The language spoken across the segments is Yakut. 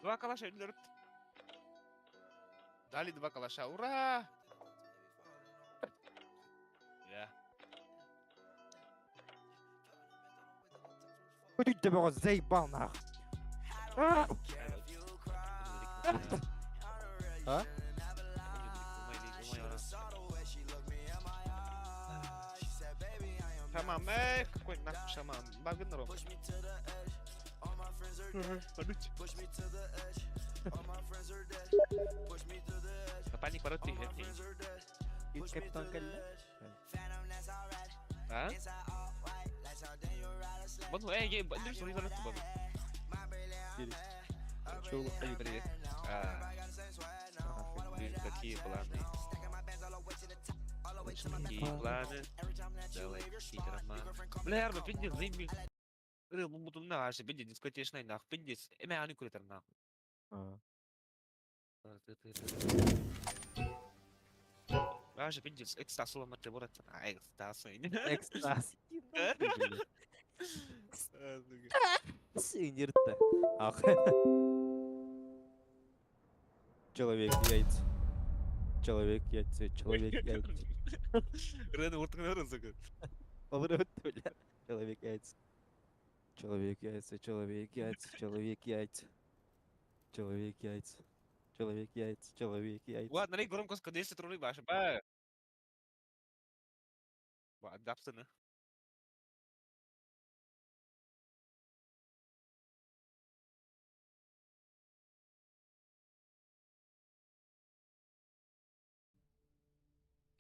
Два калаша өлөрүп. Дали два калаша. Ура! Я. Көтүйдэ бөҕө заебал нах. А? Шаман, э, какой нахуй шаман? Багын ром. Напальник ворот ты Капитан кэллэ. А? Вон, эй, эй, бандер, sorry, sorry, sorry. Привет. А, какие планы? Какие планы? Давай, какие романы. Бля, арба, пиздец, заебись. Бу на, пиздец, дискотечный нах, пиздец. Эме аны куритер нах. Аже пиздец, экстаз улама требора, экстаз. Экстаз. Синирте. Ах. Человек яйца. Человек яйца, человек яйца. Рен ортыңа сука. Олорут, бля. Человек яйца. Человек яйца, человек яйца, человек яйца. Человек яйца. Человек яйца, человек яйца. Ладно, рей громко скадешься троллей баша. Ба. Ба, дапсына.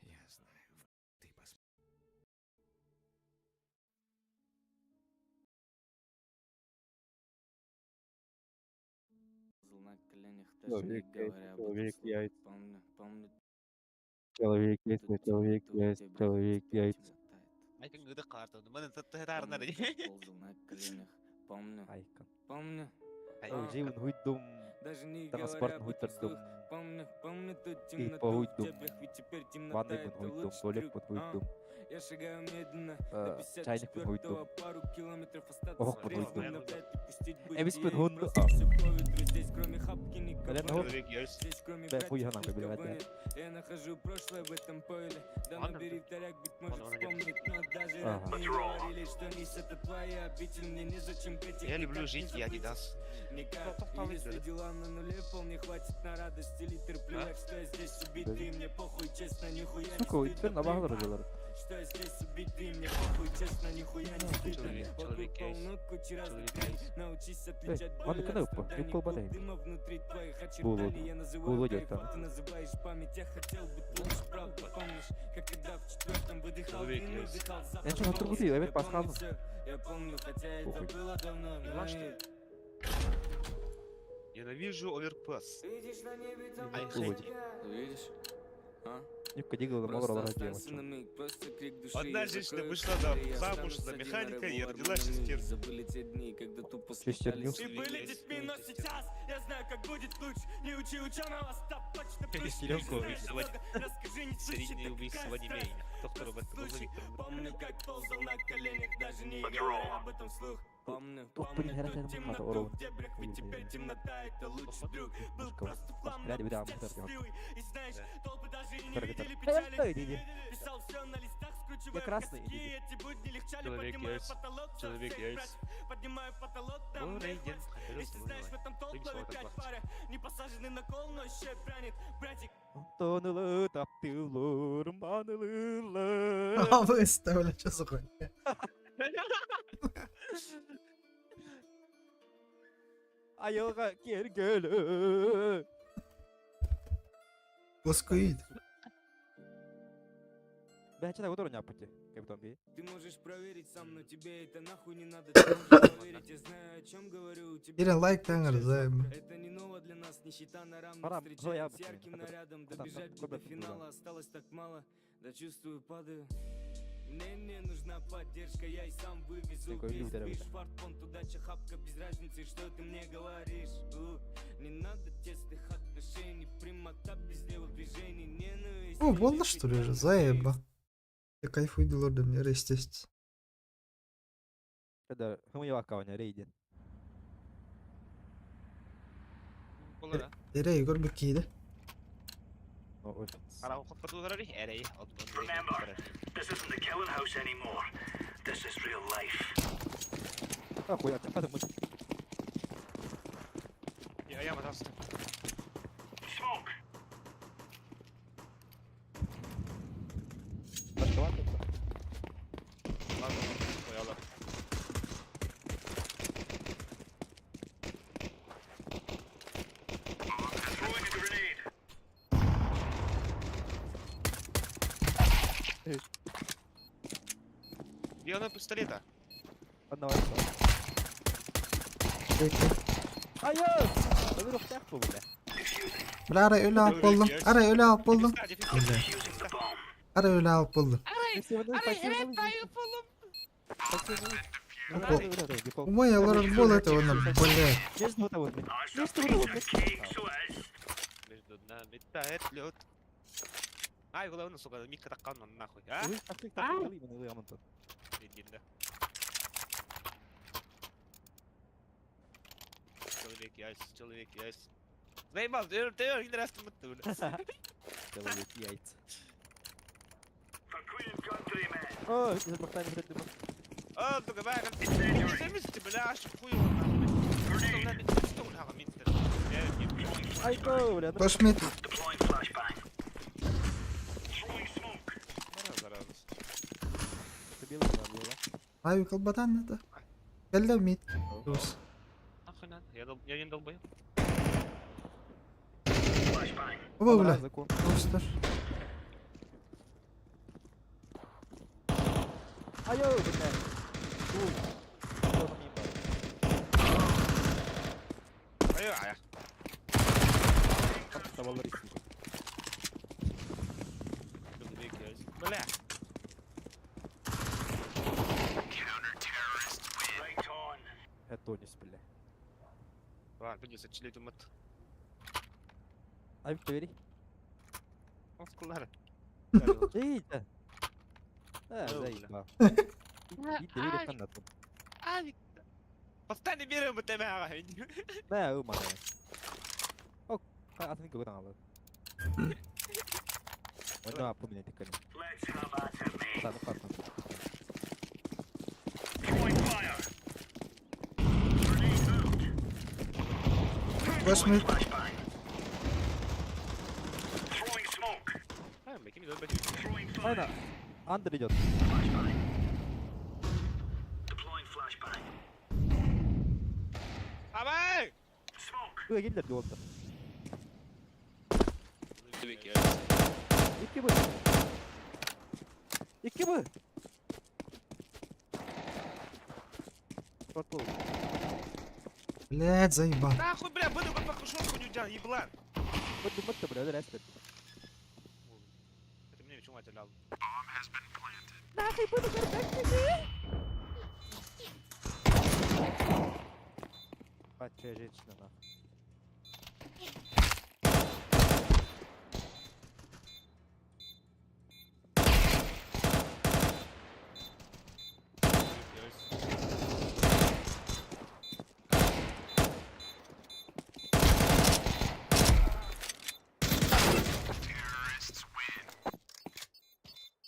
Я знаю, ты пос... На коленях, даже не Человек яйца, говоря об этом человек вслух. яйца. Помню, помню Человек яйца, ту человек темноту в яйца, дебрях, человек теперь яйца. темнота это Айкын друг. гыды карты. Мен тахтарна Помню, рей. как ползал на коленях. Помню, Айкон. помню, Ой, жиун хуйдум. даже не Транспорт говоря об этом хуйдум. вслух. Помню, помню ту И темноту в похуйдум. дебрях, ведь теперь темнота Ванной это хуйдум, лучший туалет друг. А, хуйдум. Я шагаю медленно, до Чайник 54-го хуйдум. пару километров остаться Ох, трезвым, хуйдум. но вряд ли пустить Эбис бытие и хуйдум. просто всё по ветру. Здесь кроме хапки никого Бля, нет. Человек яйца. Здесь кроме Бля, хуй братьев нахуй, никого блядь, нет. Я нахожу прошлое в этом пойле. Да Ладно, набери вторяк, быть может Ладно, ладно. вспомнит. Но даже Ага. родные говорили, что нись это твоя обитель. Мне незачем петь их Я люблю никак не жить, я забыть. Адидас. Никак. Топ, топ, И если топ, дела на нуле, вполне хватит на радость или терплю. А? Так что я здесь убитый, мне похуй, честно, нихуя не Сука, стыдно. теперь на плевать. баглар Что я здесь убитый, мне похуй, честно, нихуя не стыдно. Человек, Вокруг человек яйца. полно кучи разных Человек дрянь. яйца. Научись отличать ладно, боль от когда упа? страданий. Юкол Клуб бадай. дыма внутри твоих Було. очертаний. Я называю Було кайф, там. а ты называешь память. Я хотел быть лучше, правда, помнишь, как когда в четвертом выдыхал Человек дым и яйца. вдыхал запах Я чё, на волос. другую, я Я ведь помню пасхалну. всё, я помню, хотя это Похуй. было давно, но Поняла, что и- Ненавижу оверпас. Видишь, на небе там I Було. hate облака. Видишь? А? Юкка дигл Просто мавра останься на миг, просто крик души. Одна я женщина закрою вышла за- глаза, я замуж останусь за один на механика и реву родила армии. шестерню. Забыли те дни, когда тупо Шестерню? слетались И были детьми, но сейчас я знаю, как будет лучше. Не учи ученого, стоп, точно проще. Шестеренку Ты же знаешь убийство. много, Расскажи, не слышит, Серийные да убийства какая не страсть. менее. Доктор Просто Роберт случай. Виктор. Помню, как ползал на коленях, даже не говоря об этом вслух. Помню, Тух, помню блин, ту это темноту урон. в дебрях, ведь теперь темнота это лучший друг. Был Пушка. просто в хлам, но Бля, бля, пиздец бля, счастливый. И знаешь, Да. толпы даже и не Второй видели готов. печали. Эй, иди, иди. Писал все на листах, скручивая Я в красный, косяки. иди. Эти будни легчали, Человек поднимая яйца. потолок со Человек всех яйца. братьев. Поднимаю потолок, там Добрый мне день. хватит. Если знаешь, в этом толк Ты ловит пять пары. Не посаженный на кол, но еще и прянет. Братик, Тонылы таптылыр манылылы. А выставили, что за хуйня? Айылға кергелі. Плоскоид. Бля, что так не пути, капитан Би. Ты можешь проверить сам, но тебе это нахуй не надо. Ты можешь проверить, я знаю, о чем говорю. У тебя Ирин лайк таңыр, займ. Это не ново для нас, нищета на равных Пора, встречает с зоя, ярким блин, нарядом. там, Добежать там, бы до куда-то финала осталось так мало. Да чувствую, падаю. Мне не нужна поддержка, я и сам вывезу Такой весь лютер, движ. бля. Фарт, удача, хапка, без разницы, что ты мне говоришь. У, не надо тесных отношений, прямота без левых движений, ненависть. О, болды что ли же, заеба. Я кайфую лорда, мне естественно. Когда хмыва кавня рейден. Болара. Эрэй көрбүт киһи. Remember, this isn't the killing house anymore. This is real life. Охуя, ты потому Smoke. Throwing a grenade. Где она пистолета? Одного Айо! Бля, арай өлө алып болдум. Арай өлө алып болдум. Бля. Арай өлө алып болдум. Умай алар бол это он, бля. Между нами тает лед. Ай, головну, сука, микка таккан нахуй, а? Иди, да. Человек яйца, человек яйца. Заебал, ты ты бля. Человек яйца. For Queen and country, man. О, это О, сука, бля, бля, хуй его нахуй. Айко, бля. Тошмит. Deploying flashbang. Throwing smoke. Ай, колбатан это. Кэллэ мид. Дус. Нахуй надо, я не долбоёб. Flashbang. Оба, бля. Достар. Айо, бля. Айо, ая. Бля. Right on. Атонис, бля. Ладно, придется чилить умат. Ай, твери. Оскулары. Эй, да. А, заебал. Постоянно берем тебя. Да, умар. О, атын көтөн алды. Ойна апы менен теккен. Let's have at it, mate. Таны картын. Throwing fire. Grenade out. Тошмит. Flashbang. Throwing smoke. Throwing fire. Айна. Андер идет. Flashbang. Deploying flashbang. Абай! Smoke. Үй, келдер деп отыр. Икки б. Икки б. Портал. Блядь, заебал. Нахуй, бля, буду как покушок у тебя, еблан. Бытты бытты, бля, өдөр әспет. Это мне чума телял. Нахуй буду горбать. Падшая женщина, нахуй.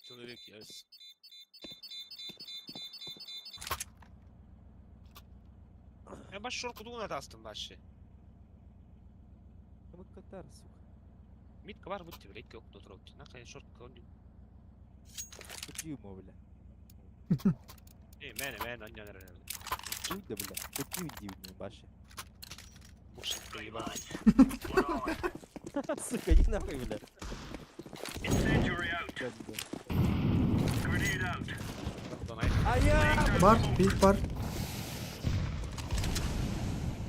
Человек яйца. Я баш шорку дуна тастым башы. Ну катар, сука. Митка бар будьте, блядь, как тут рот. Нахуй шорку. Кутью, бля. Эй, мене, мене, не, не, не. Уйда, бля. Кутью дивный, баши. Бушит, ты ебал. Сука, иди нахуй, бля. Incendiary out. Grenade out. Ая! Бар, бит бар.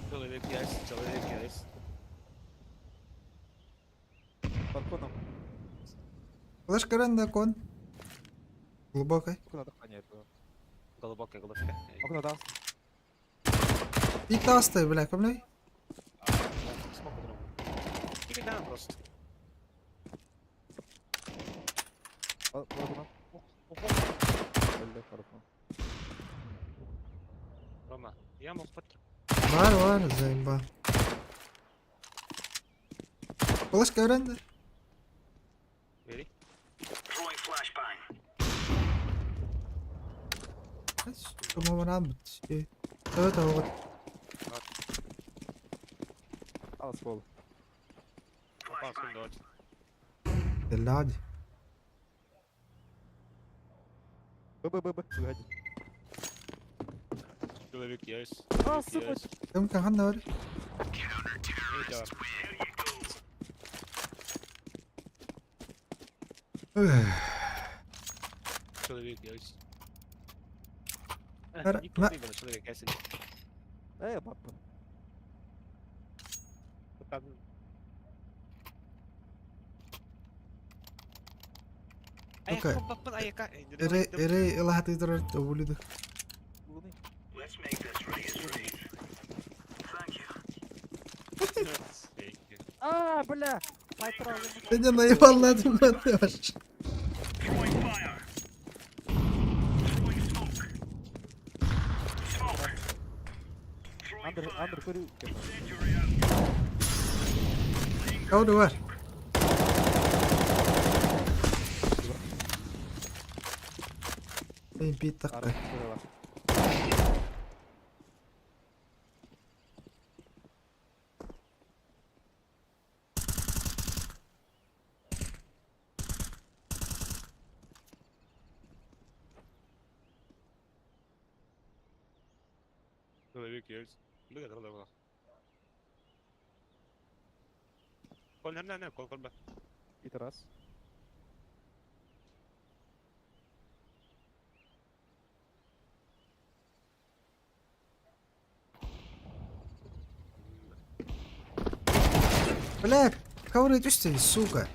Человек яйца, человек яйца. Балконом. Флешка ренда кон. Глубокой. Окна дыхание. Глубокая глубокая. Окна да. И тастай, бля, комлей. Смог по-другому. Тикай просто. Балконом. Рома, я мог под... Бар, бар, заебал. Флешка öğrendi. Really? Кумамаран бут. Evet evet. Алас бол. Опа, дочь. Блядь. Б Б Б Б. Погоди. Человек есть. А, сука. Ким ханна бар? Человек есть. Человек есть. Э, бабка. Окей. Эре эре ылахатыдыр обулиды. Луны. А, бля. Seni наебалладым ben de var. Андер, Андер, көрү. Кауды бар. Мен бит такка. Человек есть. Кол не не кол кол ба. Пидорас. Бля, ковры түсті, сука.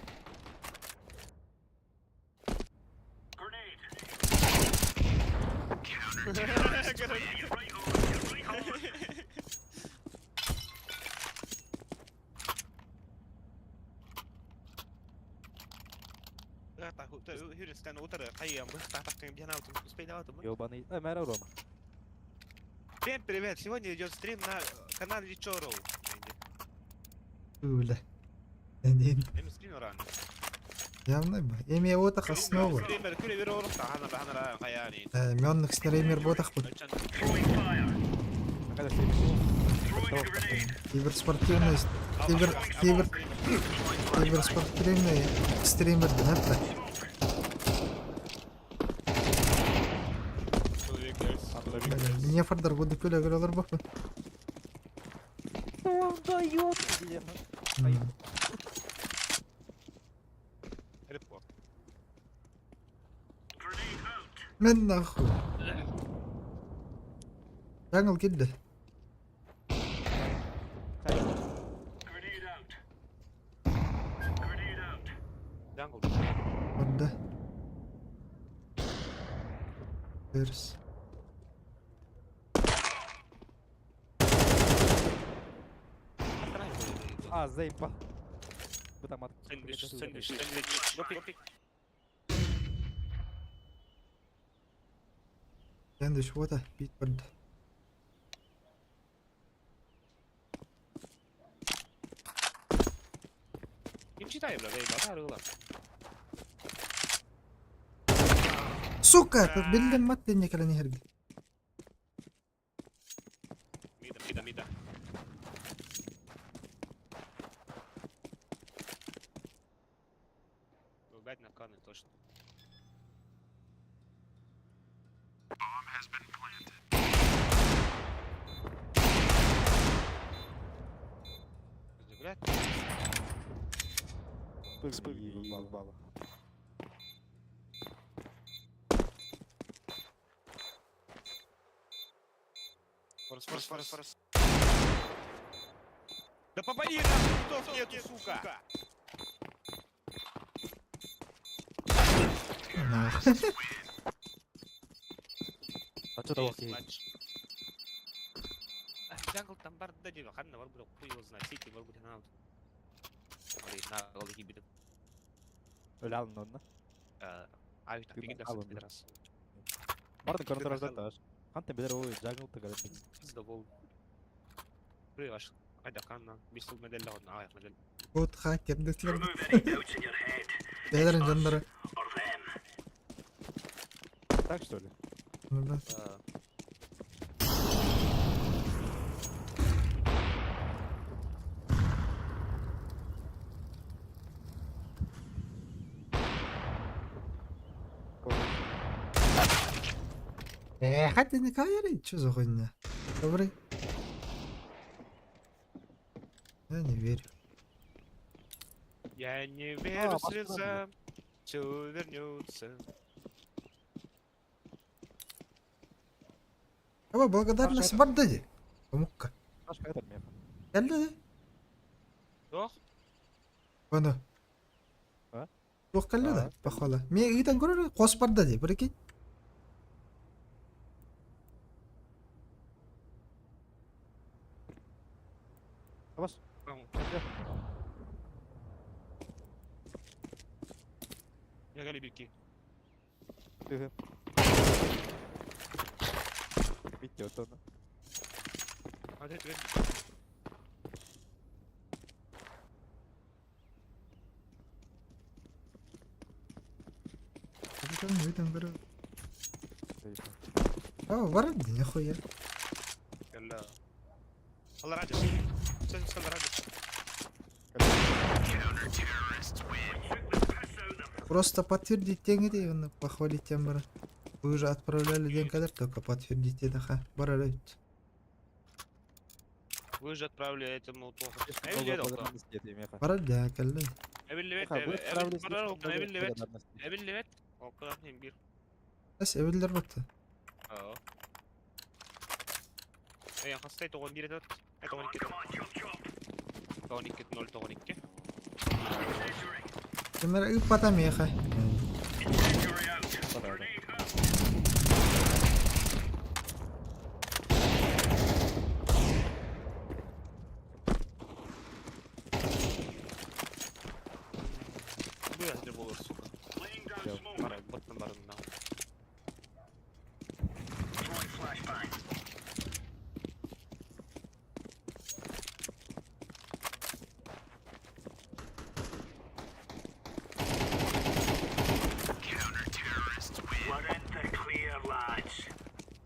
Ёбаный. Э, мэра Рома. Всем привет! Сегодня идет стрим на канале Чорол. Бля. Один. Эми стрим рано. Явно бы. Эми отах основа. Стример күле бер орукта хана хана хаяни. Мённых стример ботах бут. Когда стрим? Киберспортивный кибер кибер киберспортивный стример дэнэппэ. Не фардар буду күле күле олар баппын. Что он дает? Мен нахуй. Жаңыл келді. Jungle. Орда. Терс. А, заебал. Бутамат. Сэндвич, сэндвич, сэндвич. Гопик. Сэндвич вода, бит барды. Им читай, бля, заебал, да, Сука, тут билдим мат ден екелени херги. Мида, мида, мида. Опять на каны, точно. Блядь. Ебало. Форс, форс, форс, форс. Да попади, нахуй, ментов нету, сука! Нахуй. А что там окей? Jungle там бар да дела, ханна бар бро, хуй его знает, сити бар будет на. Али, на голы гибит. Өлі онна. А, это Ты пигда алын. пидорас. Барды көрін таш. Қанта білер ой, jungle тыгар. Пиздобол. Приваш. Айда ханна, бисул медель ладно, ай, медель. Кот хакер дэслэр. Бэйэлэрин дьонноро. Так что ли? Ну да. Да. Э, хотя не кайри, что за хуйня? Добрый. Я не верю. Я не верю А, слезам, все вернется. Аба благодарность бар дади. Омукка. Сашка, это меха. Кэллэ. Туох? Ону. А? Туох кэллэ да, А, похвала. Мен ыытан көрөр, хос бар да ди, прикинь. Абас, Я галибики. ты. Видите, вот он. А ты твер. Ыытан ыытан көрөр. А, бар ди, нихуя. Кэллэ. Алла радис. Сен сал радис. Просто подтвердить теңи оны похвалить тем бар. Вы уже отправляли день кадр, только подтвердите даха. Бар ведь. Вы же отправили этому плохо. Много Эбилли благодарности этой меха. Бар да, кэллэ. Эбилли Меха, вы отправили слишком много Эбилли благодарностей. Эбилли Окла бир. Эс эбилдер бутты. Аа. Эй, хастай тоғон бир этет. Тоғон икки. Тоғон икки ноль тоғон икки. Кемер ыппата меха. Да, да. Бу яхты болор, сука. Бара, боттан барында.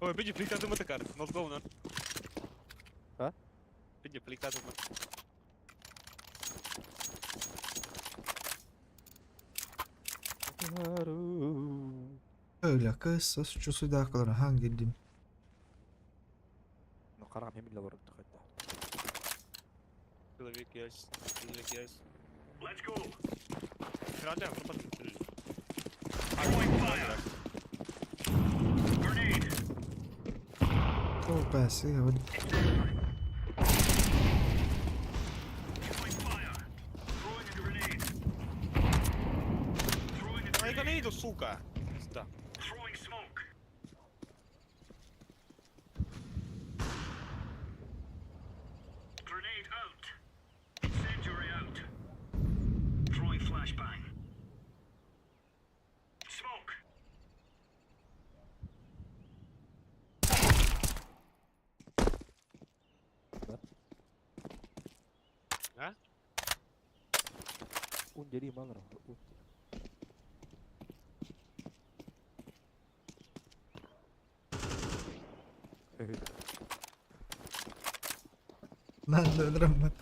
Ой, биди плита такар. Нолдовна. А? Биди плита дума. Öyle kız, чусуда кылар хан гилдим. Ну, харам, я медленно ворота хотя. Человек есть. Человек есть. Let's go. Радя, пропад. О, бәс, э, вот. Ай, гранату, сука. Да. Ундери малро. Унди. Надо драма.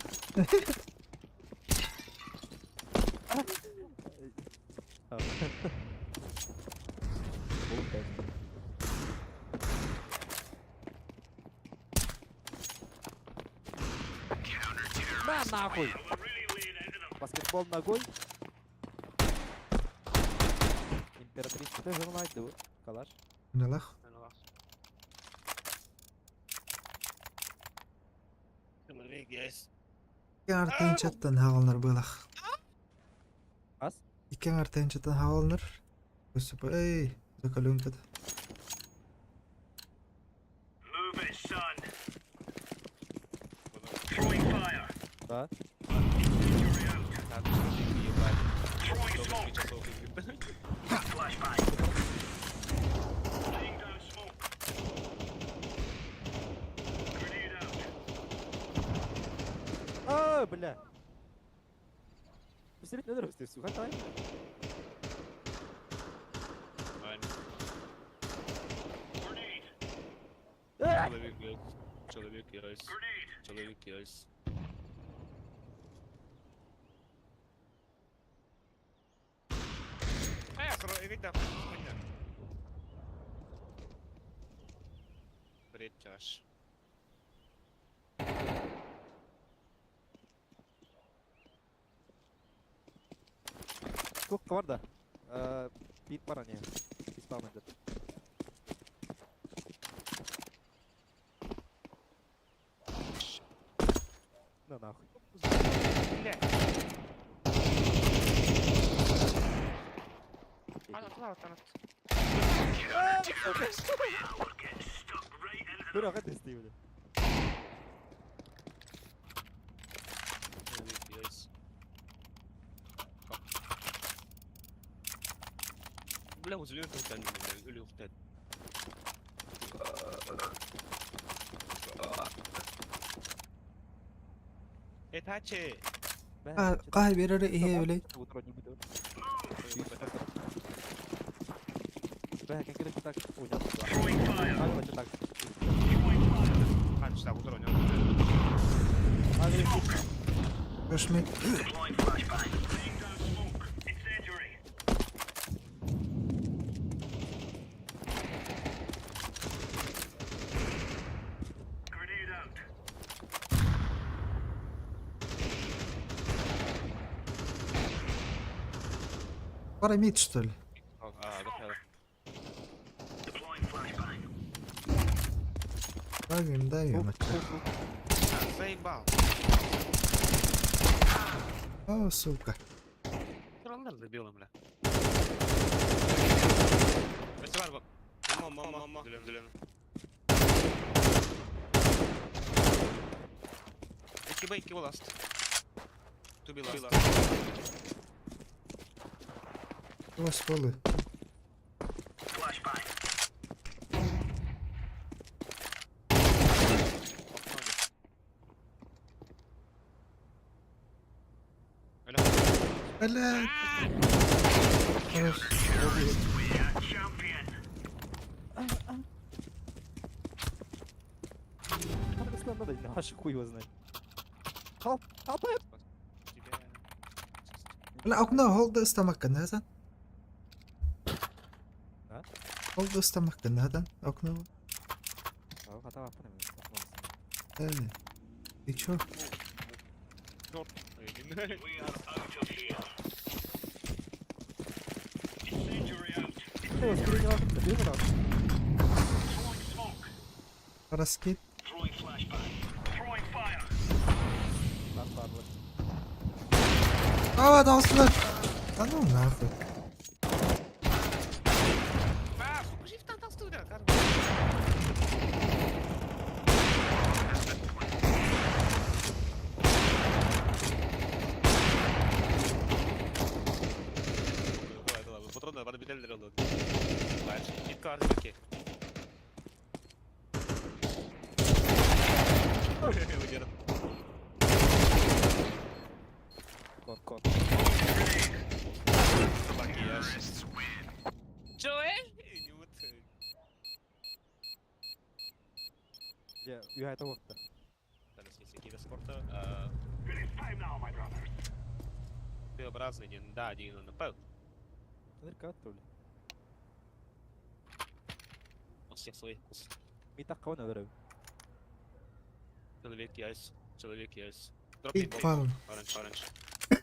На нахуй! Баскетбол ногой. Императрица ты же Калаш. Налах. Человек есть. Икки артынчаттан хаалнар былах. Ас? Икки артынчаттан хаалнар. Өссөп, эй, закалюнкада. Да. Так, ебать. Много часов игры. А, бля. Истибит өлөр өстө суха тай. Человек яйца. Человек яйца. Человек яйца. Бред чаш. Туох бар да. Бит бар не. Испалмын деп. Да нахуй. Бля. Ана, ана. Бир ага тести бля. Человек яйца. Бля, үзілер тоқтан, бля, өлі ұқтан. Этаче. Кай берер ihe блядь. Бля, как так понял. А, так. Қанша утро. Рашмет. Пара мид, что ли? А, да, Давим, давим. Заебал. О, сука. Траллар забил, бля. Мама, мама, мама. Зелен, зелен. Iki B, iki last. To be last. У вас полы. Бля. Хорош. Надо, хуй его знает. Халп, халп. Бля, окно холды ыстамаккын, хасан. А? Холды ыстамаккын, хадан. Окно. Э, ты чё? Раскид. А, дал сюда. Да ну нахуй. А, сука, жив там толстую, да, Патроны бары бителдер oldu. Git karşıdaki. Кон, кон. Макияж. Чё, Где? Я это вот-то. Спорта. Т-образный, да, один на Нырка, то ли. У всех своих вкус. Ми так кого надо. Человек яйц. Человек яйц. Drop me Big bomb. farm. Orange, orange.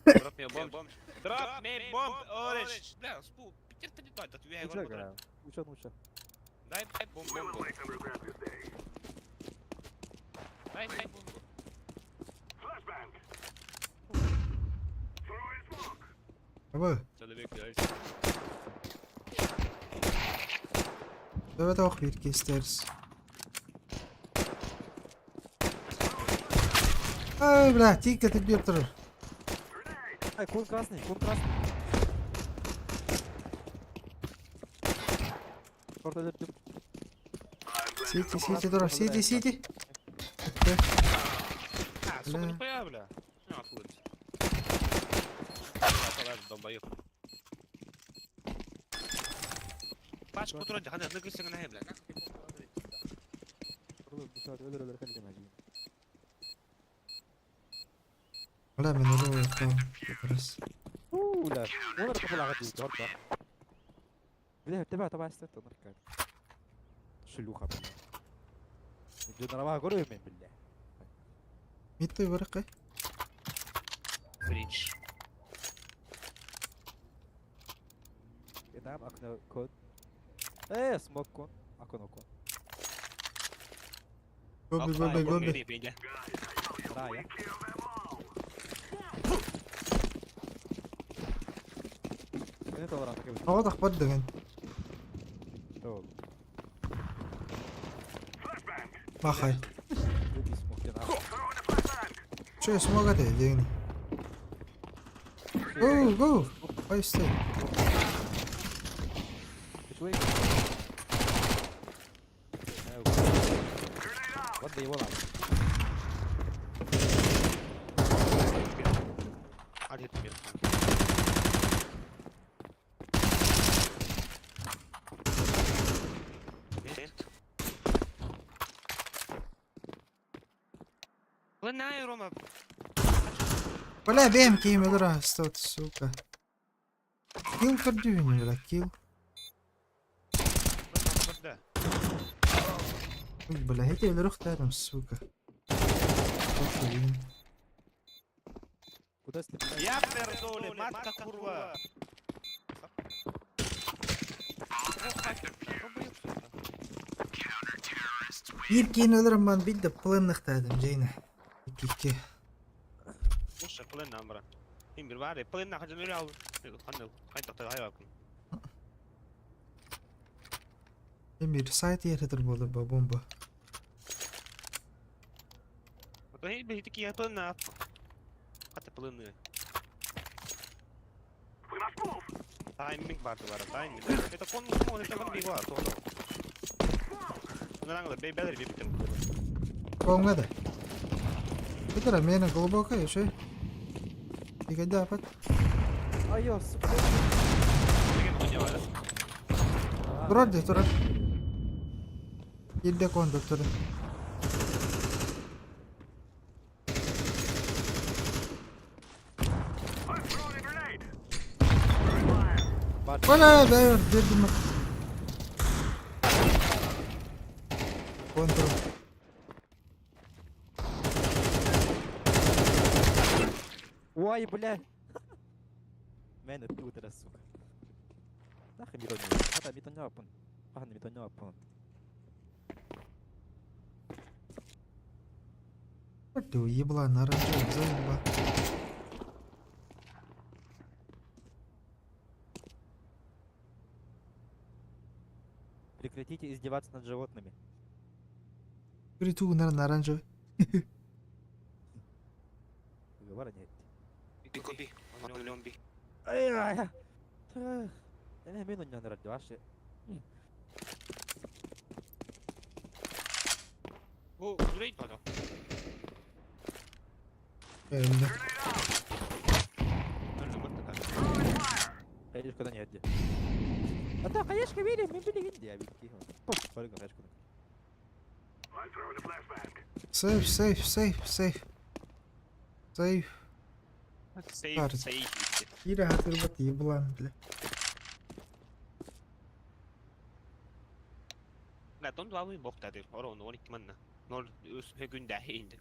Drop me a bomb. Drop me bomb, orange. Бля, спу, Питер не дай, тут я Уча, уча, уча. Дай, дай бомбу. Дай, дай бомбу. Аба, Человек яйц. давай toch weer kisters. Ай, бля, тихо, ты бьет тұр. Ай, кон красный, кон красный. Сити, сити, дурак, сити, сити. А, сука, нихуя, бля. Ну, откуда ты? Долбоёб. Пачка туран жахан ныгы сыңына бля. Бля, мен өлө там как раз. Уля, он ракопулагат дии, гордо. Бля, тебя табастет, он ракат. Шлюха, бля. Дьонарама көрүм мен, бля. Митты баракай. Бридж. نعم اكنا كود ايه سموك كون اكون كون Гоби, гоби, гоби. رايح Тоҕо тахпат деген. Махай. Че, смога ты, деген. Go, go. Why stay? شوي ودي يولع. Бля, Рома. Бля, бэм киим өлөр стот, сука. Килл көрдүүнү, бля, килл. Бля, эти өлөрөхтөрүм, сука. Похуй. Куда стреляешь? Я пердоле, матка курва. Биир киин өлөрөм бан билде пленныхтадым жейна. Икки. Слушай, плен нам, брат. Им бир баары, плен на хажан өлө ал. Кандай, кайтакта хайвакын. Эмир сайт еретер болду ба бомба. Эй, бе, такие плен на. Ката плены. Тайминг барды бар, тайминг. Это кон кон это кон бигла, то. Нараңла, бей белер бей битем. Конга да. Это мена глубокая, еще. Игада апат. Айо, сука. Турар де, турар. Ирде кон доктор. Бля, бля, дедим. Контр. Ой, бля. Мен өттү сука. Нахуй митоньо. Хата митоньо апын. Ахан митоньо апын. Ты уебла, оранжевый, заеба. Прекратите издеваться над животными. Приту, наверное, оранжевый. Говори нет. Бикоби, он би. Ай, ай. Эне мен оньон радиоаше. Бу, жүрейт бада. Öldü. Конечно, нет. А конечно, видим, мы были где, конечно. Сейф, сейф, сейф, сейф. Сейф. Сейф, сейф. Кира хатырбат еблан, бля. Бля, тон два бог тады. Орон, он икманна. Нол өс күндә инде.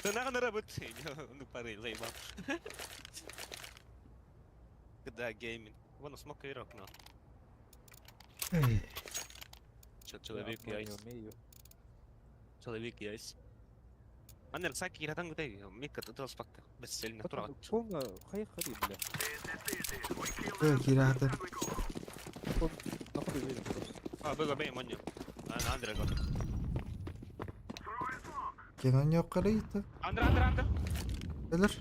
Тынагын рабыт. Ну пары, заебал. Когда гейминг. Вон смок и окно. Эй. Человек яйц. Человек яйц. Аннер саки иратан гутай. Микка тутал спакта. Бессильно турат. Полно хай хари, бля. Эй, Кира хатыр. Нахуй верим просто. А, бега бей манья. Андре го. Кенон yok карайты. Андре, Андре, Андре. Өлөр.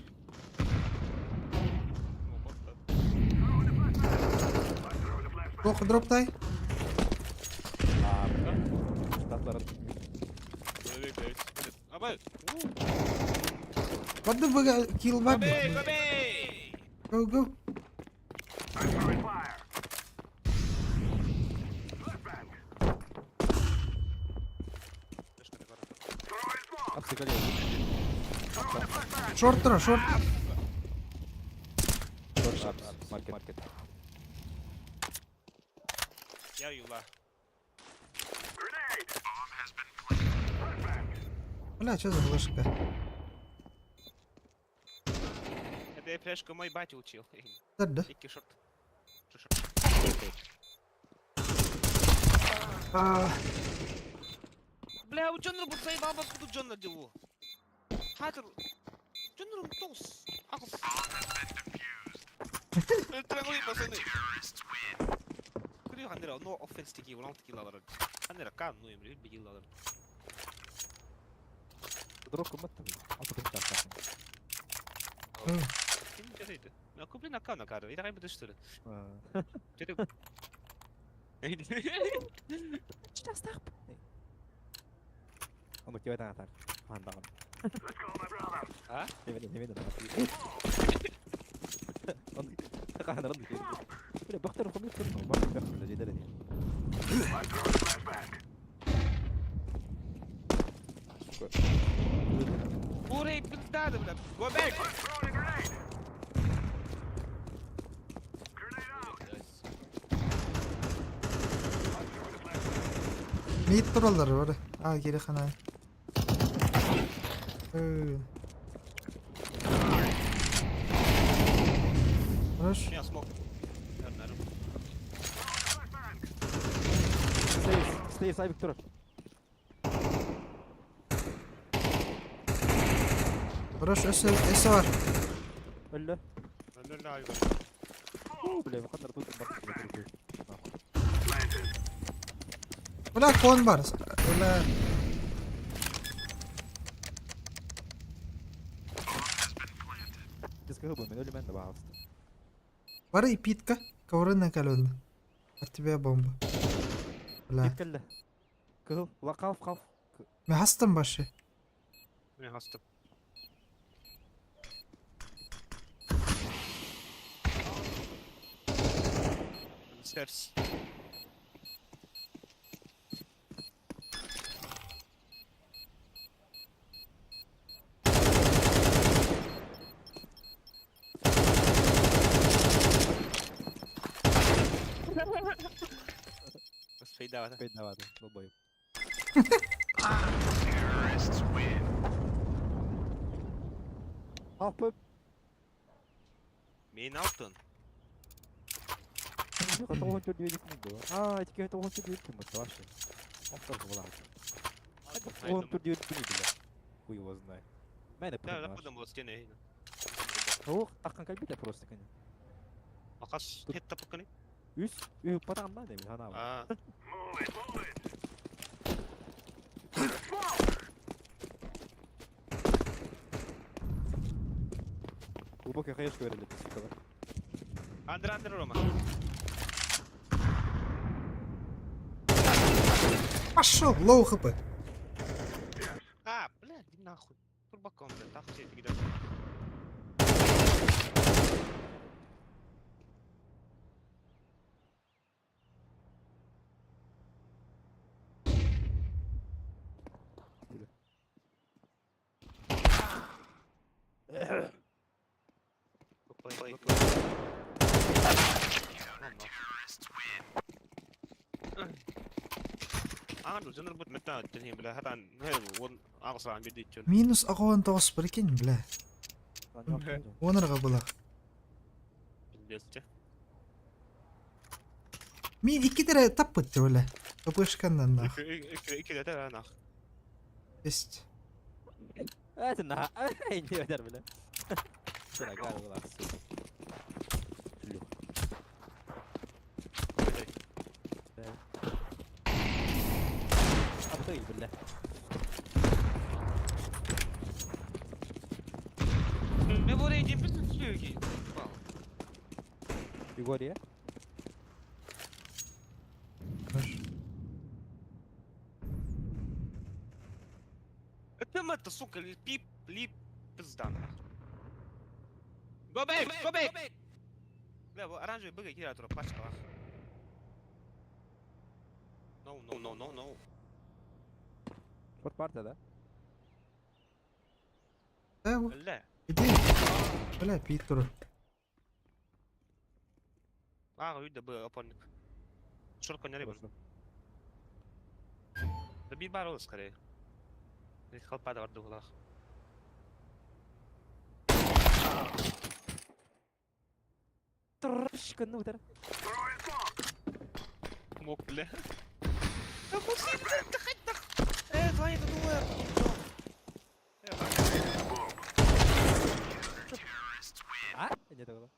Ох, дроптай. А, бля. Штатлар. What the fuck, kill Go бар B, бит. go B! Go, go. Апсы коллеги. Шорт тұра, шорт. Шорт апс. Маркет. Маркет. Я юла. Бля, что за флешка? Это я флешку мой батя учил. Да, да. Икки шорт. Шорт. А, Бля, у Джоннер был заебал, поскольку Джоннер делу. Хатер. Джоннер тос. Ахус. Пацаны. Курю ханера, no offense тики, улам тики лалар. Ханера кам, ну им беги лалар. Дроку маттым. Аты так. Ким жерейді? Мен куплен аккаунт акары. Ида кайбы түштүрү. Жере. Оны кебет аңатар. Хандаган. А? Немен немен Оны каханар оны. Бля, бактар хомы турно. Бактар бактар жедер не. Бурей пиздады, бля. Go back. Мид туралар бар. А, кире хана. Э. Хорош. Я смог. Наверное. Стейс, стейс, айбик тур. Хорош, эсе, эсе бар. Өллө. Өллө. Бля, хандар тут бар. Бля, кон бар. Бля. Диск хыбы, мен өлү мен да багыбыз. Бар и питка. Ковры накаленный. От тебя бомба. Бля. Киткелле. Кыл, ла калф калф. Мен хастым башы. Мен хастым. Серс. Сфейдавата. Пейдаваты, долбоеб. Алпы. Мен алтын. А, эти 94 ким это вообще? Он тоже была. Он тут 9 бля. Хуй его знает. Мене Да, да, потом вот стены. Ох, таккан калбита просто кани. Акас хетта пакани. Үс, ү патан ба деби хана. А. Глубокая хаешка верили, сука. Андре, Андре, Рома. Пошел, лоу хп. А, бля, иди нахуй. Турбаком, бля, так все это Минус агуан тоғыз прикинь, бля. Онырға была. Мен икки тере таппыт бля. ППшканнан нах. Есть. Это на, ай, не өтер, бля. Дорогая была, сука. Шлюха. А ты, бля. Егория? Хорош. Это мат. ты, сука, пип, лип, пизда нахуй. Go back, go back! Бля, бу оранжевый быга киирэ турар пачкалаах. No, no, no, no, no. Вот парта, да? Да, бу. Бля. Иди. Бля, пиит турар. Ааҕа үйдэ бу опорник. Шорт коннери бар. Да биир баар ол скорее. Халпада бар дугулаах. Трш, кынны Мог, бля. Да хуй ты, Э, звони, ты думаю. А? Нет такого.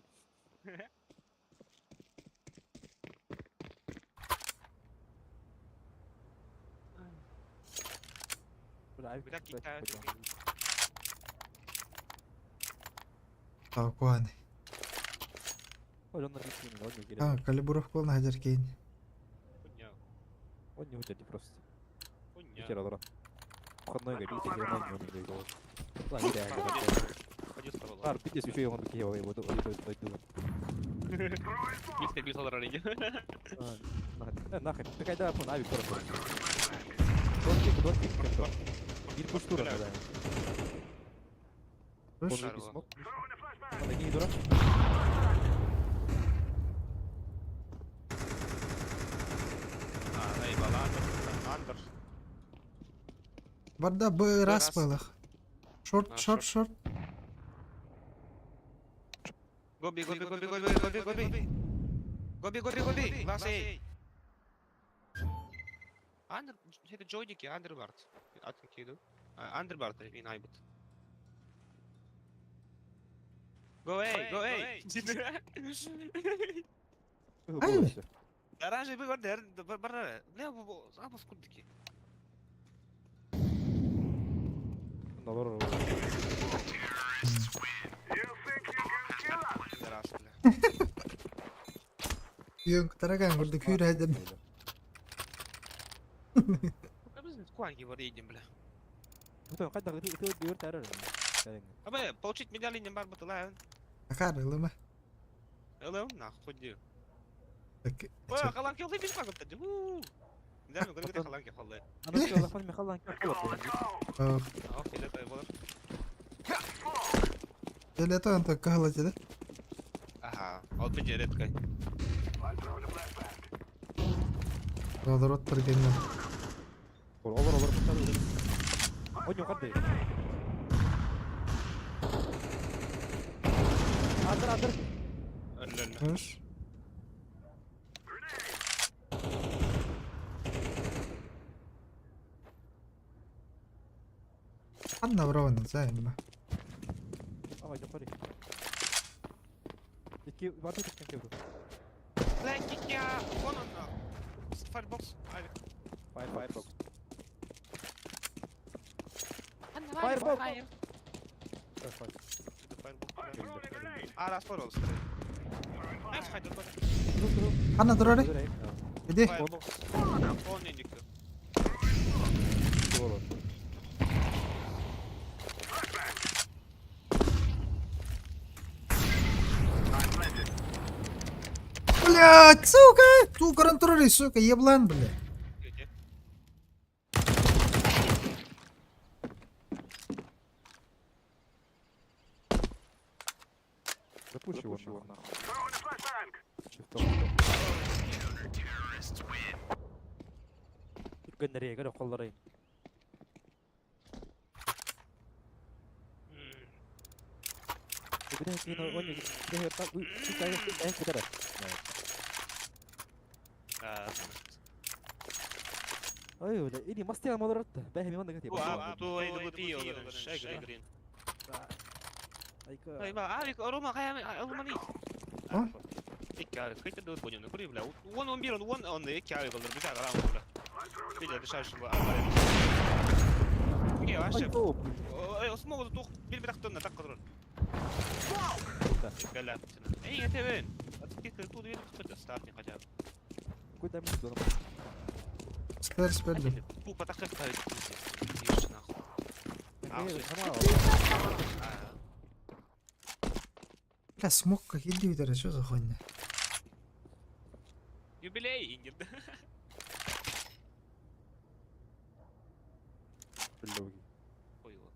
Бля, Бля, китай, Такуаны. Ой, он на он не А, калибровка был на кейн. Хуйня. Он не утерли просто. Хуйня. Утер олоро. Входной говорит, я не он не голос. Ладно, реально. Ходи с Ар, пиздец, еще он такие, ой, вот, ой, ой, ой, ой. Мистер бил олорор иди. Нахрен, ты когда по нави просто. Донтик, донтик, как Bir push тура да. Слышь? Он смог. Он не дурак. А, наебал, андер, андер. Барда Б раз раз. пылах. Шорт, А, шорт, шорт. Go B, go B, go B, go B, go B, go B. Go B, go B, go B. Last A. Under, heter Joydiki, Underbart. Atın keydu. Underbart, in aybıt. Go A, go A. Ай. Оранжевый б бар, бар, бар, бля, бу абус курдики. Налор. Раз, бля. Үйөн тараган көрдү күйрө хадыр. Куанги бар едем, бля. Бутон кайда ыты бүйөр тарар. Абы, получить медали не бар бутыла. Акар ылыма. Ылым, нахуй ди. Так. Ой, халан килды бис багып та. У. Да, мен көргөдө халан килды. Аны телефон Михайлан кылып. Ох. Ах, фиолетовый болор. Фиолетовый он только кахлати, да? Ага, ол бир редко. Водород тургеннен. Олор олор Он юкарды. Адыр адыр. Өллө. Хорош. Анна брована, заедно. Ава, юкары. Ики ваты кеткен кебу. Бля, кикя, вон он. Firebox. Fire firebox. Firebox. Fire. А, раз порол, скорее. Знаешь, хайда, Анна турары. Иди. Firebox. Он не никто. Блядь, сука! Ту контроль, сука, еблан, блядь. Где? Запушь его нахуй. Гöndereye göre kollarayım. Bir de yine on bir de tak üç tane en kadar. Ay öyle ini masti almalar attı. Ben hemen de getireyim. Ту AWP олорор. Шегрин. Айка. Ай, ба, авик, Рома, кая, Рома ли. А? Икки авик, хейте дот боню, кури, бля. Уон он бир, уон он икки авик олор, биза гарам, бля. Видя, дышаш, бля. Не, вообще. Ой, смогу тух, бир бир актын, так кадыр. Бля. Эй, это вен. А ты тут видишь, кто старт не хотя бы. Куда мы туда? Спер, спер. Пупа так как ставить. Ешь нахуй. Бля, смог как индивидуально, что за хуйня? Юбилей, Ингер. Хуйло.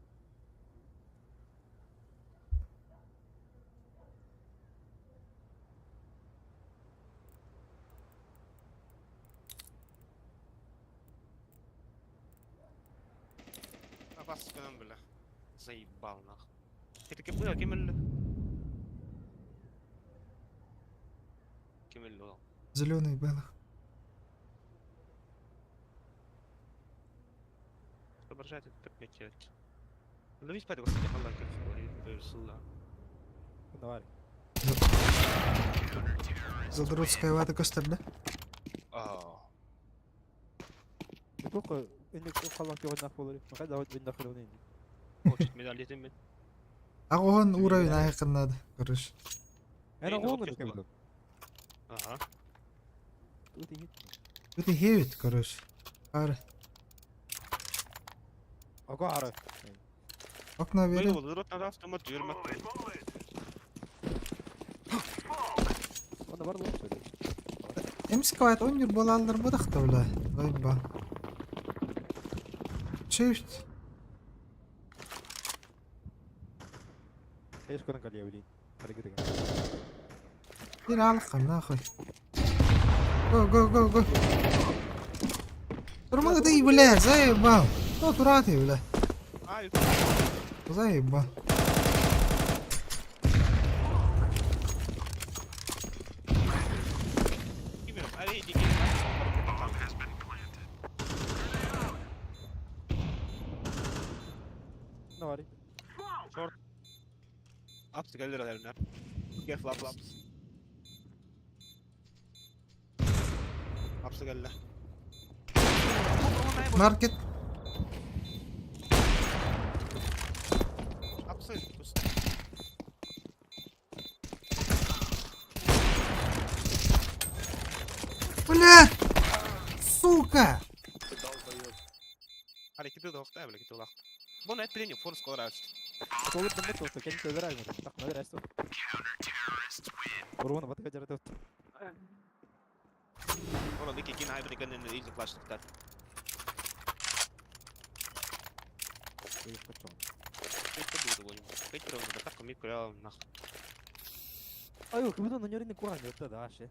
Бас гынан бля. Заебал нахуй. Это кем было? Кем өллө? Кем өллө ол? Зеленый был. Отображает это предмет. Ловись пять, господи, Аллах, как ссылка. Давай. Задротская вата көстөр да? А. Тоқы, инник қалан кеғын болар. Мақай давай бен нахыр ойнайын. Получить медаль етем мен. Ағоһон уровень айқыннады, короче. Әне Ей, оғын вот кебді. Ага. Өте хит. Это хевит, короче. Ары. Ага ары. Окна бери. Был рот на автомат жібермек. Онда бар лоп сөйле. Эмсик вайт он юр болалар будақта бля. Ба. Чевт. Еш көрін калия білейін. Харекет екен. Бир алыққа нахуй. Го, го, го, го. Турмага ты, бля, заебал. То тураты, бля. А, Заебал. Давай. Short. Апсы келдер аларына. Gel flap laps. Апсы келді. Маркет. Апсы. Бля! Сука! Hareketi de oqta, бля, кети улақ. Бұны әт білейін, форс колор açtı. Толып дымды толты, кән көзір аймын. Так, надыр әсті. Урваны батыға жараты өтті. Оны дики кин хайбер генен изи клаштыктар. Кетті болды бойым. Кетті оны да так комик күрә нах. Ай, кыбыдан өнеріне куған өтті да, аше.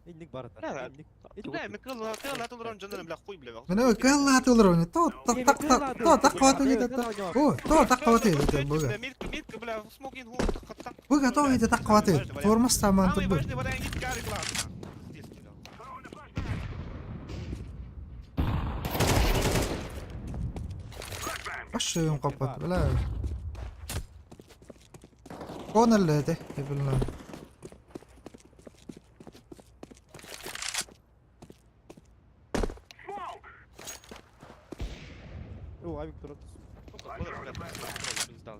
Инник барыта. Да, Инник. Бля, мен кыл кыл атылыр жондан бля хуй бля. Мына калла атылыр оны. То так так так то так қабат өйді О, то так қабат өйді буга. Мирка, мирка, бля, смокин ху так так. Буга то өйді так қабат өйді. Тормоз таман Самый турбу. важный вариант гитары главное. Здесь кидал. Баш капат, бля. Конор леди, бля. О, авик тұрады. Сука, Конор, бля, контроль сдал.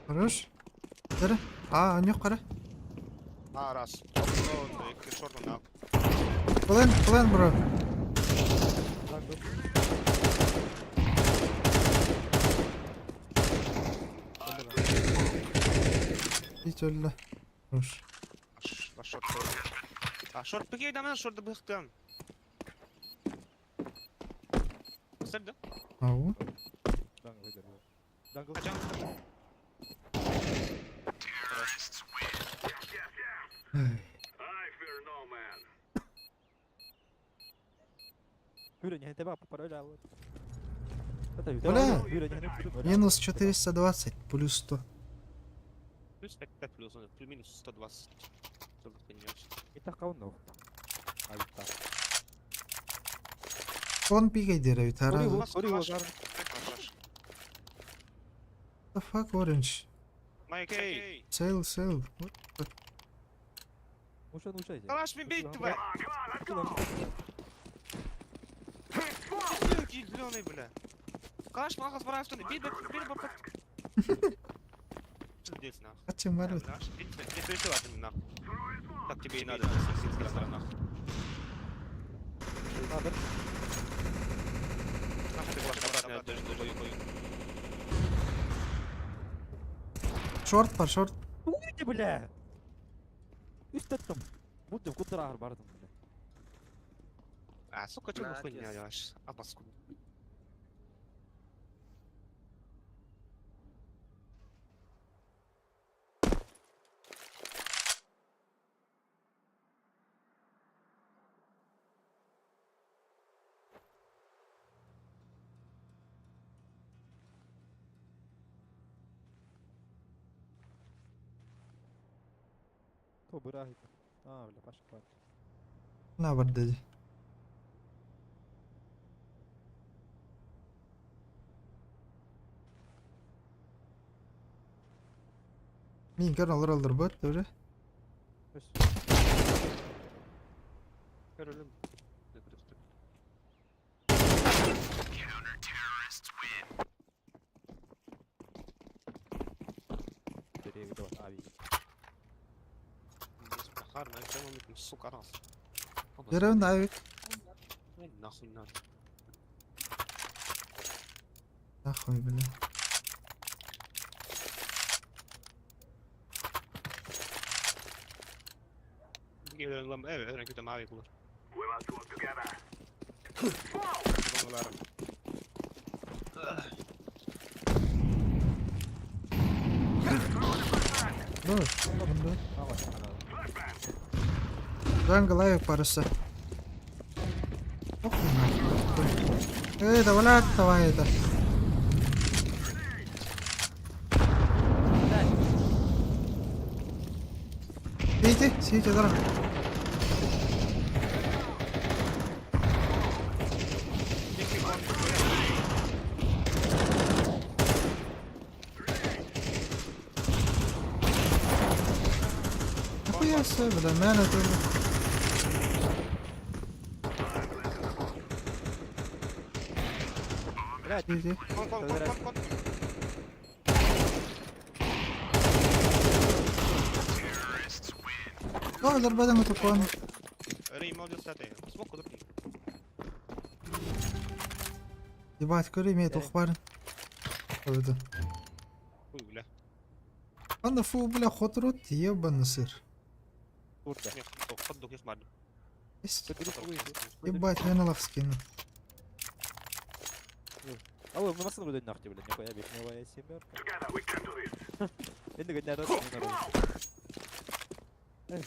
Хорош. Дere. А, анюк кара. А, раз. Екі шорт на. Плен, плен, бро. Hiç öldü. Хорош. А шорт. А шорт пикей да мен шорт быктым. Сәл да? Ау. Дангл. Қачан? Бля. Минус 420, плюс 100. Плюс 5 плюс, плюс минус 120. Чтобы понимать. Итак, каун Айта. Он пикай деревит, Ори, а ори, ори, The fuck, orange? Майкей! Sale, sale. What? Ушан, ушай. Калаш мен бейт тварь! Зеленый, бля. Калаш махас барастуны. Бей, бей, бей, бей. Пиздец, нахуй. Качым бар бит. Наш, не переживай ты, нахуй. Так тебе и надо, сестринская сторона. Надо. Нахуй ты калаш обратно отдаешь, долбоёб. Шорт бар, шорт. Уйди, бля! Үстеттім. Будем кутырар бардым, бля. А, сука, что На, за хуйня отец. делаешь? А, паскуда. То бырагы. А, бля, Паша бар. На бар dedi. Мин көр алыр алыр бот уже. Өс. Көрөлүм. Деревья давай, ави. Сука, раз. Деревне авик. Нахуй надо. Нахуй, бля. Dur. Dur. Jungle авик парысы. Ох, нахуй. Эй, давай, давай это. Сидите, сидите, дорог. Нахуя все, бля, мене тут. Блядь, Сидите. Кон, кон, кон, кон, кон. О, дарбадан тупон. Смок куда Ебать, көрі имеет ухвар. Это. Хуй, бля. Анда фу, бля, хот рот, ебаный сыр. Курда. Хот-дог их мадно. Есть. Ебать, мен лав скину. Алло, мы нас вроде нахуй, блядь, нихуя вишневая семерка. Это говорит, народ, не народ. Не,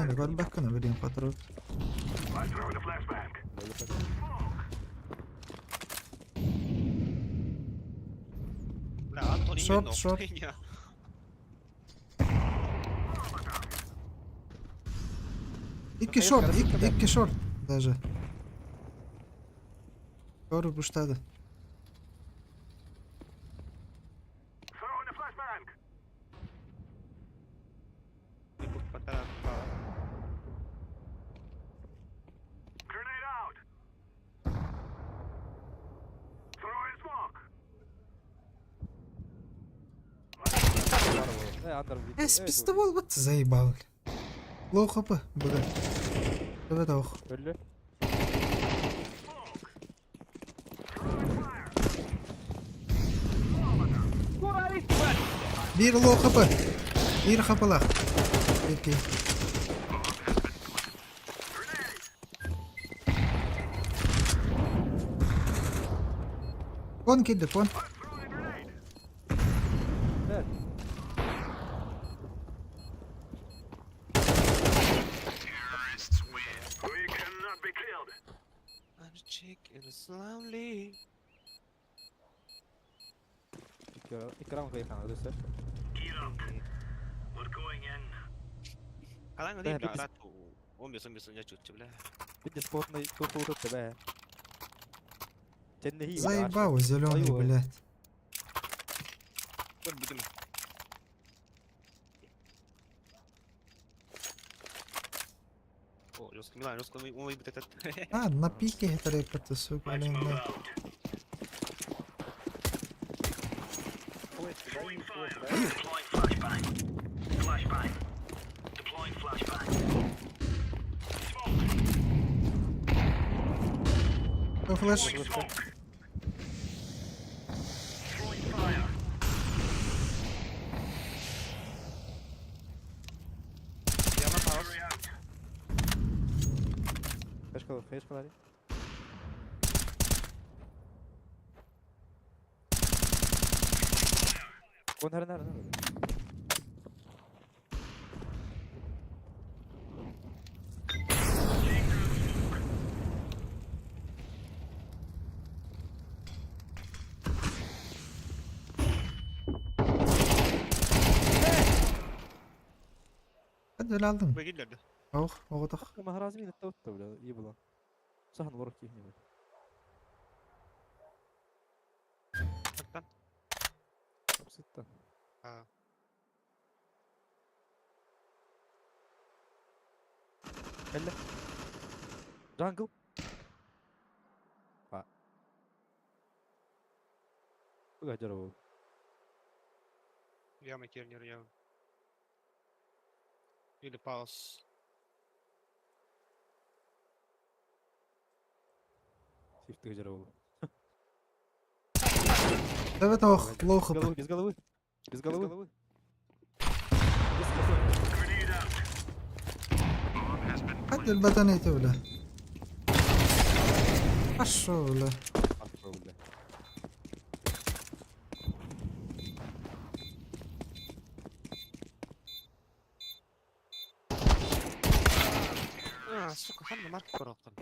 не көрбәк күні білейін хот рот. Бля, Антон Шорт, шорт. Икки шорт, икки шорт даже. Көрі бұштады. Эс, пистолет вот заебал. Лоу хп, бля. Давай ох. Öldü. Bir low хп. Bir хп лах. Окей. Кон киді, кон. Evet. I'm a chick and it's lonely. İkram koyayım sana dostlar. Kalan Да, değil bir бля, 15 15 чуть, бля. Bir de sportla tutuldu da be. Sen de iyi. Заебал зеленый, Ой-ой. блядь. Көр бүтүм. О, Жестко. Милан, жестко мы этот. А, на пике это репорты, сука, блин, да. О, Флеш. Я на пауз. Флешка, флешка дали. Кон хара нара нара. Hadi öyle aldın. Беги для. Ох, оҕотох. ما هرازمين التوتر ولا يبلا صح نورك كيف نبي Оттан. ستة А. هلا جانجل وقع جربوا Я на кернер, я. Или пауз. كيف تجربوا Evet oh, low Без хп. головы, без головы. Без головы. Без головы. Hadi البتانية бля. Хорошо, бля. Пошел, бля. А, сука, ханна марк коробкан.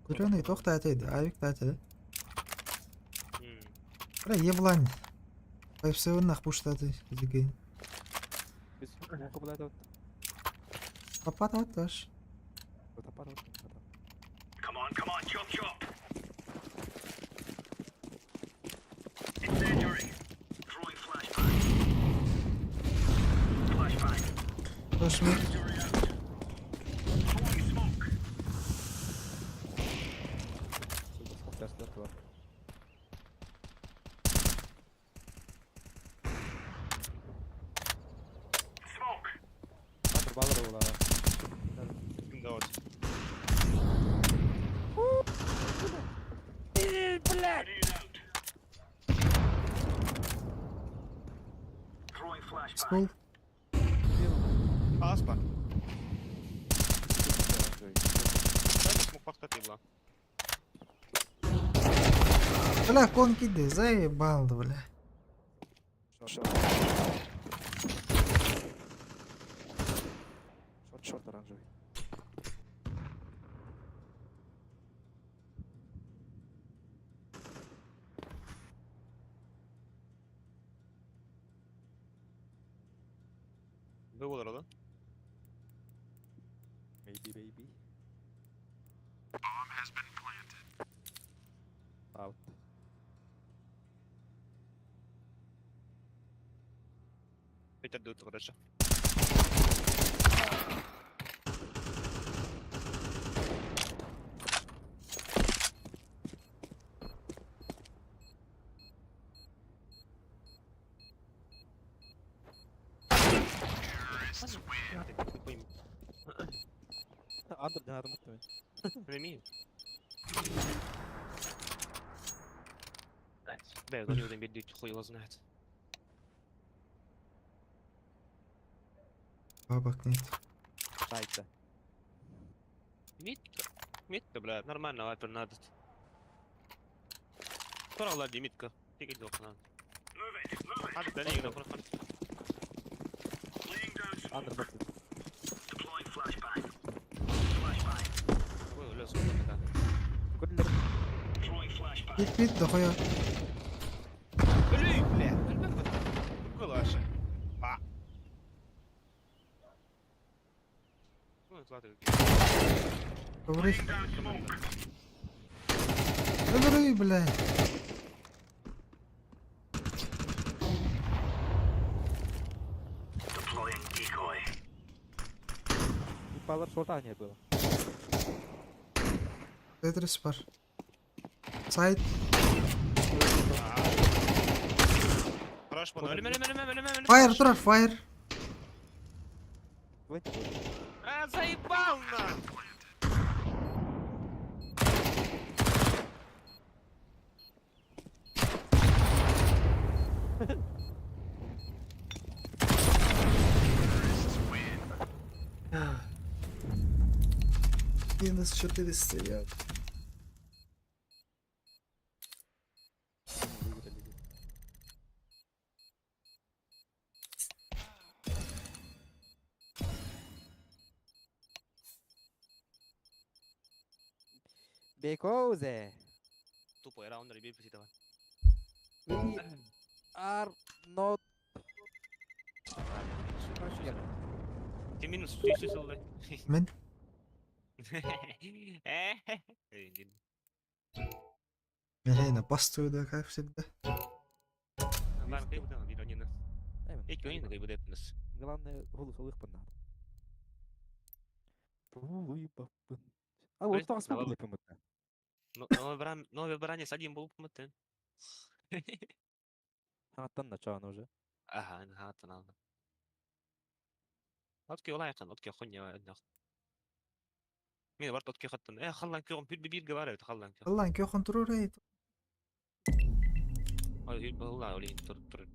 Куреный тохта атайды, авик та атайды. Бля, еблань. 5-7 нах пуштаты, зигейн. Без головы, бля, это вот. Папа таш. Вот аппарат, вот это. Флеш мид. Сука, сколько я слетела. Баллар була. Да вот. Скул. Пауз бар. Дайте смог пахтать ебла. Бля, кон киды, заебал, бля. Шорт. Шорт, шорт оранжевый. Б болар да? Maybe, baby. Out. Петя дут, короче. Андер, не надо мутами. Прими. Бля, за него бедить, хуй его знает. Бабок нет. Сайта. Митка. Митка, бля, нормально, вайпер надо. Скоро Влади, Митка. Тикать должен. Надо, да не, просто. Андер, бот. Ой, бля, сука, такая. Кудлер. Бит бит, дохуя. Блин, бля, Кулаша. А. Ну, это Говори. Говори, бля. Палар шорта не было. Тетрис бар. Сайт. Хорош, bana. Ölüm ölüm ölüm ölüm ölüm. Fire турар, fire. Давайте вот. А, заебал на! Мінус 400, я. Мы выиграли. Because Тупо, раунд ребей посидела. we are not Ты минус 1000 солдай. Мен? Михайна бастую, да, как всегда. Главное, голос панар. А вот там смогли помыть. Новое брание с один был помыты. Хаттан начало уже. Ага, хаттан алды. Отки олайқын, отки хуйня однах. Мен барт отки хаттан. Э, халлан кёгым бир бир говорит, халлан кёгым. Аллан кёхон турар эй. Ой, была олин тур тур.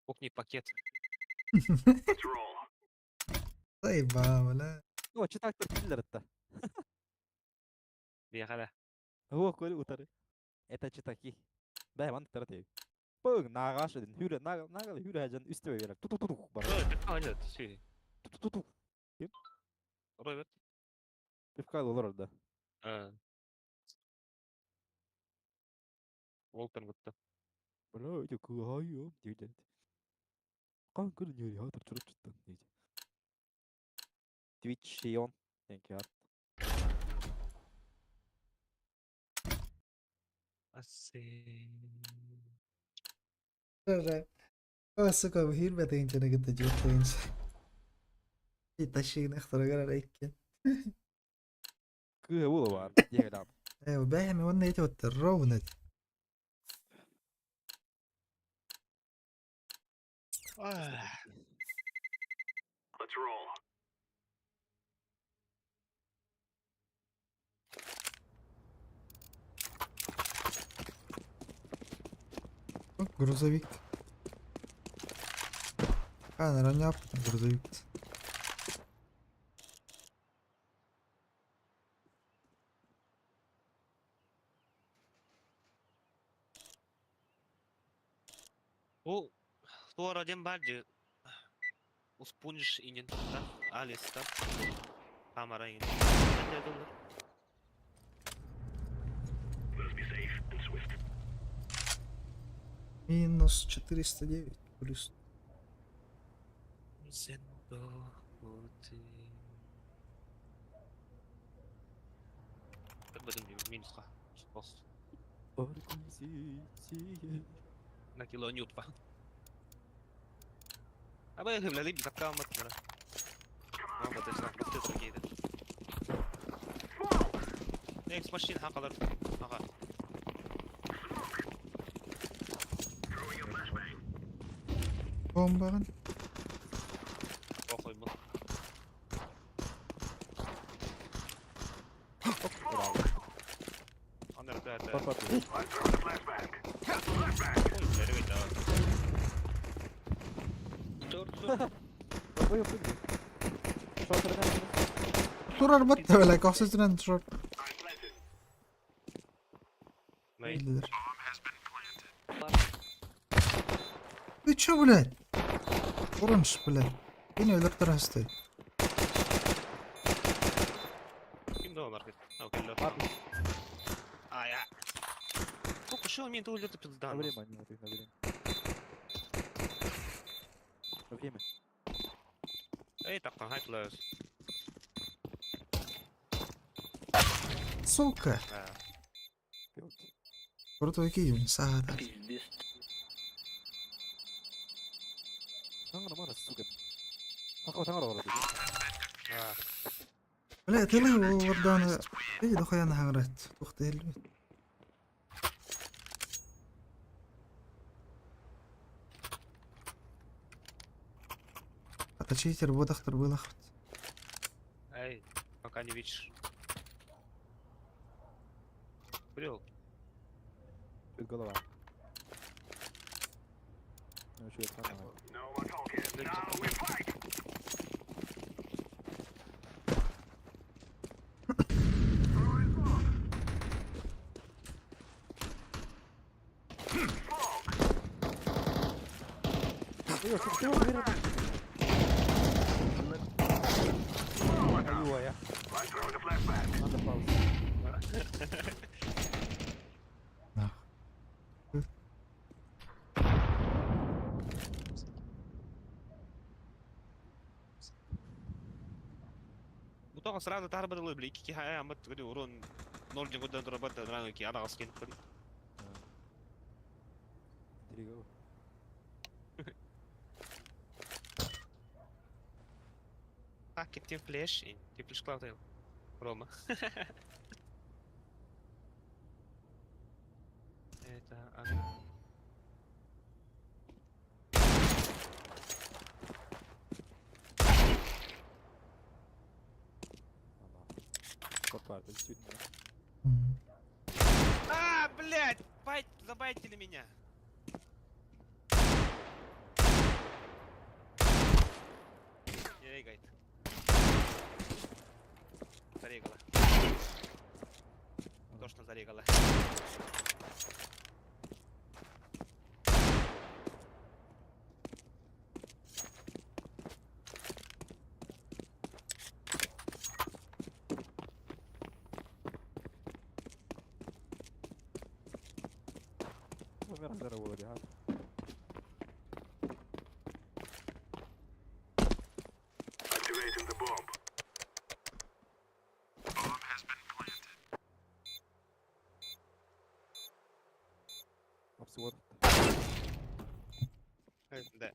Кухни пакет. Заебал, бля. О, читак киллер-то. Бияхала. О, коли утары. Это читаки. Бай, ван тараты. Пың, нагаш един. Хүрэ, нагал, нагал, хүрэ хажан үстүбэ берер. Ту ту ту ту бар. Ту ту ту. Роберт. Пивка олар да. Волтер гытта. Бля, эти кыгайым дейди. Кан күн нери хатыр чурып чыттан дейди. Twitch Shion. Thank you. О, сука, хирбе тегинчене кытта жок тегинче. И ташигин ахтарагар айккен. Кыга була бар. Дегелам. Э, бэхми онна эти вот ровно. О, грузовик. А, наверное, грузовик. Ол туара дем бар же. Успунж инен да, Алис да. Камара инен. Минус 409 плюс. Минус На кило нютпа. Абы хымлали бизакка алмат мына. Ама бата сна бата кейде. Next machine хакалар. Ага. Бомбаган. Похуй был. Андер это. Папа. Ой, бля, Ой, ой, Турар батта бля, кохсөтүнөн турар. Мей. Ты чё, блядь? Оранж, блядь. Beni öldürttüren стоит. Ким да маркет. Окей, лёд. А, я. Сука, что мне это пизда? На время они на время. На время. Эй, так, там хайплес. Сука. Крутой киһи саата. Таҥара мара, сука. Таҥара олорор. Бля, тылы олордааны эй дохуян хаҥырат. Туох да иһиллибэт. Ата читер буотахтар быылахпыт. Эй, пока не видишь. Брел. Тут голова. Ну, что, я сам Надо паузу. Нах. Бутоҕо сразу таарбадылы били икки киһи аммат урун ноль дьоҥгудан турабат рано ки анаҕас кин Интрига. Так, тем флеш, и ты флеш клавдал. Рома. Это она. Опа, действительно. А, блядь! Байт, забайтили меня! Регайт. Зарегала. Точно зарегала. Умер здорового, да. Обсвод. Да.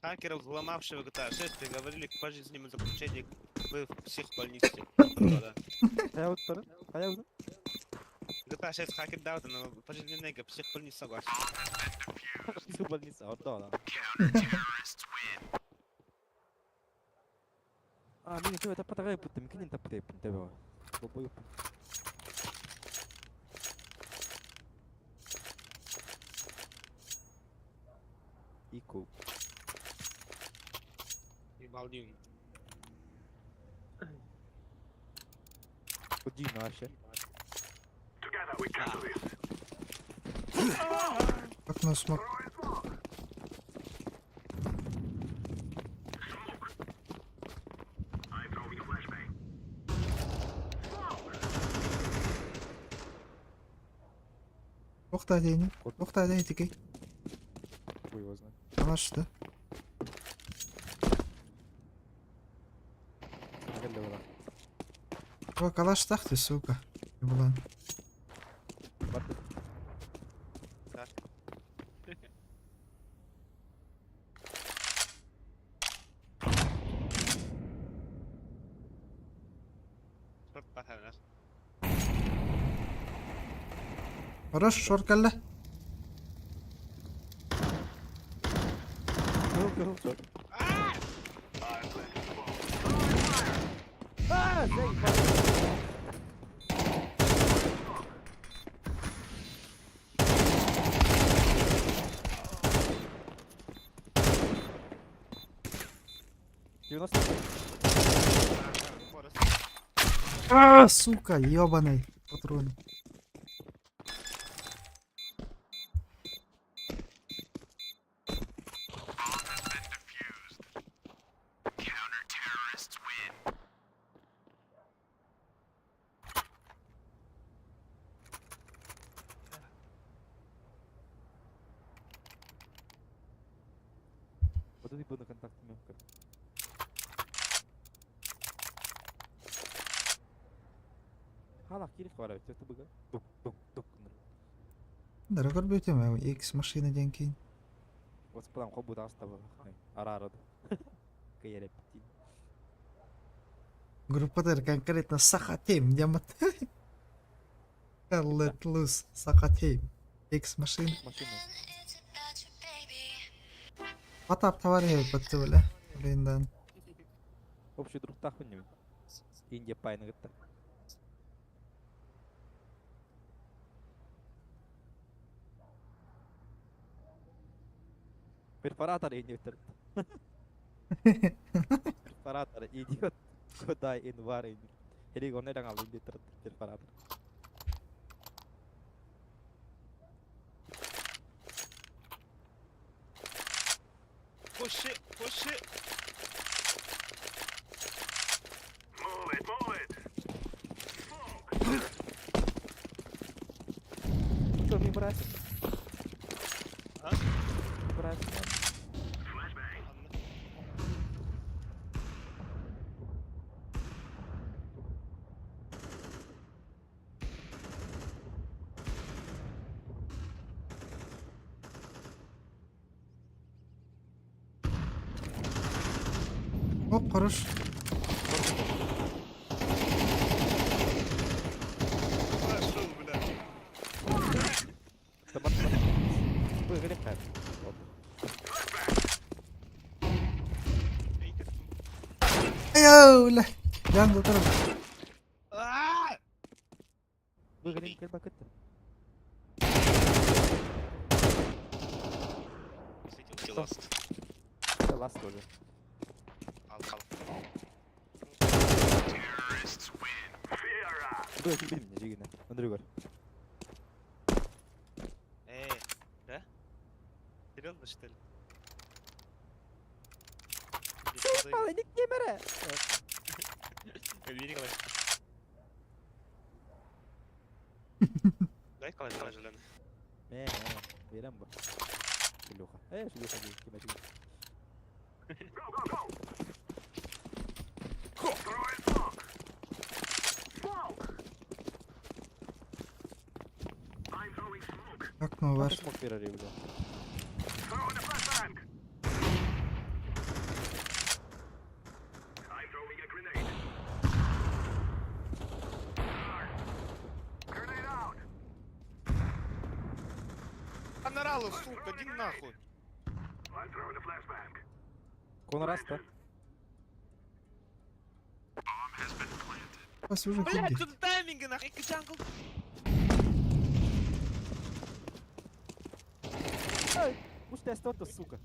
Хакеров, взломавшего GTA 6, приговорили к пожизненному заключению в психбольнице. Да. Хайа уттарын? Хайа утun? GTA 6 хакер да, но пожизненный психбольница согласен. Психбольница, вот да. А, мин это патагай путтым, кинин тапты путтым. Бобой. Ику. И балдюн. Уди наша. Окно смог. Охта дейни. Охта дейни тикей. Хуй его знает. Алашты. О, калаш ты, сука. Еблан. Так. Шорт паханар. Хорош, шорт калла. А, заебал. 90. А, сука, ёбаный. Патроны. Вот это был на контакт мягко. Hala кирих бар, это быга. Тук тук тук. Дорогой бүтүм, X машина диэн киин. Господам хобу таста был. Арарад. Кыйерепти. Группалар конкретно Саха Team диэн Let loose Саха Team. X машина. Машина. Потап товарищ баттыбыла. Блин, Общий друг тахын не. Индия пайны гытта. Перфоратор идиот. Перфоратор идиот. Куда инвар Jadi gone udah ngalun di perforator. Oh shit, oh shit. Что, мне брать? А? Брать. Оп, хорош. Пошел, бля. Айоо, бля. Жан тұрып. Выгорим кэлбакыт. Светил ласт. Это ласт тоже. Ал, ал. Куда килбим мне жигина. Андрей гор. Эй, да? Серьезно, что ли? Никнеймере. Бери калаш. Дай калаш, калаш, Лена. Ме, берем бу. Шлюха. Шлюха, киме Окно ваш. Смог перерыв, бля. Анаралу, сука, иди нахуй. Кон раз, да? Вас уже Блядь, киди. тут тайминги нахуй, джангл. Ай, уж ты остался, сука.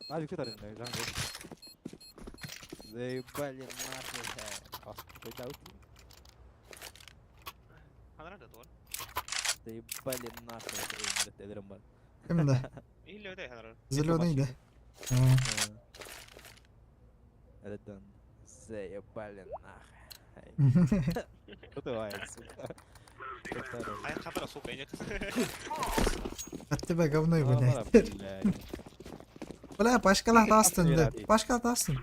А, Виктор, джангл. Заебали нахуй. А, какой Анарада туар. Заебали нахуй. Эдерим бар. Кимде? Или өтө ханарада. Зеленый да. Это заебали нахуй. Что ты сука? Ай, хатара, сука, ине. От тебя говно и блядь. Бля, башкалар тастın. Башкалар тастын.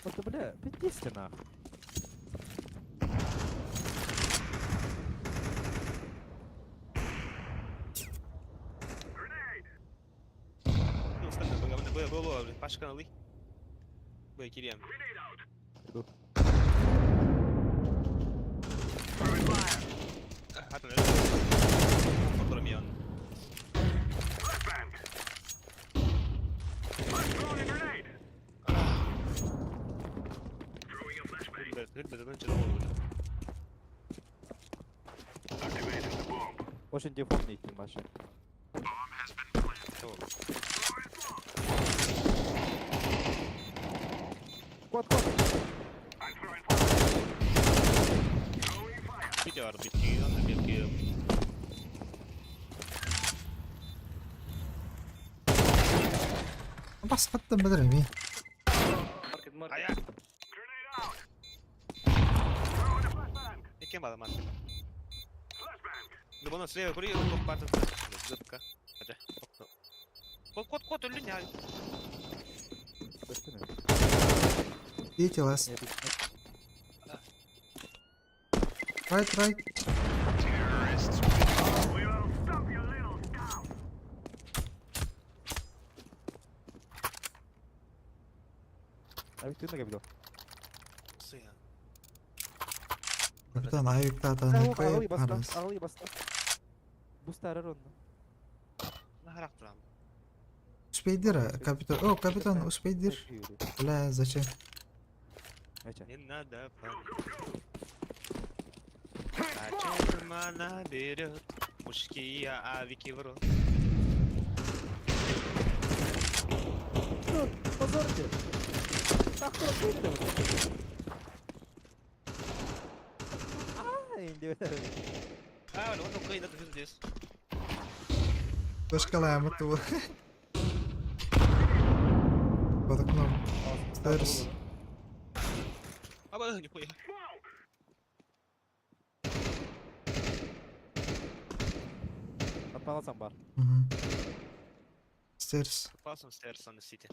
Вот бля, пиздец нахуй. Ну, ставь, б, б, б, Пашка налый. Б, кирем. Иду. Хатан, Фотромион. Очень дефолтный машин. Кот, кот. Видео арбитки, арбитки. Бас қаттан бідір ми. Ая. Иккен бада маркет. Вон слева кури, он патен. Зыбка. Хотя. Кот, кот, кот, өлүн я. Көстүнэ. Видите вас? Я тут. Right, right. А ведь ты на капитал. Сыян. Капитан авиктата Ағылый баста, парас. ағылый баста. Бустарар онно. Нахарак турам. Успейдир, капитан. О, капитан, успейдир. Бля, зачем? Ача. Не надо паники. А чем она берет? Мужские авики в рот. Позорьте! Так кто А, он кыйда здесь. Башкалаем этого. Под окном. Stairs. А, нихуя. Паласам бар. Угу. Stairs. Попался stairs on the city.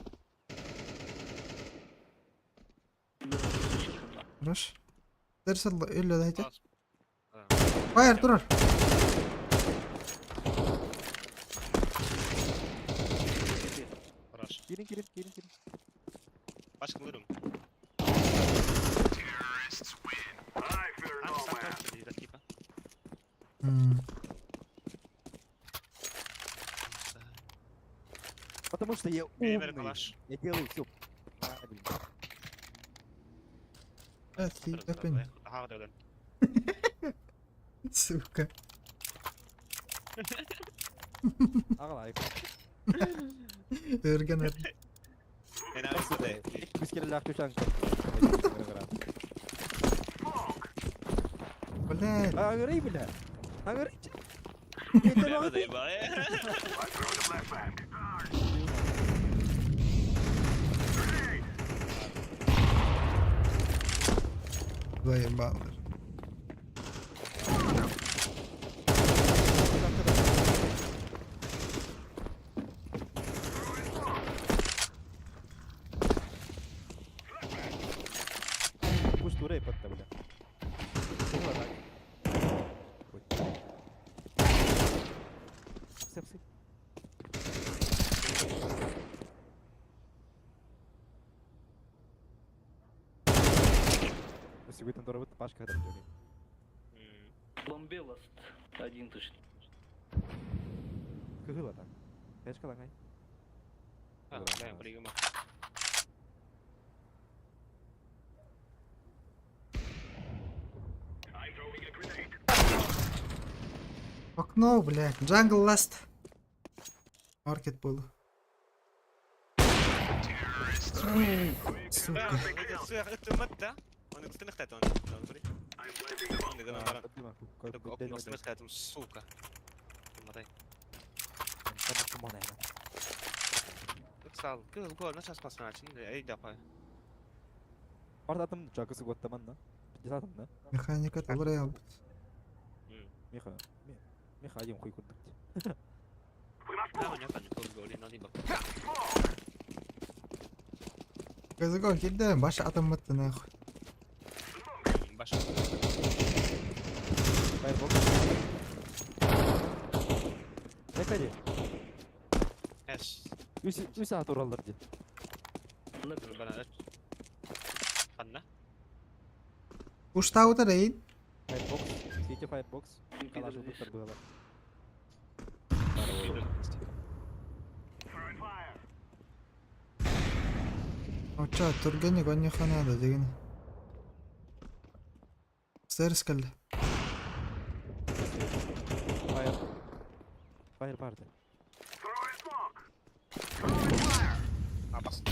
Хорош. Stairs illa дайте. Попался. Fire турар. Хорош. Кирин, кирин, кирин, кирин. Башка вырум. А, сам как ты, типа. Потому что я умный. Калаш. Я делаю все правильно. Блядь, Сука. Ағылай. Өрген Блядь. Ағырый, бля. Ағырый. Заебал. Пусть турей подта, бля. Апсы, апсы. Сегодня дорого пашка когда Бомбелост. Один точно. Кыгыла так. Пешка лагай. А, бля, пригома. Окно, блядь. Jungle last. Маркет был. Сука. Сука. Механика толрая. Миха. Миха один хуй курдук. Казаков, кидай, баш атом это нахуй. Баш. Фаербокс. Экади. Эс. Үс саат ураллар ди. Ханна. Уштау рейд. Фаербокс. Сити Фаербокс. Калаш убыттар было. Оча, тургеник оньяха надо деген. Stairs кэллэ. Фаер. Фаер барды. А, бас.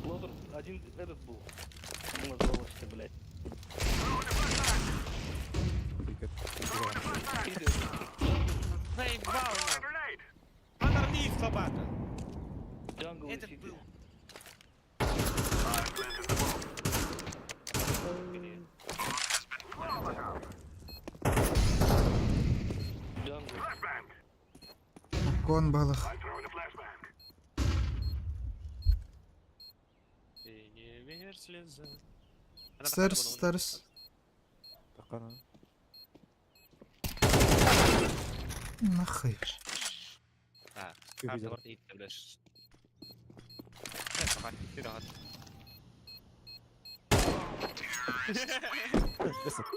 Лодер один этот был. Назывался, блядь. Заебал нахуй. Собака. Джангл и Этот Сити. был. Кон балых. Ты не верь слезам. Стерс, стерс. Такана. Нахуй. А, Ты карта видел? барыта иһиттэ блядь.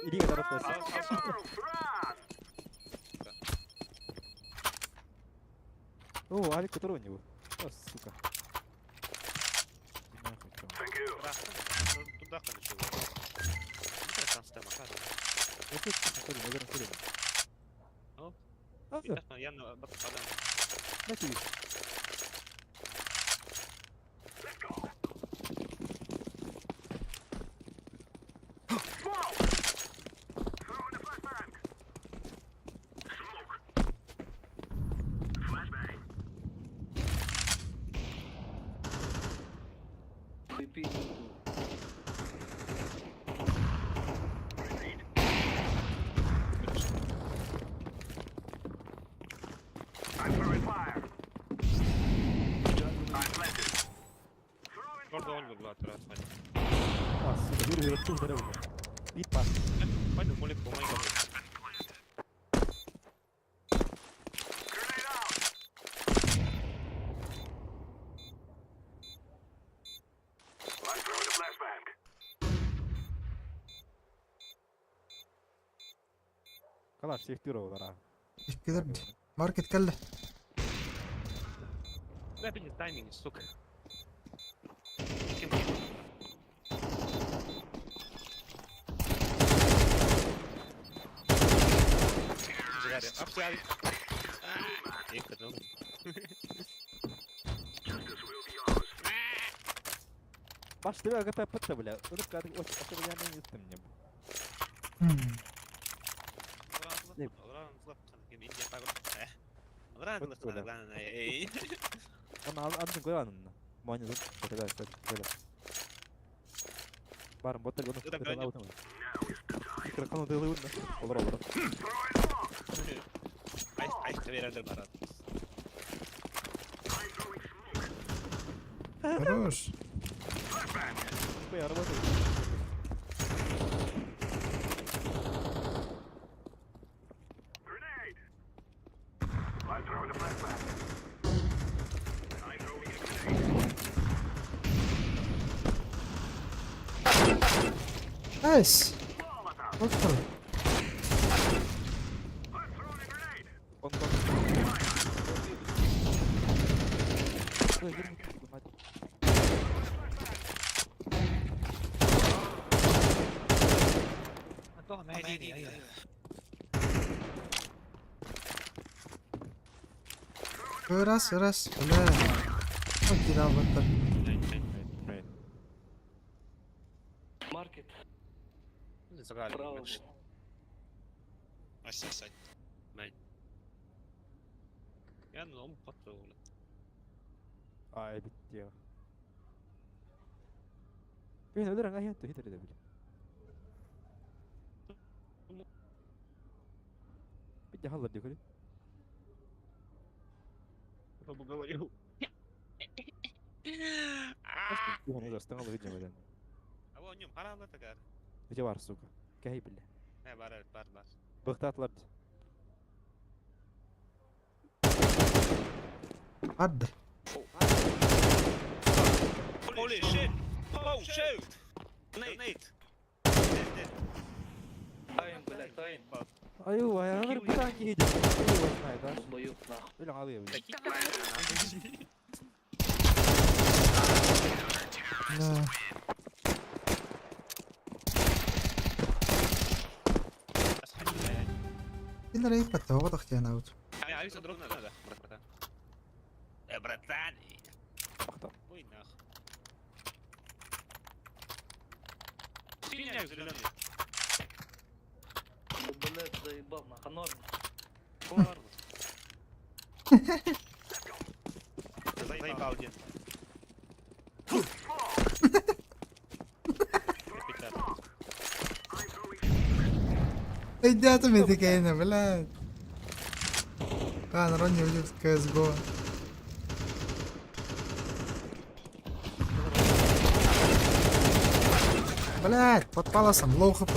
Илиигэ таратта. О, Алик, который у него. О, сука. Нахуй, чё. Туда хочу. Я тут, смотри, наверное, смотри. О. А, всё, на тебе. Ты А, сука, Юрий, Юрий, здорово. Бит пас. Калаш, всех тюров, дара. Кедер маркет кэллэ. Бля, тайминг, сука. Баш, ты АГП ПТ, бля. Рыбка, очень я не ты мне. Аны аны көрөөнүн. Мони тут када када. Барым боттар гону. Кракану дылы Олор олор. Хорош. Я работаю. Найс. Доктор. Он он. Ой, верни, мать. Раз, раз, бля. Кидал баттар. Маркет. Право. Ай, битте. Бин өлөр аңа хәтта хитер дә бил. Битте халлар дип көлү. Говорил. Уны достан алып видео белән. А вон нем харам такар. Где бар, сука? Кәй бил. Не бар, бар, бар. Быктатлар. Арды. Holy shit! Oh shoot! Grenade! Dead, dead. Тайм, блядь, тайм. Аю, ай, ар бутан киде. Аю, знает, да? Долбоёб, нахуй. Бил алып. Да. Киллер иппатта оҕотох диэн аут. Братан. Братан. Бакта. Ой, нах. Синяк зеленый. Да, блядь, заебал, нахуй. Норм. Заебал один. Өйдөөтүм ити кэйнэ, блядь. А, народ не будет в CSGO. Блять, под паласом, low хп.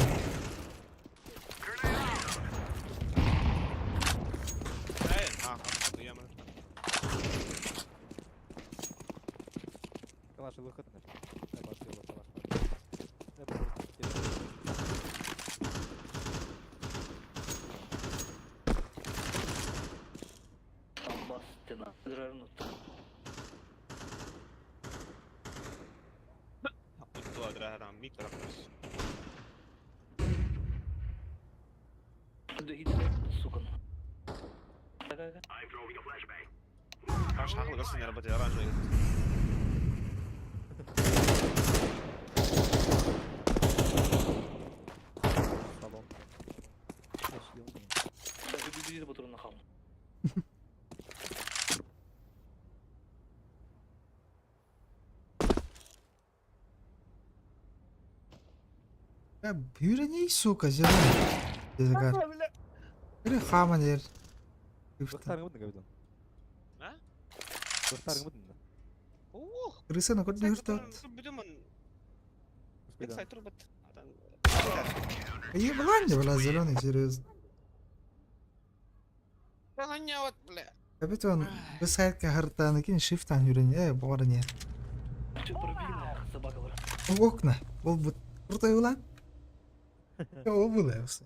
Бүүрэний, сука, зеленый. Дезагар. Или хаман ер. Крыса на код Еблан бля, зеленый, серьезно. Опять он высадка гартаны кин шифтан юрень, бора не. Окна, ол бут крутой улан. О было все.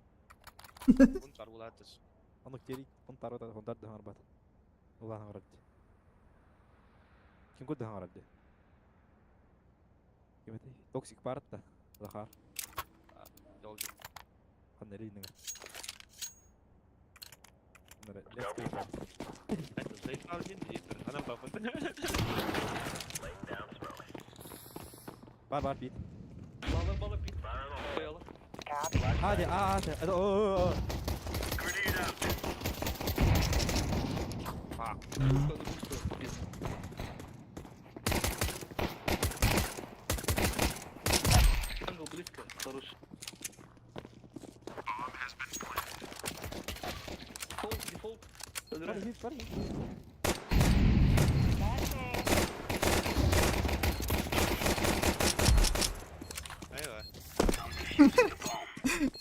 Токсик парта, Захар. Бар бар бит. Бала бала бит. Koyalım. Hadi hadi. Hadi. Oo. Ангел близко, хороший. Дефолт, дефолт. Бар бит, бар бит.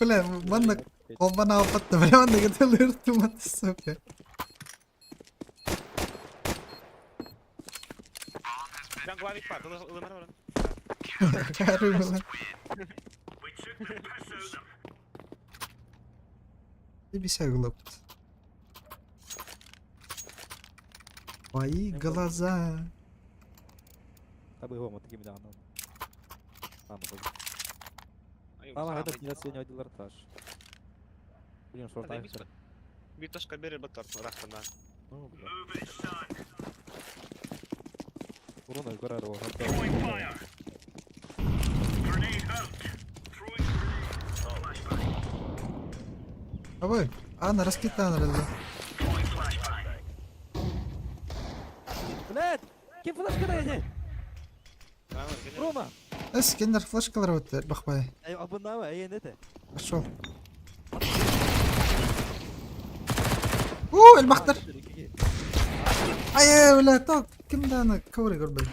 Бля, манна колбана алпатты, бля, манна кетелер сука. Кары была. Ты глупт. Твои глаза. Абой, Анна, раскитай на Блядь! Ким флешка дайны? Рома! Эс, кендер флешкалар өтті, бақпай. Ай, абыннама, эй, нете. Пошел. У, элбахтар. Ай, бля, то ким даны ковры көрбей.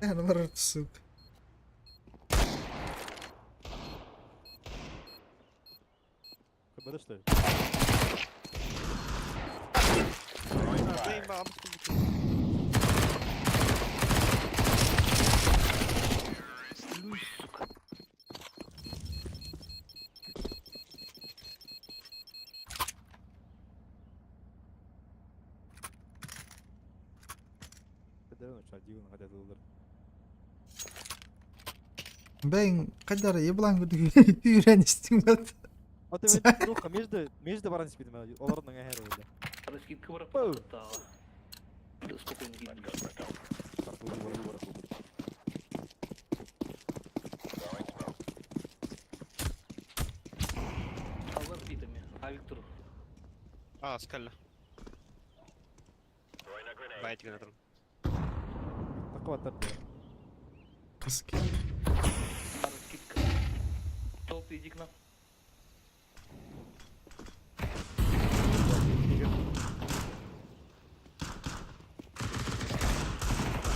Наоборот, сука. КБД что ли? КБД, ну что, дивно, хотя доллар. Бәйін қайдар еблан үйреністің бат. Ата мен руха между между баран спидим, олардың әһәр oldu. Раскидка бар. Оу. Да, спокойно гибнет. Алар битами. А Виктор Аа, скалла. Байтик гына Такого тарда. Кыски. Скидка. Толстый, иди к нам.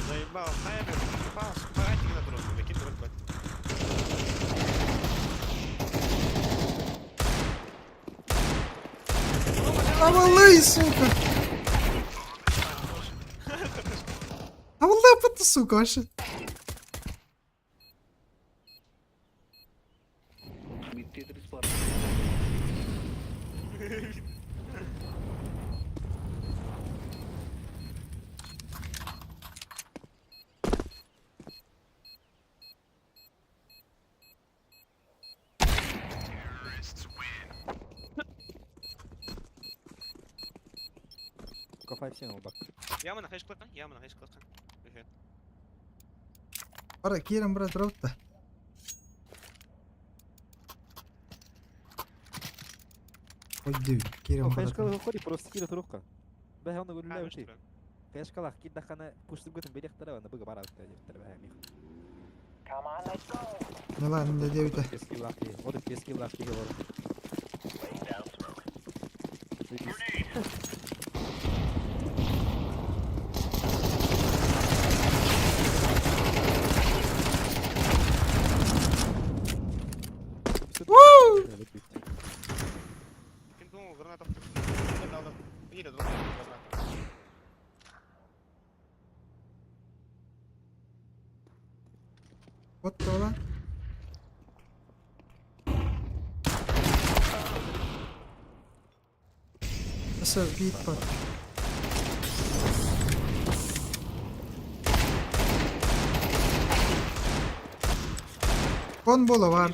Заебал, хайбер, заебал, байтик гына турар. Ким турар бат. Авалай, сука! Авалай, ты, сука, вообще. Тетрис пар. Кофай все бак. Ямана хэш клака, ямана хэш клака. Бара, кирен, брат, роутта. Ой, кирен, Хэш брат. кала ходи просто кира трубка. Бә аны гүлләү ти. Хэш кала кидда хана пуштып гытын бедек тара аны быга бара тара бә мих. Ну ладно, да девять. Кески лахи. Вот кески лахи говорю. Ким думал, граната. Или граната. Вот то, Nasıl beat bak. Кон бола var.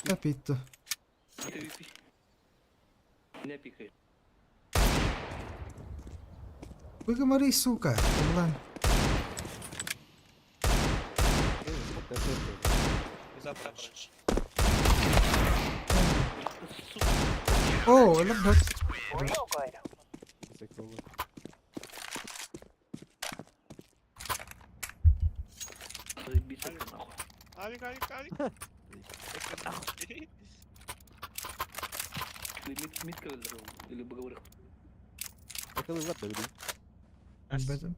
Капитто. Не пикай. Выгомори, сука. Блин. О, это Заебись это нахуй. Авик, авик, авик. Ты мид, мид кавалер или боговорых? Это вы ладно, блин. Бэтен.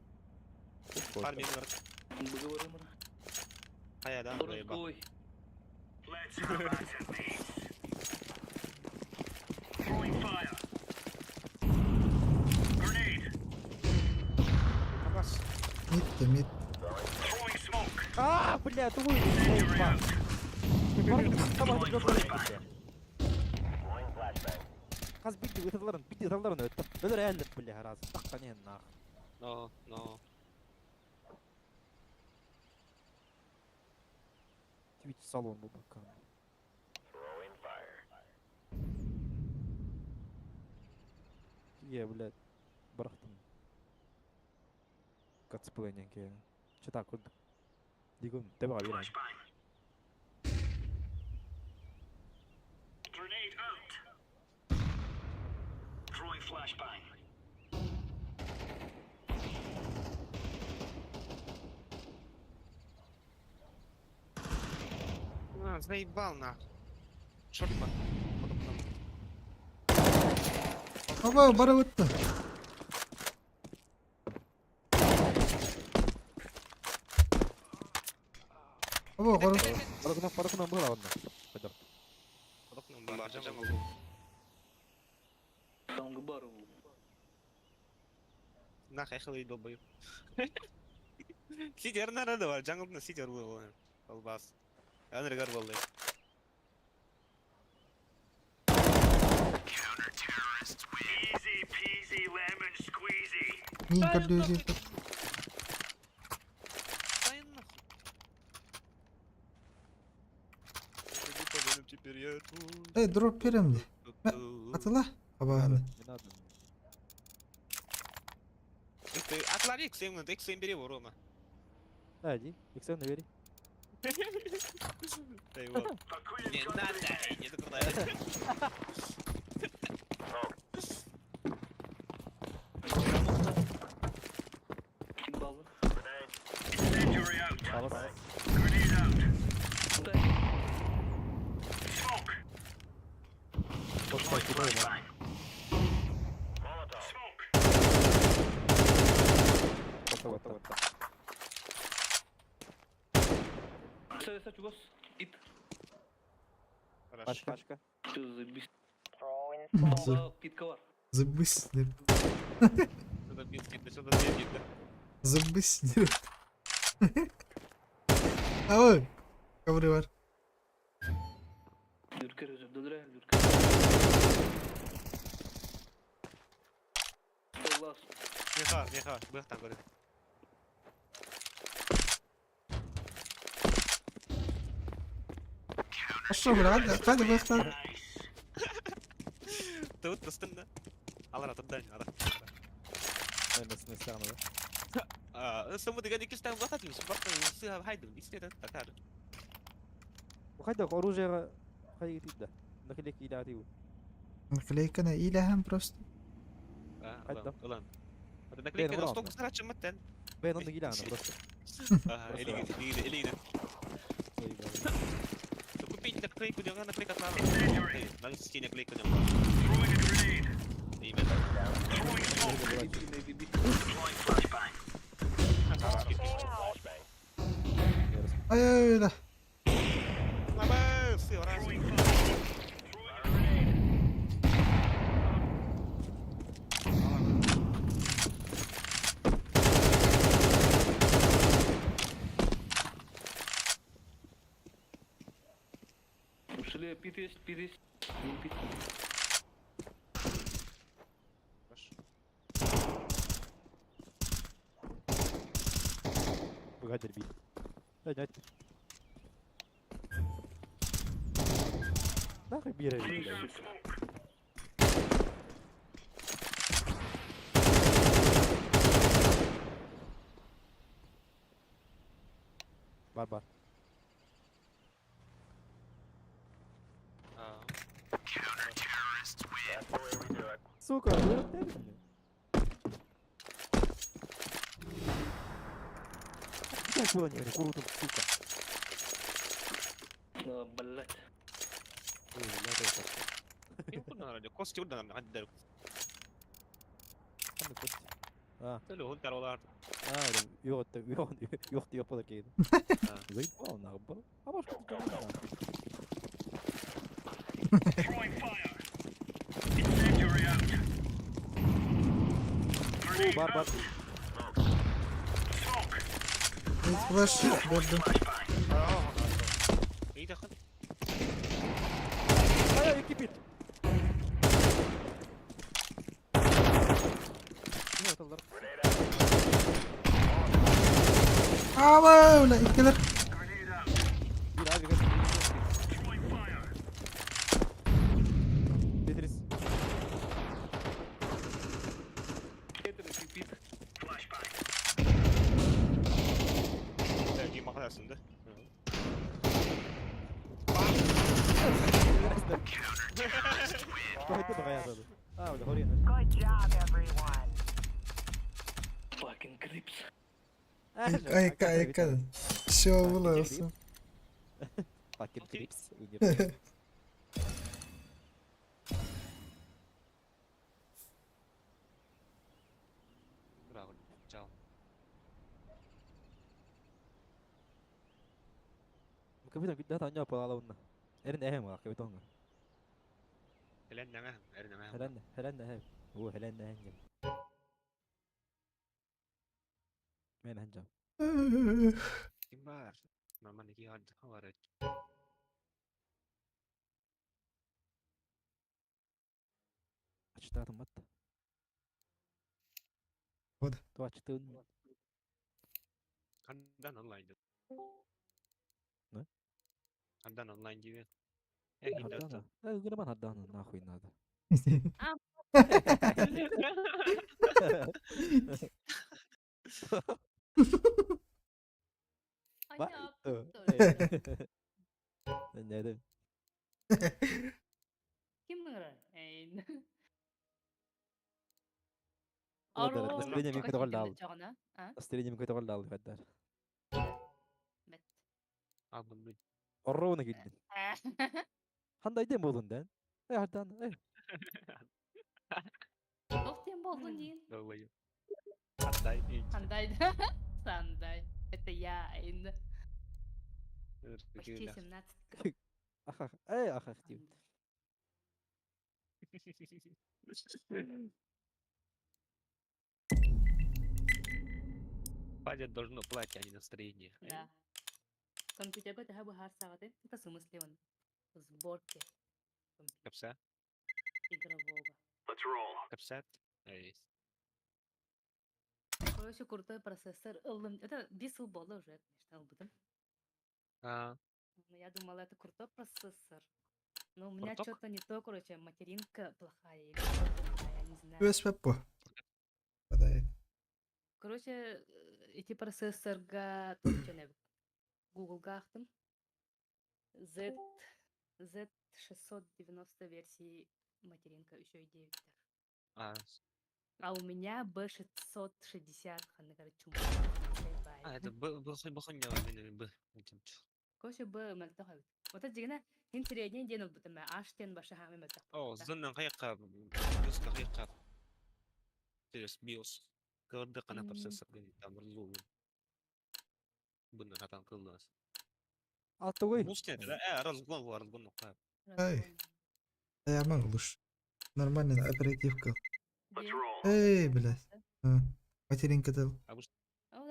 Фармин бар. Боговорым. Хая, да, заебал. Русской. Абас. Мид, мид. А, бля, ты вы. Хас бидди ыталарын, бидди ыталарын өттө. Өлөр әллеп бля, раз. Таққан нах. Но, но. Твич салон бу бакан. Е, блядь, барахтым. Кацпление ке. Че так вот. Дигон, тебе габира. А, заебал нахуй. Шорт бар. Потом там. Оба, бара өтті. Оба, қора. Баракунан, баракунан була онна. Пойдем. Потом бар, жамал. Там габару. Нахуй хылый долбоеб. Сидер нарада бар, жаңылдың сидер был. Албас. Анрегар болды. Мин көрді. Эй, дроп берем де. Атыла. Аба, Не надо. Ты атлари XM, XM бери его, Рома. Да, иди, XM набери. Да его. Не надо, не такое. Палас. Все, чугас. Ит. Хорошо. Пачка. Все, заебись. За- Питка var. Забысь. Что-то бит кидно, что-то бит кидно. Забысь. Ой, ковры var. Lürker özür dilerim, lürker. Allah Меха, меха, быхтан говорит. Хорошо, брат, hadi бахтан. Ты вот استنى. الله تدني هذا. سمو دقيقة كيش تام بختي مش بختي نسيها هايدن يستير تتار. وخدك оружие خلي تبدا نخليك الى تيو Наклейка на иләһәм просто. حتى. Ulan. هذا نكليك بين دوستوك سرعة شمتن. بين عندك الى انا просто آه، اللي اللي اللي Купить наклейку, не наклейка там. Надо сети наклейку не Ay öyle. Ушли, пит есть, пит есть. Не пит. بغادر بيه لا لا ناخذ بيرة بار بار Сука, вы отдали мне? Как было не куру тут, сука. А, блядь. Ой, бля, это Кости удан عندك Ханна кости. А, له انت ولا а, يقعد يقعد يقعد يقعد كده. Заебал нахуй. А может ты Бар бар. Flash берді. ايه دخل Ай, кипит. Ава, öyle ikkiler. Bir abi kaç. Tetris. Это пит. دي ما خلاص ده Что это было? А, бля, говори. Fucking creeps. Айка, айка. Все было. Fucking creeps. Браво, чао. Капитан, да, там не палала. Эрин эхэм, капитан. هلنا معهم هلنا معهم هلنا هلنا هام هو هلنا هنجم مين هنجم كبار ما مانك يقعد هو ачтатым мат Вот. То ачтын عندنا онлайн Да? عندنا онлайн دي ايه Хаддана. Э, Громан Хаддана, нахуй надо. Ay Не, Kim bunlar? Ey. Настроение мен көтөҕөл А? Настроение мен көтөҕөл алды хаддар. Албын Ровно киирдин. Хандай диэн буолун дэн? Эй, хардан, эй. Туох диэн буоллун диин? Доллайым. Хандай Хандай. Сандай. Это я, Айна. Почти 17. Ахах, эй, ахах диибит. Падет должно платье, а не настроение. Да. Компьютерга төһө быһаарсаҕытый? Это в смысле он сборки Капса? игрового. Капсат? Эй. Короче, крутой процессор. Ыллым. Это бис сыл буолла уже, конечно, ылбытым. А, Но я думала, это крутой процессор. Но у меня Круток? что-то не то, короче, материнка плохая или что плохая, я не знаю. USB по. Подай. Короче, эти процессорга точно Google-га ахтым. Z, Z690 версии материнка еще и 9. А, А у меня B660, ханна, короче, а, это б, б, б, б, б, Короче, Б мөлтөх эбит. Ота дьигинэ һин средний диэн ылбытым ээ, H диэн баша хаамай мөлтөх О, буолбута. зоннан хайqa диска хайqa через BIOS. Кырдык ана процессор там рулу. Буну хатан кыллас. Аттыгый. Мустен, да, э, разгон var, разгон нукка. Ай. Я могу лучше. Нормальная оперативка. Диэн. Эй, блядь. А, Материнка дал.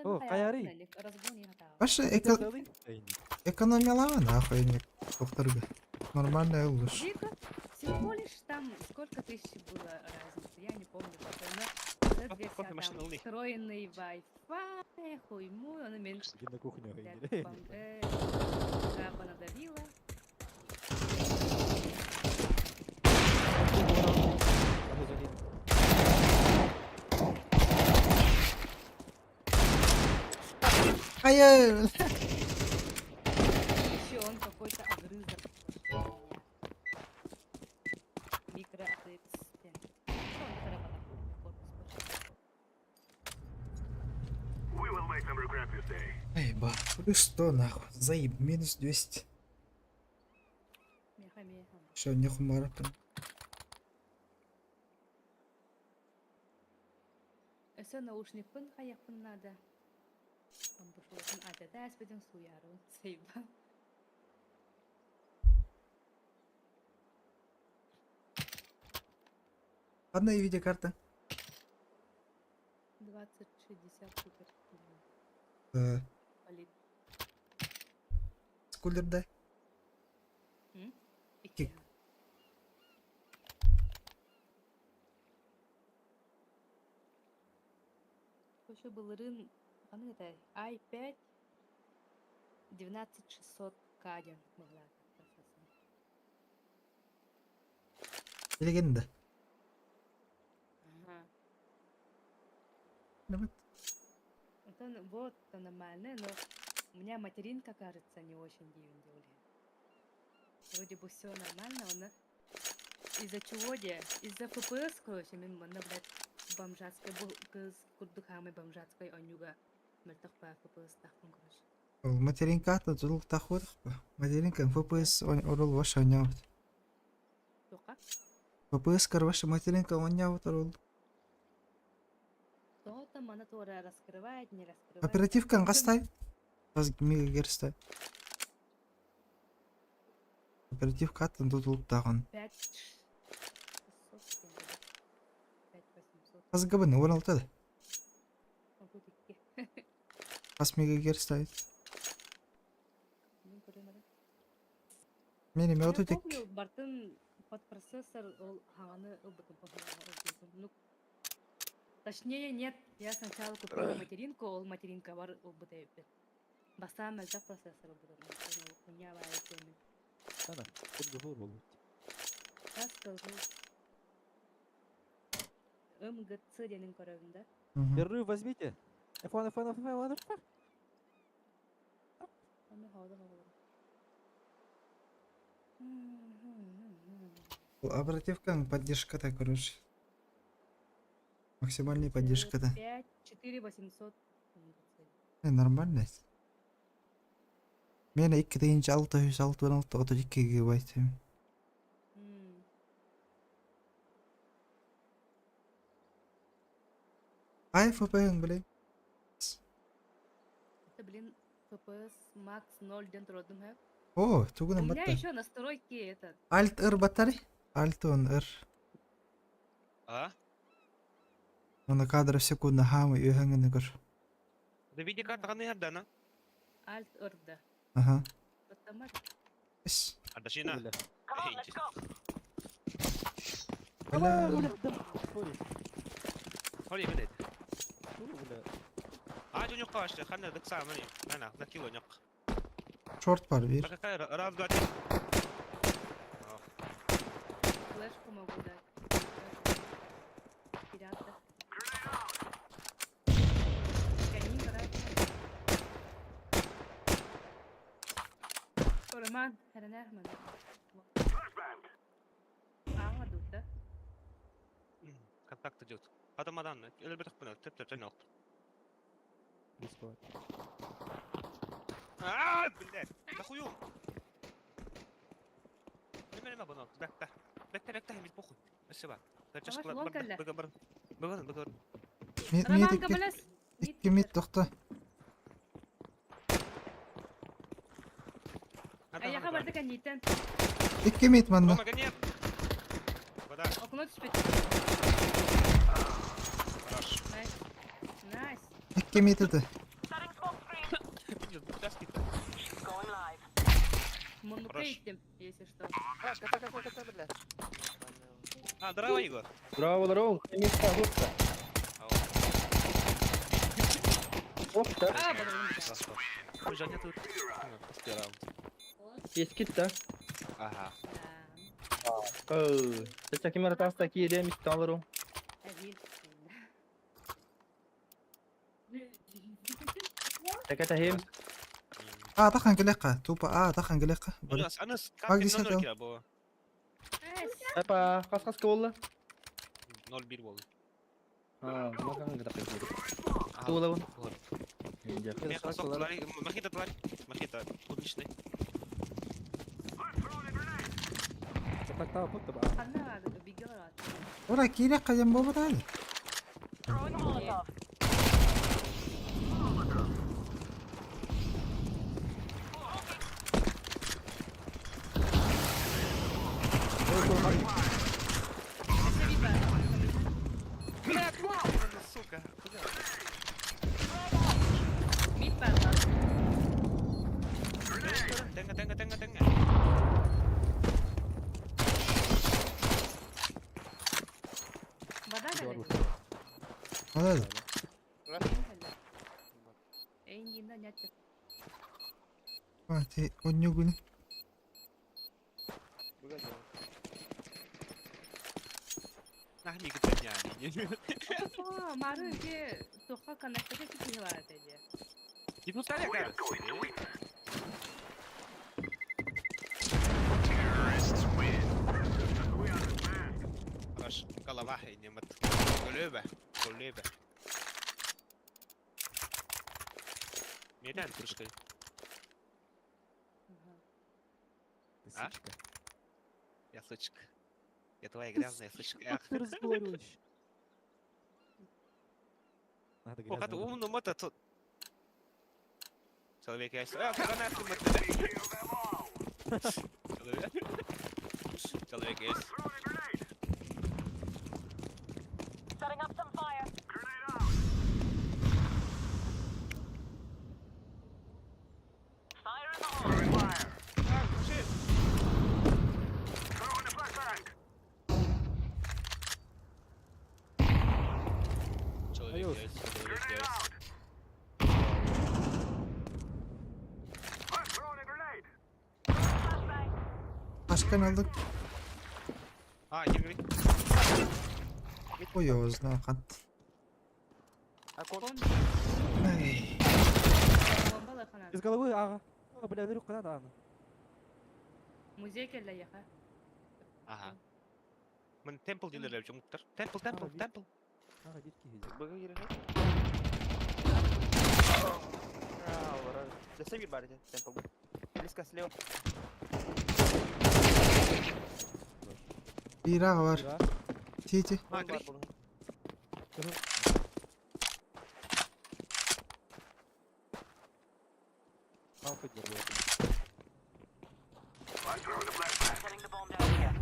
О, хайарый. Разгон и хатаа. Ваша эко... экономиялава нахуй не докторга. Нормальная лучше. Дико, всего лишь там сколько тысяч было разницы, я не помню потом, но Кофе, Z кофе, машина там лы. встроенный Wi-Fi, хуйму, он меньше. Иди на кухню. Блядь, иди. Да, понадавила. А ну, за ним. Ай-яй, И еще он какой-то огрызок пошел у меня. Микро ATX. Что он тарабанах? Корпус пошел. Эй, ба. Плюс 100 нахуй. Заеб. Минус 200. Меха, меха. Все, не хумара. Өсө наушникпын хайахпын надо. Амбушуатын адада әспеден суярын сейба. Одна и видеокарта. 2060 супер. Э, Болит. Скулер дай. М? Кик. Икки. Еще был рын, это i5 19600 К диэн была процессор. Легенда. Ага. Вот. Это, вот, это нормально, но у меня материнка, кажется, не очень дивен делали. Вроде бы все нормально, она из-за чего де? Из-за FPS, короче, мин манна, блядь, бомжатской бу кыз курдук хаамай бомжатской онньуга мөлтөх баа FPS тахпын, короче. Материнка тулук тахур. Материнка FPS орол ваша оняут. Тока? FPS кар ваша материнка оняут орол. То там она тоже раскрывает, не раскрывает. Оперативка кастай. Аз мегагерцтай. Оперативка аттан тутулук тагын. 5 600 5 800. Аз габын оралтады. Отут икки. Аз мегагерцтай. Мин көрөм. Мени Я отут помню, бартын под процессор ол хаганы ылбытым, ну, точнее, нет, я сначала купила материнку, ол материнка бар ылбыт эбит. Бастаан мөлтөх процессор ылбытым, ол хуйня баайы көмүн. Ана, ким был болот. Сейчас скажу. МГЦ диэнин көрөбүн да. Перерыв возьмите. F1, F1, F1, F1. Аны хауда хауда. Оперативка поддержка так, короче. Максимальная поддержка, да. 5, 4, 800 МГЦ. Э, нормально. Миэнэ 2666 32 гигабайт. Ай FPS блин. Это, блин, FPS Max 0 ден туродум хэп. О, тугунан У меня батта. еще настройки этот. Alt R батари. Alt он R. А? Оны кадр в секунду хамы үйәңін көр. Да видеокарта қандай әрдана? Alt R да. Ага. Потому Ис. Ардашина. Бля. Бля. Бля, да, сори. Холи, блядь. Фу, бля. А, жонюк қашты, қандай дықса, міне. Ана, на кило нюк. Шорт бар бир. Какая раз, два, три. флешку могу дать. Пирата. Роман, Хернерман. Аңа да? Контакт идет. Адамадан, элбет бұны, теп-теп жайнал. Бесплатно. А, блядь, нахую. Неме бұны, бәкті. Бәкті, бәкті, мен похуй. Спасибо. Бүгін, бүгін. Мид Роман, мид икки. көмөлөс. Икки мид тохта. Аяға барды кәнейтен. Икки мид манна. Рома, гони. Вода, Окно түспет. хорош. Найс. Найс. Икки мид это. Мунука Хорош. иттим, если что. А, здорово, Егор. Браво, здорово, места, гостя. Опта, А, бадырым. Уже тут. Поспирал. есть кит, да? Ага. Да. Э, ким таста кире мисталыру. Әбил. Так это хим. А, тахан келеққа. Тупо а, тахан келеққа. Бара. Анас, Анас, Как как десятый? 0 кило было? Эс. Апа, қас қас болду? 0-1 болды. А, макан гыда кайсы. Ага. Тула вон. Вот. Инде. Меха сок тлари, мохито тлари, мохито клубничный. Так, будто бы. Қана биге барат. Ора киреққа дем болбады әлі. Сука. Мид бар. Тенга, тенга, тенга, тенга. Бада Здорово. Алады. Эйнинда нятты. А, те оннюгуни. Нахни гытня. О, мары ке тоха коннектеге кити бар деди. Не пускай, Хорош, голова не мат. Голеба, голеба. Мерян крышкой. Ты А? сучка. Я сучка. Я твоя грязная сучка. Эх. Ты разговариваешь. Надо О, как грязно. умным это тут. Человек, я... А, гранату мы Человек. Человек есть. А, shit. Человек Айос. есть, человек есть. Başkan aldık. А, не Ой, озна қат. Кон Ай. бомбала хана. Из головы, ага. А, бля, Андрюха, надо, ага. Музей келді яха. Ага. Мен темпл дилерлер жумуптар. Темпл, темпл, Ага, темпл. Ага, дитки хизи. Близко слева. Биир аҕа бар. Ира. Тити. Вон бар булун. Алфа держу.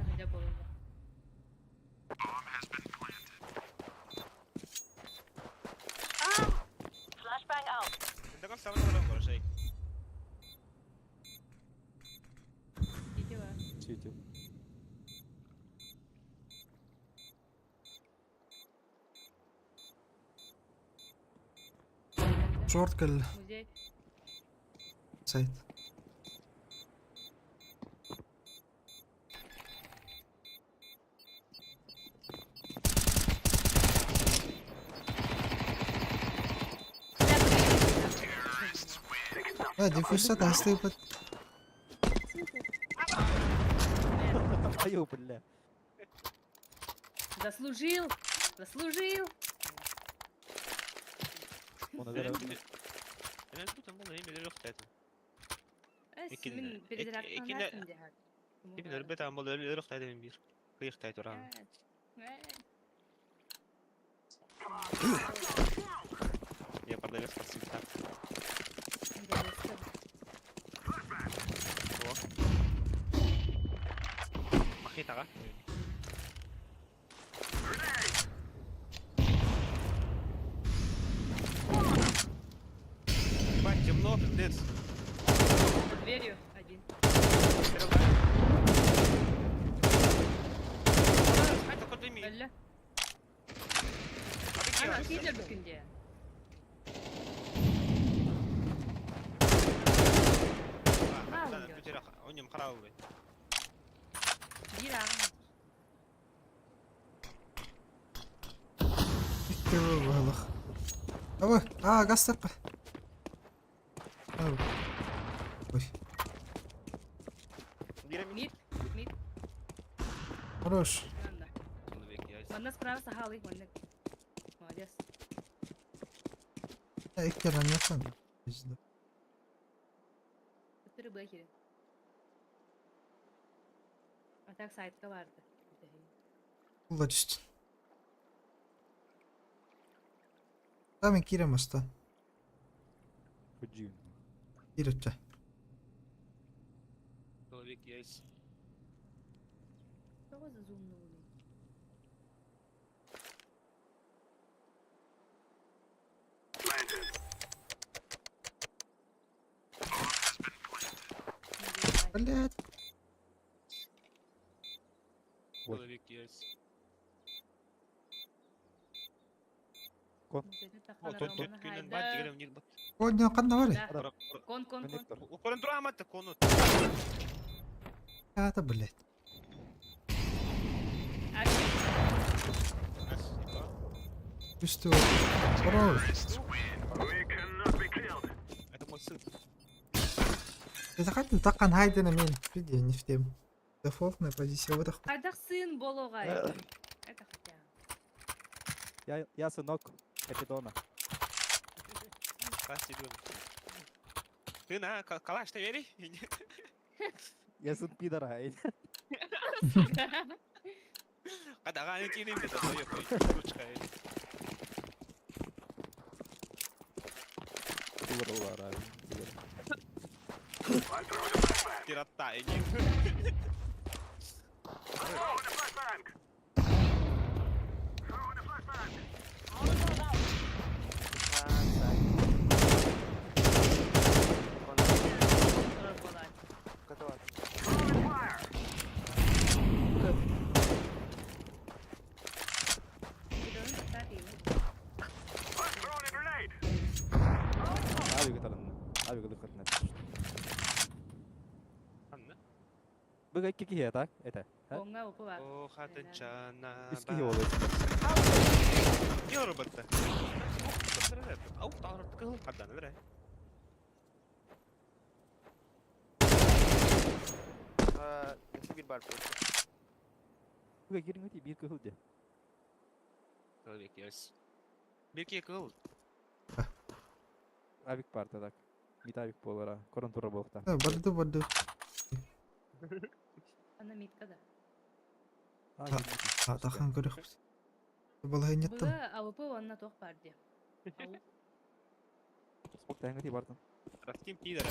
Хотя бы. عندك سامع ولا ولا شيء. Идите ва. Сити. Шорт кэллэ. Музей. Сайт. А, диффуза тастыпыт. Аю, бля. Заслужил! Заслужил! Он даже... انا كنت والله هي اللي اختها. Эс, Иккин- мин перезарядкаланасын дьаһар. كيف ربيت عم والله اللي اختها من بير. هي اختها ترى. يا продавец консультант. Makita ka? Ебать, темно, пиздец. За дверью один. Өллө. Ана, кийлер бүкүнде. Биир ааҕын. Икки баһылах. Аба, а, газ таппа. Ау. Ой, Мид, мид. хорош. Манна. Манна справа сахалы, манна. Молодец. Я икки раньяхан. Пизда. Өттөрү быа кирин. А так сайтка барды. Улла түстүн. Та мен кирем аста. Худжин. Киретче. Человек яйца. Что за зумнули? Блять. Ой. Человек яйца. Кодня канна бары. Кон, кон, кон. Коннектор. Укорен дура конут. Это, блять. Түстү. Хорош. Это мой сын. Это хатын таккан хайдена мен. Видео не в тему. Дефолтная позиция выдох. Хайдах сын болоҕай. Это хотя. Я сынок Капитона. Класс ребенок. Ты на калаш ты вери? Я сын пидора. ай. Кадаган тинин это ручка. Ура, ура, ура. Тирата и Контроль буолар. Готово. Видеону поставили. Авик таланна. Авик лыкатна. Быга кики так? Это. А? Оҥҥа опу бар. О, хатынчана. Үс киһи буолуо. Не роботта. Ау, тағыр қадан бері. Сибирь бар просто. Быга кириң өтей бир кыһыл де. Человек яйца. Берке кыл. Авик бар так. Виталик буолара. Корон тура буолта. Да, барды барды. Ана митка да. А, тахан көрөхпүт. Балаһынньаттан. Была АВП онна туох бар дии. Смок тэҥҥэ бардым. Раским пидора.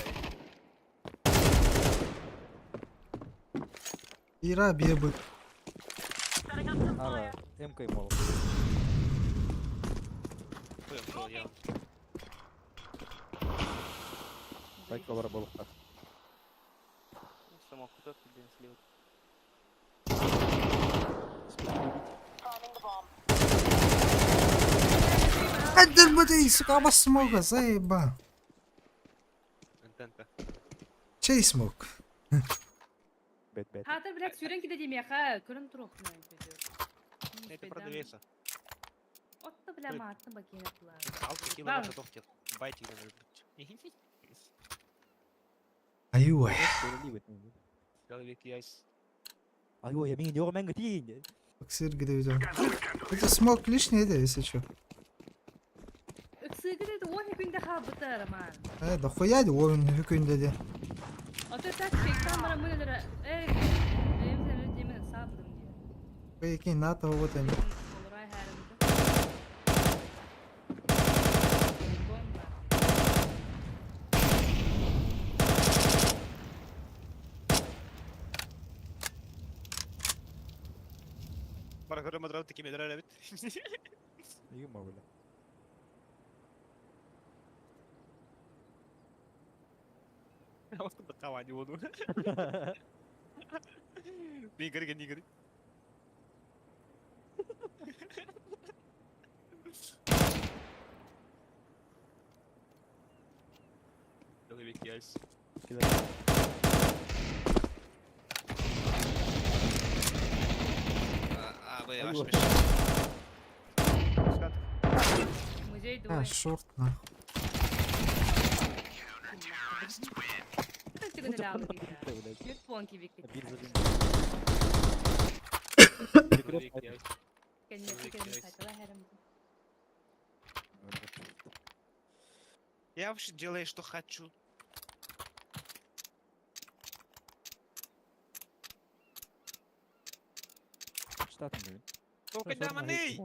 Ира бебы. Ара, МК мол. Байка бар болуктар. Самоход блин, слева. Аддербатый, сука, оба смока, заеба. Антенка. Чей смог? Бет бет. Хаатар блядь сүрэн киде демиэхэ көрөн туруохтун Это продавеца. Отто бля мааттын бакина тула. Алты кило ваша тохтер. Байте быть. Аюй. Человек яйц. Ай, я мин йога мэнгэ тиин. Сыр где Это смог лишний, это, если что. Ыксыгыр это он күндэ хаабыта роман. Э, да хуя он хүкүндө де. Ото так фейктан бара мын эй эм сен демен сабдым дии. Какие НАТО вот они. Олорай хәрімді. Бомба. Бара көрө мадрал тики медрал бит. Игин ма бля. Авто кавани воду. Нигер нигер. Человек яйц. А, вы ваш Музей А, двое. шорт нахуй. Телефон кибик. Человек яйц. Я вообще делаю, что хочу. Штатым блин. Только да маны!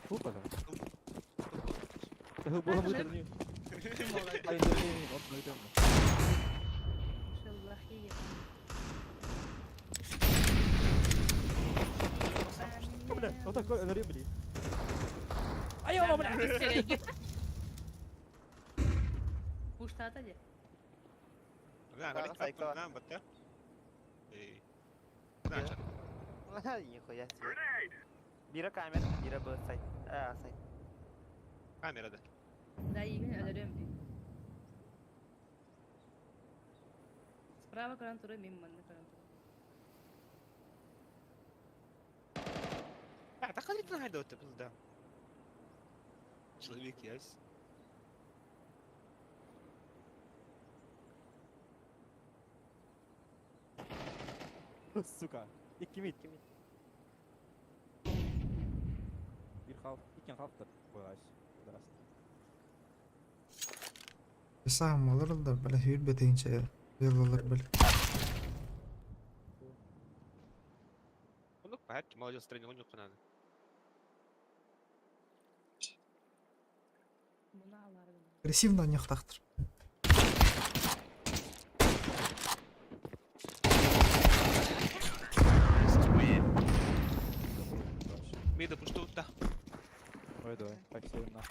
Тупо да. Була бу Бля, вот такой рыбли. Айо, бля. Пуштата де. Да, да, бата. Эй. Значит. Нихуя себе. Бира камера, бира был сайт. А, сайт. Камера, да. Да, именно өлөрөм. Справа көрөн туру, мен манна көрөн туру. А, так ходи на это да. Человек яйц. Сука. Икки мид. Bir half, иккен халфтар. Бойғаш. Здравствуйте. Сам алыр да, бля, хүрбетейинче. Велалар, бля. Ну, понятно, молодец, тренинг у надо. Муна алар. Агрессивно у них тахтыр. Мида пуштута. Ой, давай. Так, все, на.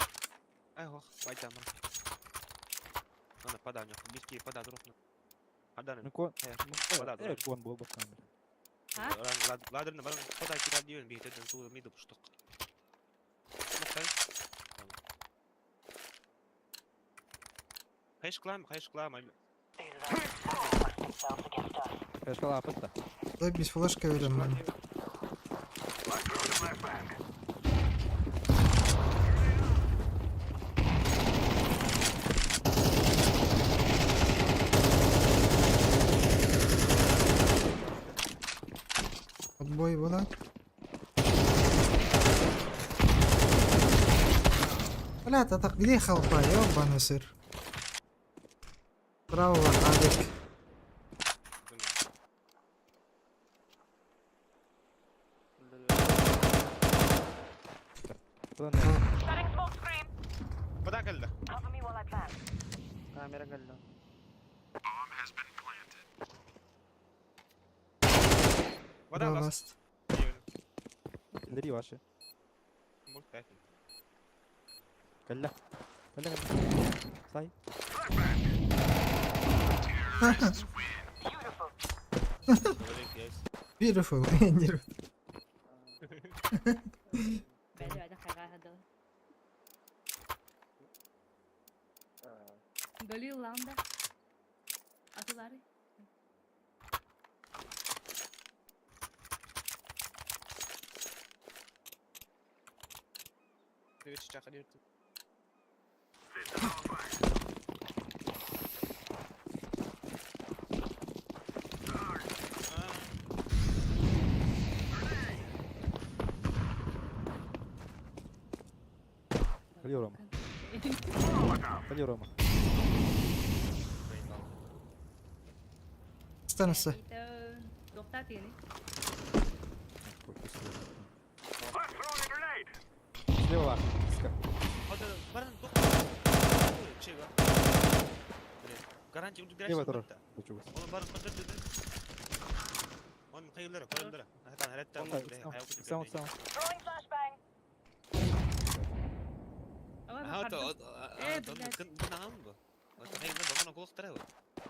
Ай, ох, вайта, мам. Надо пода, у Миски, пода, друг. Пода, Ну, кон. Пода, Э, кон был бы камера. А? Ладно, пода, кида, дион, бит, это ту мида пуштук. Хайш клам, хайш клам. Кашкала апытта. Запись флешка верен. Отбой была. Блядь, а так где халпа, ёбаный сыр? Право, Адик. Вода кэллэ. Камера кэллэ. Вода last. Кэллэри ваши. Кэллэ. Кэллэ кэллэ. Сай. Beautiful. Галил ланда. Атылары. Кэлиэ Рома. Кэлиэ Рома. Станется. Слева. Слева тоже.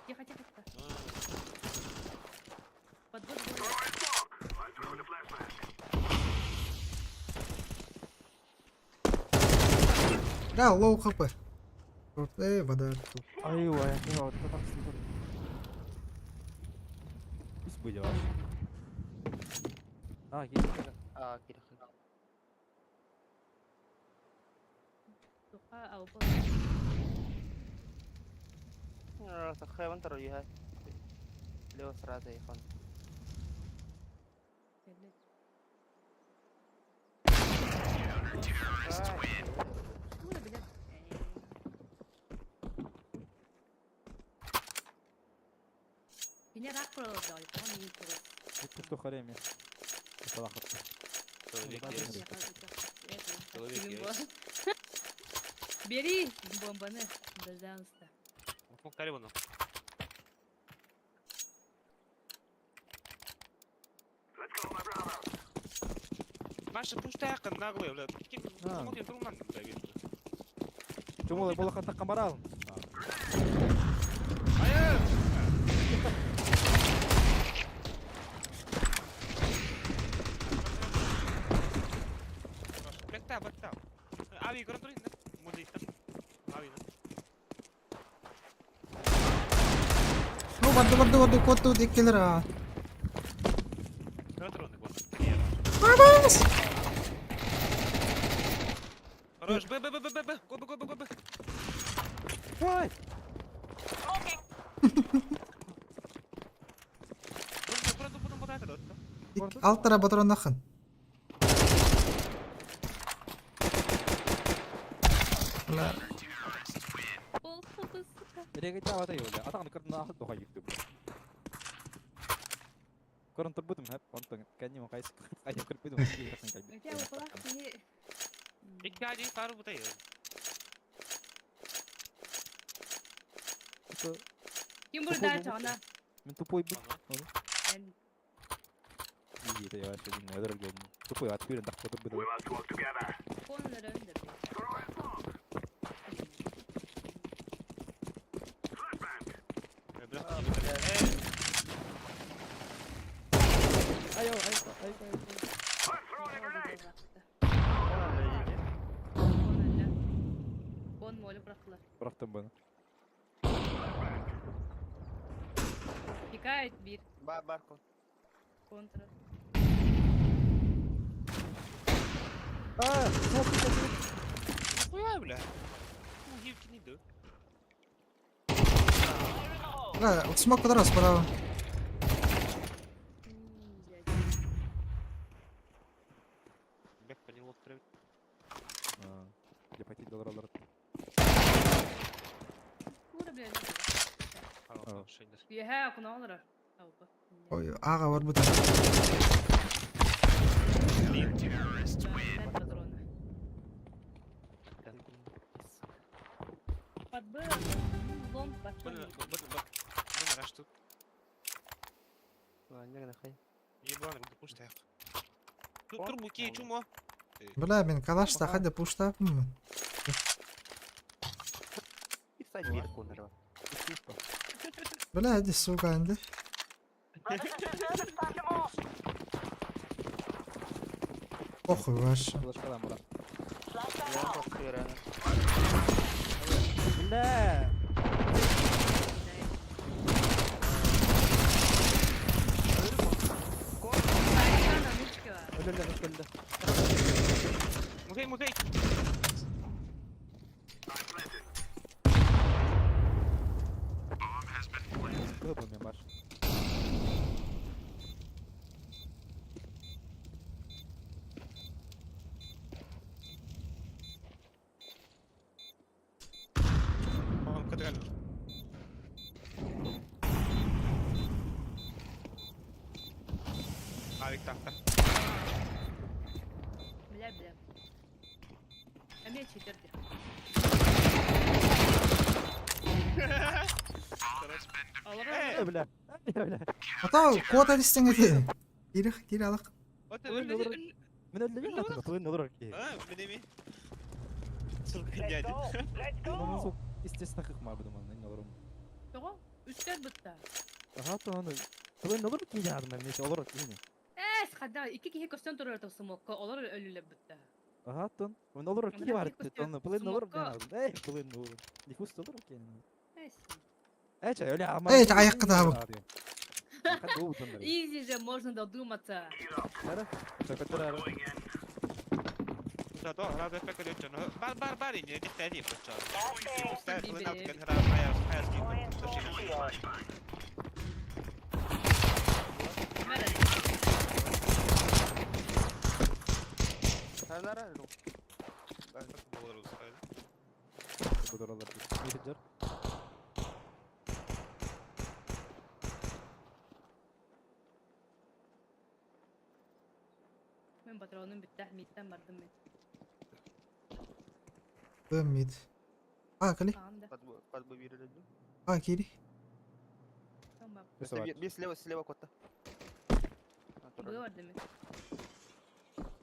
Тихо, тихо, тихо. Подвод. Да, low HP. Эй, вода. Ай, ой, я вот это так Пусть будет ваш. А, есть. А, кирх. Хэвен второй, Лево сразу их он. Меня рак продал, по-моему, Кто хареме? Бери бомбаны, пожалуйста. Маша, пустая наглая, бля. Чумолы болохата камарал. Бэкта, бэкта. Ави, көрөн Ави, Ну, барды, барды, барды, кот тут иккилер а. Бабас! Хорош, Б, Б, Б, Б, Б, Б, го, Б, го, Б, го, Б. Ой! Алтара патрон нахын. Ла. Көрөн турбутум хэп, онтон кэнни макайс айя көрбүтүм. Икки фару бутай. Ким бурда чана? Мен тупой бу. Иди, я вообще не знаю, тупой от пирен так турбутум. Айо, айо, айо, айо. Он молю бырахтылар. Бырахтым баны. Пикает бир. Бар, барко. Контра. А, Хуя, бля. Ну, не Да, смог раз справа. Бек понял, Клепати долларлар. Кура, блядь. Хороший. Үөһээ окуна олорор. Алба. Ой, аға бар бұта. Пять патронов. Подбыл, лом, патрон. Бына раш тут. Ладно, нахай. Ебаный, буду пуштаяк. Тут турбуки, чумо. Бля, мен калашта хадя пуштапмын. И сайт бир кунер. Бля, иди, сука, инде. Похуй вообще. Флешкалам, брат. Я похуй рано. Бля! Айсана, нычка. Өлө, өлө, өлө. Музей, музей. Кылбы мен бар. Он кадрально. Авик так, так. Бля, бля. А меня читер де. Олорор. Э, бля. Э, бля. Ата, кота дистең эти. Кире, кире алак. Вот Ой, это. Мен өлө мен атын, тылын олор ки. А, мен эми. Сука, дядя. Ну, сук, естественно, хыхма буду мен, не олорум. Того? Үстер бытта. Ага, то аны. Тылын олор ки ядым мен, олор ки. Эс, хада, икки киһи көстөн турар тосумокко, олор өлүлөр бытта. Ага, тон. Мен олор ки Анда бар, ки көстөн тон. Тылын олор сумокко. мен. Эй, тылын олор. Диффуз олор ки. Эс. Э, чай, өлө ама. Эй, аяққа табы. Изи же можно додуматься. Зато разве пекарь Бар бар бар не не тәди пача. Ставь лена кен хара хая хая скин. Ханара, ну. Буду Мен патроным битте, миттен бардым мен. Б мид. А, кали. Анда. Под бир өлдү. А, кири. Там бар. Бир слева, слева кота. Был бардым мен.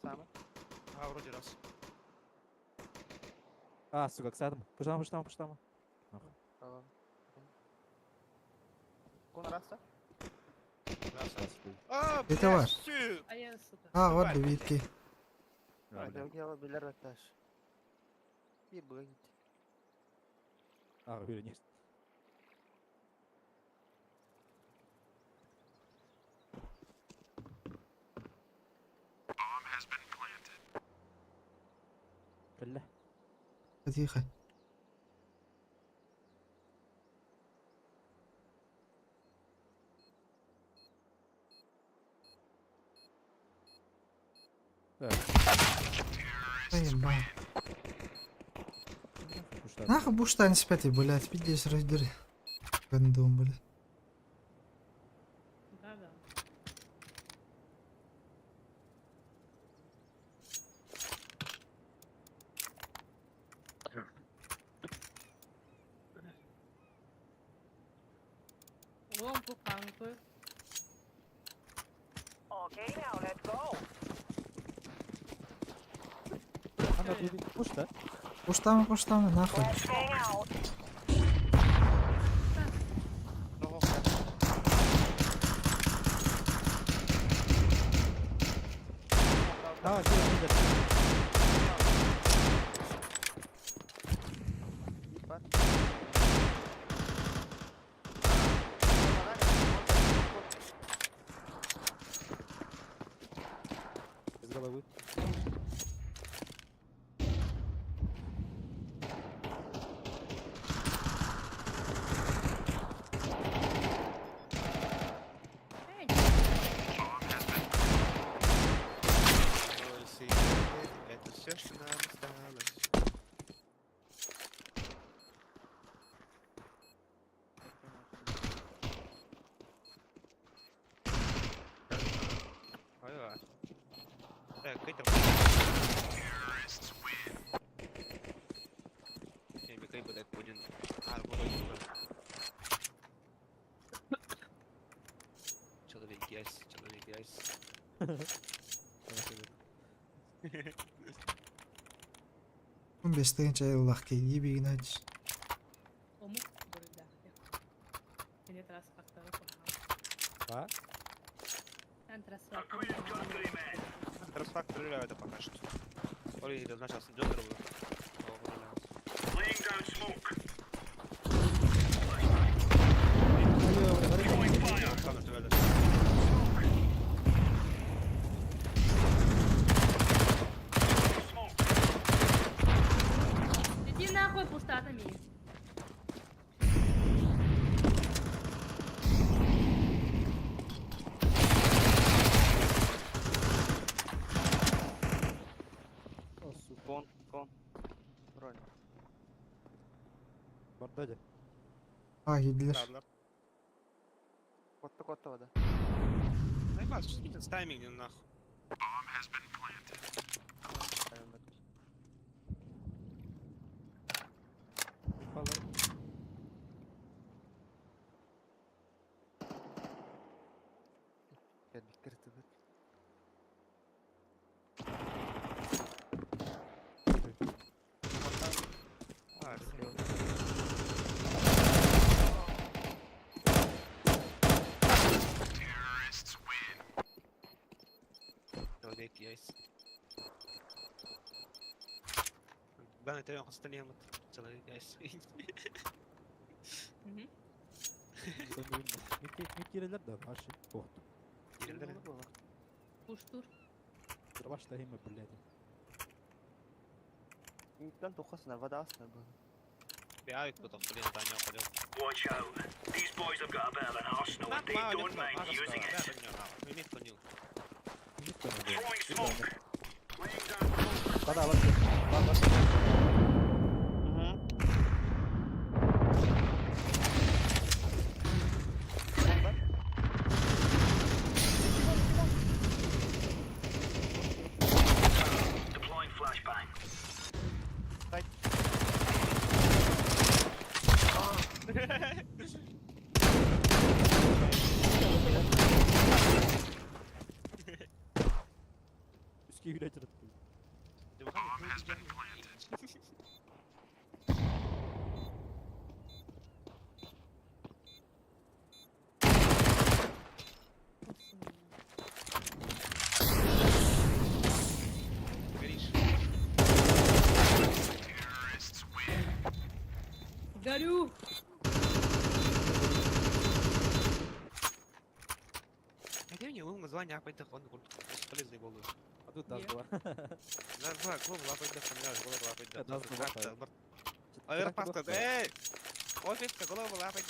Самый. А, вроде раз. А, сука, ксадым. Пуштама, пуштама, пуштама. Кон раса. Раз. А, Это ваш. А я, сука. А, бар битки. Билер батташ. Бир буга гит. А, уверен, Бля. Тихо. Ебать. Нахуй буштан спяти, блядь, пиздец раздери. Гандон, блядь. Да, да. Ломку, панку. Ана, пушта. Пуштама, пуштама, нахуй. Давай, кире, кире. Бар. Без головы. Эй, Это все, что нам осталось. Человек яйца, человек яйца. 15 тыһыынча айыллаах киһи Игнатьевич. Омук буруйдаах. Кини транспортары куһаҕан. А? Антраспортары куһаҕан. Транспорт это пока что. Ой, это значит, идет ровно. Иди нахуй пустатами. О, сука. Кон, кон. Роль. Бардадя. А, yediler. Котта котта вода. Наебал, что с тайминг нахуй. Упала. А, Человек яйца. Ben de hastaneye Человек яйца. Миккирелер да наши. Ох, Пуштур. дробаш тахима, блядь. Миттан тухасына, вода асына был. Я их потом блин, Таня ходил. Watch out. These boys have got a bit of an arsenal and they don't mind using it. Никто не делает. Throwing smoke. Laying down smoke. Да-да, вот. Ладно, ладно. Deploying flashbang. Üstki güle çırıttı. Горю! А тут нас Е. была. Эй! Офис голову лапать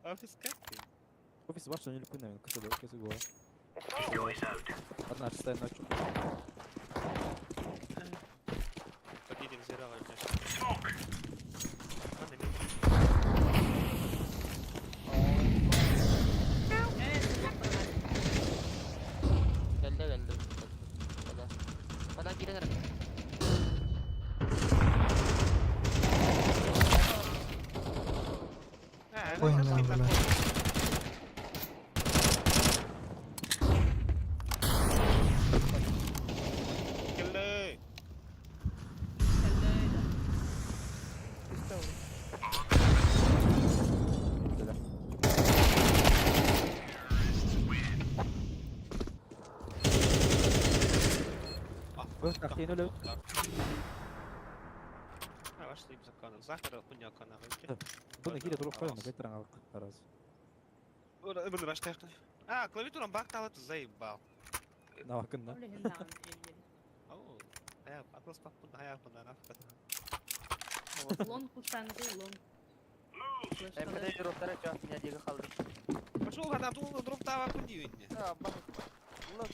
Офис как ты? Офис ваш, не лепы, наверное, косо косо была. Decoys out. Одна шестая ночью. Подъедем зеркало, Smoke. Geldi geldi. Вода. Вода кирен. Понял, бля. Келли! Да. Вот как ты, ну, лю. А, ваш слип заканал. Захар хуйня канал. Бұны кире туруп қойын, қайтаран алып раз. А, клавиатурам баг талат заебал. Навакын да. Блин, да, Ау, я атлас папу да я подарок. Лонг кустаңды, лонг. МПД дроптара чё, меня дига халды. Пошел, когда тут дроп тава куди мне. Да, бах. Лок.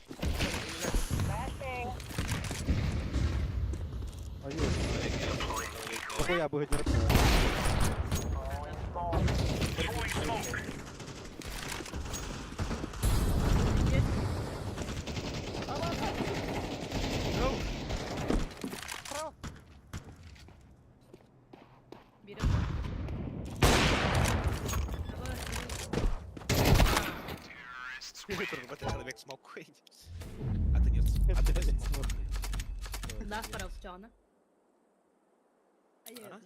Ой, Какой я буду делать? Throwing smoke. Турбата человек смог. А ты нет. А ты не смог. Нас паровчана. А?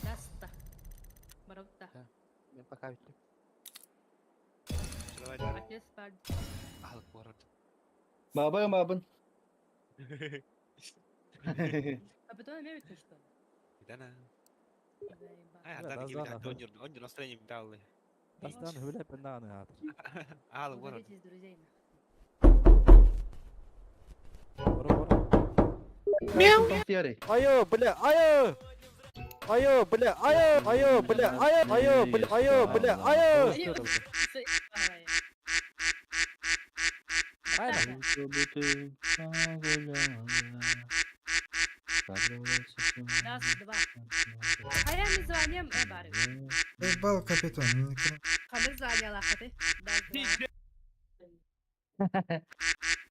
Даста. Баравта. Мен пока бүттүм. Давай, давай. Отец бар. Ал город. Бабай бабын. А потом имеют что ли? Дана. Заебал. А, Да, да, да, да, да. он настроение дал. Дастан хүлэп нааны аатыр. Ал город. Удалитесь, друзей, нахуй. Бора бора. Ярый. Айо, бля, айо! Айо, бля, айо, айо, бля, айо, айо, бля, айо, бля, айо! Заебал. Айна. Раз, два. А я не звоним, бары. Заебал капитан. Хамыр звонила, хаты. Раз, два.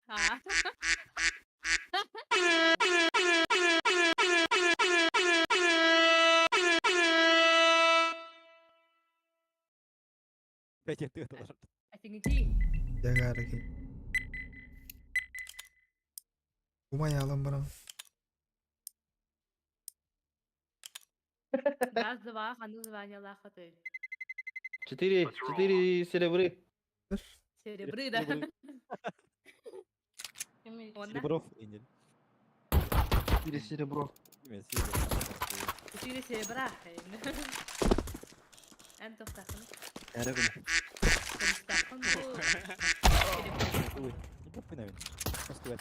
А. Пять ты это. А ты где? Ягарыки. Умай алам барам. Раз, два, ханы звонила, хаты. Четыре, четыре серебры. Серебры, да? Он, да? Серебров инел. Четыре серебро. Имя серебро. Четыре серебра. Эн тоқтақын. Ярый. Тоқтақын бұл. Ой, не похуй навин. Костювет.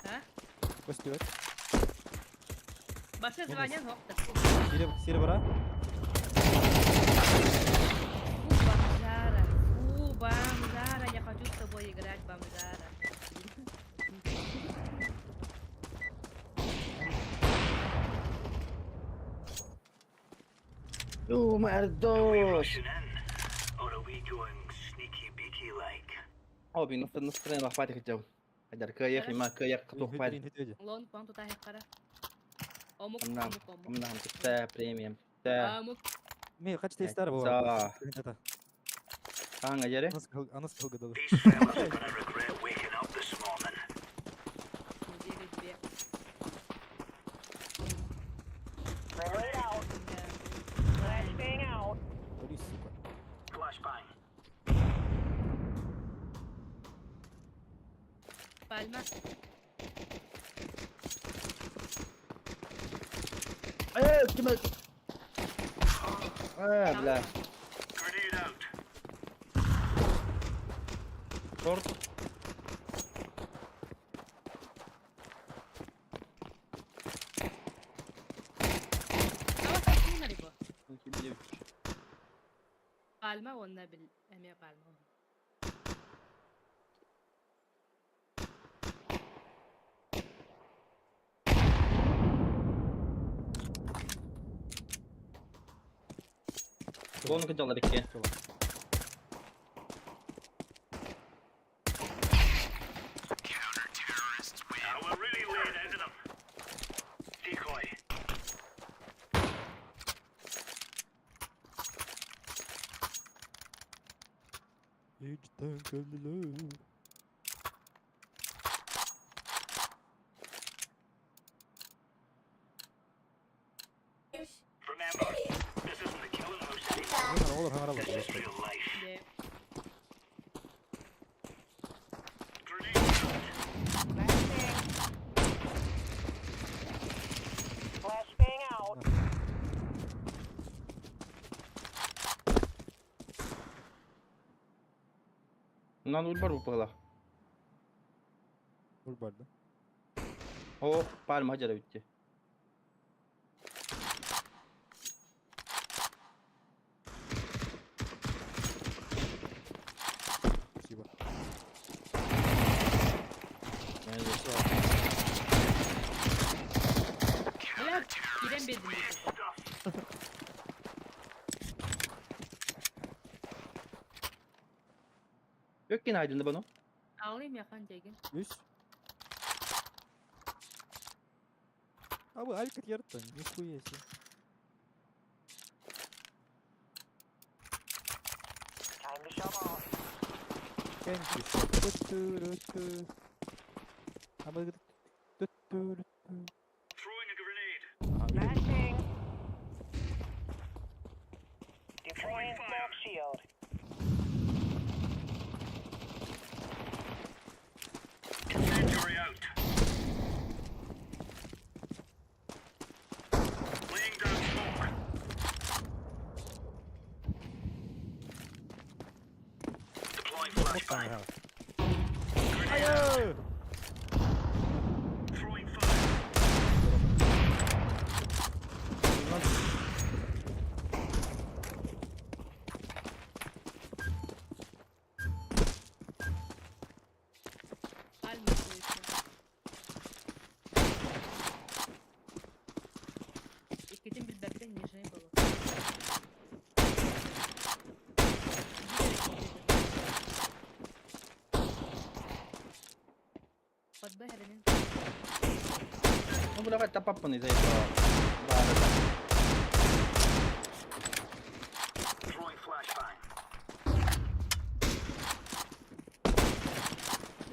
А? Костювет. Башы звонен хоқты. Серебра. Фу, бомжара. Фу, бомжара. Я хочу с тобой играть, бомжара. Ю, мэрдос. Or are we going sneaky beaky like? О, бин настроение лохпать хотел. Хадар каях има каях тухпать. Лон, пан тута хекара. Омук, Нам, омук, омук. нам та премиум. Та. Омук. Ми, хочу стар был. Да. Анга яре. Анас кылгы These fellas are gonna regret waking up this morning. Недели две. Борис, сука. Flashbang. Пальма. Э, кем это? Э, бля. Grenade out. Торт. Ава сакина рибо. Пальма онна бил. Эме пальма. Лон кыдалар икки. Now we're really laying into them. Decoy. Remember, this isn't the killing house anymore. Olur hemen This alalım. is real life. Де. Grenade out. Нан ульбар упала. Ул бар да. О, пальма хажара битти. Спасибо. Бля, кирен бердим. Yok yine aydındı bana. Ağlayayım yakan жеген. Üç. Abi Alkit yarattı. Нихуя себе. Throwing a grenade. Flashbang. Throwing Deploying fire. smoke shield. Incendiary out. Laying down smoke. Deploying flashbang. Grenade out. Throwing fire. Альма слышно. Иккитин билбэппин нижний было. Под Б хэрэнин. Ну, бля, тапаппын из-за этого. Да, да, да. Throwing flashbang.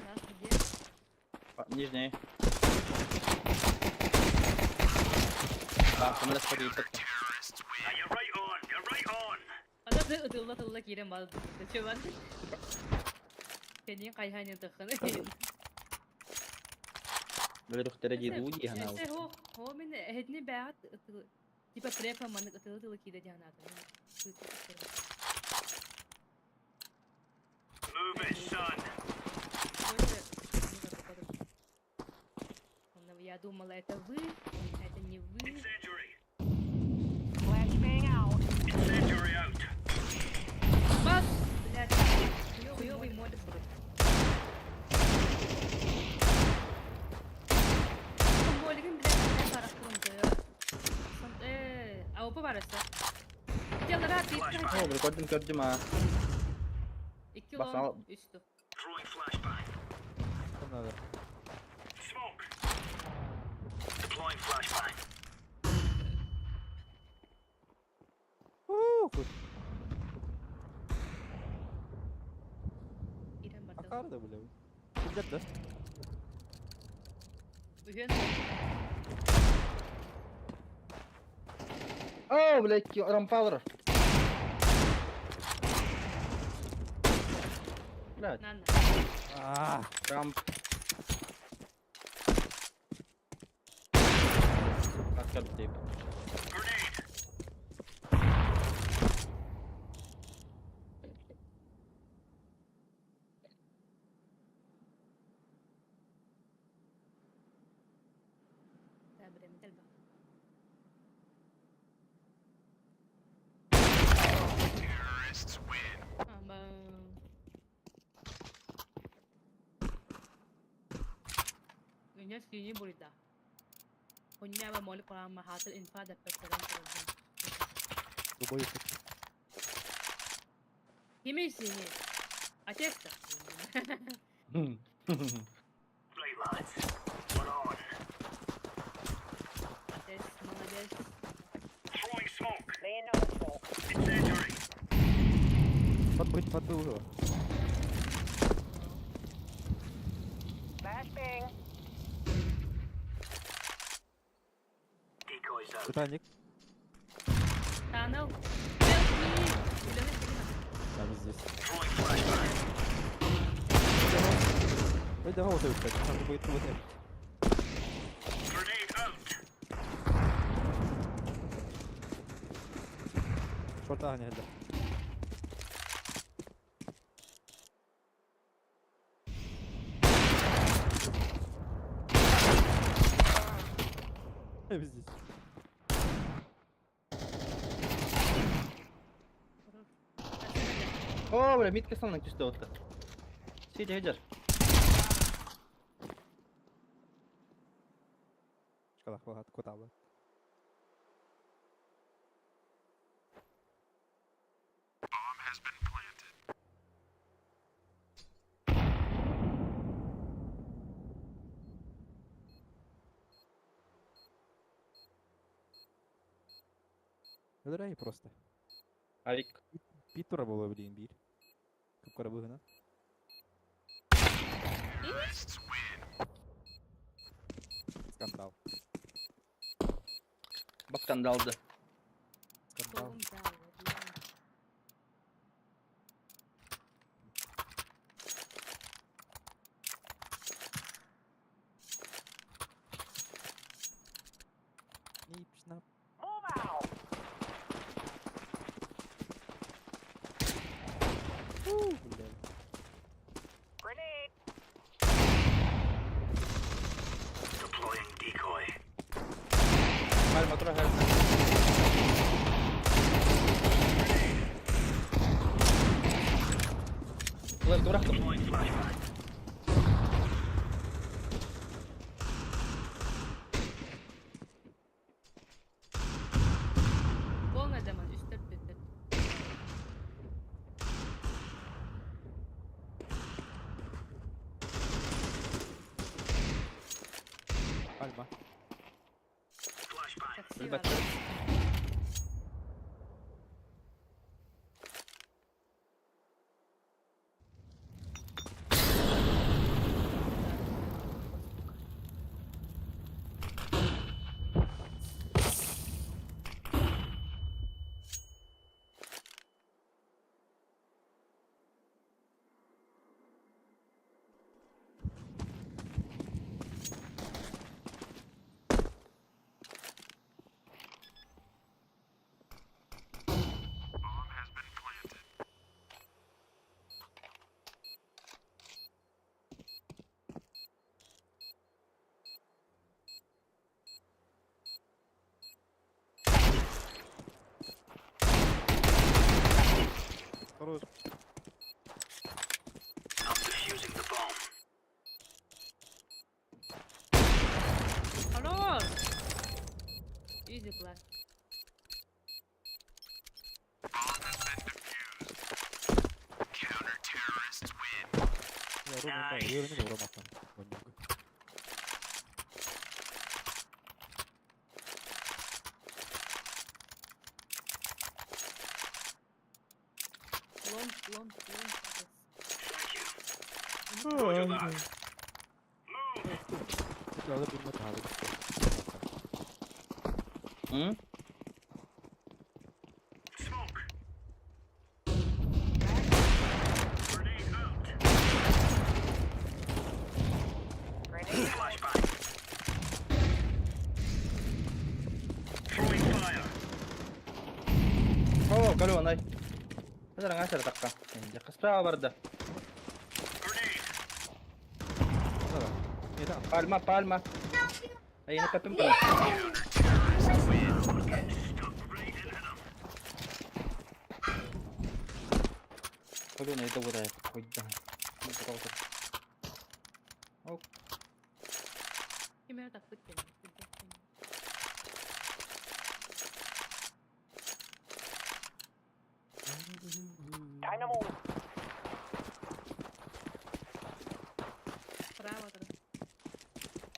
Нас где? А, Нижний. Да, самолет подъедет. Now you're right on. You're right on. Ана ытылла тылла киирэн бал. Чөбан. Кенин кайханын тахын. Бля, духтара диду дии Эссе хо хо мен эхетни баат типа препа манык ытылла тылла киирэ дианатын. Move it, son. Я думала, это вы, а это не вы. Incendiary. Flashbang out. Incendiary out. Бас, блядь, хуёвый молик, блядь. Молигин, блядь, блядь, барахтырым, а опа бараса. Делара, ты О, бля, көрдүм, көрдүм, а. Икки Бас, лон, ал- үстү. Throwing flashbang. Надо. Smoke. Deploying flashbang. Ух, Ирен барды. Акарда, бля. Куда да? Үһүн. О, блядь, рампалер. Блядь, Нанна. А, рамп. Как как ты? Grenade. Да, бремет элбэх. Ама. Меня синий будет, да. Хуйня молик прямо хатыр инфа да пекерен. Любой. Кими синий? Отец-то. Right, lads. We're on. Отец, молодец. Throwing smoke. Laying down smoke. Incendiary. Подбыть, подбыл. Flashbang. Decoys out. Титаник. Tunnel. Help me. Үлэни билин. Там здесь. Throwing flashbang. Ой, давай вот это, там будет вот это. Grenade out. Шорта не да. Здесь. О, бля, митка станна түсті отты. Сиди, хеджер. Школа, хватит, куда бы. Өлөрәй просто. Авик. Питура было, блин, бир. Кып кара быгына. Скандал. Баккандалды. Скандал. Толум да, вот. Нип, шнап. Move out. Фу, блядь. Grenade. Deploying decoy. Пальма трогай. Лев, дурак. Deploying flashbang. Болна даман, үстер беттер. Пальма. Flashbang. Такси Ребята. Хорош. I'm defusing the bomb. Хорош! Изи класс. Я Рома, да, я не Рома там. Вонюга. Лонг, лонг, лонг. Thank you. Roger that. Move. Надо было надо. М? Smoke. Grenade out. Grenade. Flashbang. Throwing fire. О, калю, най. Хазар аңа такка. Справа барда. Grenade. Не там. Пальма, пальма. Ай, на капим пala. Stuck right into them. Калю, най добра. Хоть да. Кемера так біткен. Time to move. Справа тұр.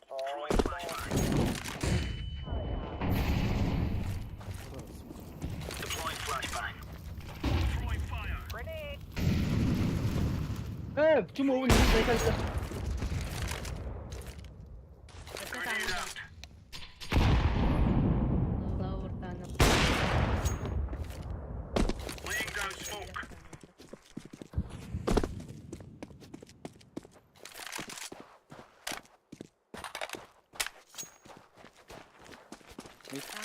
Throwing flashbang. Deploying flashbang. Throwing fire. Grenade. Э, почему вы не заикались? Это Grenade там. out. Лауртана. Laying down smoke.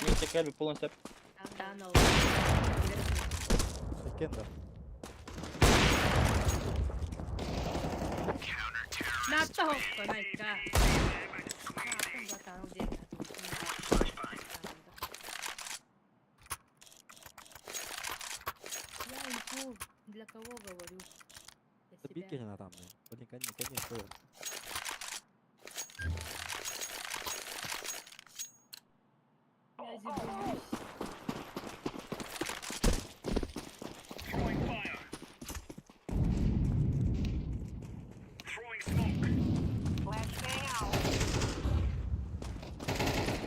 Митя Кэлби полностью. Танал. Кенда. Натта хоппа найка. Flashbang. Я инфу для кого говорю? Для Это себя. Бикина там. Блин, конечно, конечно. Я зибуюсь. Throwing fire. Throwing smoke. Flashbang out.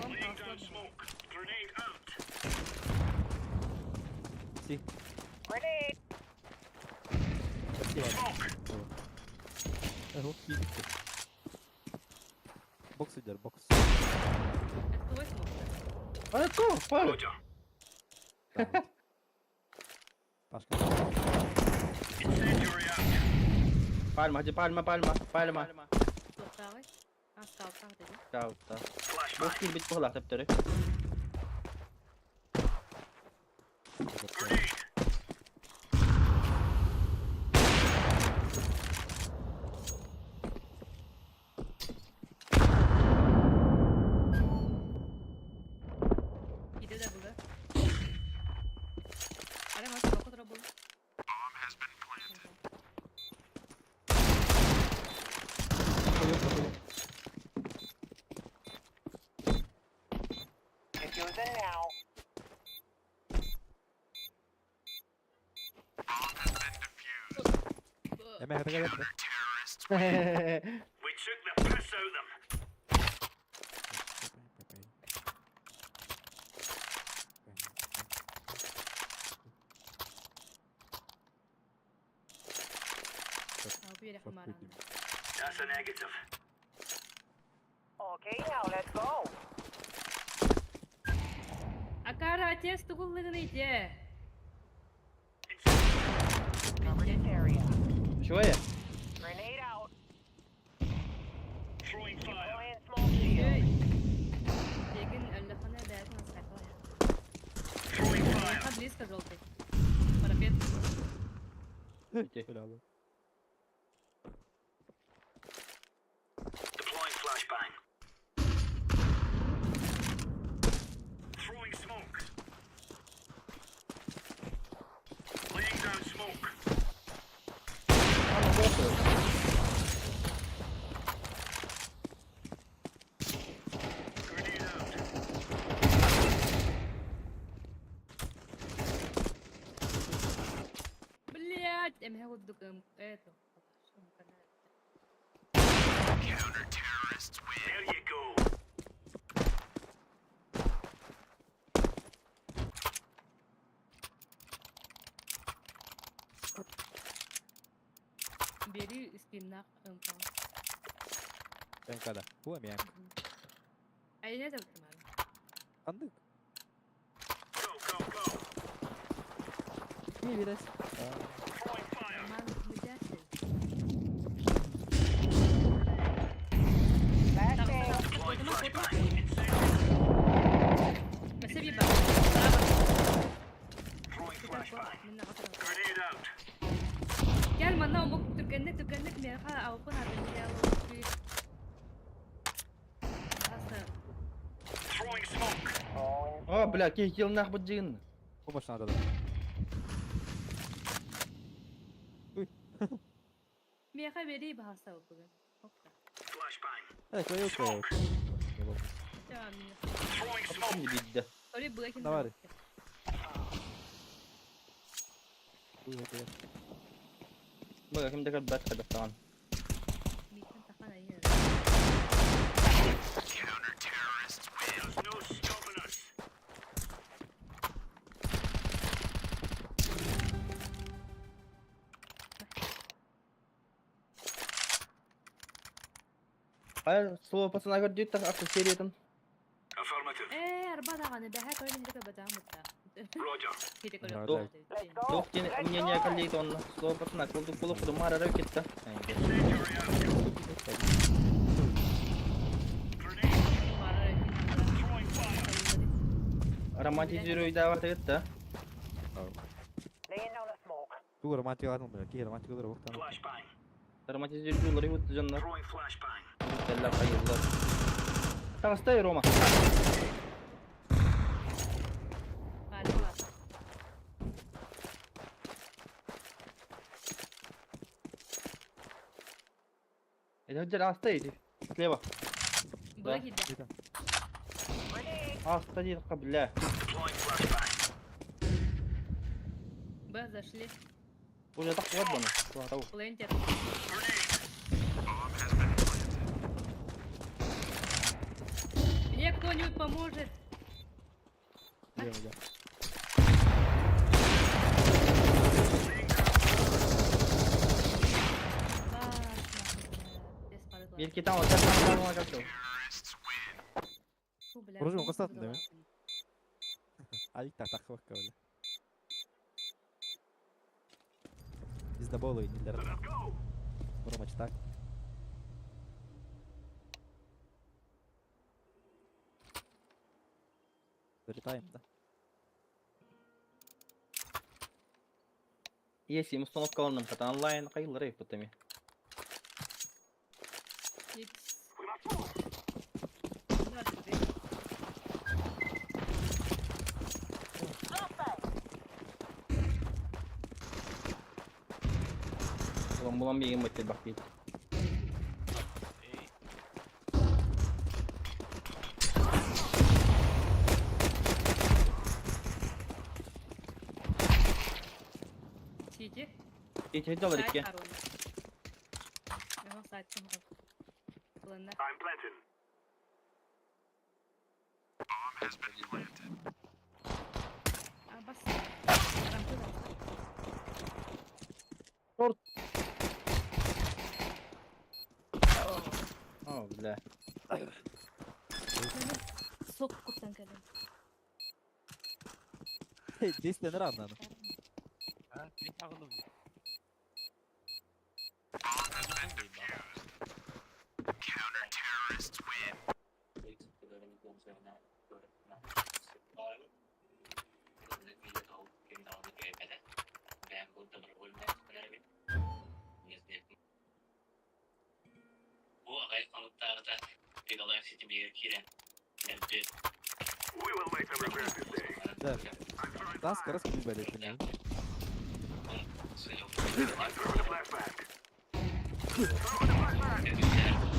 Laying down smoke. Grenade out. Си. Grenade. Спасибо. Smoke. Ого, физика. Бокс идер, бокс. Это твой смог, да? А это пары. Roger. Да, вот. Пашка. Incendiary out. Пальма, где пальма, пальма, пальма. Тоқтағай. А, скалтақ dedi. Каута. Flashbang. Бос килбит буолла төптөрү. Grenade. Иде да бұға. Ара, мас, тоқы тұра бұл. Diffusing now. Эме хатага да. We took the piss out of them. Алып бере қымаран. That's a negative. Okay, now let's go. Акара, отец тугуллыгын ите. Cover this area. Үчүгэй. Grenade out. Throwing fire. Deploying smoke shield. Ей. Деген әлләхана бәрін асқақлай. Throwing fire. Ага, близко желтый. Парапет. Бля, Deploying flashbang. Throwing smoke. Laying down smoke. Grenade out. Блять, эмне курдук это. There you go. Бери спиннах ымпа. Бенкада. Хуа мянк. Айне да утман. Андык. Go, go, go. Не видать. Throwing fire. Ман мудясы. Flashbang. Deploying flashbang. Спасибо. Браво. Throwing flashbang. Grenade out. Gel манна омук түргэнник түргэнник меха аукун абын Throwing smoke. О, бля, кихил нах бут дигин. Помощь надо, да. Меха бери бахаса упуган. Flashbang. Э, твою Smoke. Throwing smoke. Не бидде. Ори блэкин. Давай. Хуй, Бага ким декер бат хадактан. Митен тахан айы. There's no stopping us. Хайр, слово пацана көрдүт так акты сериятын. Affirmative. Э, арба даганы бэхэ көрүн хирик бадамытта. Roger. Хирик Да, көрүн. Let's go. Туох диэн Let's мнение go. коллеги онна. Слово пацана кулдук булук кудумар ара кетти. Incendiary out. Grenade. Throwing fire. Романтизируй давар тегетте. Laying down a smoke. Ту романтика атын, бля. Ки романтика дыр вақтан. Flashbang. Романтизируй бут жанна. Throwing flashbang. Кэллэ хайыллар. Тагыстай Рома. Это где астай иди. Слева. Блэкин. Grenade. Аста дии бля. Deploying flashbang. Б зашли. Уже так вот баны. Того. Плентер. Grenade. Мне кто-нибудь поможет? Где, где? Без Бир кетан вот так там там. Фу, бля, Вроде он хуй кастатын, да, голова. Алик так тахвакка бля. Пиздоболы не для Рома так. Залетаем, да? Если им установка онным, хата онлайн кайлары потами. Икс. На, держи. Улам булам бигем бит бак бит. Сиди. Ити доллар Сайт икки. Арон. Его сайт помогал. Ладно. I'm planting. А, бас. Рампы, рампы. О, бля. Сок куптан кэлэн. Действие рано. А, мен тағылым. We will make them regret this day. Да. Таска раскрывали, понимаешь? I'm throwing a flashbang. Throwing a flashbang.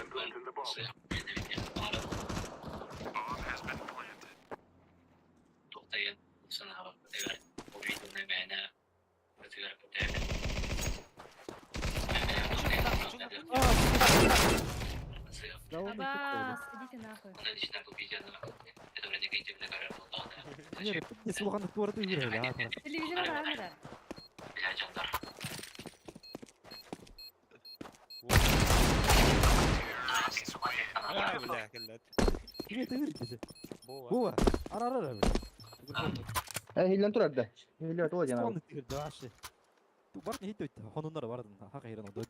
I'm planting the bomb. Да он и Абас, идите нахуй. Не, не слухан туарды выиграли, а? Телевизор камера. А, бля, кэллэт. Привет, выиграли. Бова. Вова, ара-ара, бля. Э, хиллен турар да. Хиллен тула жана. Сонны тигэр дашы. Ту бар не хитөйт, хонуннар бардын, хака хирен оду.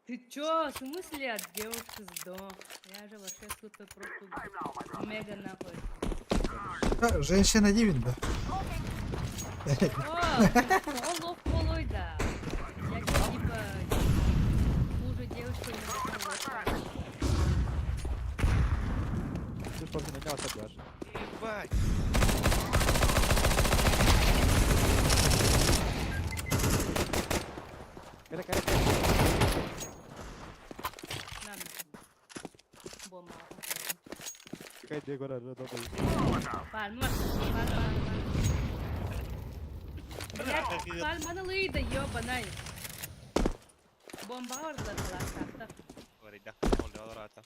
Ты чё, в смысле от девушки с дом? Я же вообще супер просто мега нахуй. Ха, Женщина дивин да. О, он лох полой, да. Я чё, типа хуже девушку не могу. Ты что, меня отобьешь? Ебать. Кара, кара, кара. На, нахуй. Бомба. Какая дегора, да, да, Пальма, пальма, пальма. Блядь, пальманы лыйда, ёбаный. Бомба ордылар, так. Орайда, олдалар ата.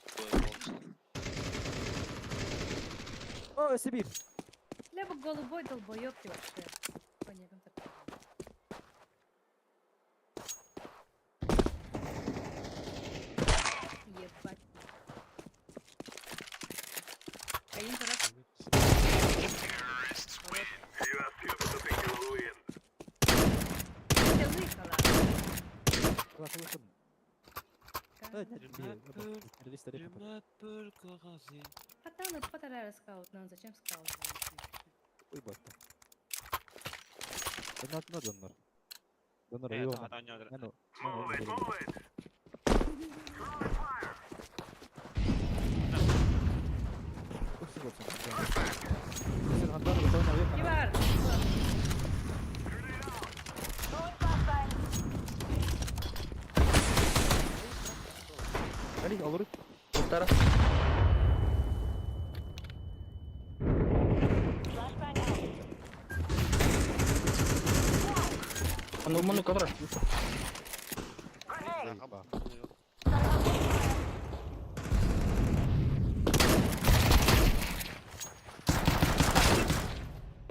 О, Сибирь. Либо голубой долбоёб ты вообще. Понятно. так. Ебать. Каин раз. You are stupid to think you will win. Ты лыкала. Класс, выход. Да, нет, Je m'appelle Corazin. Патана, патара скаут. Нам зачем скаут? Ой, батта. Да надо, донор. Донор, Э, его. это не Ну, Move it, move it. Throwing fire. Ивар! Али, алыры. Туттара. Flashbang out. Ну, муну который. Заебал.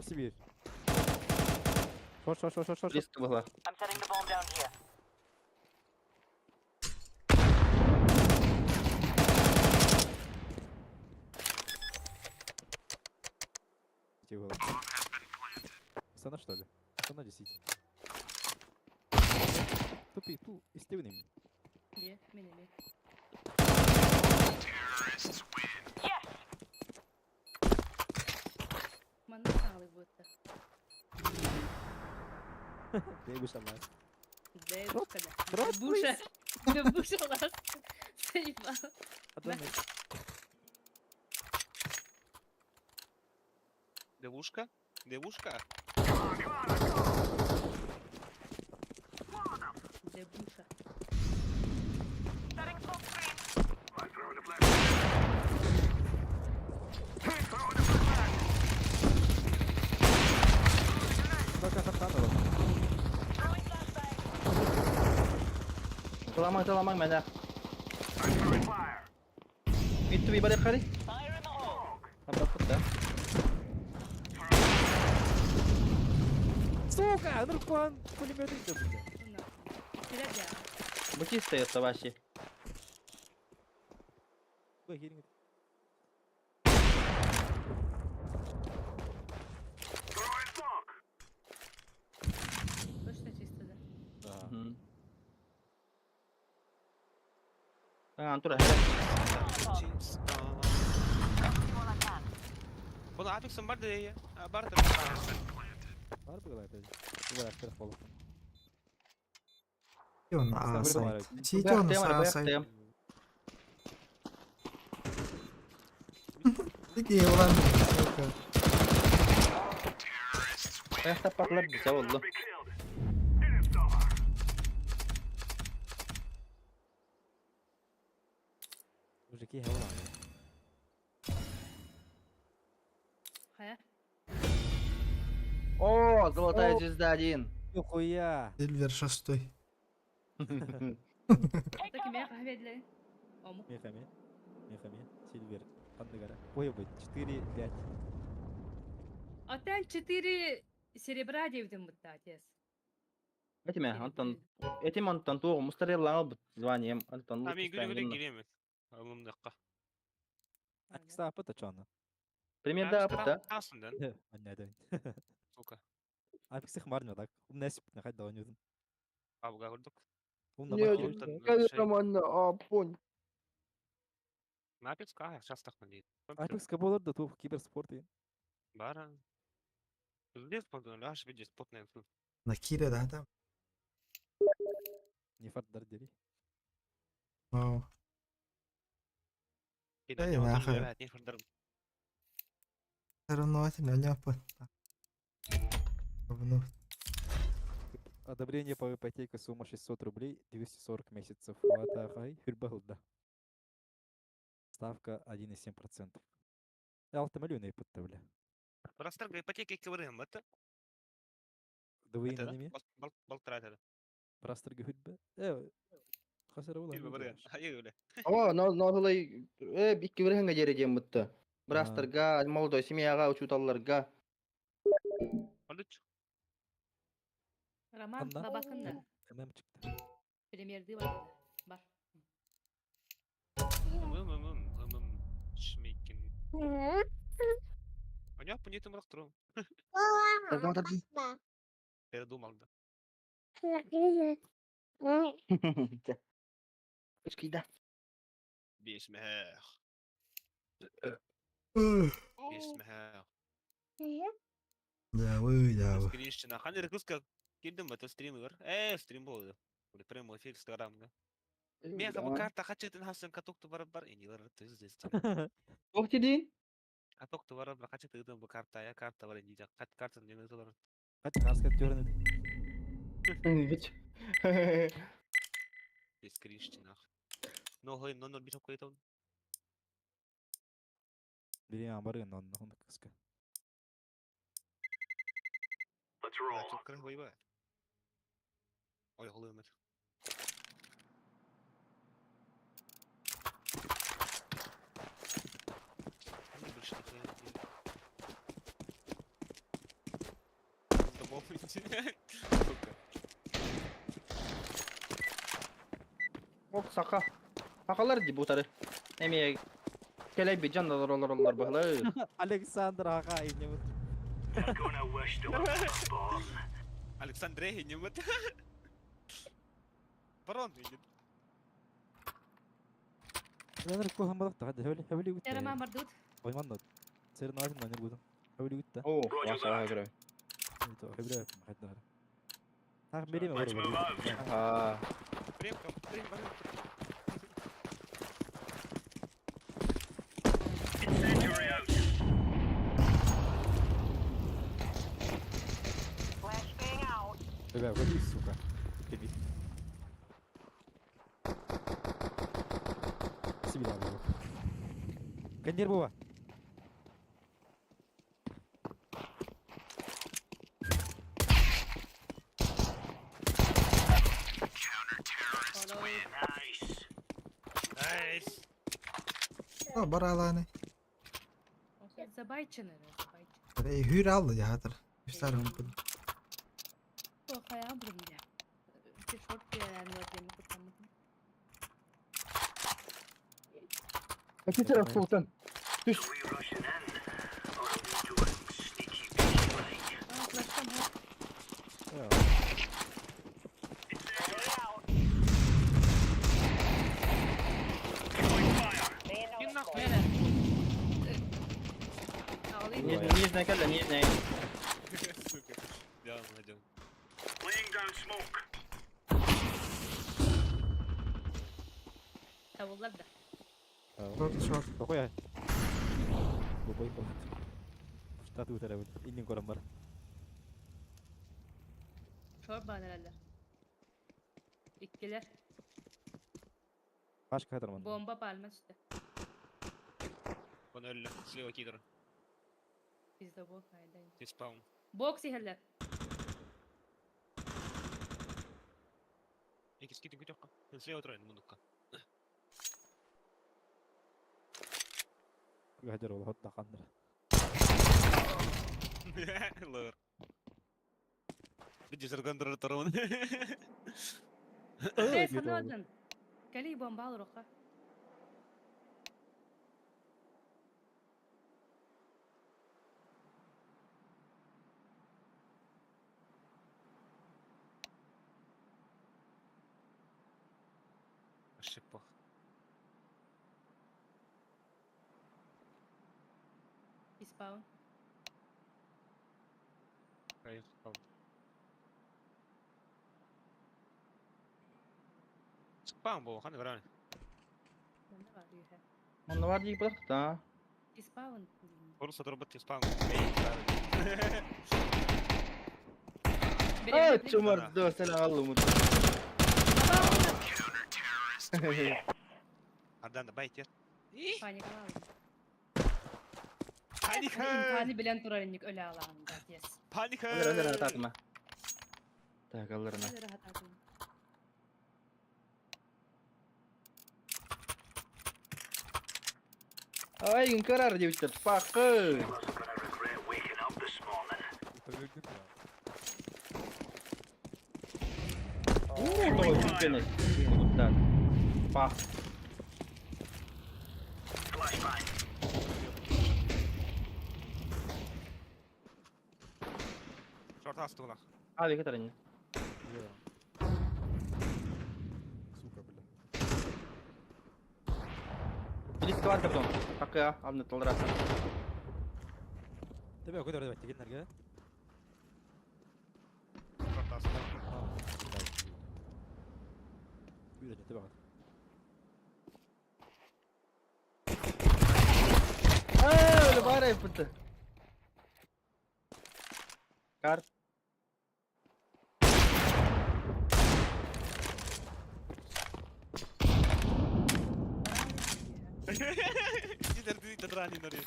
Сибирь. Шо, шо, шо, шо, шо, шо. Близко была. I'm setting the bomb down here. Тихо. Сана что ли? Сана 10. Тупи, ту, истивный. Е, мен эме. Yes! Манна саҥалыы буотта. Бегуша лас. Девушка, да. Рот Буша. Буша лас. Заебал. Одна. Девушка? Девушка? Дебуша. Setting smoke screen. Только капкан Throwing flashbang. Таламаң, таламаң меня. Итти би барып карый. Fire in the hole. Аппарат да. Сука, Нуркан, пулемет идет, бля. Ну нахуй. Кирәк я. Быки стоят вообще. Ой, херня. Точно чисто, да? Да. А, Антура, Bunu Apex'in var dedi ya. Var da. Var bu kadar опять. Бывает, когда Сити он на А сайт. Сити он на А сайт. Иди, ладно, сука. Ayakta patlar bize oldu. Мужики, голова. Хайа. О, золотая звезда один. Нихуя! Сильвер шестой. Так кимиэ хаһа Ому. Мехами. Мехами. Сильвер. Андыгара. Ой, быть, 4, 5. Атан 4 серебра диэбитим бутта, отец. Этими, Антон, этим Антон туğ мустарелла албыт званием Антон. Abi güle güle gireyim. Alım dakika. Акса апыта чана. Примерно апыта. Aslında. Анняден. Сука. Апиксих марню так. Умная сипна хать да онюдун. Abi gördük. Умна Не, мать. Нормально, а, понь. Ne yapıyorsun? Ah, şans takma değil. Апикс каболар да тух киберспорт. Бара. Здесь подумали, аж видишь, спотная. На Кире, да, там? Не фарт дардери. Вау. Эй, нахуй. Соревновательный, у него Говно. Одобрение по ипотеке сумма 600 рублей 240 месяцев. Ватахай хюрбалда. Ставка 1,7%. Алты миллиона ипотта, бля. Простор ипотека кврм это. Двоим ними. Балтратер. Простор гүрбе. Хасара була. О, но но э икки бир ханга жери жем бутты. Брастарга, молодой семьяга, учуталларга. Роман Анна. бабакын да. ММ чыкты. Премьерды бар. Бар. Передумал, да. Кычкыйда. Бисмех. Бисмех. Да, вы, да, вы. Скринщина. Хан рекруска кирдим бата стрим игр. Стрим болды. Или прямой эфир Инстаграмга. Меха бу карта хачытын хасын каток бар бар инилер здесь. Ох дедин? Каток бар бар хачытын бу карта я карта бар инди. Кат карта не назылар. Кат карска тёрны. Бич. Скринщина. Но хой но но бит койтон. Бери амбары но но кыска. Let's roll. Ойоҕолуом этэ. Ох, саха. Сахалар дии бутары. Эмиэ кэлэйбит дьон олороллор баһылай. Александр аға инемит. Александре инемит. Барон инемит. Лэнер куһан балык таҕа хэвли хэвли гутта. Эрама мардут. Ойман Сэр наазын нанер гутун. Хэвли гутта. О, васа көрө. Хэвли хайдар. Так берем бар бар. Аа. Премка, премка. Бля, выходи, сука. Тебе. Себе да, Кондер бува. Nice. О, бараланы. Забайчын эрэ, забайчын. Э, Hür алды жатыр. Үстарым бұл. Хайа булым дьэ. Шорт биэрэн диэн куттаммытым. Офицер султан. Түш. Аа, флешкам хоо. И нахуй. Мэнэ. Аҕалыы Нижний, нижний кэллэ, нижний. Сука. Да, найдем. Табыллар да. Шорт, шорт. Какой я? Бубой был. Штаты утара бит. Иннин көрөн бар. Шор баанараллар. Иккилэр. Башка кадр ман. Бомба пальма түстэ. Он өллө. Слева кидр. Пиздобол хайда. Диспаун. Бокс иһэллэр. Икки скидин күтөккө. Слева турайын мундукка. Хадер ол хот тақандыр. Лор. Видишь, аргандыр тарон. Э, санаадын. Кэлий бомба алыруха. Ошибка. Испаун. Спам был, ханы грани. Манна бар үһэ. Онно бар дии да. Испаун. Форса дробот спам. Э, чумар, да, сен аллы мут. Ардан да байте. Паникалаабын. Паника! Интани билэн турар инник өлө алаан да, yes. Паника! Алыр, алыр, ататыма. Так, алырына. Өлө хатаатын. Ай, карар девчат, пакы. Оо, түргэн. Так. Пах. Шорт астылах. А, века тарын. Сука, бля. Билис бар потом. Пакы, амны толраса. Тебе көтөр деп тегеннерге. Шорт астылах. Үйрәнә тебе. Аа, бар айпыты. Карт. Сидер драни нари.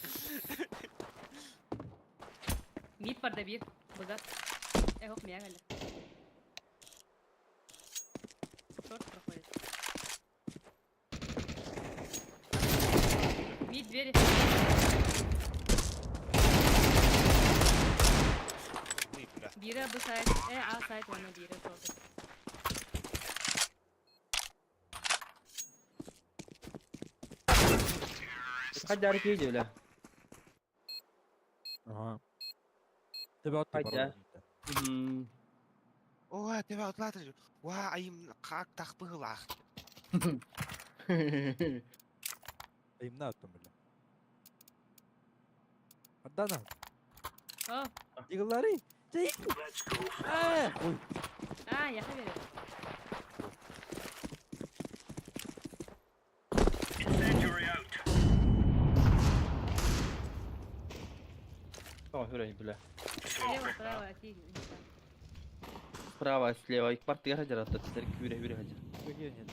Мид бар да бир. Быгат. Эхок мия кэллэ. Двери. Ой, бля. Биирэ бу сайт, э, А сайт уонна биирэ суолта. Хайдары киһи бля. Ага. Тебя от Хайда. Мм. Ой, тебя отлатыр. Уа, айым как так быһылаах. Айымна аттым бля. Ардана. О, Дигыллары. Чей. Let's go. А, ой. а, я верю. Incendiary out. О, хүрэй, бля. Слева, право, а ти. Справа, слева. Их партия хаджар атта тетер күрэ хүрэ хаджар. Какие нет?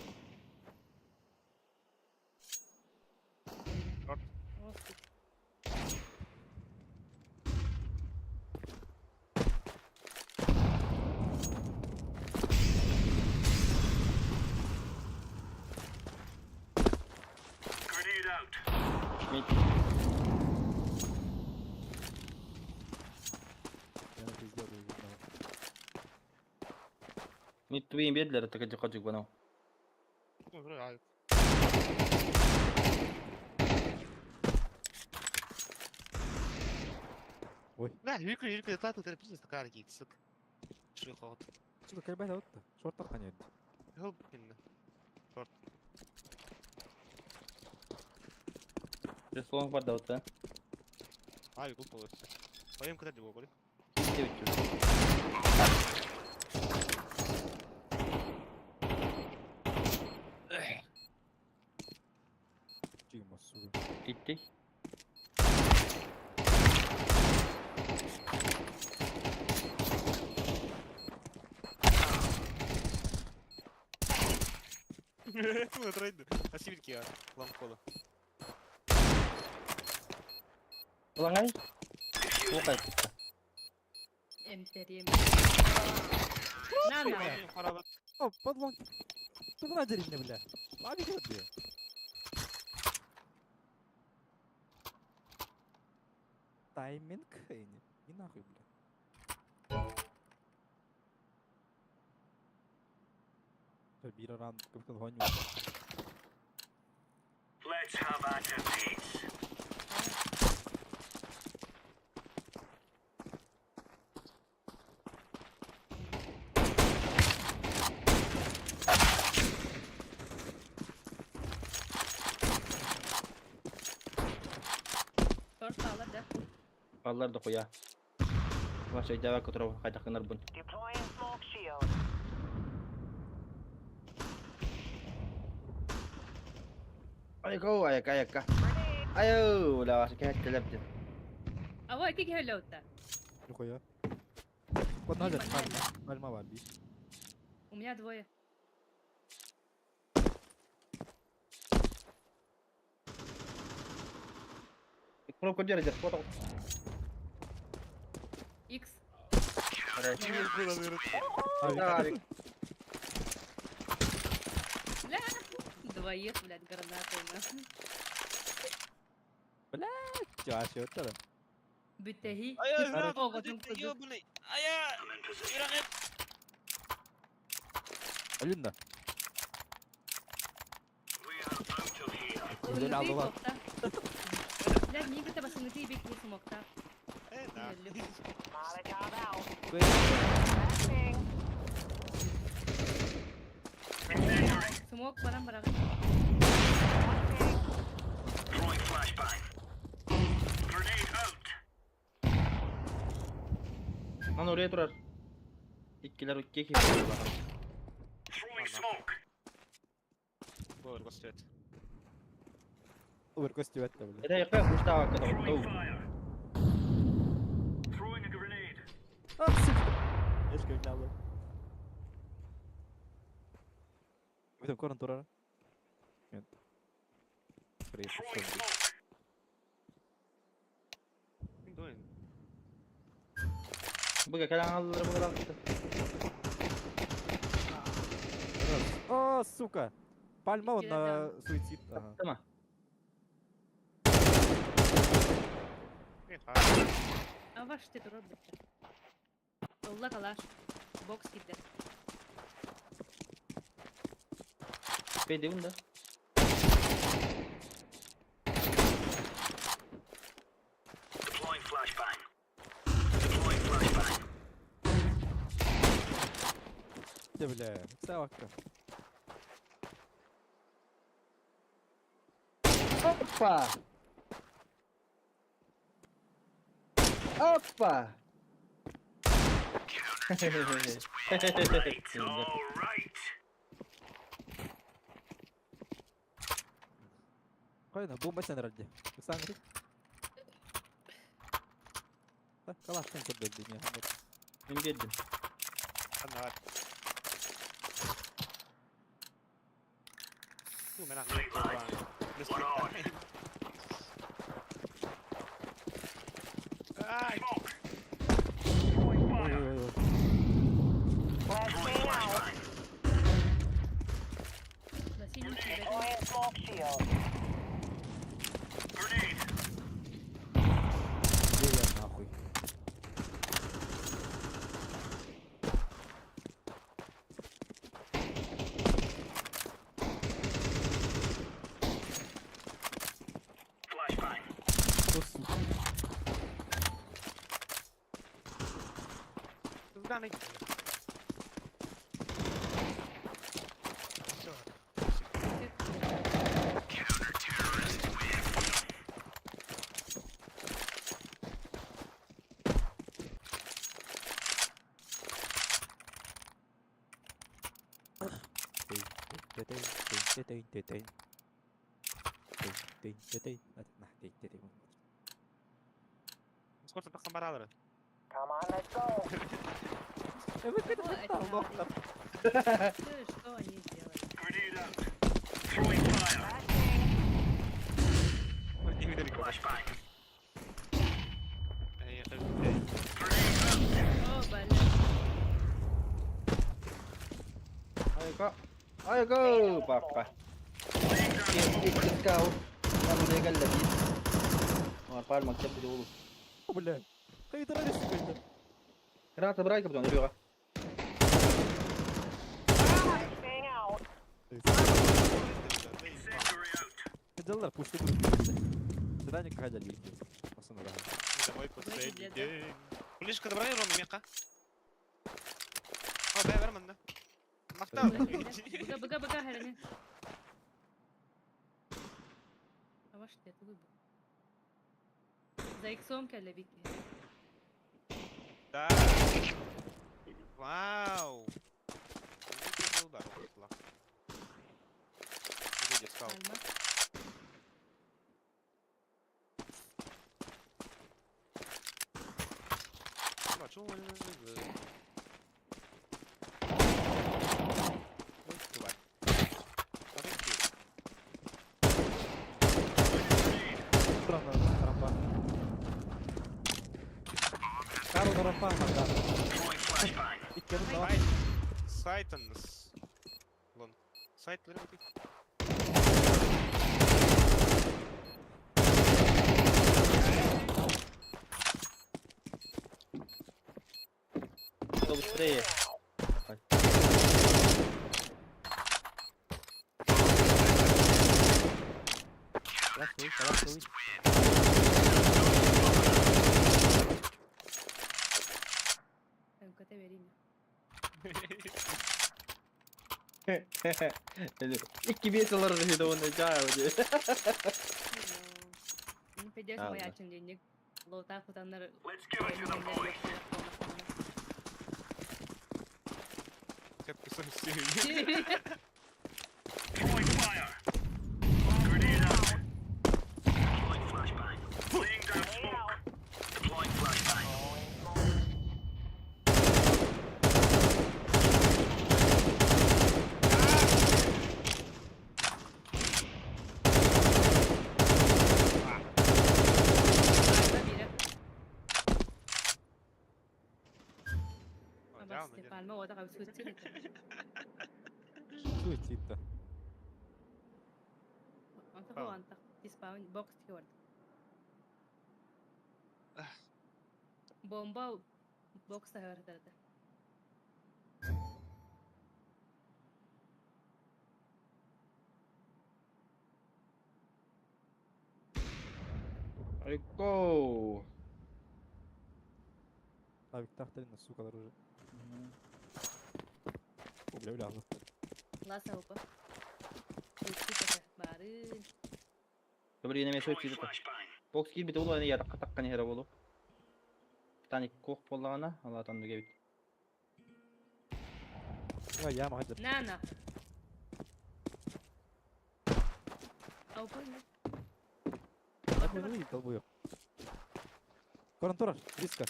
О, сука. Grenade out. Мид. Я на пизде был видно. Мид туин бедлер так эти хаджик банау. Ой, бля, Ой. Бля, юркү юркү отлатыр, пиздец такая гид, сука. Шуй холод. Сука, кэлбэт отта. Шорттар ханет. Хол инна. Слон бар да вот, а? Ай, глупо. Поем когда его были. Девять. Чима, сука. Итти. Ну, тройды. А сибирки, а, ламкола. Улаңай? Оқай. Эмтерем. На, на. Харабат. О, подлон. Тугна деревня, бля. Лави где? Тайминг, не, не нахуй, бля. Бира ран, как гоню. Let's have at it, mates. Торт алар да. Аллар да қоя. Ваша идея, которого хайдақынар бұн. Deploying smoke shield. Айко, айка, айка. Grenade. Айо, ла ваша кәттелепті. А вот какие хеллоута? Нихуя. Вот надо, пальма, пальма варби. У меня двое. Кнопку держи, фото. Икс. Авик. Бля. Двоих, блядь, гранатой нахуй. Чаще, вот это. Бүтәһи. Ая, Ого, там кызы. ёбаный. Ая! I'm in position. Алина. We are out of here. Блин, Ылгый алла. токта. Бля, нигде басыңды бик не смокта. Э, да. Molotov out. Flashbang. Смок барам барам. Flashbang. Throwing flashbang. Grenade out. Ман орaya тұрар. Иккилер икки киһи. Throwing smoke. Бор, костюет. Ой, костю это, бля. Это яққа куштава Throwing катау. fire. Throwing a grenade. А, сука. Я ж говняла. Вы там корон турара? Нет. Скорее всего, Throwing smoke. Doing. Бұға кәләң алылар бұға алды. О, сука! Пальма он Кида на суицид. Ага. Тама. А ваш ты турар битте. Ылла калаш. Бокс киирдэ. Бейдибин да. Deploying flashbang. Deploying flashbang. Дьэ бля, ыксаабакка. Опа! Опа! Right, all right. Хайна, бомба сен эрэр дии. Ыксааҥҥытый. Калаштан көрдөрдүм я. Мин биэрдим. Анна. Late lights. One on. Ай! Smoke. Throwing Ой, fire. ой, ой. Throwing flashbang. На синий киирэр. Grenade. Где я нахуй? Flashbang. Что, сука? Кызганый. Всё. Counter-terrorists win. Тын, тын, тын, тын, тын. Тын, тын, тын, тын. На, тын, тын, тын. Сколько тахсан баралары? Э, вы Что это это лох там. Что они делают? Grenade out. Throwing fire. Flashbang. Grenade out. О, блин. Айга. Айга, папа. Laying down smoke. Икки Там легально Пальма мактеп буде улу. О, бля. Хайдра сука. Граната брай капитан, Рюга. Incendiary out. Дьаллар пушты будет. Задание какая дальше. Основной. Это мой последний Блядь, день. Ближка добрали Рома меха. О, бля, Роман, да. Махтал. Быга, быга, быга, хәрәне. А ваш ты, это За иксом кәле бик. Да. Вау. Ну, удар, вот, Где скал? Альма. А, чё он, Ну, тварь. Подожди. Рампа. Кару рампа, да. Throwing flashbang. Икки давай. Сайт. Сайтон. Лон. Сайт лербити. Что быстрее. Калаш, калаш, калаш. МКТ берейин. Икки бесалар же оны жаа өде. Не пойдешь Ладно. моя денег. Лота кутаннар. Let's give it to the boys. Как писать все. Throwing fire. Grenade out. Deploying flashbang. Laying down smoke. Deploying flashbang. Суицид-то. Антах антах. Диспаун бокс хёрд. Бомба бокс таһыгар Айко. Авиктахтарина, сукалар уже. О, бля, бля, Ласа опа. Бары. Добрый день, мен сөйтіп. Бокс киир бит ол аны яракка таккан хера болу. Таник кох боллагана, алатан дуге бит. Я яма хадыр. На на. Опа. Так мы не долбоёб. Корон турар, близко.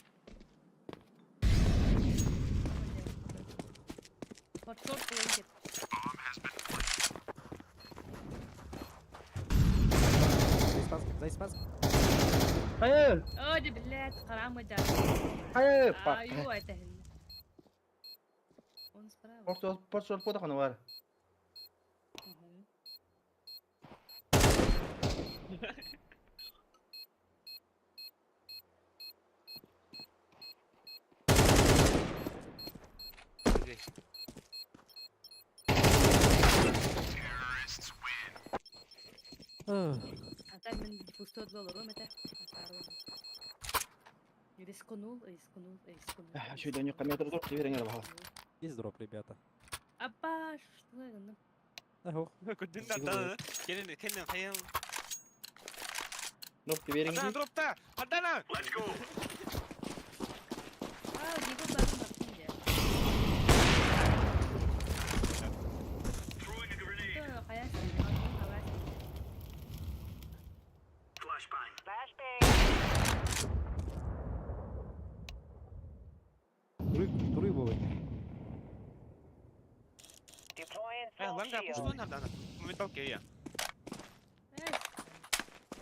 Подшор планкет. За испанским, за испанским. Хайыр! Ой, блядь, харам да. Хайыр! Аю, это. Он справа. Порт порт пота бар. Мгм. Окей. А там мен пустой долларом это. Рискнул, рискнул, рискнул. Шөйдөн юкка метр тур береңер бала. Есть дроп, ребята. Апа, что это? Ох, Күндүн да Келин, келин, хайын. Дроп береңер. Адана дропта! Адана! Let's go. А, Диго барын бактым я. Throwing a grenade. Это хаяс. Flashbang. Flashbang. туруй, туруй бывает. Deploying Э, smoke ланга shield. пуштун Адана. Моменталка я.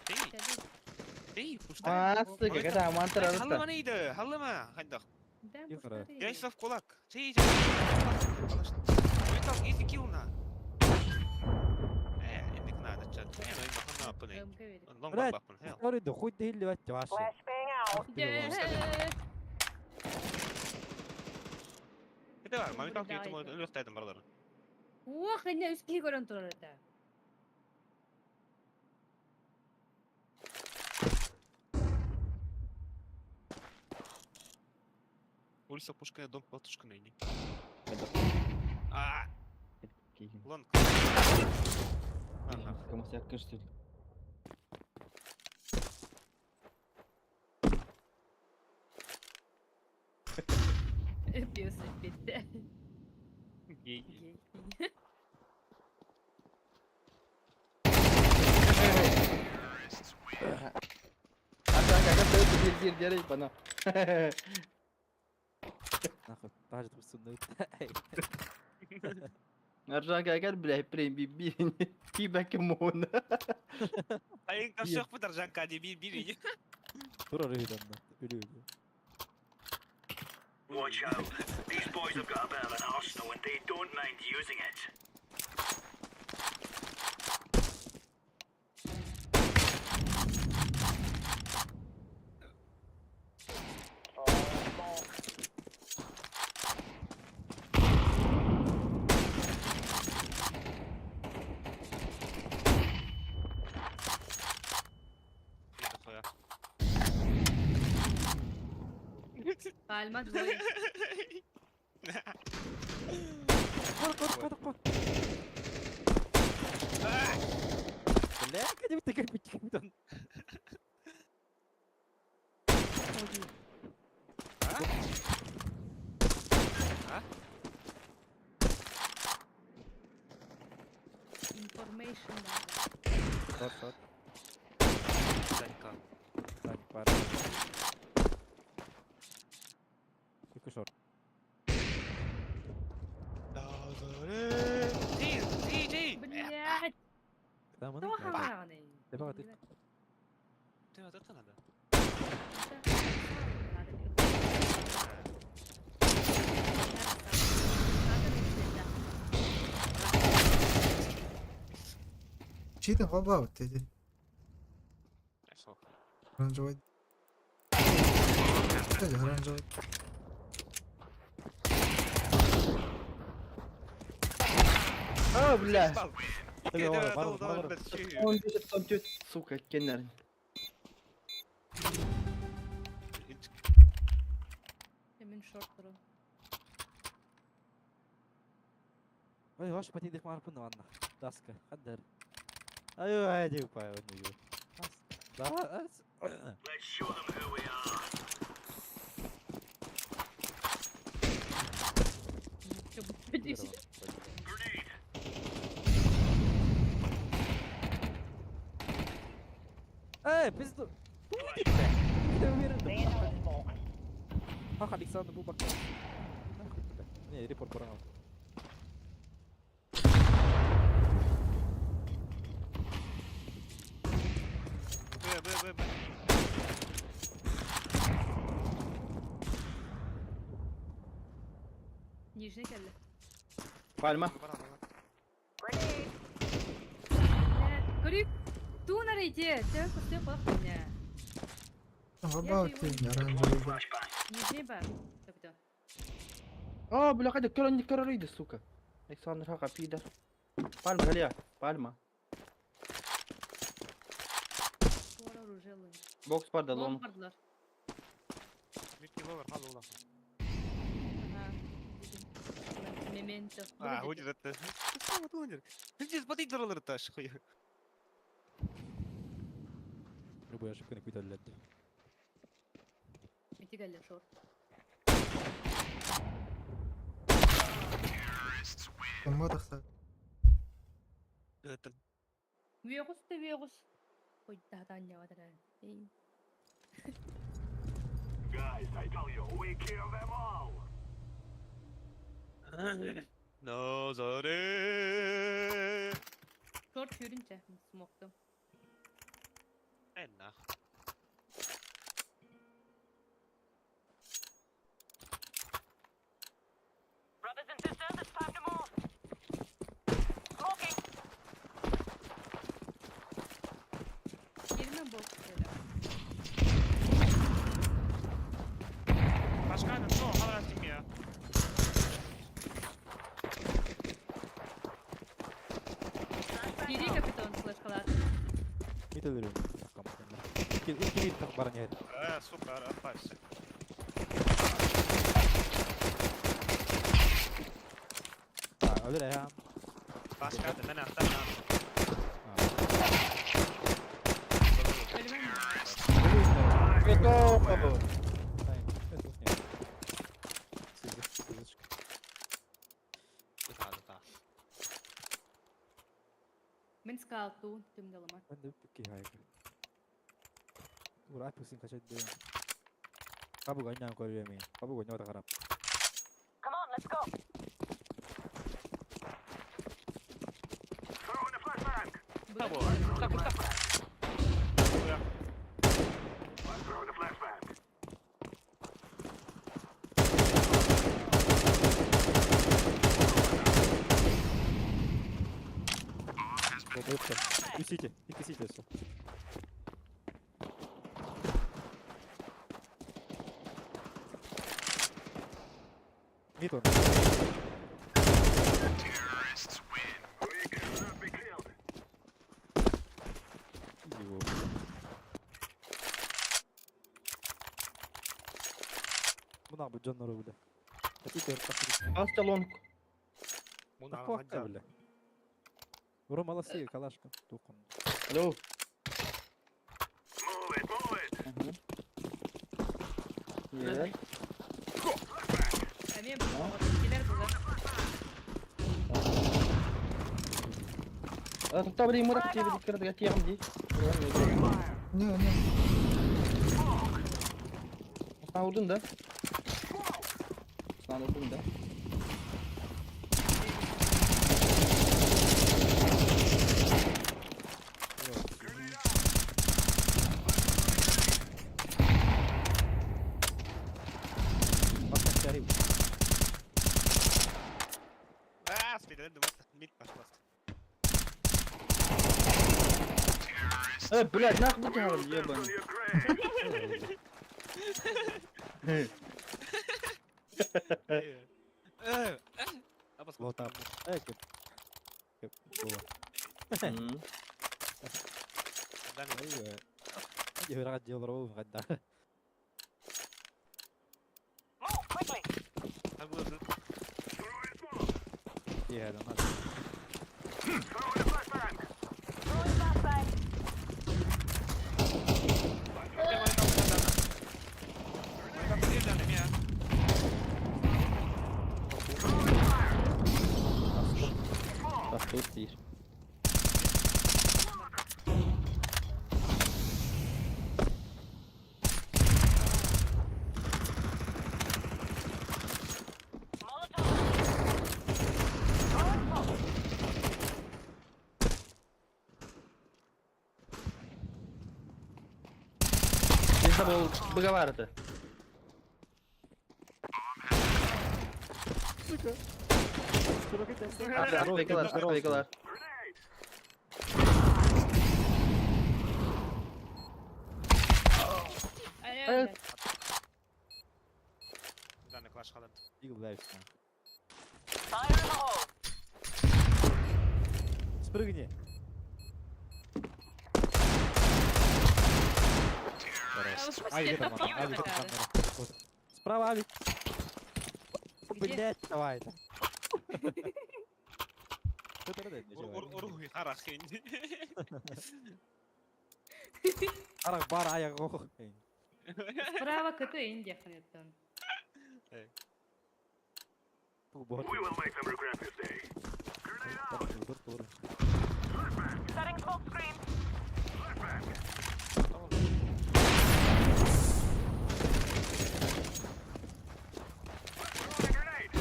Эй, эй, пушта. А, сука, когда мантра Халлыма рыста. нейdi? Халлыма. Хайдах. Ихара. Яйсов кулак. Сей, сей. Моменталка easy kill на. Э, инник надо чат. Э, ну инник на пыны. Лонг Блядь. бапын. Хел. Говорит, да хоть да или ваши. Flashbang out. Это бар, моменталка ютум өлөктайдым барлар. Ох, не үскі көрін тұрар это. Улица Пушкина, дом Платушкина. не. А, лонг. Ага. Кому кышты. Пьеса бітті. Гей. Гей. Ата кага сөйтіп бир бир дерей бана. Нахуй, тажит высунуть. Аржан кагар бля прем би би. Ки бәкем он. Айын кашық бұдар жанка де бир бир. Турар үйден, ölü ölü. Watch out. These boys have got a bit of an arsenal and they don't mind using it. Throwing smoke. Пальма двое. Кор, кор, кор, кор. Бля, где ты как бы Information. Шот, шот. Данька. Так, пара. Екі шорт. Ти, ти, ти. Блядь, Куда мы кто хаваны? Давай, ты. Ты вот это надо. Читин холбаут dedi. Сол. Оранжевый. Кстати, оранжевый. А, бля. Бар, бар, бар. Он бежит, он тёт, сука, кеннер. Мин шорт турун. Ой, ваш патидых марпын ванна. Даска, хаддар. Аю, айди упай, он ее. Да, Let's show them who we are. Grenade. Эй, пизду. Laying down smoke. Ах, Александр Бубак. Нахуй тебя. Не, репорт поранил. Б, Б, Б, Б. Нижний кэллэ. Пальма. Grenade. Көрүк. Туун арайде. Тө көстө қоқ не. Аба, ты оранжевый. Flashbang. Нижний бар. Тобто. А, бля, кайда көр көр арыйды, сука. Александр хака пидор. Пальма, Галия, пальма. Туара оружие лын. Бокс бар да Лон лонг. бардылар. Митки ловер, хало улах. Ага. Мементо. А, будет это. Пиздец, смотри, дуралар таш, хуя. Любой ошибка на какой-то лет. Ити кэллэ шорт. Кому тахса? Это Вегус ты вегус. Ой, да, да, не вадара. Эй. Guys, I tell you, we kill them all. Назаре. Шорт хүрүнчэ смокту. Эй, нахуй. Brothers and sisters, it's time to move. Smoking. Yerime бокс кэллэ. Başkanım, no, haber ya. Кири капитан флешкалар. Мит өлөрүм. Икки икки так баран яр. Э, сука, опасься. А, өлөр я. Başkanım, ben atlarım. Өлүмэн. Let's go. Мин скалтуун түмдалама. Ben de bir hayır. Ура, пусть качать даем. Кабу гоняем корюми. Кабу гоняем харап. Come on, let's go. Throw in the flashbang. I'm throwing a flashbang. Исите, исите все. Мид он. We cannot be killed. Его. Мына бу Джон Нору, бля. А теперь Аста лонг. Такой, бля. Ура, молодцы, калашка. Тухун. Алло. Move it, move it. Ага. Е. Эмиэ килер була. А, тут табри мурак тебе дикер да тиям ди. Не, не. Sen vurdun da. Sen vurdun da. Bak şahim. А, спидер, думаю, мид пошла. Э, блядь, нахуй ты говоришь, ебаный. On your grave. Вот так. Кеп. Кеп. Move quickly. Throwing flashbang. Бастур диир. Molotov. Throwing smoke. Bizde bol bıga vardı. Бекалар, бекалар. Ай, блядь. Fire in the hole. Спрыгни. Ай, где там, авик, там, вот. Справа авик. Где? Блять, давай это. Арах бар аяғы оқ. Справа КТ Индия ханеттан. Setting smoke screen. Throwing grenade.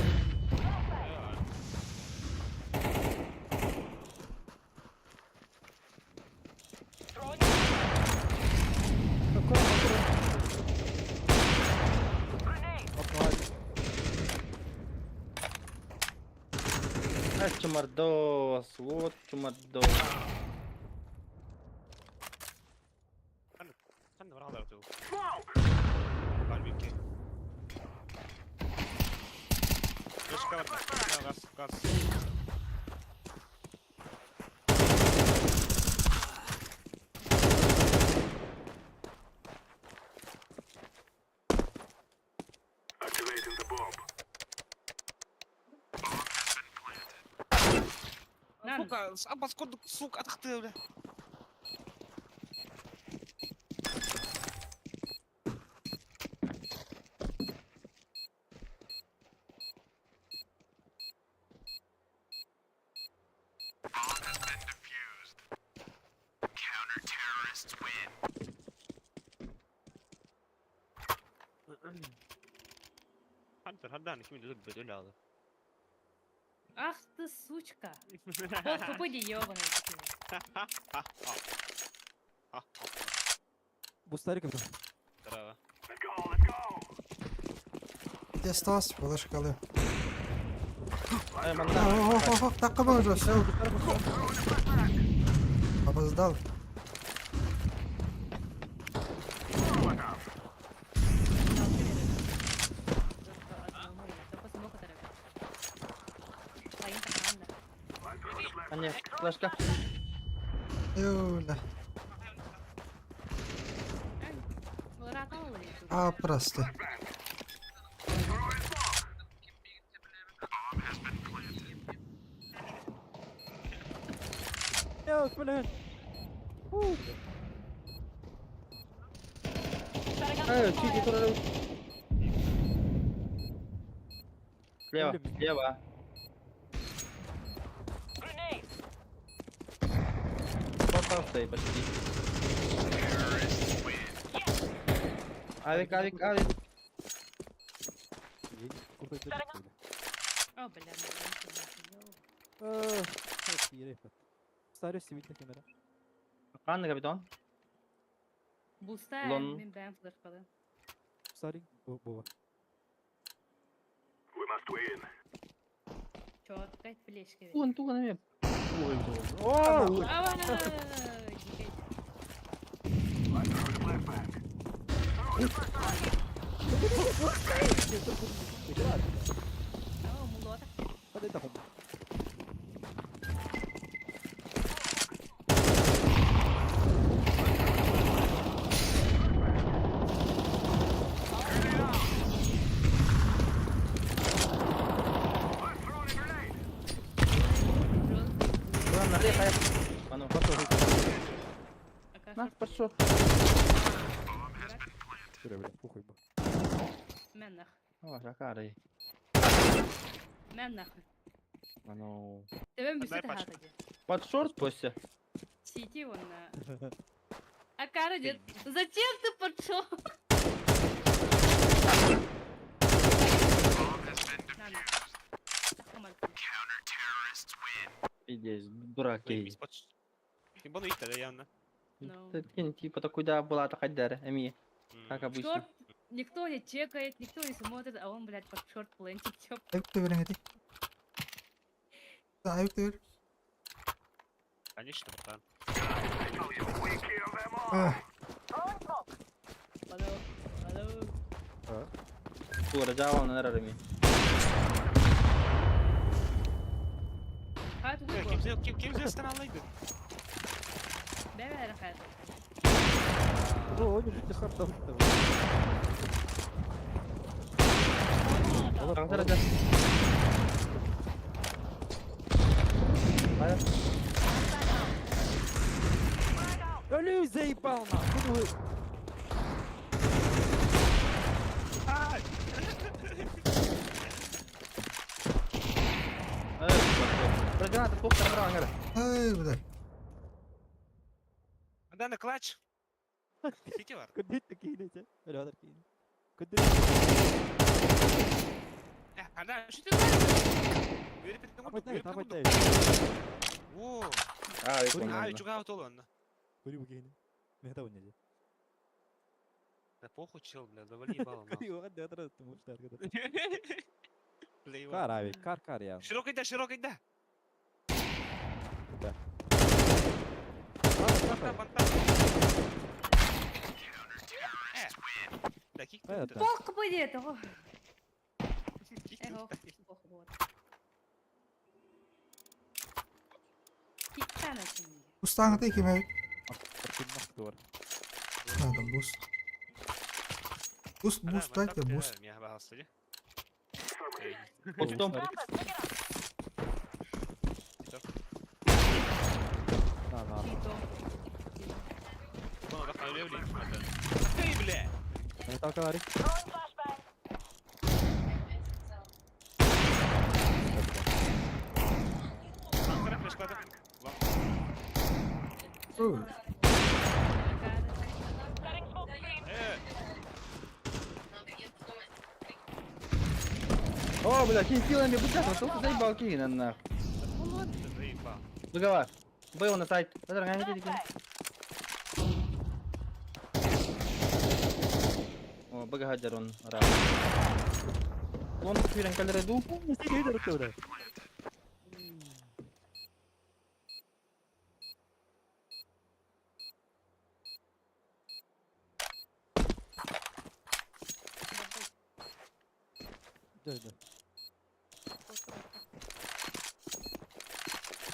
А, чумардос, вот чумардос. Нан. Сука, абас курдук, сука, атахты, бля. Ах ты сучка. Вот хапыди ёбаный. Бустари капитан. Здорово. Где осталось? Флешкалы. Ай, манна. Ох, ох, ох, так уже, все. Опоздал. Аня, флешка. Юля. А, просто. Йо, блядь. Эй, чики, турары. Слева, слева. Grenade. Попался почти. Авик, авик, авик. О, бля, Старый сивитна камера. Ханна, капитан. Буста, Лон. мен бәм флешкалы. Старый Бова. Чёткать флешка. Туган, туган, эме. Ой, ой. Ава, На, пошел. Мен нахуй. О, жакары. Мен нахуй. Ану. Тебе Дай бүсэ пачку. тахата. Под шорт после. Сиди он на. А Кара, дед, зачем ты подшел? На, на. Тахамалька. Пиздец, дурак ей. Ким бұны иттеді явно. No. Типа такой да была такая эми, как обычно. Шорт никто не чекает, никто не смотрит, а он, блядь, под шорт плентит, ёп. Айып та берең эти. Айып та бер. Конечно, братан. Ах, Алло, алло. Тура жава на рарами. Хайт Э, угу. Ким ким ким зестен алайды? Бәрі хайт. Өлүү заебал нахуй. Граната плохо набрал, ангара. ай, бля. Анда клатч. Сити бар. Э, анда что ты Үйріп беттің ғой, үйріп беттің ғой. О, А, а, чуга отол онна. Да похуй, чел, бля, завали ебало, нахуй. Бля, ебало. Кар, кар я. Широкий да, широкий да. Да. Банта, банта. Э, Да, кик Понятно. тут. Пох будет, ого. Кик Эго, тут. пох вот. Киктана кини. Устаңы та кем әбит. Надо буст. Буст, Ана, буст, банта дайте буст. бля, меня пожалуйста, иди. Пустом. На, на. Чито. Вон, да, левли. Ты, бля. Throwing flashbang. Ангара флешкада. Вон. Ой, Setting smoke screen. Э, О, бля, кинь силами, бля, ну только заебал кинь, на нахуй. ты заебал. Дугава. Был на сайт. О, багадер он, раз. Вон квирен калереду.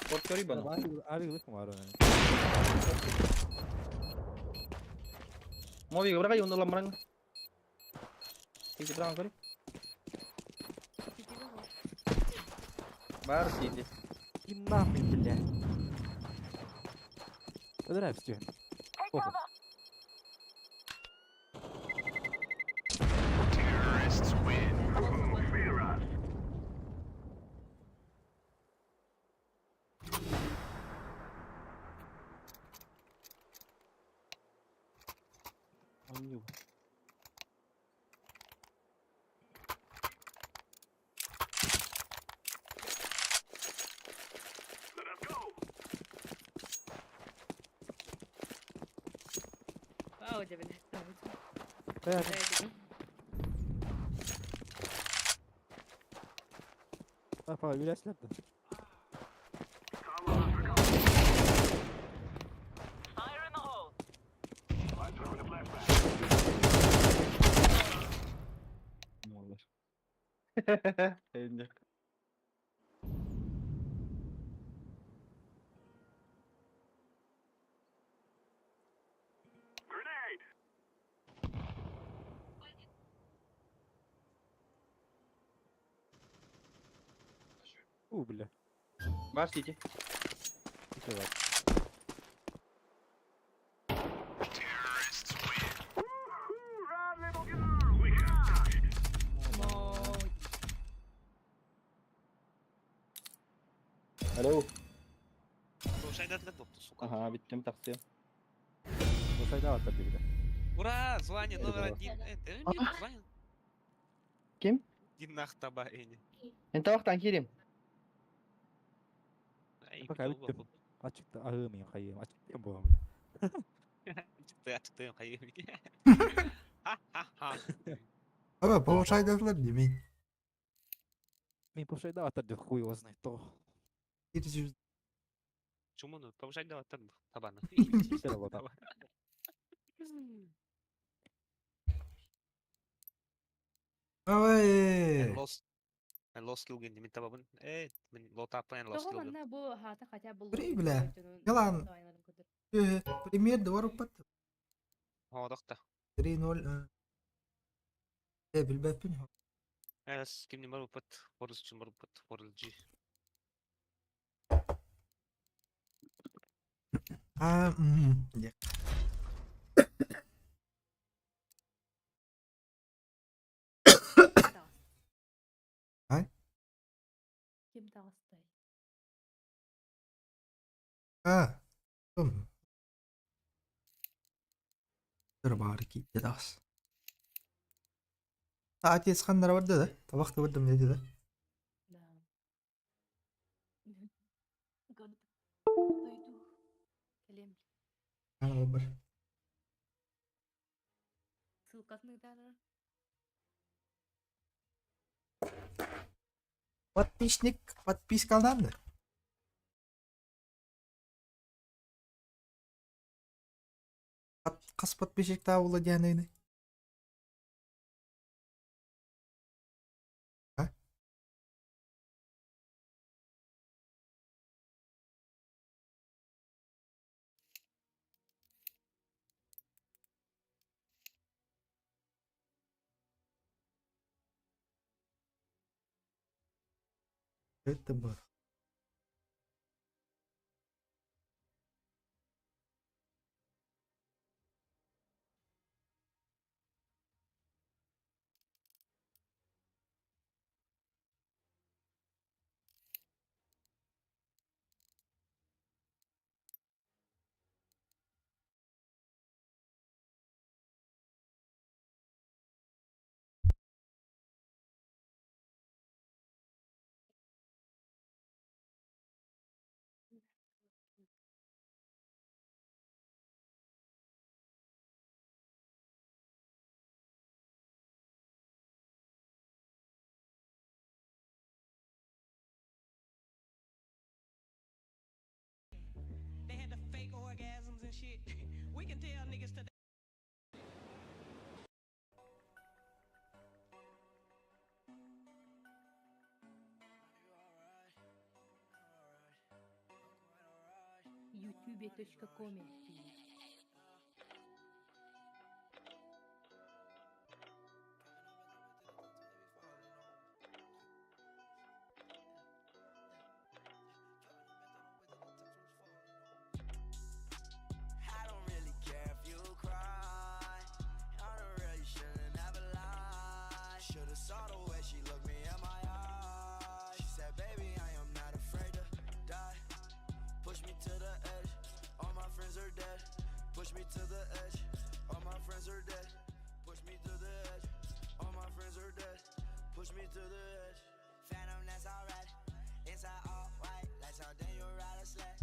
Вот Карибан. Мови, брагай, он ламран. Сити, брагай, кори. Бар сити. И нахуй, блядь. Подирай, все. Take Похуй. cover. Он Вау, блядь. Понятно. Папа, юлясилер да. Fire in the hole. Энник. У, бля. Бар сити. Ити бар. Алло. Повышайдатылар допты, сука. Ага, биттим таксия. Повышайдаваттар дии, бля. Ура! Звание номер Здорово. один. Это мир, звание. Ким? Динах таба эни. Мен табақтан кирим. Ай, Пока бит бүттүм. Ачыкта аһыым хайыым. Ачыктыам буолам, бля. Ачыкты, ачыктыам хайыым. Ха-ха-ха. Аба, повышайдатылар демей. Мин повышайдаваттар деп хуй его знает. То. Киржи- Чумуну, повышайдаваттар табаны. Все вот так. Ой. Лос. Лос килген мен табабын. Э, мен лотапын лос Тоҕо килген. манна бу хаата хотя бы При, бля. Ялан. Пример двор упат. Хоодохта. 3-0. Э, билбеппин. Эс кимни бар упат, хорус чун бар упат, хорул жи. А, я. Ай? Ким таҕыстай? А. Тум. Бар ки дас. Отец ханнара барды да? Табакты бардым деди да. Да. Дойду. Кэлиэм. Ана бар. Ссылкатын ыытаарар. Подписник, подпискаланды. Кас подписчик табылы диэн А? Это было. They had the fake orgasms and shit. We can tell niggas today. youtube.com I don't really care if you cry. I don't really shouldn't never lie. Should've saw the way she looked me in my eyes. She said, baby, I am not afraid to die. Push me to the edge. All my friends are dead. Push me to the edge. All my friends are dead. Push me to the edge. All my friends are dead. Push me to the edge. Phantom, that's alright. Inside all white, like something you ride a sled.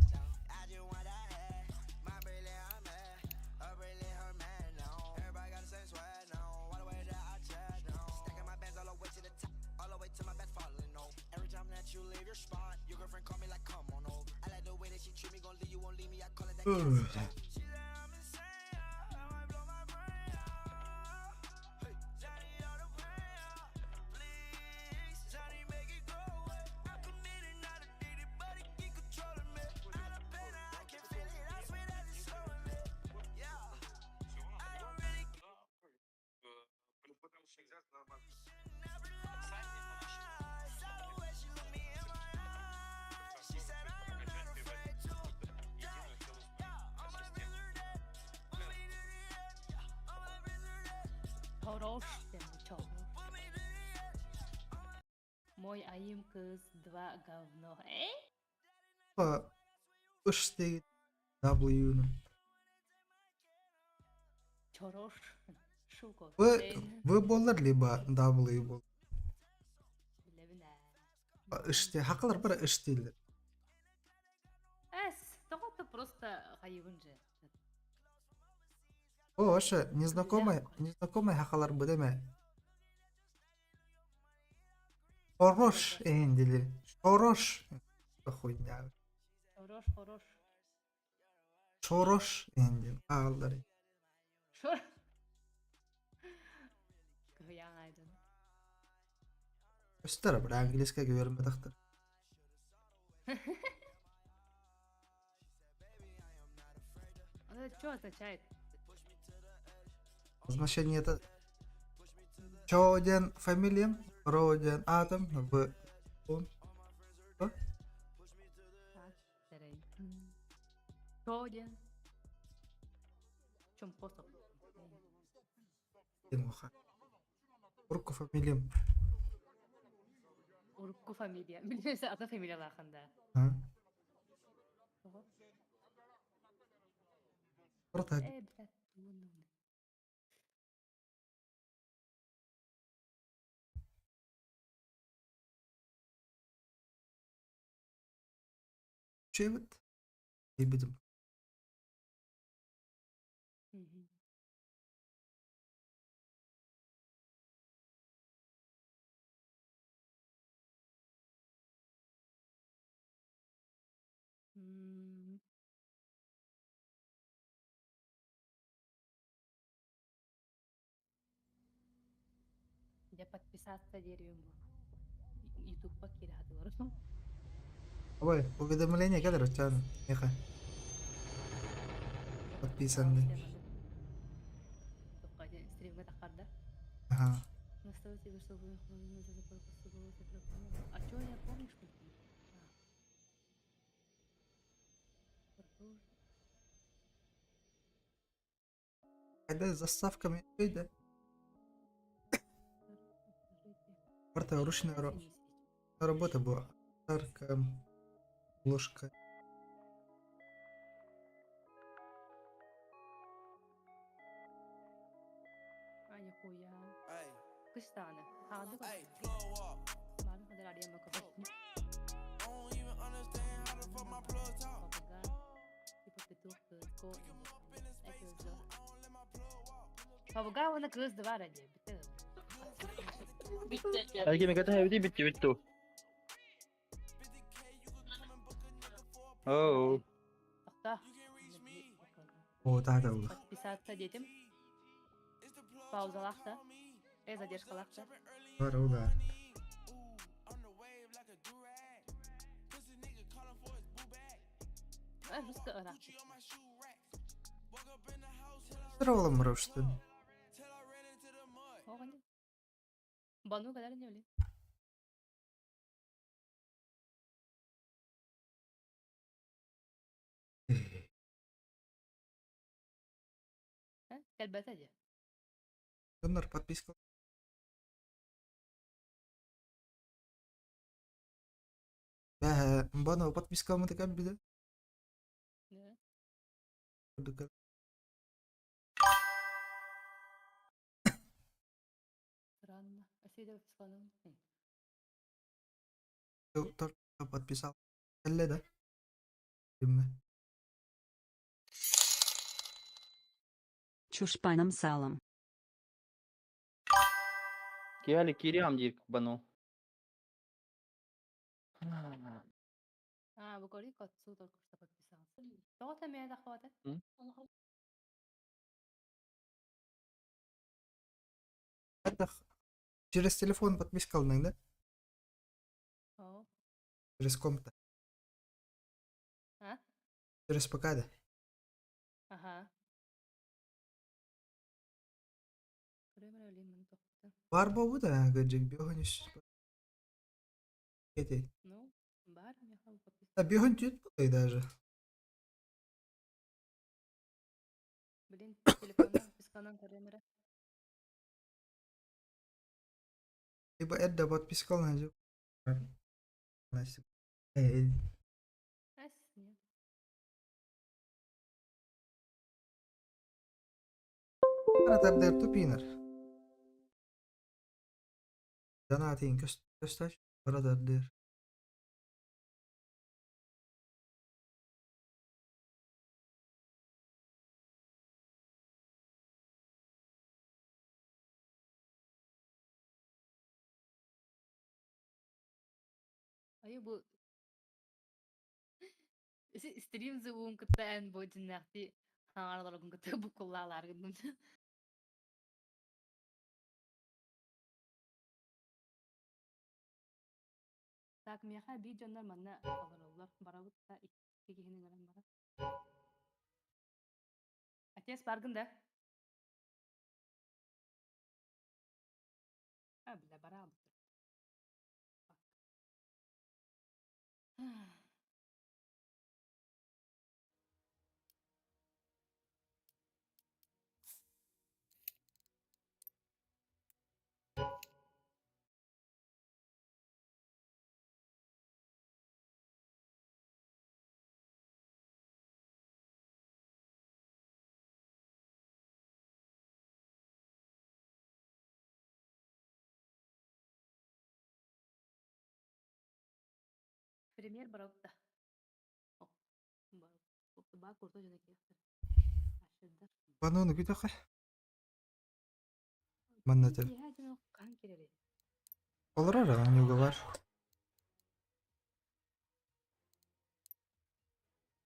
I just want that head. My Briley, I'm mad. Her Briley, her man now. Everybody got the same swag now. Why the way that I chat now? Stacking my bands all the way to the top, all the way to my bed falling over. Every time that you leave your spot, your girlfriend call me like, come on over. I like the way that she treat me, gon' leave you, won't leave me. I call it that cancer. She said I'm insane, I might blow my brain out. Hey, Johnny, all the pain out. Please. Чорош диэн чорош. Мой айым кыз два говно. Э? Ыш деген W-ны. Чорош. Шуко. В, В болар, либо W болар. Билэбин ээ. Ыш де, хақылар бар ыш дейлер. Эс, тоҕо просто хайыбын же. О, вообще, незнакомый, незнакомый хақалар бу деме. Хорош эһин диlir. Хорош. Хуйня. Хорош, хорош. Чорош эһин диэн ааҕаллар. Шор. Кыһыйаҥ айдын. Көстөр, бля, английская үөрэммэтэхтэр. Это что означает? Значение это Чо диэн фамилиям, Ро диэн аатым, В он. Так, тэрэй. Чо диэн? Чомпосов. Диэн уха. Урукку фамилиям. Урукку фамилия. Билбэсэ ата фамилиялаахын да. А? Тоҕо? Просто Э, блядь, уонна Чебит. Ебидим. Мгм. М. Дьэ подписаться диэриим бу. Ютубка киирэ сатыылар. Ой, уведомление кэлэр оччоон миэхэ. Подписанный. Стримҥэ таххарда. Ага. Наставить себе, чтобы А чё я помнишь какие? А. Когда с заставками да? Карта ручная работа была. Тарка, ложка. А, нихуя. Кыстааны. Хаады Маны хадar арыйама көбөттүм. Папага. Типа петух кыз ко. Папага уонна кыыс да баар дии. Бүттэ. Әлге мен ката хэвди битти битту. Оу. Тохтоо. О, да, да, да. Подписаться диэтим. Паузалаах да. Э, задержкалаах да. Бар, да. Э, жестко ыраах. Здорово, что Оҕонньор. Бану кэлэр ини билин. Э, кэлбэтэ дии. Донор подписка. Бää, бано подписка мы такая беда. Да. Странно. А сиде подпискаланым. Только подписал. Кэллэ да? Кимҥэ? Чушпаном салом. Киали кириам диир бану. А, бу к отцу только что подписался. Тоҕо эмиэ таххыбата? Это через телефон подпискаланыҥ да? Оо. Через комп А? Через ПК да? Аха. Көрө билин маны тохтон. Баар буолбут ээ, кырдьык биэһүн үс Эти. Ну, баар миэхэ А подписка. биэһүн түөрт буолуой даже. Блин, телефонна подписканан көрөм эрэ. Либо эрдэ подпискалаан дьэ. Эй, Ас, нет. Аратар тупинар. Донатин көстөр. Аратар Айы бу стрим зуун кытта эн бу дьиннээхти хаҥараларгын кытта буккуллаалааргын. Так, миэхэ биир дьоннор манна олороллор. Барабыт да икки киһини ыҥыран барар. Отец баргын да? А, бля, бараабыт. Пример барабыт да. Ба курто жана киэхтэр. Ашырдар. Бананы күтөхө. Манна тел. Киэһэ дьоно хаһан киирэрий? Олорор аҕа бар.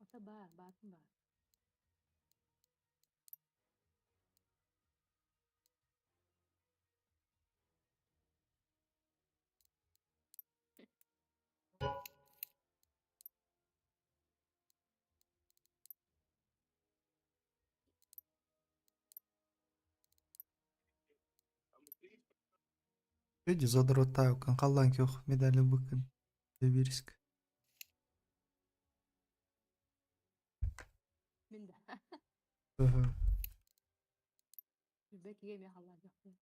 Ото баар, баатын баар. Види задротаукан халлан көх медали быкын. Бириск. Мин да. Билбэт киһи эмиэ халлаан көхтүн.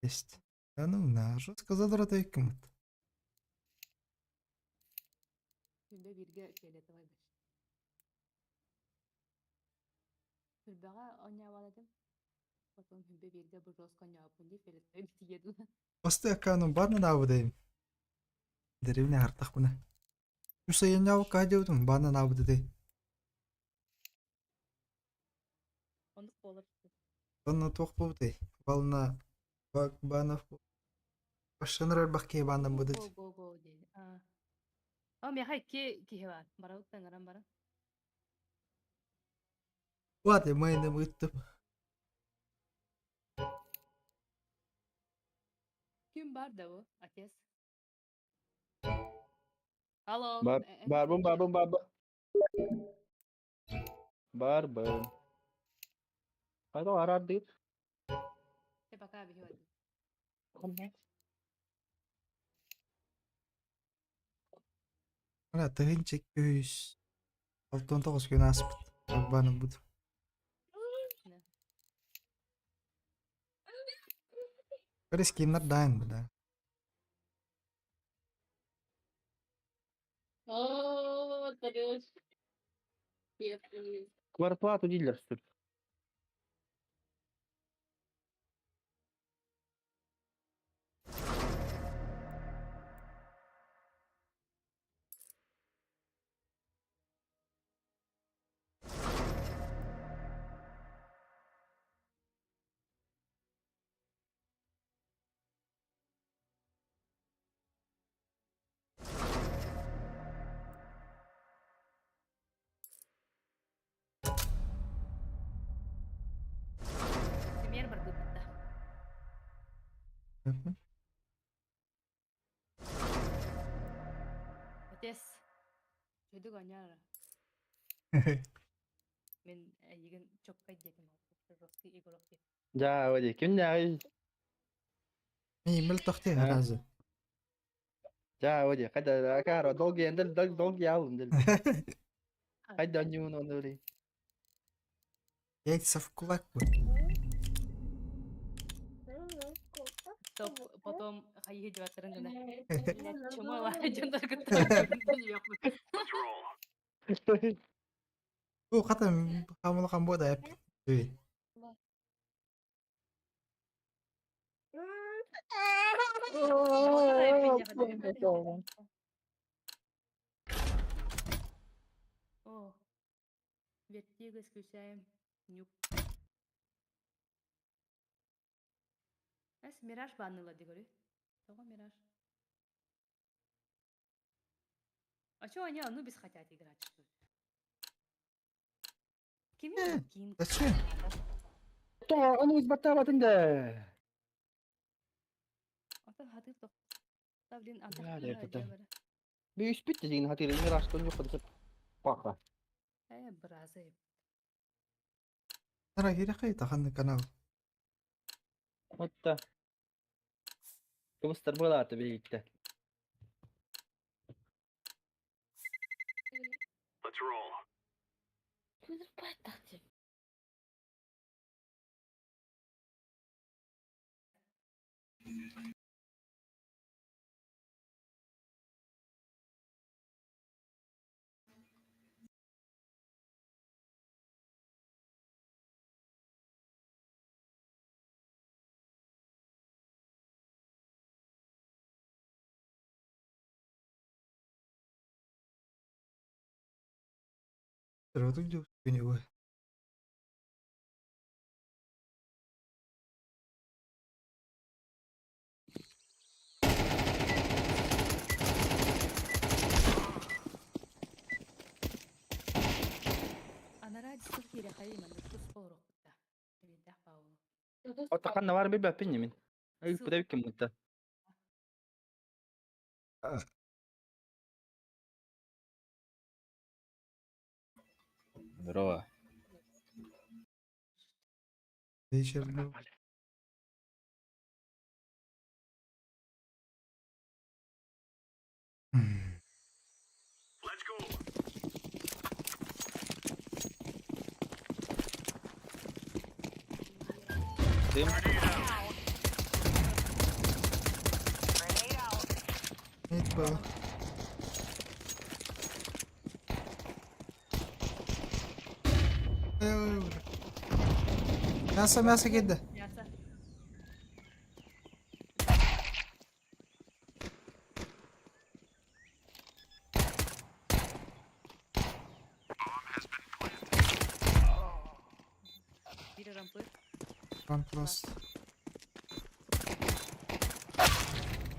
Есть. Да ну на, жестко задротайкымыт. Күндэ бииргэ фиолетовай бэс. Сүрбэҕэ оонньообот этим. Потом күндэ бииргэ бу жестко оонньообуппун дии фиолетовай битигэ дуу. Басты аккаунум бар наабыдайым. Деревня хартахпына. Үс айанньаабыкка диэбитим баана наабыдыдай. Оннук буолар. Онно туох буолбутай? Бална Банов Башыныр элбэх киһи баандан Го будут. го го диэн. Аа. О, миэхэ икки киһи баар. Барабыт ыҥыран баран. Вот, майным ыттым. Ким бар да бу? Отец. Алло. Бар, эн барбын, кимҥин? барбын, барбын. Барбын. Хайда арар диир. Ты пока биһи барбын. Ана тыһыынча күүс 69 күн ааспыт. Барбаным бут. Бары скиннар даан да. О, Дарюш. Квартплату дииллэр сүр. Пример барбыт да. Отец. Чөдүк оонньоор. Мин эйигин чоккай диэтим. Жесткий игрок диэн. Дьаа, оди күннээҕи Мин тохти аразы. Дьаа, оди хайда акаара долгий эндел долгий алым дел. Хайда онньуун онури. Яйца в кулак бы. Чтоб потом хайыы дьыбаттарын гына. Блядь, чему дьоннор кытта Бу хата хамылахан буода эп. Үгүй. О, вертиго исключаем. Нюк. Эс Мираж банныла дигори. Того Мираж. А чё они Анубис хотят играть, что ли? Ким ким? Зачем? Тоҕо аны избаттаабатын да. Ата хатыр тох. Та блин, ата. Я да, это. Бүүспүт дигин хатыр мираж тон yok паха. Э, бразы. Тара кире тахан канал. Отта. Кыбыстар буолааты билиитте. Let's roll. Здравствуйте, у него. Анара дискут кире хайы мен тус порохта. Видах пау. Отта ханна бар билбэппин мин. Ай буда биккин мутта. Здорово. Вечер. Let's go. Дым. Нет было. Мясо, мясо кидді. Мясо. Бери рампы. One plus.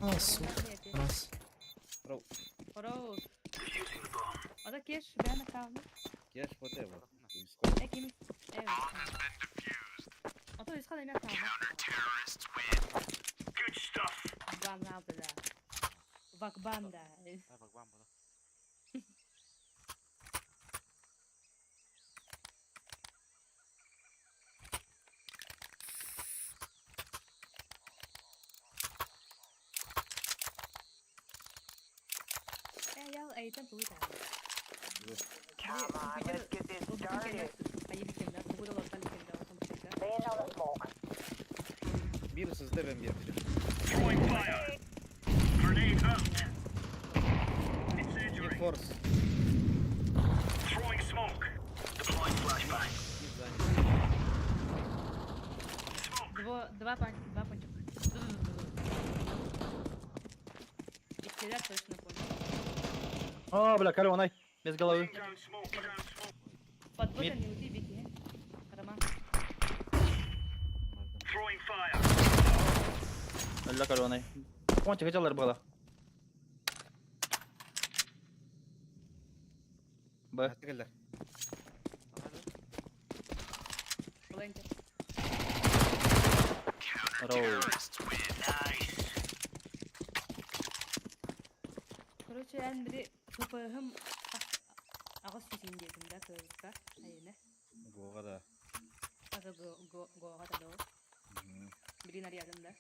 А, сука. Раз. Хорош. Ата кеш, бәна калды. Кеш whatever. Э, кими? Э. Ата үсқа демек калды. Good stuff. Бан да. Вакбанда. Вакбан буду. Э, я айтам туйта. Come on, let's get this started. Laying down the smoke. Bir sızdı ben bir. Throwing fire. Grenade out. Incendiary. Force. Throwing smoke. Deploying flashbang. Дво, два пан, два панчук. Иккилер точно понял. О, бля, каленый. Без головы. Под ботом не уйди, беги. Роман. Throwing fire. Бля, каленый. Пончик хотел было. Б. Блендер. Роу. Короче, эн бири КПХ-м аҕыс сүүсүн диэтим да кыыска айына. Гога да. Ага гога да доо. Билин арыйадым да.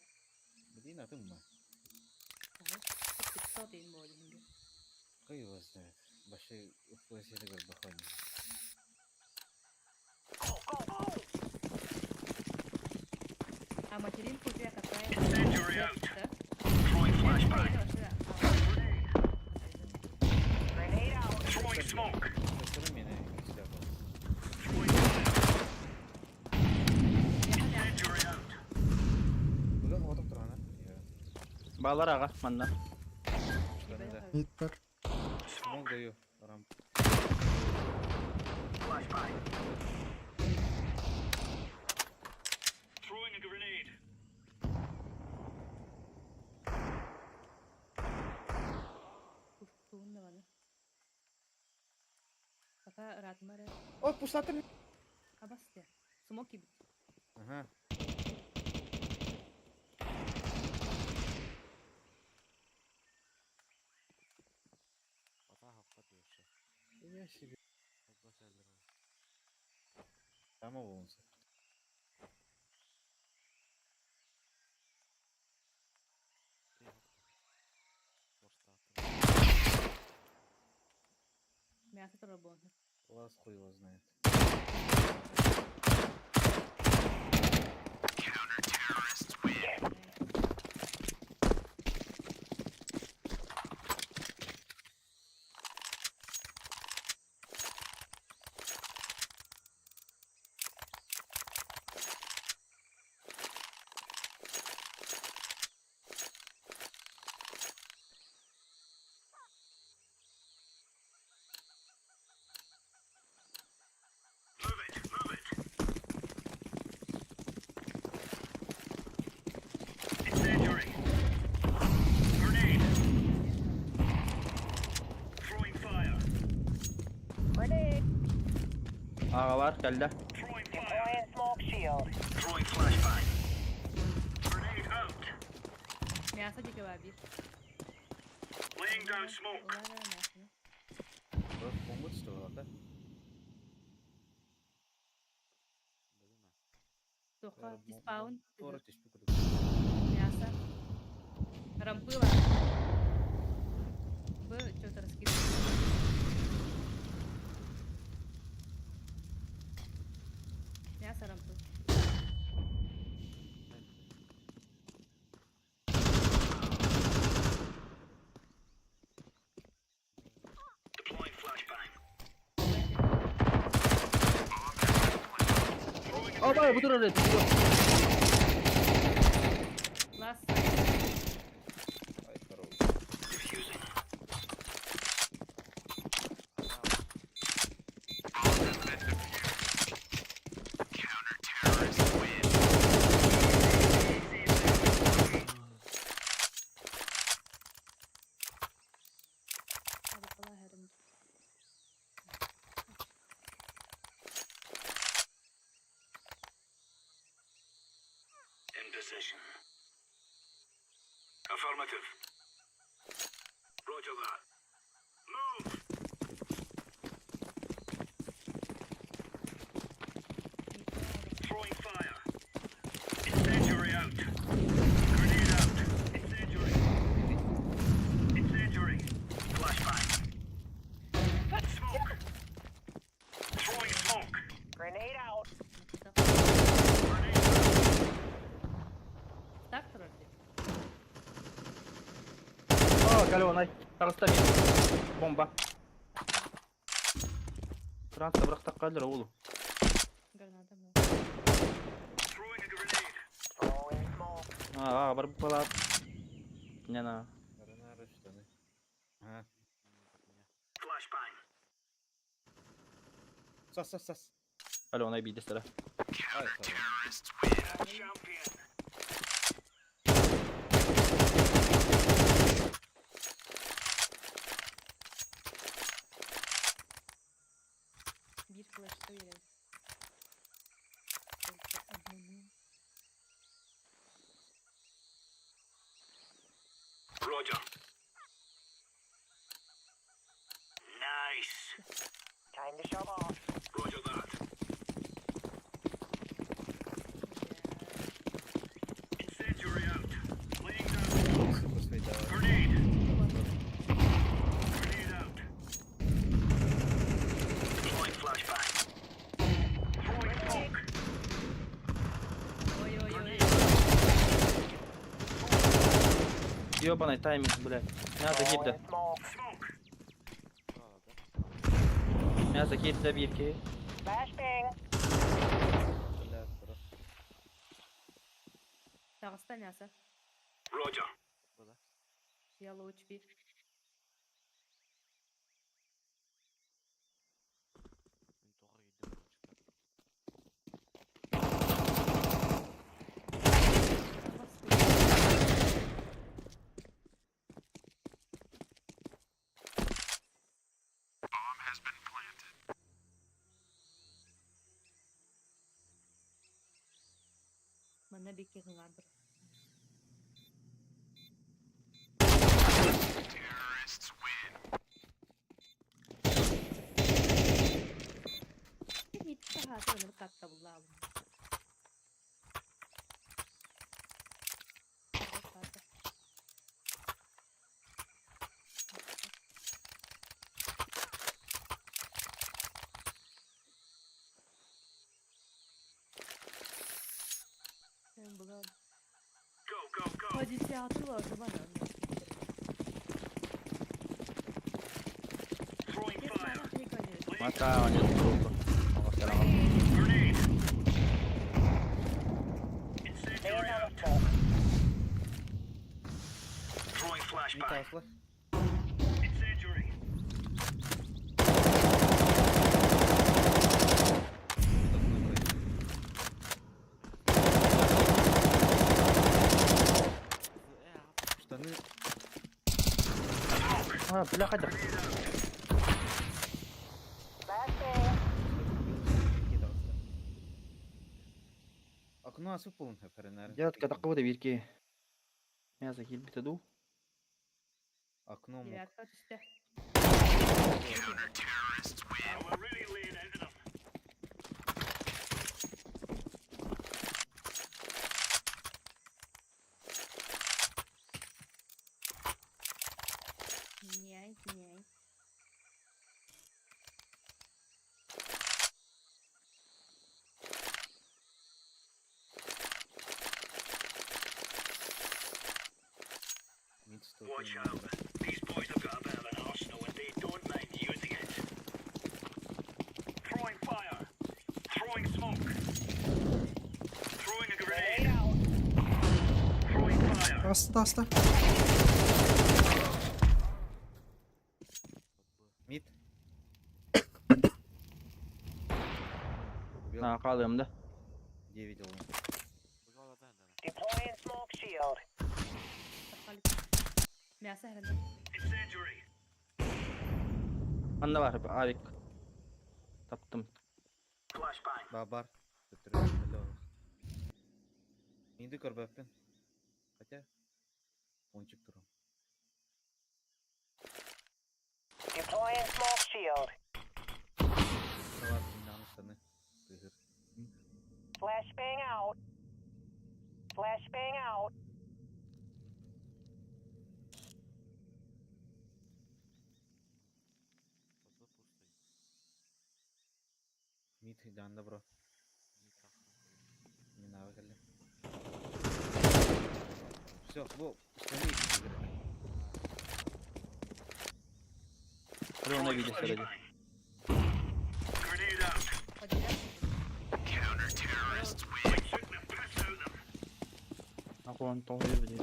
Блин, атын ма? Ага. 500 дейин буолдум. Хуй его знает. Вообще, FPS говорю, бахони. А материнка у тебя какая? Incendiary out. Балар аҕа манна. Мид бар. Смог даю. Рамп. Throwing a grenade. Туун даҕаны. Пока ыраатыма эрэ. О, пустатым. Абас диэ. Смок киирбит. Ага. Я себе. Там волнся. Мясо турар буолан. Вас хуй его знает. Move it, move it. Incendiary. Grenade. Throwing fire. Grenade. Аҕа бар кэллэ. Throwing fire. Deploying smoke shield. Throwing flashbang. Grenade out. Мясо диэки баар биир. Laying down smoke. Улар эрэ мясоны. Бомба что да? Туохха диспаун. Тора түспүт курдук. Мясо. Рампыла. Б что-то раскидывает. Мясо рампы. Deploying flashbang. Throwing a О, бар, grenade. бу турар. Last side. Ай, хорош. Defusing. In position. Affirmative. Roger that. Move! Throwing fire. Incendiary out. Grenade out. Incendiary. Incendiary. Flashbang. Smoke. Throwing smoke. Grenade out. Grenade out. Так турар дии. О, кэлэ Таҕыста мин. Бомба. Франция бырахтакка өлөр оҕолу. Граната была. Throwing a grenade. Throwing smoke. Аа, бар балат. Нена. Ранары штаны. Ага. Flashbang. Сас, сас, сас. Алена биидестэрэ. Ай, хорош. Champion. Биир флешка биэрэр. Только обманул. Roger. Nice. Time to shove off. Roger that. Incendiary out. Laying down smoke. Сука, свои давай. Grenade. Grenade out. Deploying flashbang. Throwing smoke. Ой-ой-ой. Ёбаный тайминг, блядь. Мясо киирдэ. Throwing smoke. Smoke. Мясо киирдэ биир киһи. Flashbang. Бля, хорош. Таҕыста мясо. Roger. Я low HP. Манна бикки кыңар бір. Митта хаата ыныр катта буллаабын. По десятого Мата, он нет круто. Митасла. Штаны. А, бля, хотя. Окно асып болун хөпәренәр. Дядка такого бирки. Мясо килбите ду. Окно мог. Девятка түсті. Няй, няй. Мид сто. Watch out. These boys have got a bit of an arsenal and they don't mind using it. Throwing fire. Throwing smoke. Throwing a grenade. Throwing fire. Таста, таста. Мид. Убил. На, калым да. 9 ол. Deploying smoke shield. Мясо хрен. Incendiary. Анда бар, авик. Таптым. Flashbang. Ба бар. Инде көрбәппин. Хотя пончик турам. Deploying smoke shield. Салат минаны штаны. Тыгыр. Flashbang out. Flashbang out. Мид жанда бро. Не надо келди. Все, бу штаны тыгыр. Ровно видишь, вроде. Grenade out. По We took the piss out of them. Ахуан тоғыз блин.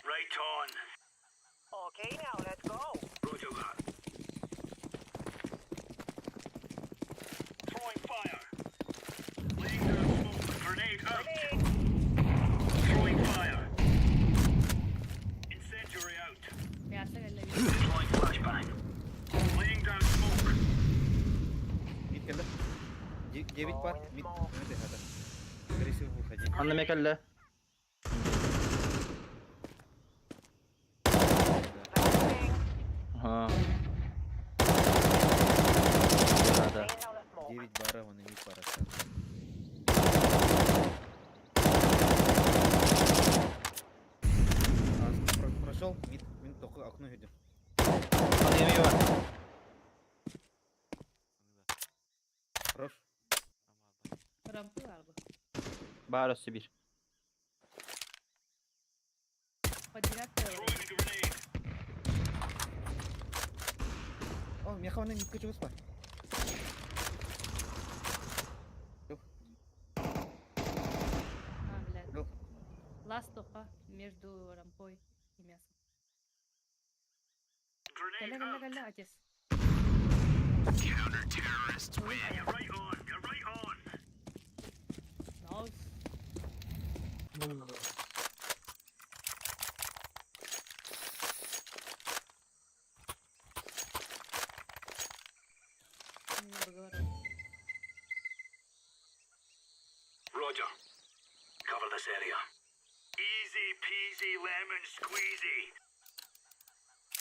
Right on. Okay, now let's go. Roger that. Throwing fire. Laying down smoke. Grenade out. Grenade. Throwing fire. Incendiary out. Мясо хрен. Deploying flashbang. Laying down smoke. Мид келди. 9 пар. Мид. Мид хата. Скорее всего, выходи. Анда мекелле. Flashbang. Ага. Да, да. Laying down the smoke. 9 бара, он и мид пара. Прошел, мид, мид только окно видим. Анда еме бар. Хорош. Рампы албы. Бар өссө бир. О, меха оны митке чугас бар. Жоқ. А, блядь. Жоқ. Ласт тока между рампой и мясом. Галя, галя, галя, отец. Nice. Не договорил. Roger. Cover this area. Easy peasy lemon squeezy.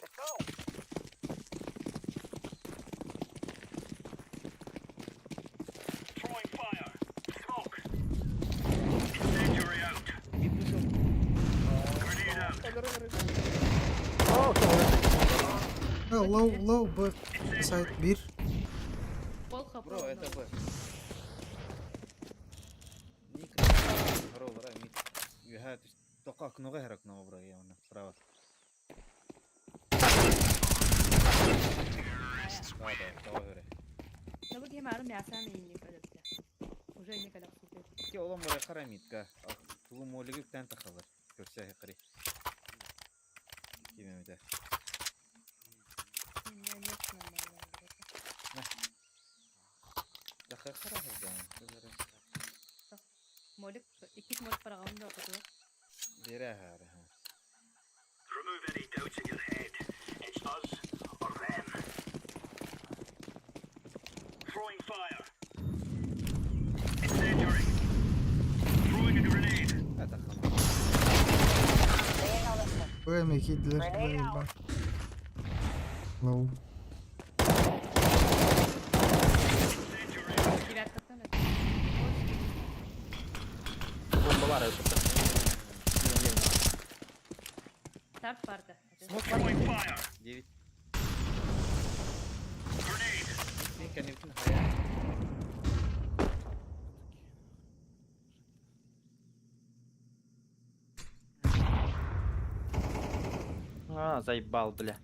Let's go. Throwing fire. Smoke. Incendiary out. Grenade out. Ha, low low B side 1. Пол хп. Бро, это но. Б. Ник, Роллера, мид. Юха, тока окноға хер окно бро, я оны, справа. Да, да, тоға хере. Да вот я мару мясо не не когда. Уже не когда супер. Ки олон бора қара мидка. Тугу молиги үктен тахалар. Көрсә хеқри. Кимемде. У меня нет нормального. Таха қара хырдан. Молик, икит молик парагон да окутула. Бере хара. Remove any doubts in your head. It's us or them. Throwing fire. Incendiary. Throwing a grenade. Таха. B mi 2'diler? B bak. Low. Девятка там это. Бомба бар это. Старт парта. Смок Throwing fire. 9. Grenade. Мен кәнебітін хая. А, заебал, бля.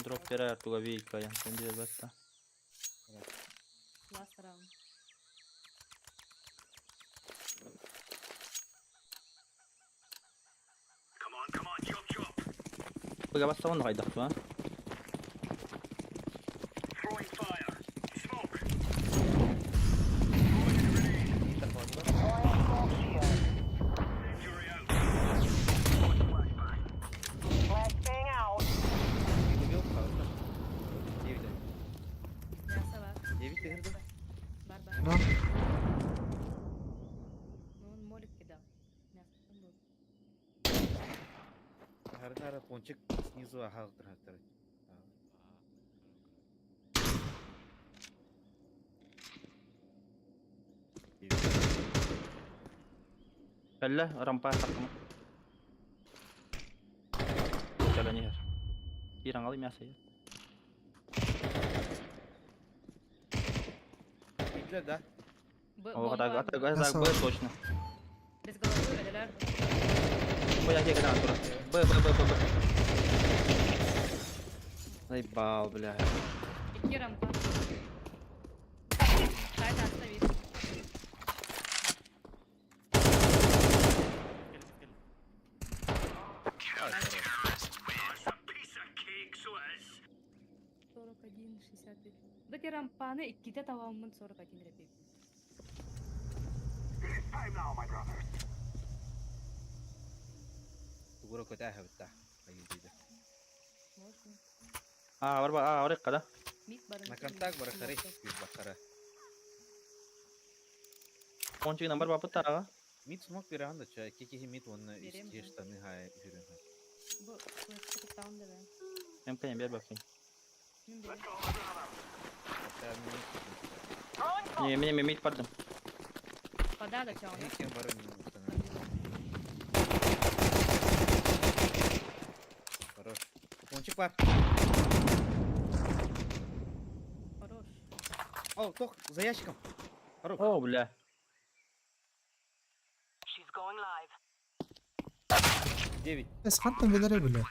Дроп берер туга вейка, я сен бетта. Last round. Come on, come on, chop chop. Бага баста оны кайдак а? Throwing fire. Smoke. Throwing a grenade. Deploying smoke shield. Incendiary out. Flashbang. Flashbang out. Убил қалды. 9. Мясо бар. 9 дегенде. Бар бар. Lan Ну он молик кидал. Мясо там было. Хардара пончик снизу ага тұрады. Әллә рампа тақымы. Кәлә нихер. Иран алый мясо. Битлер да. Б, О, бомба. так, так, так, Мясо. Б точно. Без головы, эдалар. Ой, я гранату. Б, Б, Б, Б, Б. Заебал, бля. Икки рампа. Сайт оставить. That's a piece of cake, so it is. 41, 63. Бити рампаны икките табаммын 41 репеп. It's time now, my brothers. Тугура көтә хәбітті. Айыл дейді. Можно. А, бар, а, орек да. Мид барын. На контакт бар қарай. Бір бақара. Пончик бар бапы тарага. Мид смок бере анда ча. Кеке мид оны Берем, исте да. штаны хай жүрін. Бу флешка туттаҕын да бэйэм. МК не бер бакин. Мин бэйэм. Не, мне мимит пардон. Пода да чаҕына. Кем бары Хорош. Пончик бар. Хорош. О, тох, за ящиком. Хорош. О, бля. She's going live. 9. Эс хантан билэрэ билэ.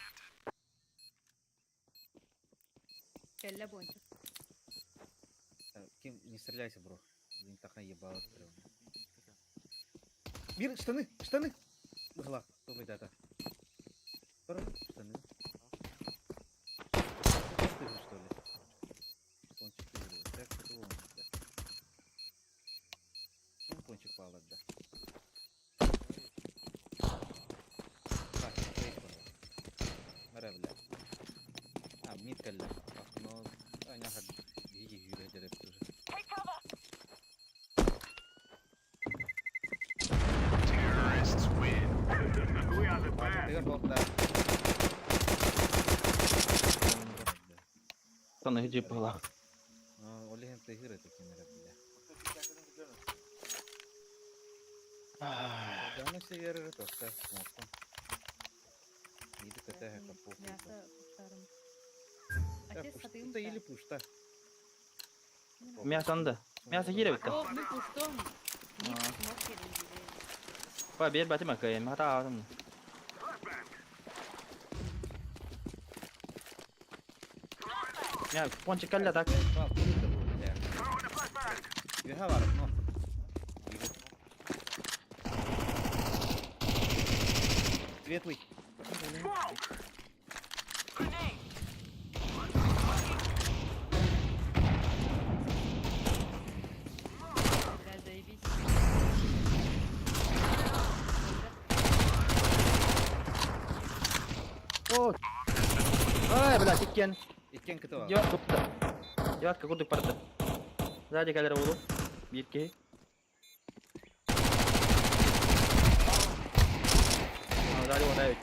Кэллэ буончук. Ким, не стреляйся, бро. Не так ебало открыл. Мир, штаны, штаны. Гла, тупой дата. Бро, штаны. Ты же, что ли? Пончик ты говорил. Так, что он, да. Ну, пончик пала, да. Так, стоит, Мара, бля. А, мид кэллэ. Окно. А, няха. Иди, юрэ дереп тоже. Take cover. Terrorists win. We are the best. Тыгар болта. Таны иди была. Ол иһин тыгыр это кинere бля. Даны все веры тоста смоком. Иди катая капу. Мясо пуштарым. Отец сатыым Пушта или пушта. Мясо анда. Мясо кире битте. О, мы пуштом. Мид смок кэлин дире. Ба бер бати макайым. Хата атым. Я пончик кэллэ так. Юха бар, но. Светлый. Grenade. Бля, заебись. О. Ай, бля, тиккен. Иккен кыты бар. Девятка купта. Девятка курдук барды. Сзади кэлэр уолу. Биир киһи. А, сзади вот эбит.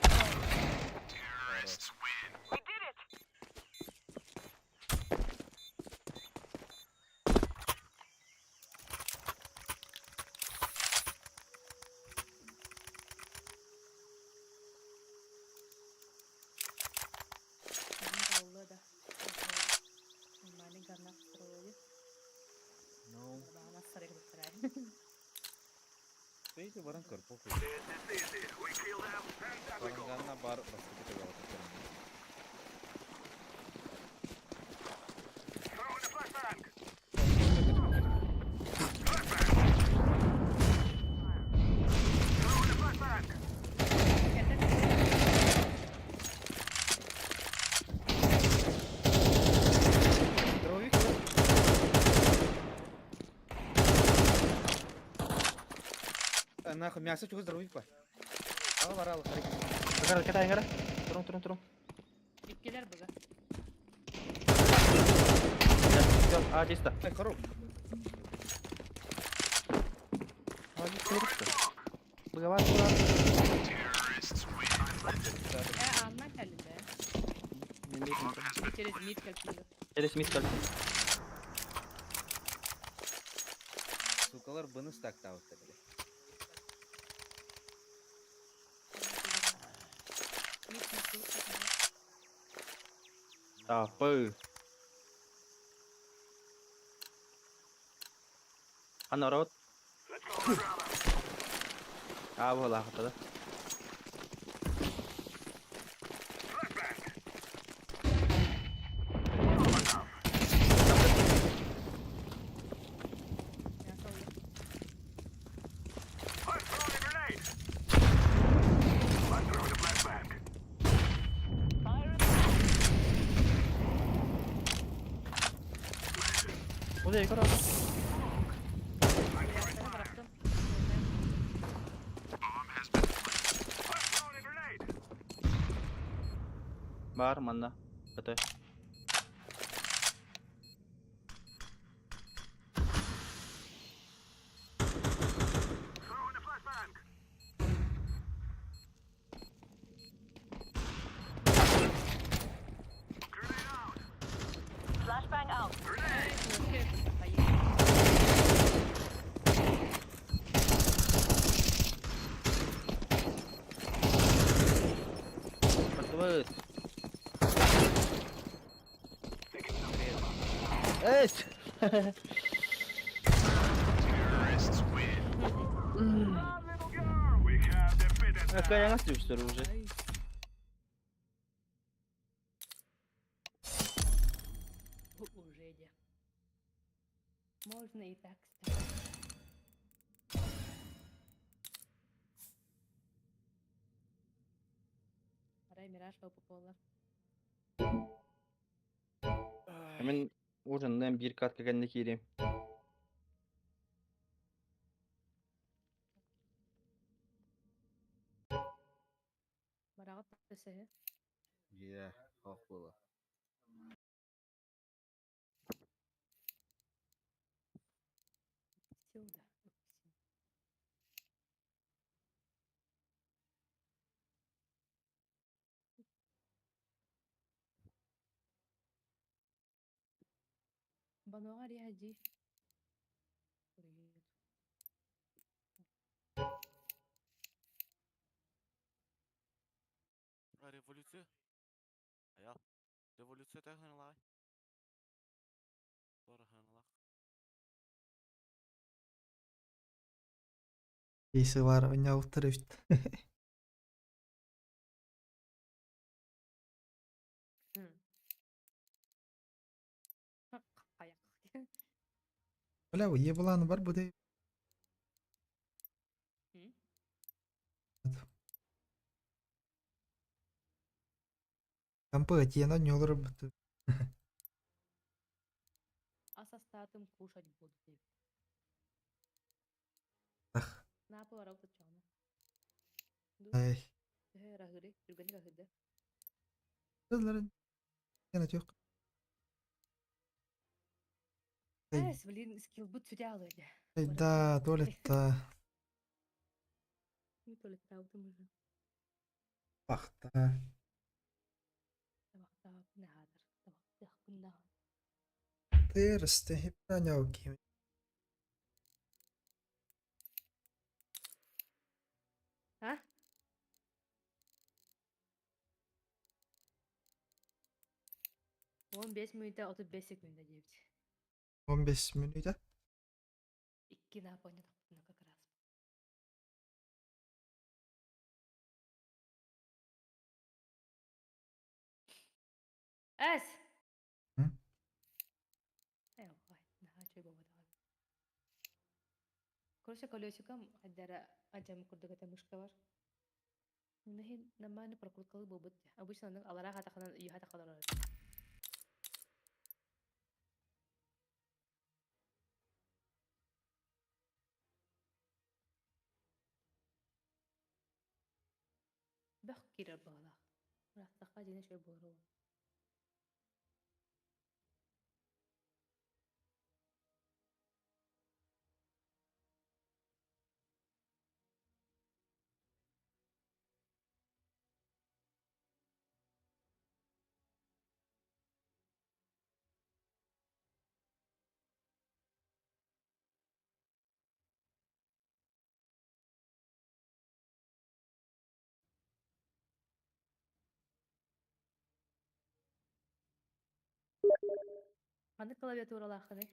Terrorists win. We did it. Один олла да. Нормальный гарнах строили. Ну, Нормально строили. Видите, баран көр, похуй. This is easy. We kill them and then we go. Баранганна бар басты кете Throw in the flashbang. Throw in the flashbang. Дровик. Нахуй, мясо чего здоровик па. Ал бар ал, харик. Кара, ката иңара. Турун, турун, турун. Иккилэр быга. А, чисто. Ай, хорош. А, чисто. Быга бар, быга. Terrorists win. Э, Анна кэлли да. Через мид кэлли. Через мид кэлли. Сукалар быны стак таутта, бля. Мид мид. Тапы. А народ. А, була хатада. Мясо уйа. I'm throwing a grenade. I'm throwing a flashbang. Fire in the Куда я Бырахтым. Bomb has been planted. I'm throwing a grenade. Бар, манна. Это. Throwing a flashbang. Каяңас түстөр уже. Уже де. Можно и так сказать. Арай Мираж попола. Мен ужиннан биир катка кэннэ киириэм. Бараҕыт төсөһө. Дьиэ, ох буола. Сюда. Бануаҕа риһа дии. Привет. Революция. Аял. Революция тахыналай. Тораханалах. Кейсилар ойнаабыттар эбит. Хайах. Бля, ебланы бар бу дей. Кампы тиен онньолор бут. Ас астаатым кушать буду диэбит. Ах. Наапы барабыт оччоҕуна. Ду. Ай. Төһө ыраһыырый? Түргэнник аһыырда. Кызларын яна тök. Эй, Эс, блин, скиллбут сүтэ алыйда. эй, да, туалетта. Не туалеттаабытым уже. Бахта. Табахтаабын аһаатар. Табахтаахпын даҕаны. Тырысты хипнаняу ким. А? 15 мүнүүтэ 35 секунда диэбит. 15 мүнүүтэ. Икки нааппанньа тахпытына как раз. Эс! М? Э, ой, наһаа үчүгэй буолбатаҕа. Короче, колесиком хайдара адьам курдук этэ мышка бар. Иһин нормально прокруткалыы буолбут. Обычно оннук алараа хатахынан үөһэ атахха олорор. Бөх киирэр баҕалаах. Ыраахтахха дьиҥэ үчүгэй буолар ол. Ханнык клавиатуралааххыный?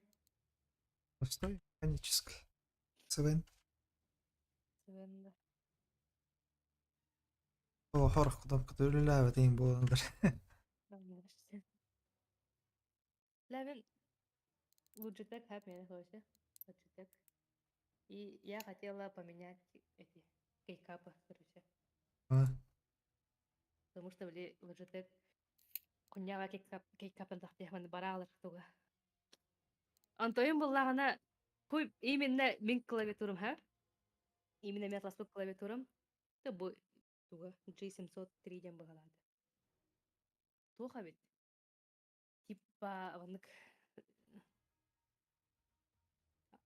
Простой, механический. Свен. Свен да. О, хорох кнопка үлэлээбэтиҥ буоланнар. Лавин Logitech хап меня короче. Logitech. И я хотела поменять эти кейкапы, короче. А, Потому что били Logitech куньяга кейкап кейкапын тахтыахман бараалар туга. Антойун буллаҕына хуй именно мин клавиатурам ха. Именно мен атласпыт клавиатурам. Та бу туга G703 диэн быһалаады. Туох эбит? Типа маннык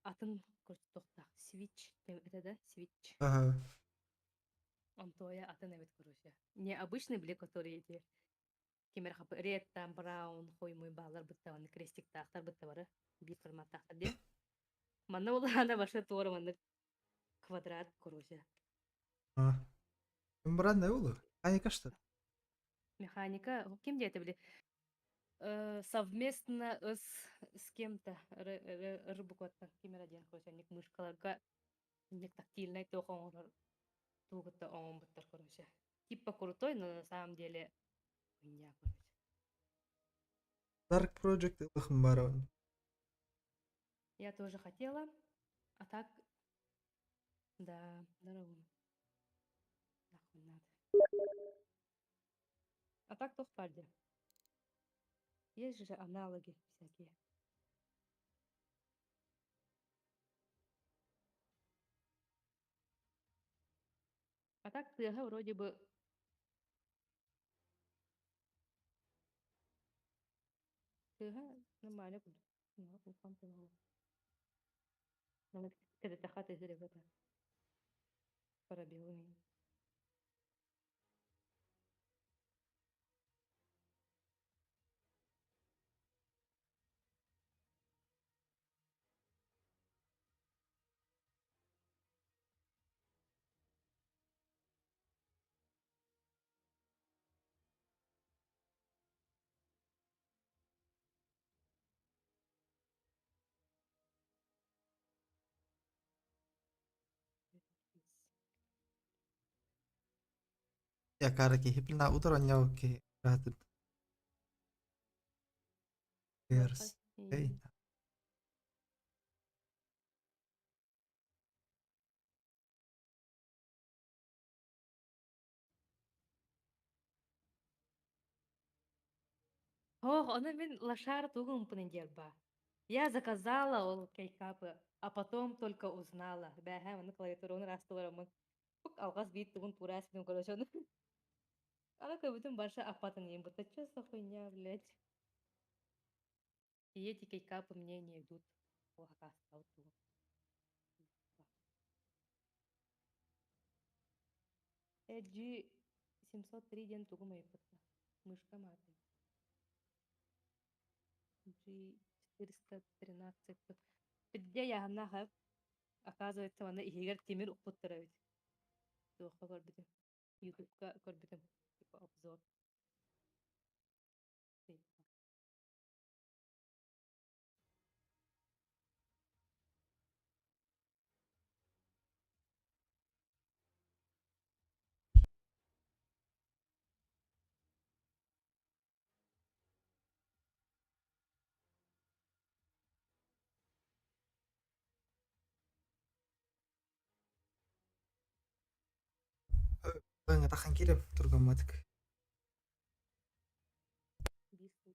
атын туохтаах свич это да свич. Ага. Онтуойа атын эбит короче. Не обычный били, которые эти ким эрэ ред там браун хуй-муй баалар бытта маннык крестиктаахтар бытта бары биир форматтаахтар диэн. Манна улаана башы туора маннык квадрат короче. А. Мембранная улу. Механика что? Механика ким диэтэ били? Совместно с кем-то рыбукаттан ким эрэ диэн короче ник мышкаларга ник тактильнай туох оҥорор тугута оҥорбуттар короче. Типа крутой, но на самом деле хуйня короче. Dark Project ылыхым баар. Я тоже хотела, а так да, здорово. Нахуй надо. А так туох баар дии. Есть же аналоги всякие. А так тыаһа вроде бы тыаһа нормально курдук. Кэтэтэххэ тыаһыыр эбит Пробелы. Якара киһи билна утар онньоо киһи раатын. Перс. Эй. Ох, ону мин лошара тугу умпунун диэлба. Я заказала ол кейкапы, а потом только узнала. Бэһэ, ону клавиатураны растыларамын. Пук алҕас биир тугун туураа ситим короче ону. Ана көбүтүн барша аппатын иин бутта чё за хуйня, блядь. И эти кейкапы мне не идут. Ох, тугу. G 703 диэн тугум ыйыппытта. Мышка мааты. G 413. Где яһамнаах оказывается, манна иһигэр тимир укпуттар эбит. Туохха көрбүтүм. Ютубка көрбүтүм. Типа обзор. Тахан киирем тургамматык. Биир сыл.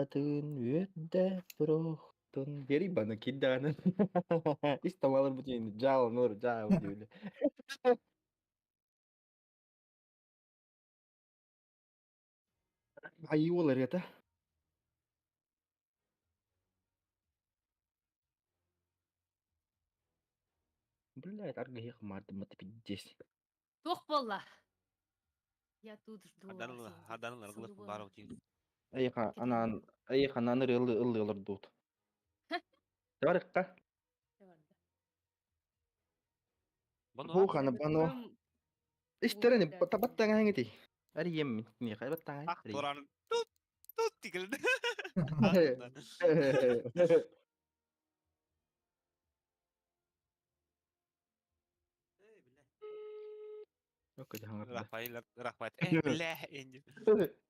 Дууһатын үөрдэ туруохтун. Биэрий баны киирдэҕинэ ис тамалар бутин жааланыр жаал диэбилэ. Айыы уол ырыата. Блядь, аргыһыах маардыммыт пиздец. Туох буолла? Я тут жду вас. Хадан ылар баар утин. Эйиэхэ анаан эйиэхэ анаан ырыа ыллыы олордубут. Барыкка. Бу ханы бано. Истэрин баттаҥаһыҥ ити. Эрийэммин киниэхэ баттаҥаһын. Ах туран тут тут тикилди. Рафаэль Рафаэль. Э, бля, энди.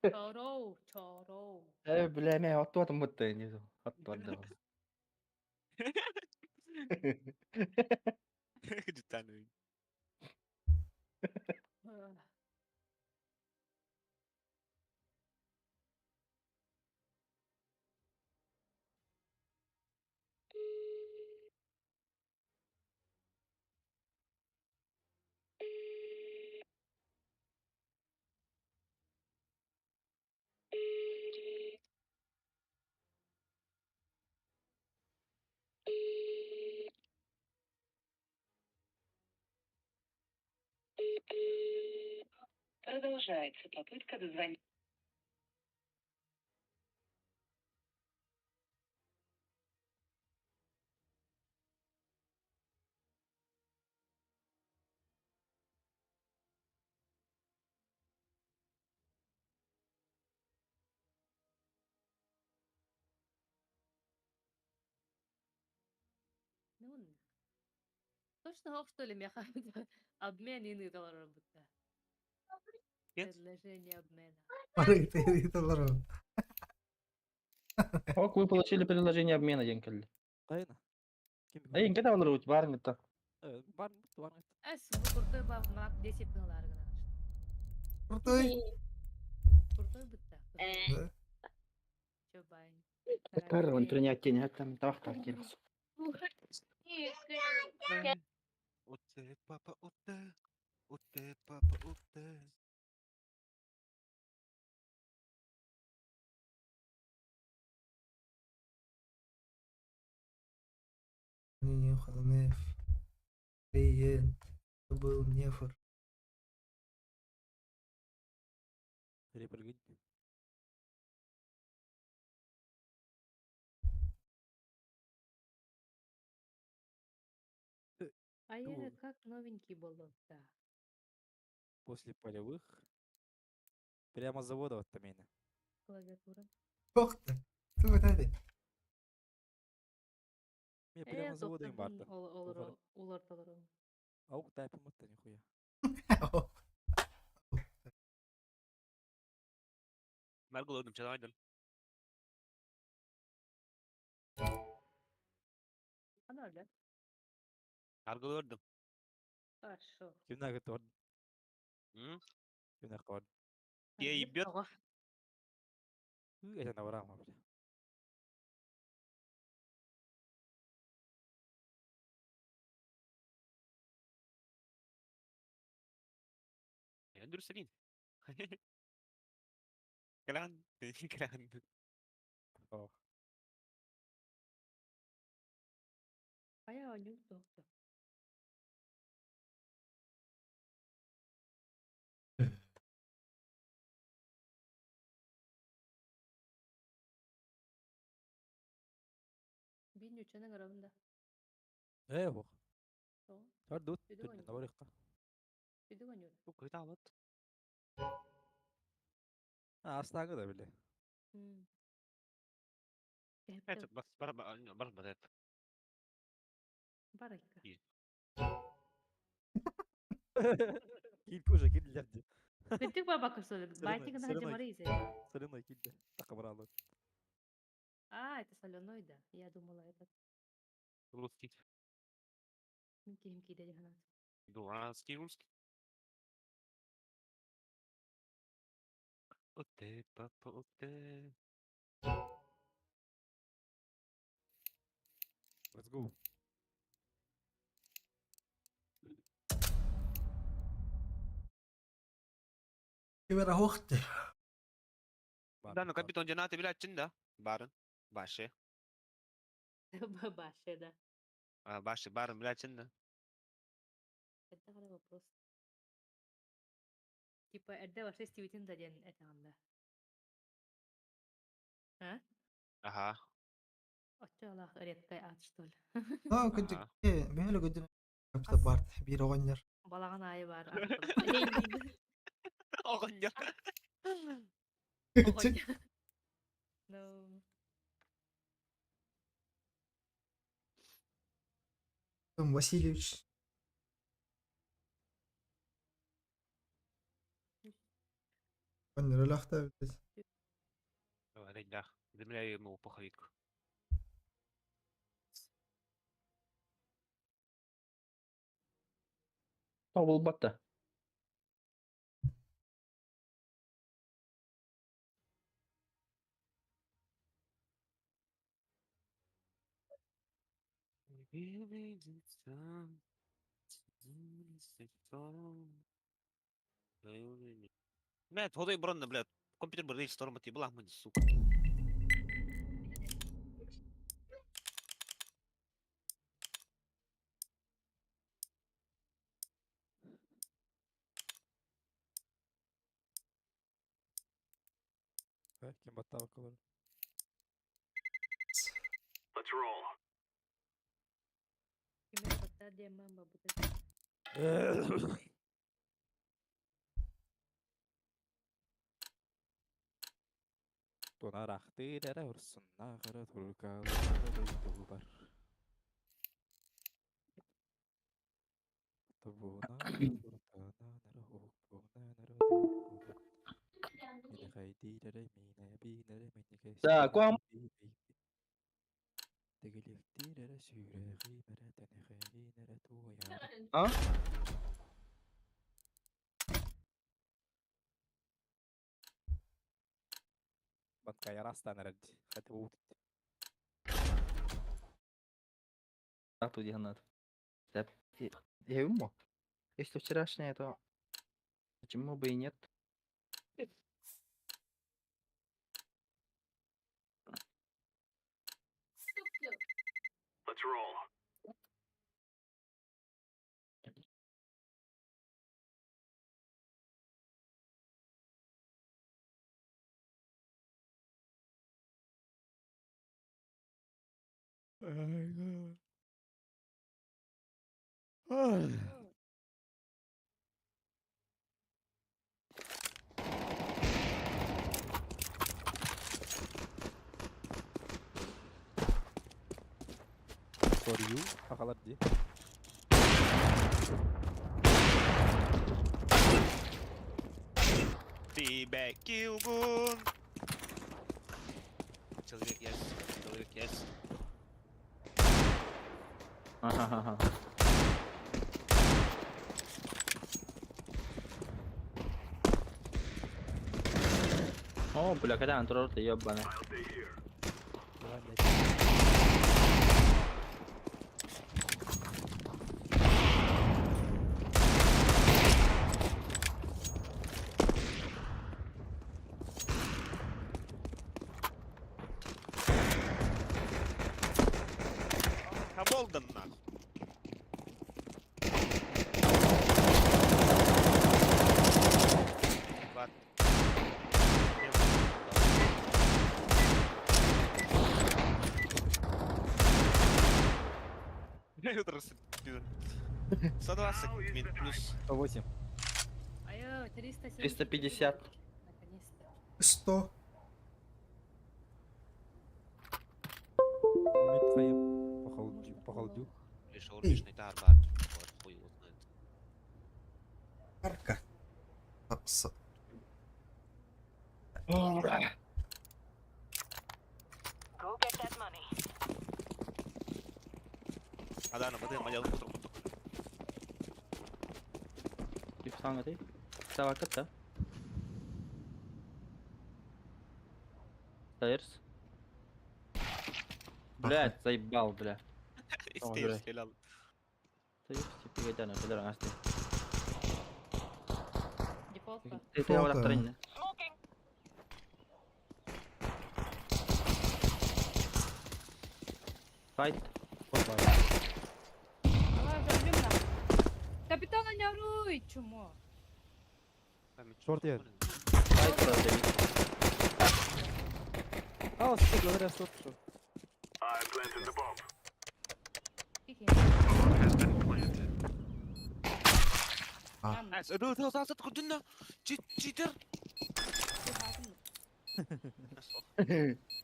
Чороу, чороу. Э, бля, мэ оттуотум бутта энди. Оттуотум. Жутаны. Продолжается попытка дозвониться. Ну, точно ох, что ли, меха обмен ины долларов будто. Предложение обмена. Арыгы доллар. Ок, вы получили предложение обмена диэн кэллэ. Тайна. Эй, кэдэ олорбут баар мытта. Бар бар. Эс, бу крутой баб мак 10 долларов гына. Крутой. Крутой бытта. Да. Чё, бай. Карван принять не там тавахтар кин. Уте папа уте. Уте папа уте. Неф. Клиент. Это был нефор. Перепрыгнуть. А я как новенький был, да. После полевых. Прямо с завода вот там меня. Клавиатура. Ох ты. Ты вот это. Мне прямо с завода им барда. Олар Аук тайпым это нихуя. Маргул чалайдан. Она да? Аргыл өрдүм. Хорошо. Кимнәге торд? М? Кимнәге торд? Я ебет. Это на врама, бля. Я дурселин. Кэлэн, кэлэн. Ох. А я не удобно. Бин үчөнө гарабында. Э, ох. О. Торд ут. Иди гоню. На варыхка. Иди гоню. Кайда алат? А, астагы да, бля. Это бас бар бар бар это. Барайка. Кил кожа, кил лерди. Кыттык баба кырсылы. Байтик на хажамары Соленой килде. Так брал. А, это соленой, да. Я думала, это Русский. Ким дядя Ханат. Дурацкий русский. Уте папа уте. go. Кибер ахуахты. Да, ну капитан Джанаты, блядь, чин да? Барын. Баше. Баше, да. А, баше, барын, блядь, чин да? Это ғана вопрос. Типа, эрдэ вообще стивитин да диэн этэҕин да. А? Ага. Оччолоох редкай ат, что ли? А, күндүк. Бэһэлэ күндүн. Капта барт биир оҕонньор. Балаҕан аайы баар. Оҕонньор. Оҕонньор. No. Там Васильевич. Оҕонньор өлөөхтөө эбит. Рейдах. Земля ему пуховик. Тобулбатта. Блядь, ходай бронно, блядь. Компьютер был рейс шторм, ты была, сука. Ким баттаабакка Let's roll. Кимер баттаа диэн мама бутын. Тунарахтыыр эрэ урсуннаах эрэ турукаалар дойдубар. Тобуна туртаанан эрэ уһукпуунан эрэ тууккунан. Минэхэйдиир эрэ миинэбиин эрэ Да, куам. Тигиликтиир эрэ сүүрэҕиим эрэ тэнэхэйиин эрэ туойаар. А? Банкайарастан эрэ хаты уут. Так тут надо. Да, я ему. Если вчерашнее, то почему бы и нет? Let's roll. For you, сахалар дии. Ты Килгун. Человек yes, человек yes. Ага. О, бля, когда он трор, ты ёбаный. I'll be here. Давай, блядь. Оболдан нахуй. Бар. 120 мин плюс. 108. Айо, 370. 350. Наконец-то. 100. Мит хайым. Похолдю. Похолдю. Решил тар бар. Вот, хуй его знает. Арка. Тапса. Go get that money. Адана, бады, мадял утром. Ты Саваката. Стейрс. Блять, заебал, бля. Stairs кэлэл. Типа кэлэр аңасты. Дефолт па. Ты олақтар инде. Сайт. Давай, забьем нахуй. Капитана не оруй, чмо. Шорт я. Сайт правда. А, сука, говоря, шорт, шорт. Тихий. А. Читер.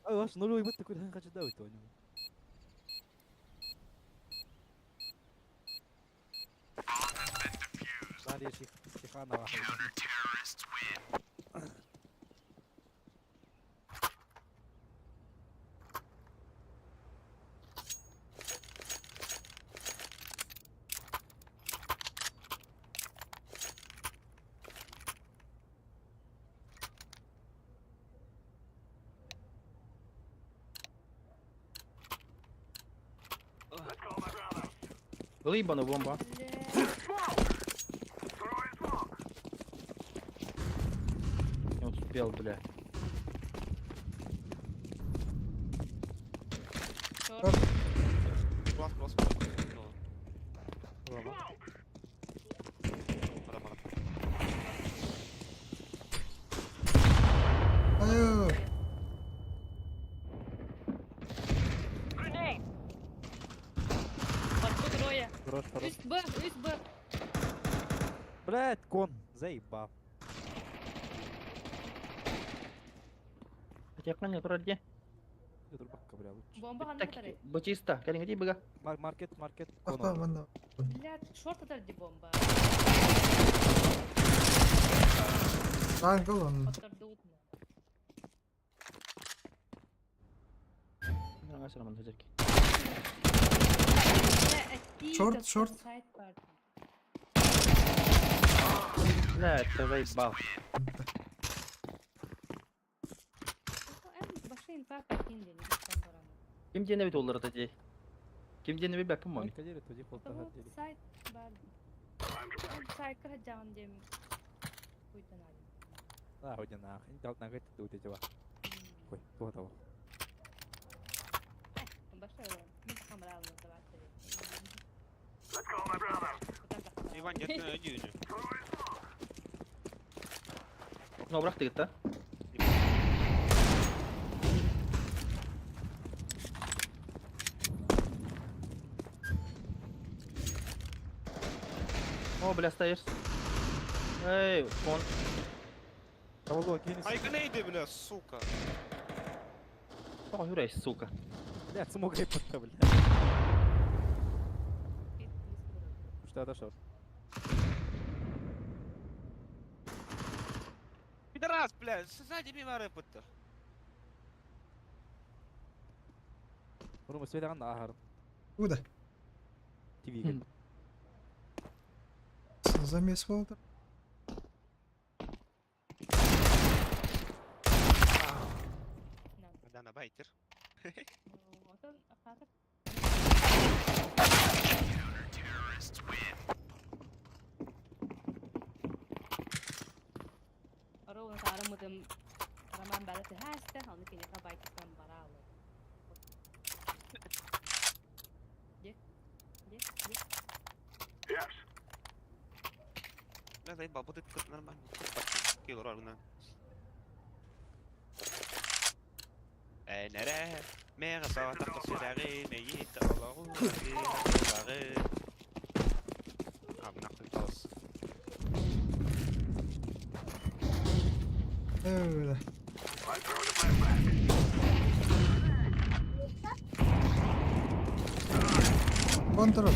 А, ваш нулевой быт такой, хочу давить его. Дарья Чиханова. Лыбана бомба. Не успел, бля. Класс, класс, класс. Айо. Подход трое. Хорош, хорош. Үс Б, үс Б. Блять, кон, заебал. Хотя не вроде. Бля, лучше. Бомба ханна Так, катары. бочиста, кәлиңге быга. Маркет, маркет, Ахта, манна. Блядь, шорт атар ди бомба. Ангел он. Оттарды утма. Шорт, шорт. Бля, это заебал. Ким диэн эбит оллар дии. Ким диэн эбит бэппин мами. Сайт бар. Сайтка хаджаан дем. Куйтан алым. А, хоть нах. Интел нагет тут эти ва. Ой, вот того. Башай ол. Мен камера алып давайте. Иван, нет, иди, иди. Ну, бырах дигит да. О, бля, стоишь. Эй, он. Ай, гнейды, бля, сука. О, Юрай, сука. Блядь, смог репорта, бля. Что отошел? Пидорас, бля, сзади мимо рэпа-то. Рома, свет на ахар. Куда? ТВ. Замес болды. Да, на байтер. Ровно сарымытым Роман бары тыһааста, аны киниэхэ байтыстан бара алар. Де? Де? Де? Бля, заебал, вот это нормально. Килл, роль, на. Нere, mera sa tahto sydäri, me jitte olla ruuasi, ruuari. Ah, нахуй пауз. Öyle. Kontrol.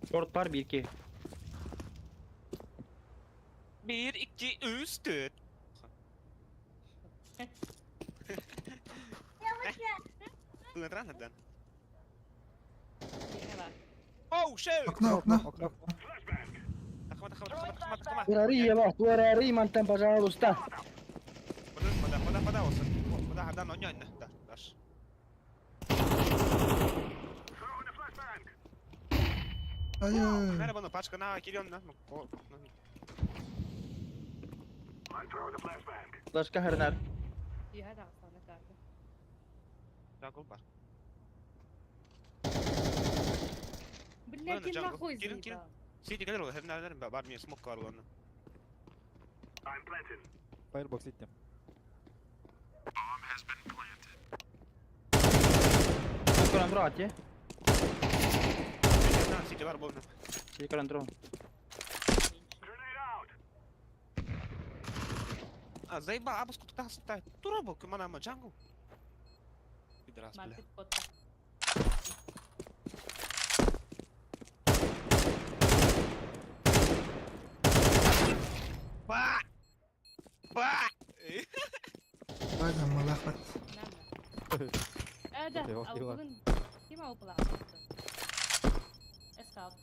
Шорт бар 1-2. 1, 2, 3, 4. Тунетран да? Кине бар. Оу, shit! Окно, окно. Окно. Тахма, тахма, тахма, тахма, тахма. Турари, еба, турари, мантан, пожалуйста. Пода, пода, пода, пода, пода, но не, да, даш. Ай-ай. Наверное, бұны пачка на кирен, на. Флешка хернер. Юһа дагыстана карта. Джангл бар. Блядь, Ладно, и джангл. нахуй Кирин, Кирин. заебал. Сити келер ол, хернер бар мен смок бар оны. Firebox иттим. Көрөн тура ати. Сити бар болды. Сити көрөн тура. А, заеба, абас кутка стай. Тура был, кымана джангл. Пидорас, бля. Маркет котта. Ба! Ба! Ладно, малахат. Э, да, Окей, а окей, ладно. бүгін ким алып Эскалт.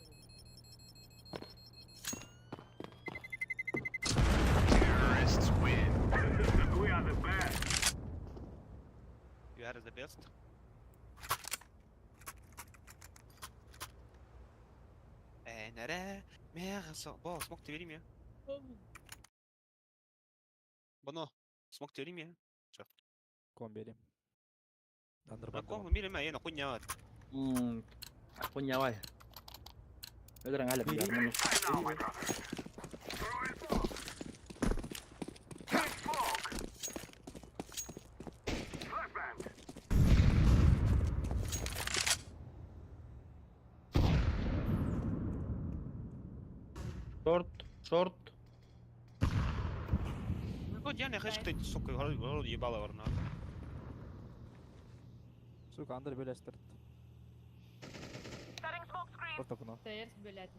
We are the best. You are the best. Э, Мега, бо, смог ты верим я. Боно, смог ты верим я. Ком бери. Андер На ком мире ма, я на хуйня. Хуйня Өдөрөн әлі билер. Шорт, шорт. Ну, я не хочу, ты, сука, ебало варна. Сука, андер бөлөстөрт. Орто окно. Терс, блядь.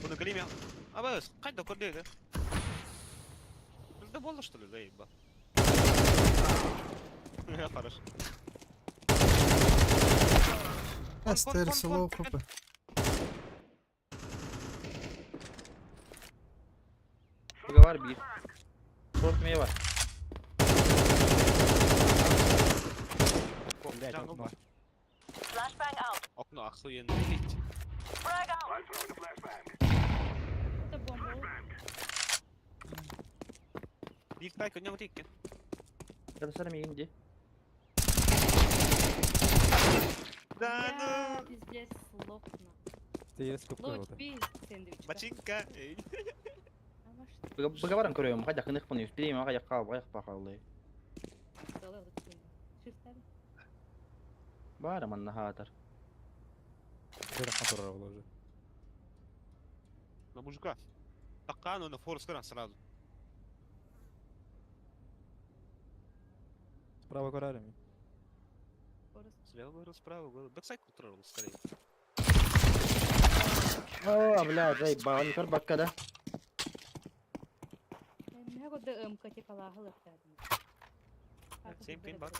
Буду клеймя. А, бес, қайда көрдегі? Бізде болды, что ли, заеба? Хорош. Астер, село хп. Быга бар бир. Шорт мeye бар. Блядь, Джангл окно. бар. Окно охуенно видите. Это бомба. Биг тайк, у него тики. Это сары мейін де. Да Бля, пиздец, лопна. Ты сколько Лоч, вот. пи, сэндвич. Бачинка. А Быга баран көрөм. Кайда кынык буну. Билейм кайда калып, кайда бакалы. Бар манна хатар. Бері контура было уже. На мужика. Такану на форс сразу. Справа көрәрім. Слева говорю, справа говорю. Бэксайд контрол скорее. О, бля, заебал, не бакка да. Мен годы МК текалахылып Same thing, бар.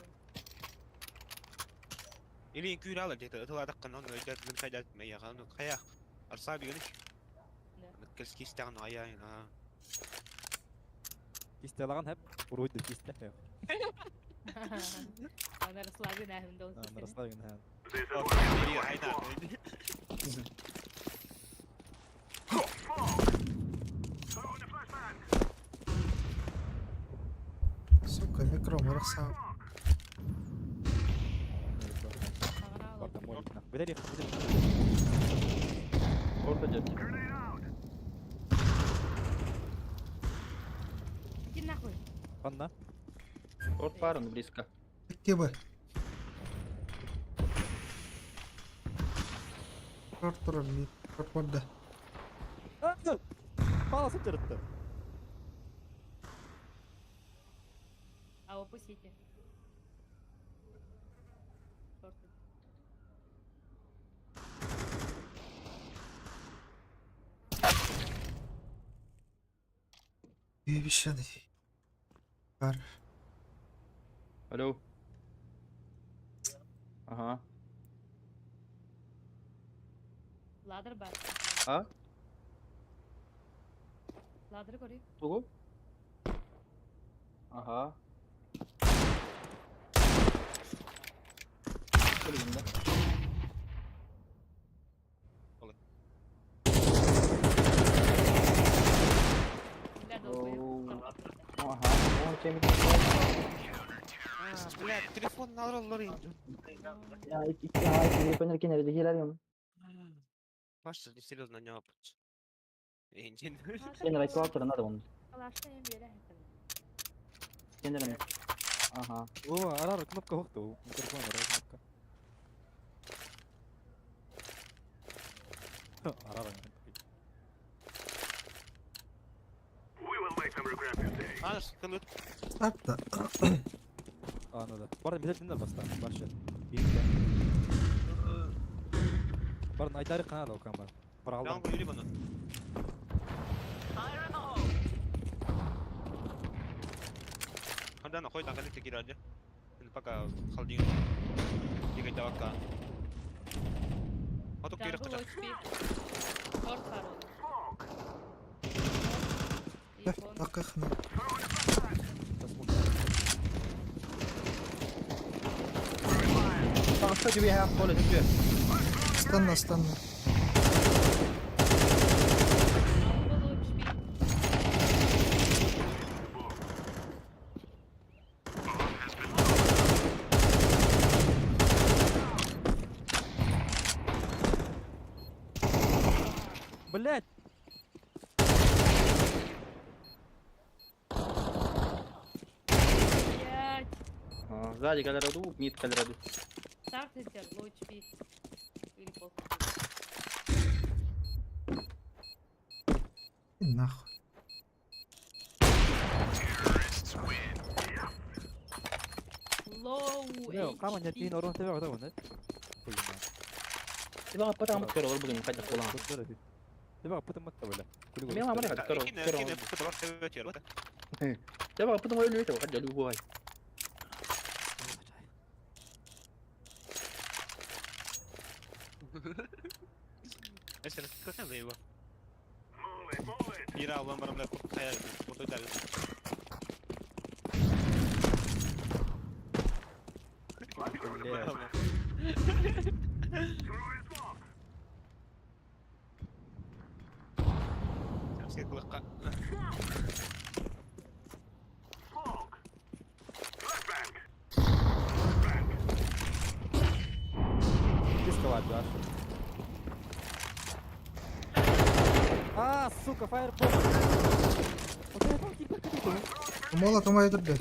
Или күүр где-то ытыладак канон өйдәт мин кайда мә ну кая арса бигән. Кельски стягын ая а. Кисте алаган хәп уруйды кисте. Ана расслабен әһімді Ана расслабен һәм. Сука, микро мырықса. Барда молик на. Бедери, бедери. Орта жет. Иди нахуй. Анна. Орт бар, он близко. Кебі. Шорт тұрыр, шорт барда. Паласы чырытты. А опустите. Шорты. Ебищаный. Бар. Алло. Ага. Ладер бар. А? Ладеры көрүй. Тугу? Ага. Bilgin да. Бля, долбоёб. Ага. Он кем А, блядь, телефон алар Ya iki iki telefon erken nerede gelirim. Паша, не серьезно, не опыт. Engine. Sen right water надо он. Калашта эм бере хэтэн. Кенерем. Ага. О, арар кнопка хохту. Микрофон арар кнопка. Арар. We will make them regret this day. А, скалют. Старт да. А, ну да. Барын обязательно баста. Барша. Бинка. Барын айтары канада окан бар. Бар алдым. Жаңғы үйрі бұны. Хандан хой таңғали текир аджа. Пока халдин. Дигай тавакка. Аток керек Джангл қача. HP. Шорт бар ол. Дақиқны. Таҥаста түбү һэ коле түбү. Станна, станна. Джангл HP. Блять! Блять. Сзади калераду, мид калераду. Старт этер, лоу HP. Или пол. И нахуй. Лоу Лео, кама не HP. тин орон тебе ода вонет. Тибага пата мат көрө бүгүн кайда болан. Тебе пытым матта бля. Мен амара кайда көрө. Кине пыты бар тебе тер. Тибага пытым өлү өтө кайда любой. Эсен көтен дейбо. Бир алан барам бля каяр. Куртой дагы. Все кулакка. Дисковать, да. А, сука, фаербол. Молот умай турды.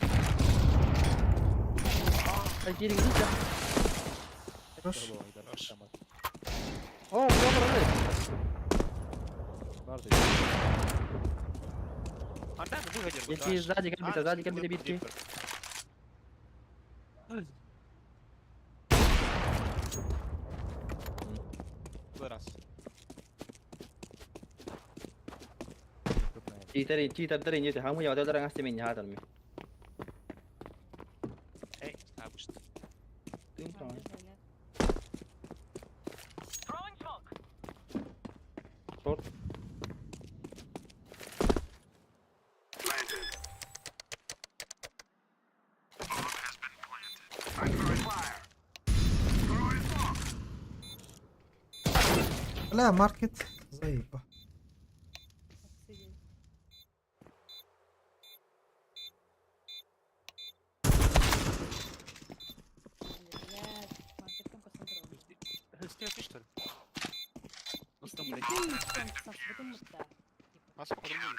Хорош. О, камера Барды. Антан выходи. Битки сзади калбита, сзади калбита битки. Раз. Читер, читер дэрин жете, хаму я одалар аңасты мен яатар ми. Эй, абышт. Шорт. Бля, маркет. Заеба. Сделай что ли? Ну что, блядь? Ас подумал,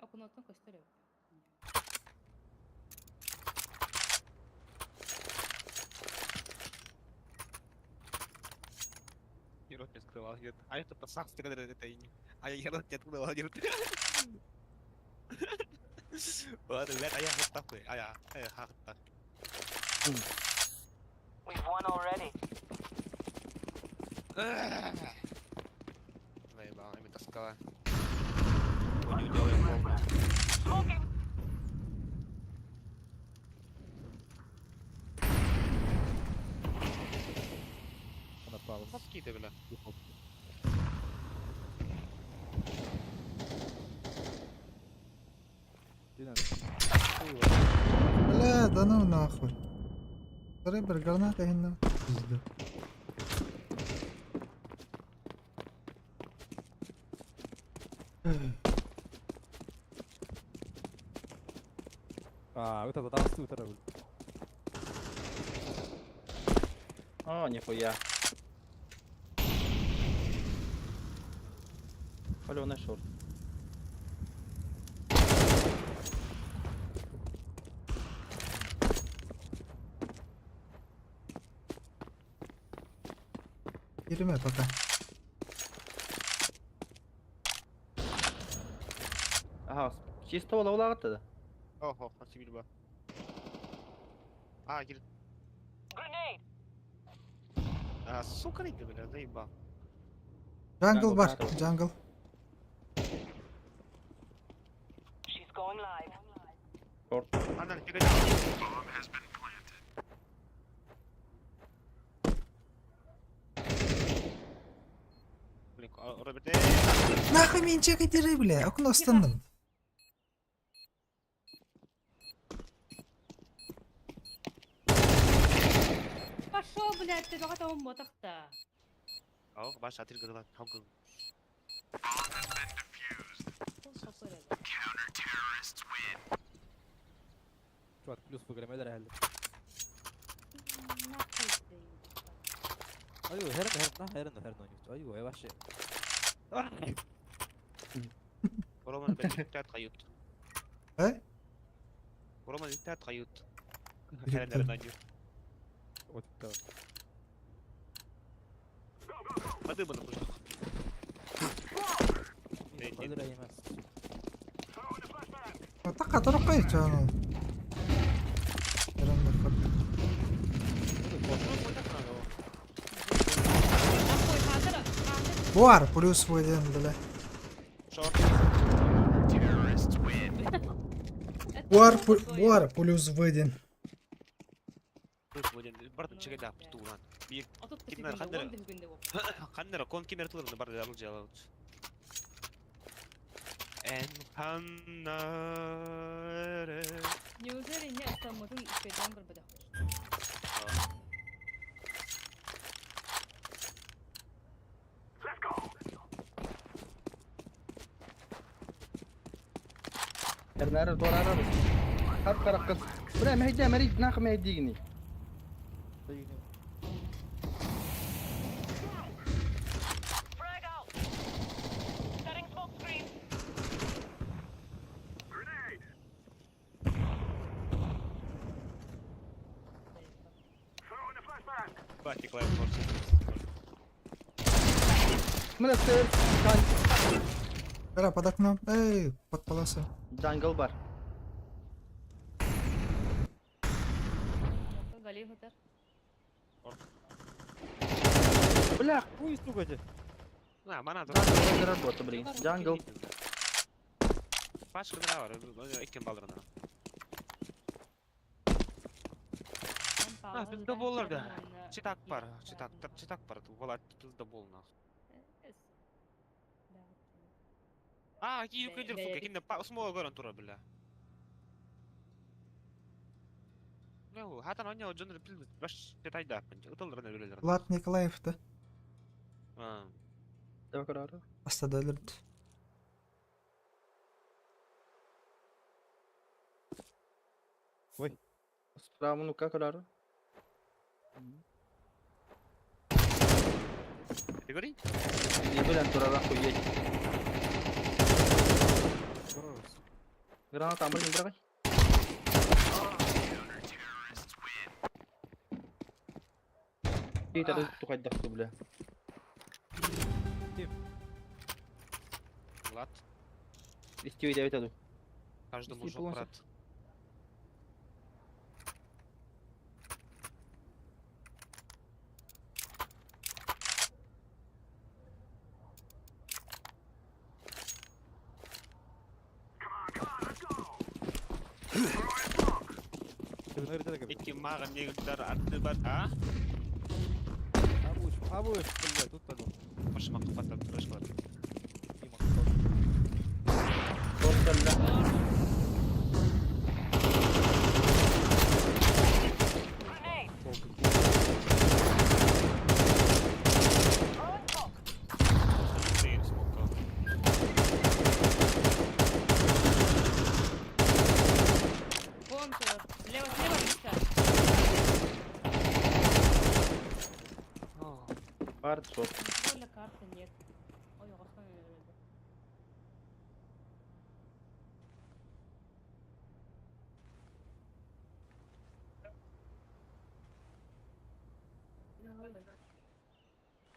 Окунотон көстөр И рот не открывал, говорит. А это пацан, ты когда это и не. А я рот не открывал, говорит. Ладно, блядь, а я вот такой, а я, ха, так. We've won already. Заебал, ими таскала. Хуйню делаем полную. Она палась. Какие-то, бля. Бля, да ну нахуй. Рыбер, граната гинна. Пизду. А, это там утра. О, нихуя. Палёный шорт. Yürüme пока. Ага, чисто ола ола да. Охо, хасибил ба. А, кир. А, сука, не бля, заебал. Jungle бар, jungle. She's going live. Шорт. Она нифига Блин, а, Роберт, Нахуй меня чекай дыры, бля, окно останным. Пошел, блядь, ты только там мотохта. Ау, баш атыр гыдылан, хаугыл. Чувак, плюс выиграем, реально. Айо, херн, херн, на, херн, херн, айо, я вообще. Роман, блядь, тят хают. Э? Роман, тят хают. Херн, херн, айо. Вот так. Подымы на пушку. Атака торқай чаны. Буар плюс один, бля. Буар, буар плюс один. Плюс один. Бартын чыгайда туган. Бир кимнер хандер. Хандер кон кимер тулар бар да бул Эн ханнаре. Неужели не самодун испедан бір бада? Эрнер туарара. Хап карак. Бля, мехди марид нах мехдигни. Frag out. Setting smoke screen. Бати клавиш Мына сэр. Кара, под окном. Эй, под полосой. Джангл бар. Бля, Ой, сука, те. На, мана Джангл работа, блин. Джангл. Пашка нравар, экен балдырна. А, пизда болар да. Читак бар, читак, читак бар, болат пизда бол нах. А, ки юкедер сука, кинде па смол горан тура бля. Ну, хатан оня жонор пил баш тайда панча. Уталдар на билелер. Влад Николаев да. А. Давай карара. Астада өлөрдү. Ой. Справа ну как карара? Ты говори? Не блин, турара хуеть. Граната, блин, брать. Ты тухать бля. Влад. Исти девять аду. Каждому жопу брат. Икки мага негдер атты бар, а? Абы, блядь, тут тогда. Машина хватает, прошла. Блин, смока. Вон туда. Слева, слева, Миша. Бар сол. Контроля карты нет. Ой, Руслан,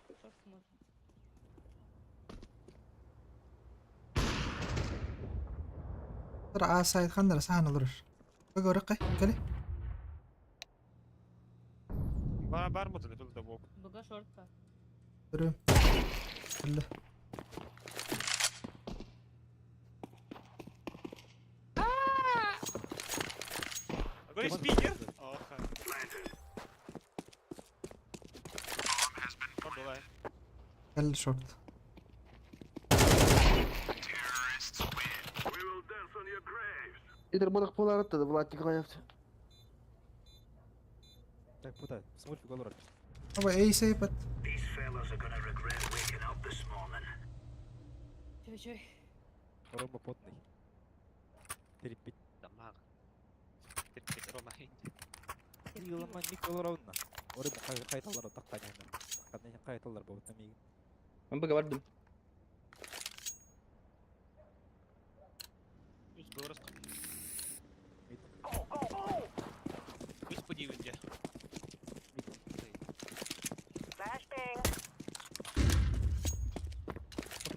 Что смотрим? Тara A side ханнара сахан олорор. Бага ораққай, кэлэ. Бар бар мı dedi да бок. Бага шортка. Көрүм. Кэллэ. Какой спикер? Ох. Давай. Кэллэ шорт. Идер бодақ болар атты Влад Николаевич. Так, путай, смотри, голорок. Аба A side бат. These fellas are gonna regret waking up this morning. Чё, чё? Рома потный. Терпеть. Дамаг. Терпеть Рома. Илама Николаровна. Орым кайталар таққан Қандай кайталар болот миги. Мен бага бардым. Үс горос. Үс подивинде. Flashbang.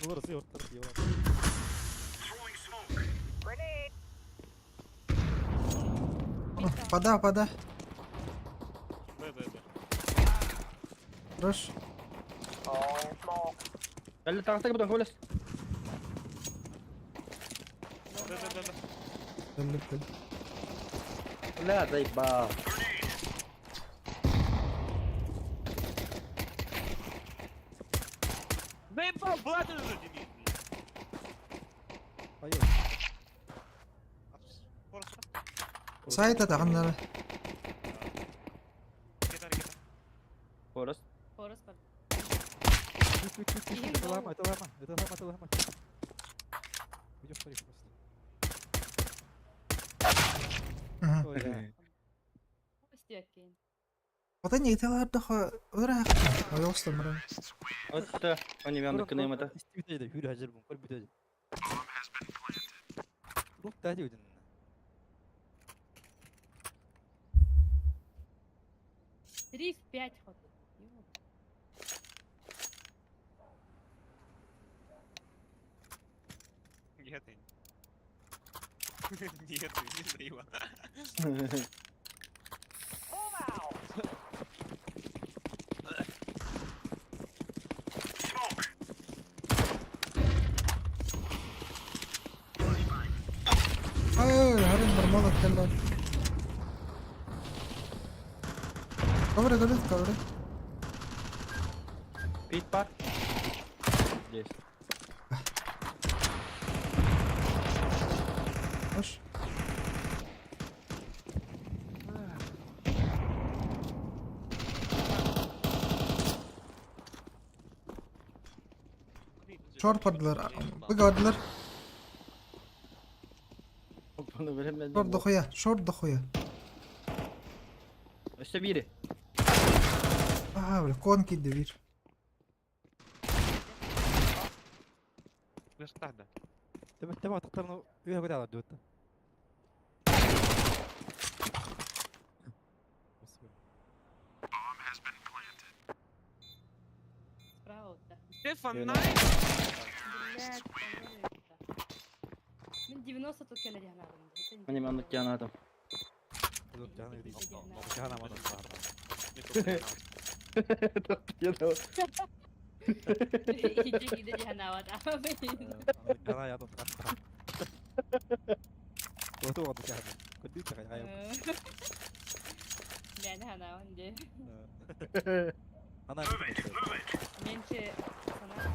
Олар сый ортар дела. Throwing smoke. Grenade. Пода, пода. Б, Б, Б. Хорош. Throwing smoke. Кэллэ тағыстак бұдан көлес. Б, Б, Б, Б. Кэллэ, кэллэ. Бля, заебал. Заебал, Влад уже, дебил. Ай. Сайт ата ханнара. Кетар, кетар. Хорос. Хорос бар. Это лама, это лама, это лама, это лама. Идешь смотри просто. Мгм. Ой, Стекин. Ота не талар даха ора. Ой, остамра. Отта, они мен кынайм ата. Истибитеди, хүрү хажыр бун, көр бүтеди. Рук тади үдүн. 3 в 5 ход. Ё. Нет, нет, не заебал. Move out. Smoke. Ай, харин бармала кэллэ. Кавра, кавра, кавра. Пит бар. Здесь. Хорош. Шорт бардылар. Быгадылар. Bunu bilemedim. Шорт дохуя, шорт дохуя. Өстө бири. Аа, бля, кон кидде бир. Верстада. Тебе тебе тактарны үйө көтө алат дута. Справа вот, да. Стефан, Девяносто. найс! Блядь, по-моему, да. Мен 90 тут келе дияна. Мани мен аннык адам. Жана мана. Иди дияна вот. Жана ядым. Оту оду жана. Көдү чагай. Мен хана онде. Она мид стоит. Меньше фанатов.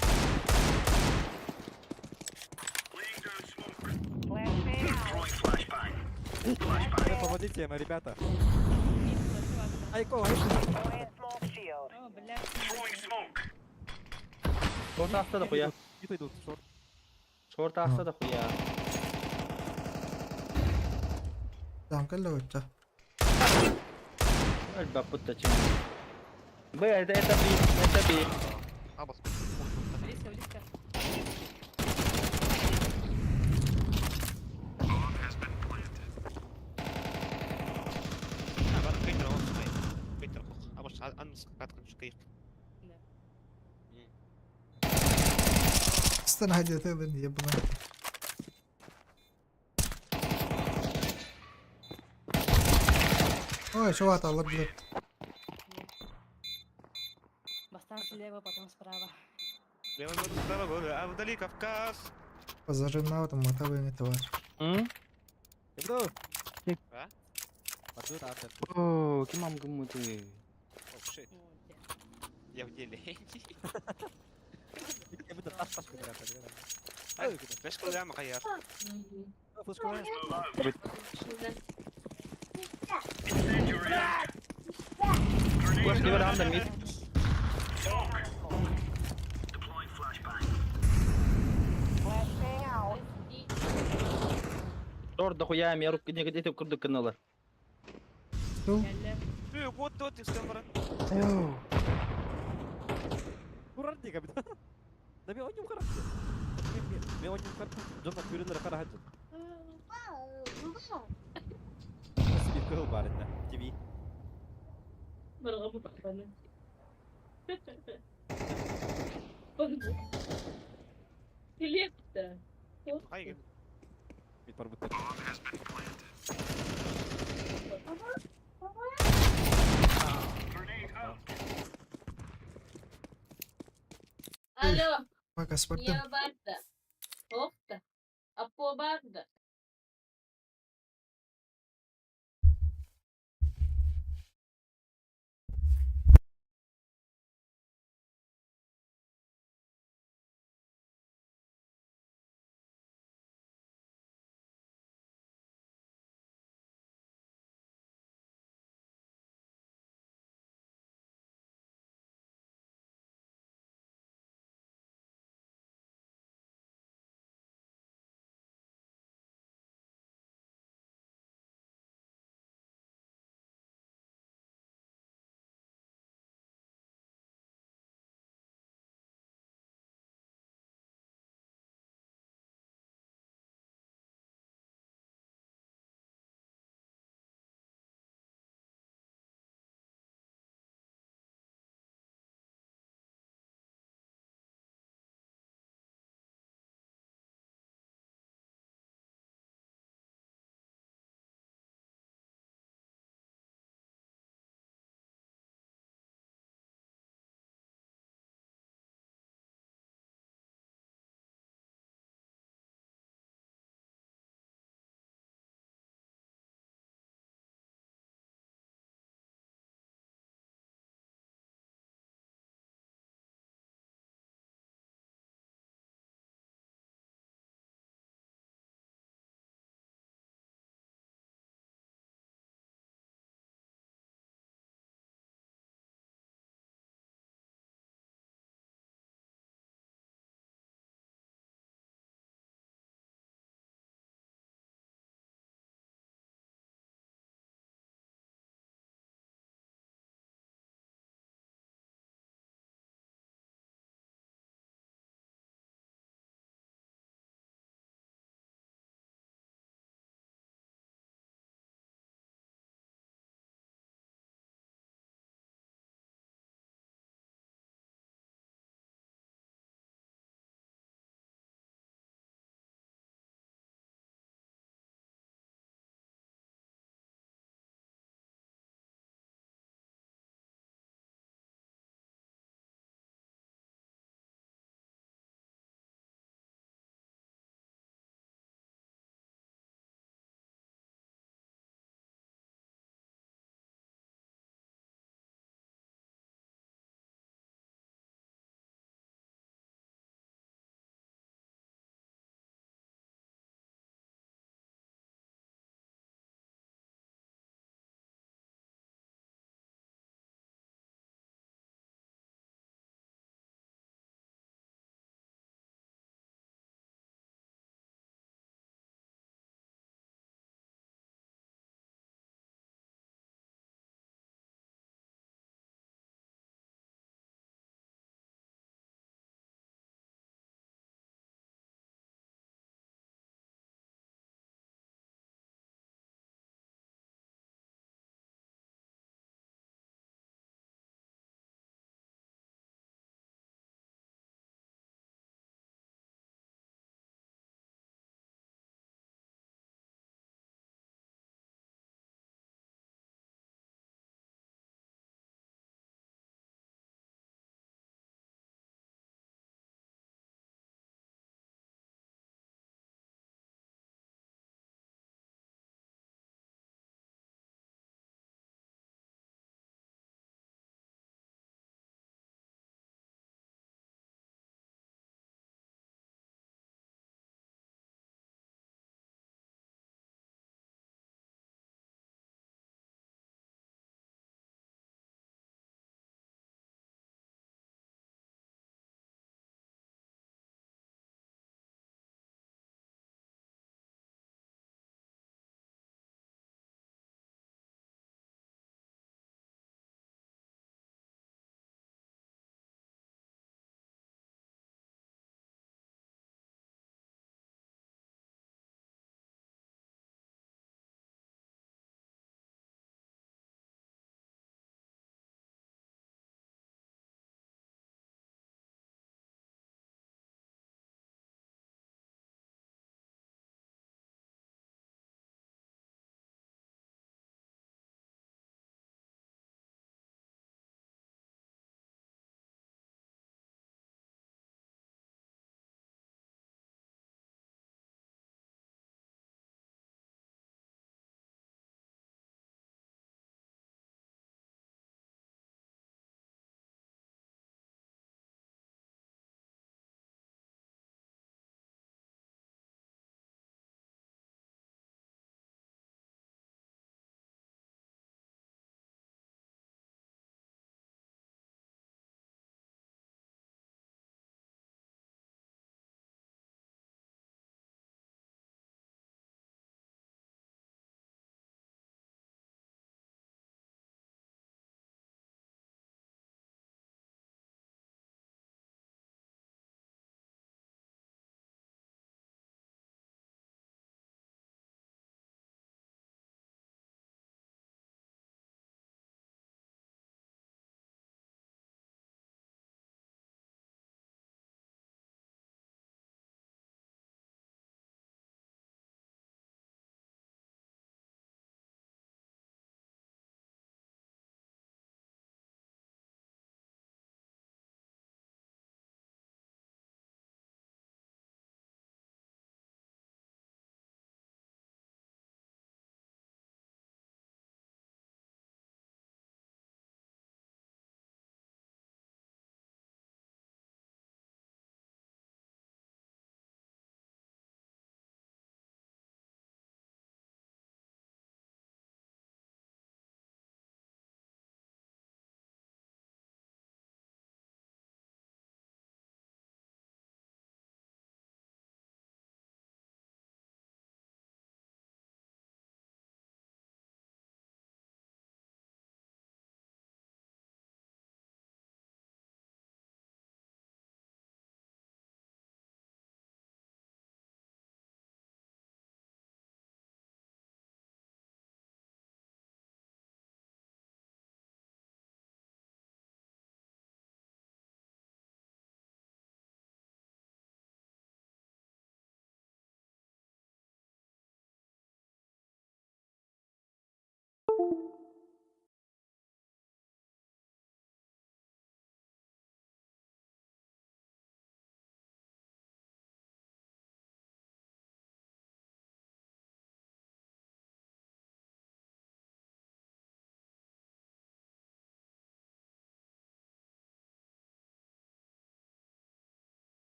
Помогите им, ребята. Айко, айко. О, блядь. Шорт ахта да хуя. Мид идут, шорт. Шорт ахта да хуя. Там кэллэ очча. Альба путта чем. Б, это Би, это Би. Абас. Близко, близко. Бар кыйтыр ол кый. Кыйтыр кох. Абас ан каткын шкыйк. Да. Стана где-то ебаная. Ой, чувак, алла блядь. Бастан слева, потом справа. Лево справа, а вдали Кавказ. Зажимал там мотовый не товар. М? Ебду. А? Подду там. О, кем гыммыты. О, shit. Я в деле. Ебду, таш таш кыдырат. Флешка лама каяр. Флешка лама. Флешка бар анда мид. Шорт да хуя, я руки не где-то курду канала. Э, вот тот из камеры. Курарди, капитан. Да мен ойнум характы. Мен ойнум характы. Жонна көрілер қара хаджын. Себе кыл бар indi. ТВ. Хайгын. Мид бар бутта. Алло, Пока спортом. я барда. Охта. Апо барда.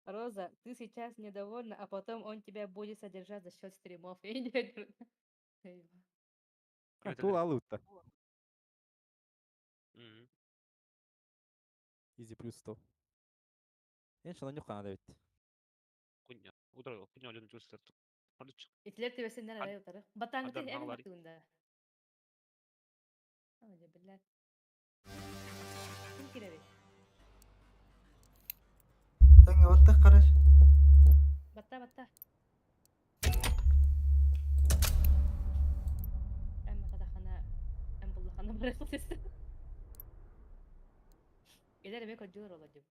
Роза, ты сейчас недовольна, а потом он тебя будет содержать за счет стримов. И не А, Тула алытта. Изи плюс 100. Эн шана нюхана да бит. Кунья. Утро, кунья один чувствует. Итлер тебесиннер арай утары. Батаңыты Адар эм мағлари. баттыгында. Aa, биллер. Ким киреби? Таңга баттах караш. Батта батта. Эм кадахана эм буллахана барасыл сес. Элер эме көдүөр оладым.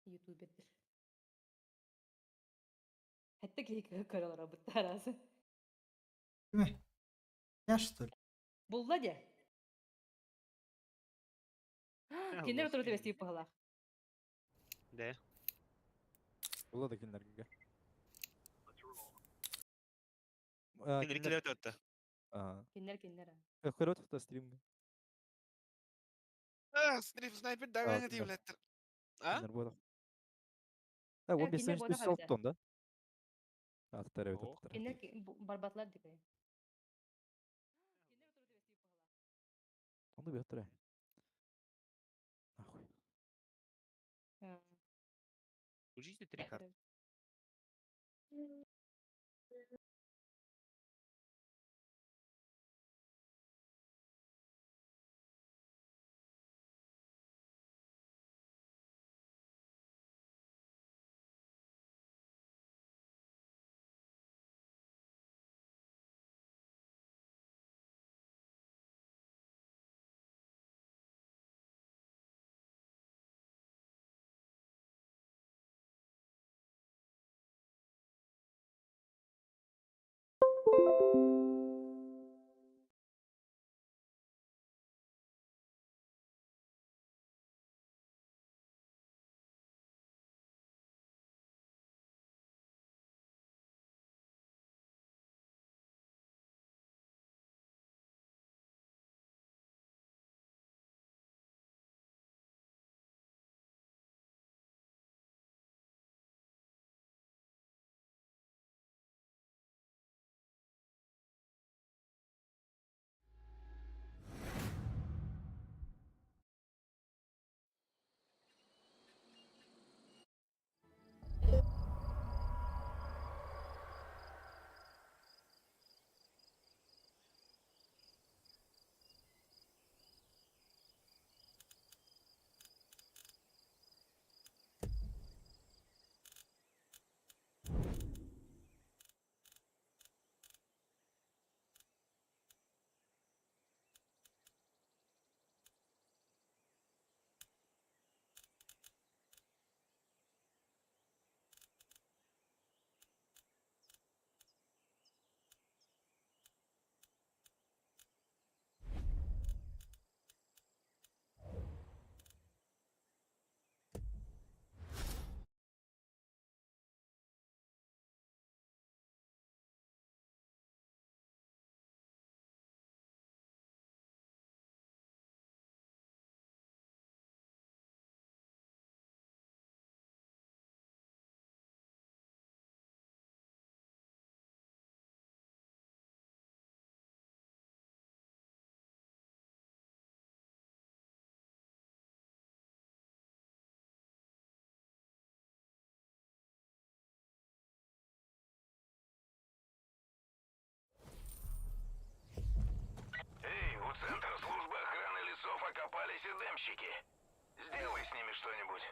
Ютубердир. Хэтте киһи көрөлөр буттарасы. Киме? Я что ли? Булла де. Киндер отуру тебести пахалах. Да. Була да киндерге. Киндер килер өтті. А. Киндер киндер. Көрөт та стримге. А, стрим снайпер А, да киндер. дейм А? Киндер бода. А, 15 киндер бода үс тон да? Аттар evet аттар. Киндер барбатлар дикай. Оны бер Нахуй. Включите три карты. Эй, у центра службы охраны лесов окопались эдемщики. Сделай с ними что-нибудь.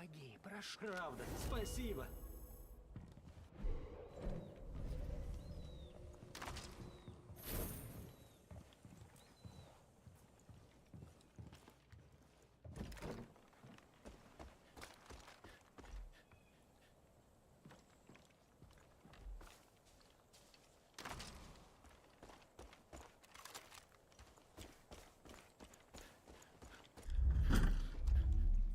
Помоги, прошу. Правда, спасибо.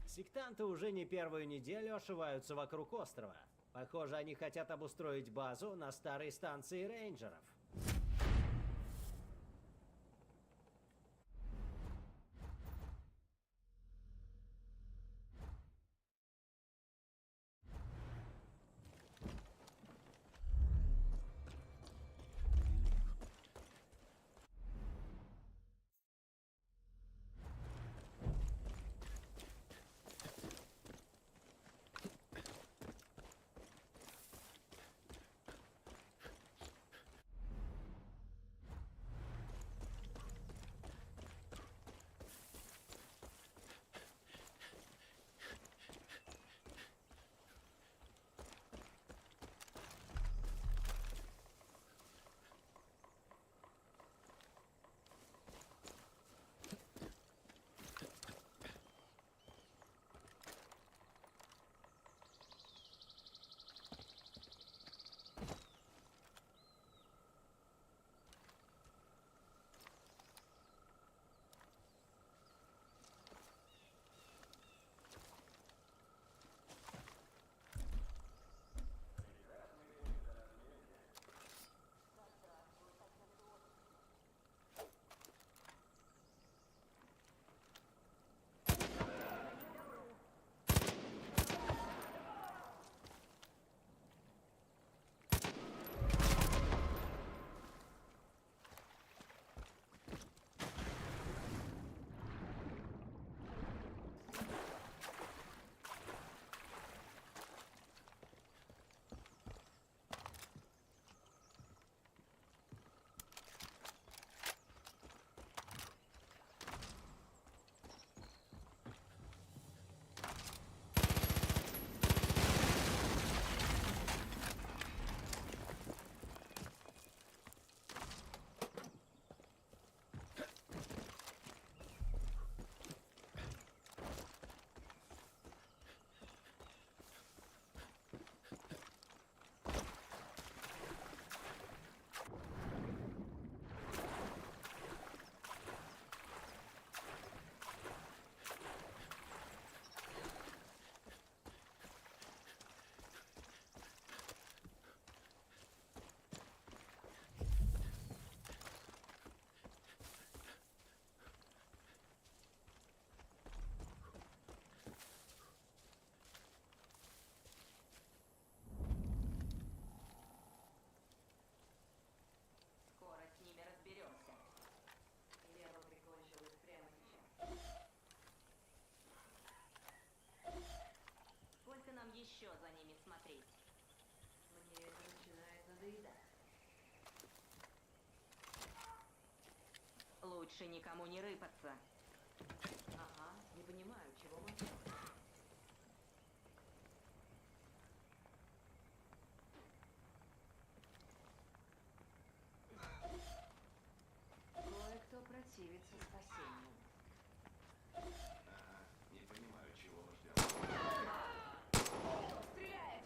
Сектанты уже не первую неделю ошиваются вокруг острова. Похоже, они хотят обустроить базу на старой станции рейнджеров. Скоро с ними разберемся. Я бы прикончил их прямо сейчас. Сколько нам еще за ними смотреть? Мне это начинает надоедать. Лучше никому не рыпаться. Ага, не понимаю, чего мы ждем. Кое-кто противится спасению. Ага, не понимаю, чего мы ждем. Стреляет!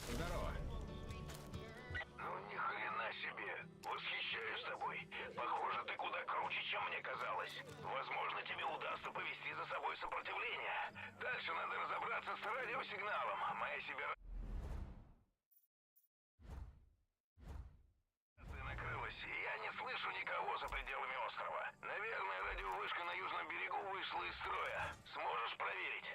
Здорово. Ну ни хрена себе. Восхищаюсь тобой. Похоже, ты куда круче, чем мне казалось. Возможно, тебе удастся повести за собой сопротивление. Дальше надо разобраться с радиосигналом. Моя себе накрылась, и я не слышу слышу никого за пределами острова. Наверное, радиовышка на южном берегу вышла из строя. Сможешь проверить?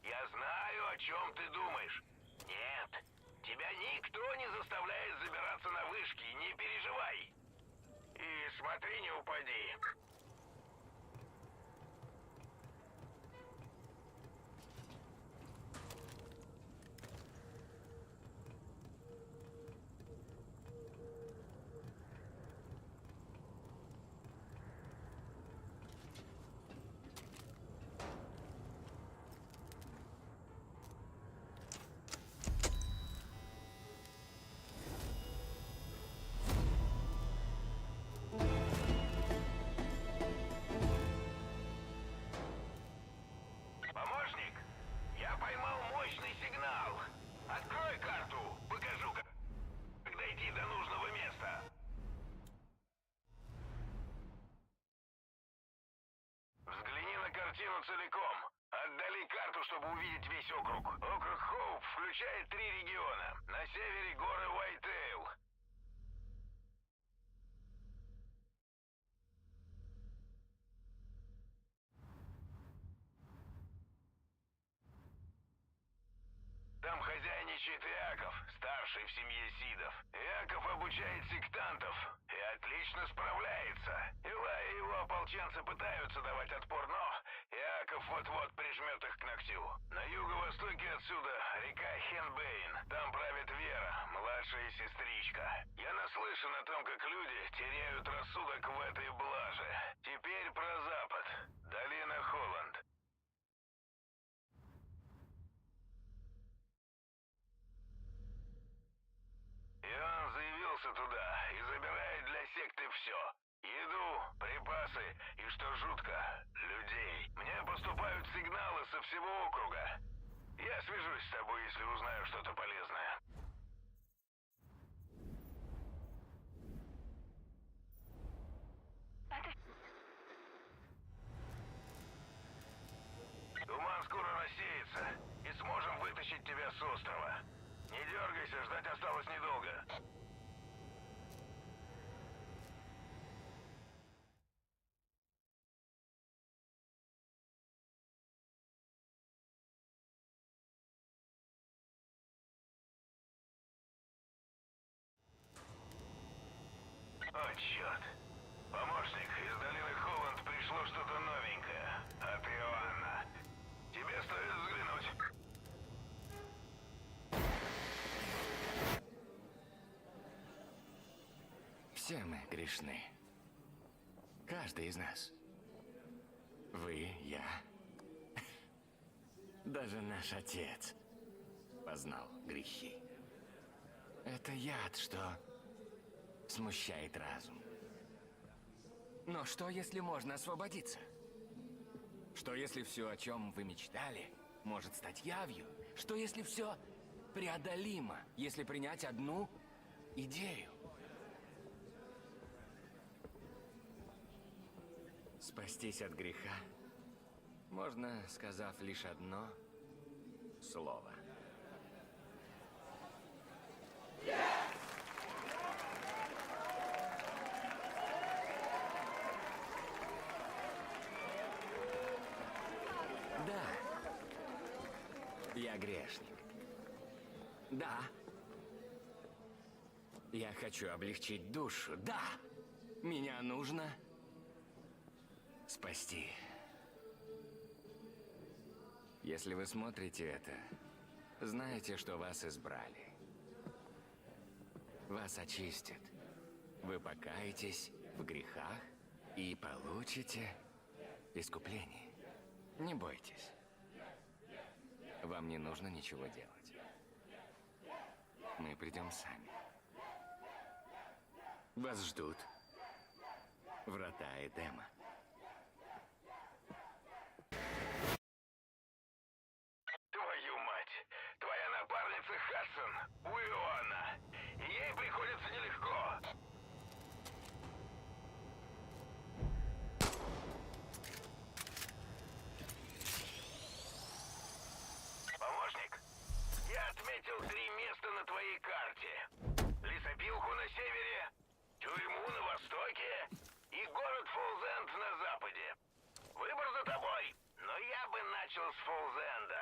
Я знаю, о чем ты думаешь. Нет, тебя никто не заставляет забираться на вышки, не переживай. И смотри, не упади. Помощник, я поймал мощный сигнал. Открой карту, покажу, как дойти до нужного места. Взгляни на картину целиком. Отдали карту, чтобы увидеть весь округ. Округ Хоуп включает три региона. На севере горы Уайтейл. Там хозяйничает Иаков, старший в семье Сидов. Иаков обучает сектантов и отлично справляется. Ила и его ополченцы пытаются давать отпор, но Иаков вот-вот прижмет их к ногтю. На юго-востоке отсюда река Хенбейн. Там правит Вера, младшая сестричка. Я наслышан о том, как люди теряют рассудок в этой блаже. Теперь про запад. Долина Холланд. Иоанн заявился туда и забирает для секты все. Еду, припасы и, что жутко, людей. Мне поступают сигналы со всего округа. Я свяжусь с тобой, если узнаю что-то полезное. Туман скоро рассеется, и сможем вытащить тебя с острова. Не дергайся, ждать осталось недолго. О, черт. Помощник, из долины Холланд пришло что-то новенькое. От Иоанна. Тебе стоит взглянуть. Все мы грешны. Каждый из нас. Вы, я. Даже наш отец познал грехи. Это яд, что смущает разум. Но что, если можно освободиться? Что, если все, о чем вы мечтали, может стать явью? Что, если все преодолимо, если принять одну идею? Спастись от греха можно, сказав лишь одно слово. Да. грешник. Да. Я хочу облегчить душу. Да. Меня нужно спасти. Если вы смотрите это, знаете, что вас избрали. Вас очистят. Вы покаетесь в грехах и получите искупление. Не бойтесь. Вам не нужно ничего делать. Мы придем сами. Вас ждут врата Эдема. Твою мать! Твоя напарница Хадсон у Иоанна. Ей приходится нелегко. Помощник, я отметил три места на твоей карте. Лесопилку на севере, тюрьму на востоке и город Фолзенд на западе. Выбор за тобой, но я бы начал с Фолзенда.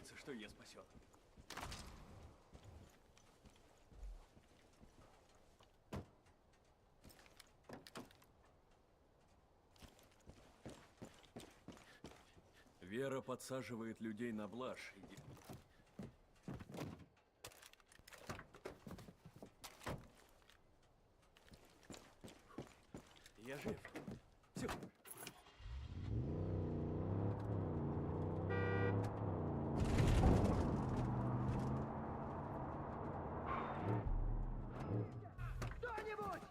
надеяться, что я спасен. Вера подсаживает людей на блажь. и Я жив. Все. Кто-нибудь!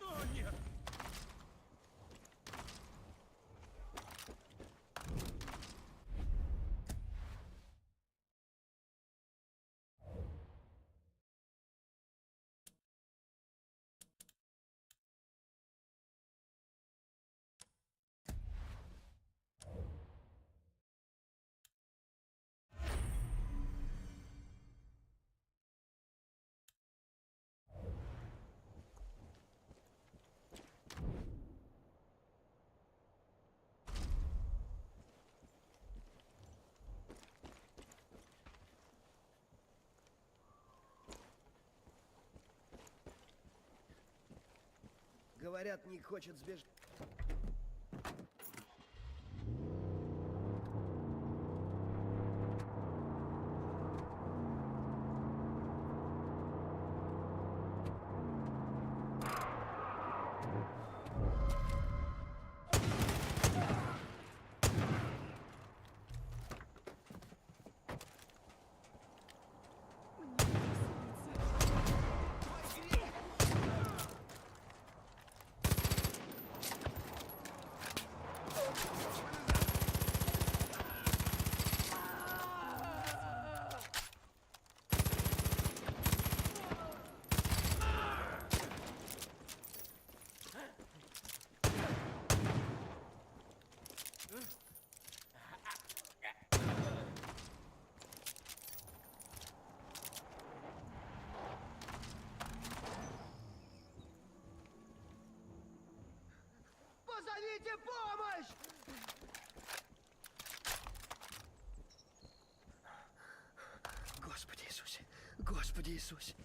О, нет! Говорят, Ник хочет сбежать. Позовите помощь! Господи Иисусе! Господи Иисусе!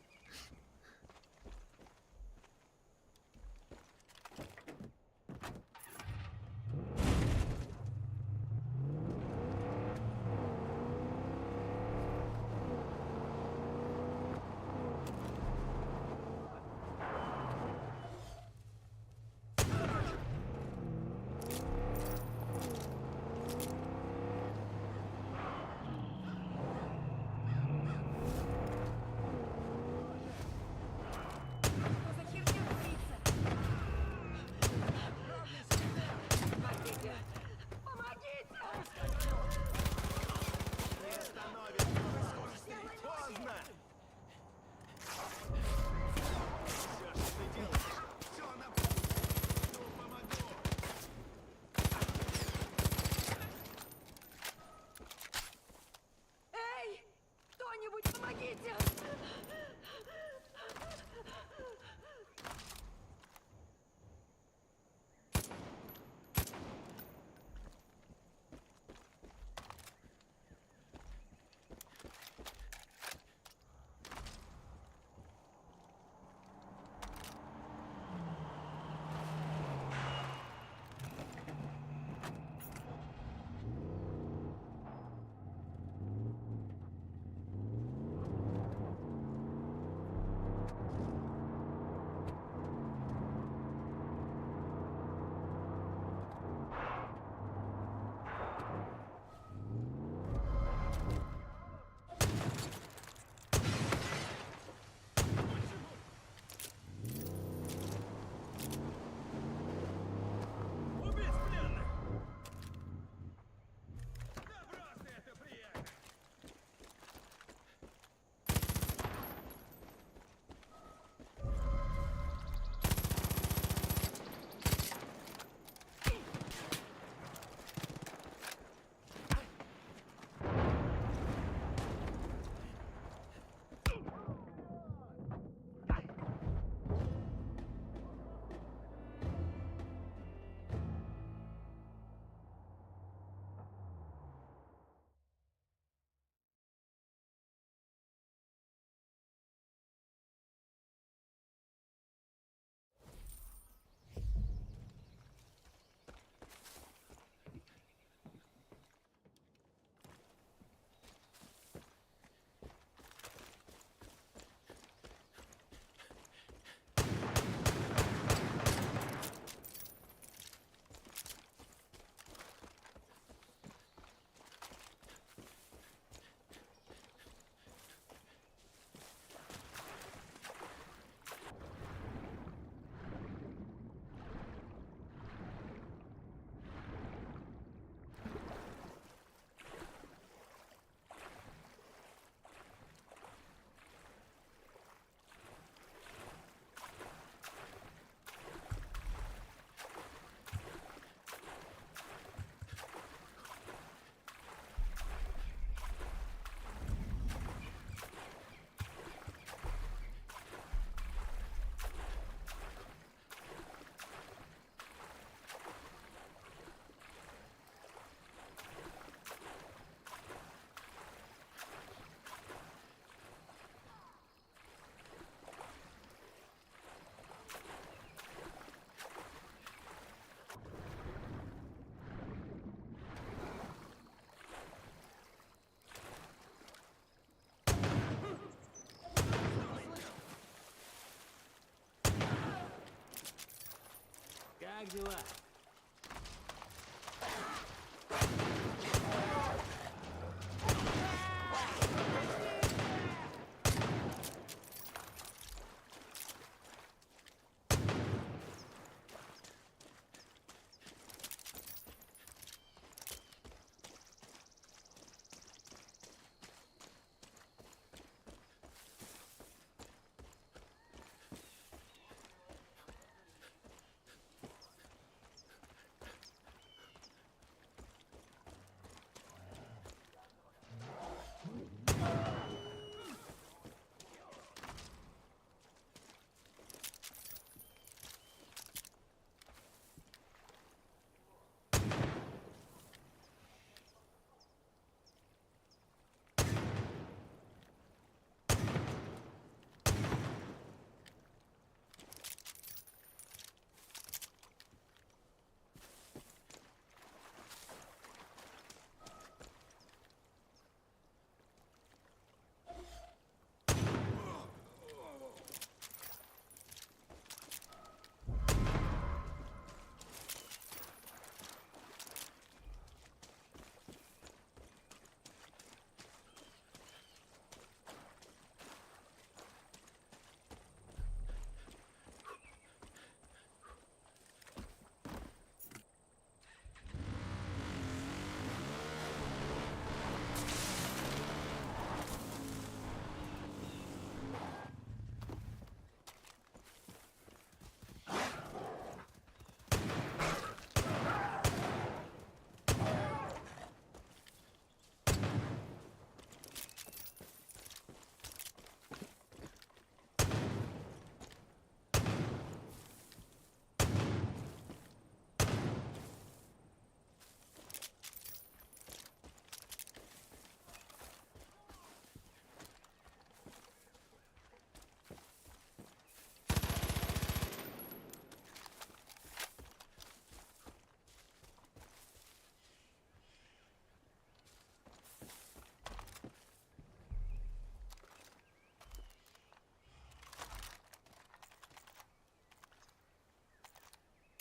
Как дела?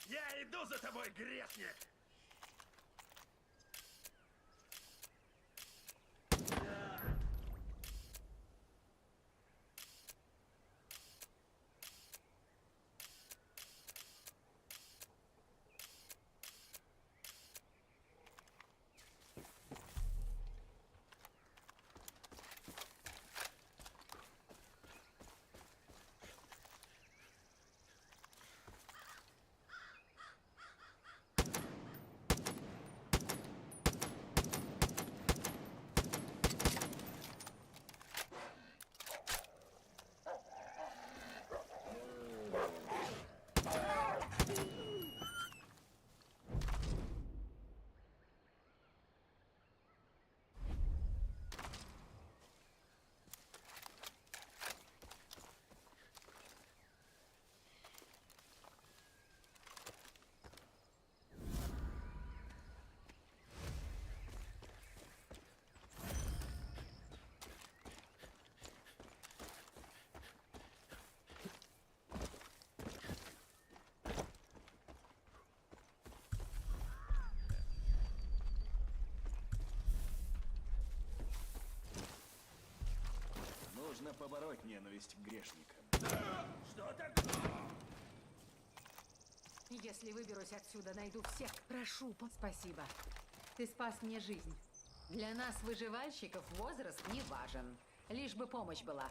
Я иду за тобой, грешник! Нужно побороть ненависть к грешникам. Что такое? Если выберусь отсюда, найду всех. Прошу, спасибо. Ты спас мне жизнь. Для нас, выживальщиков, возраст не важен. Лишь бы помощь была.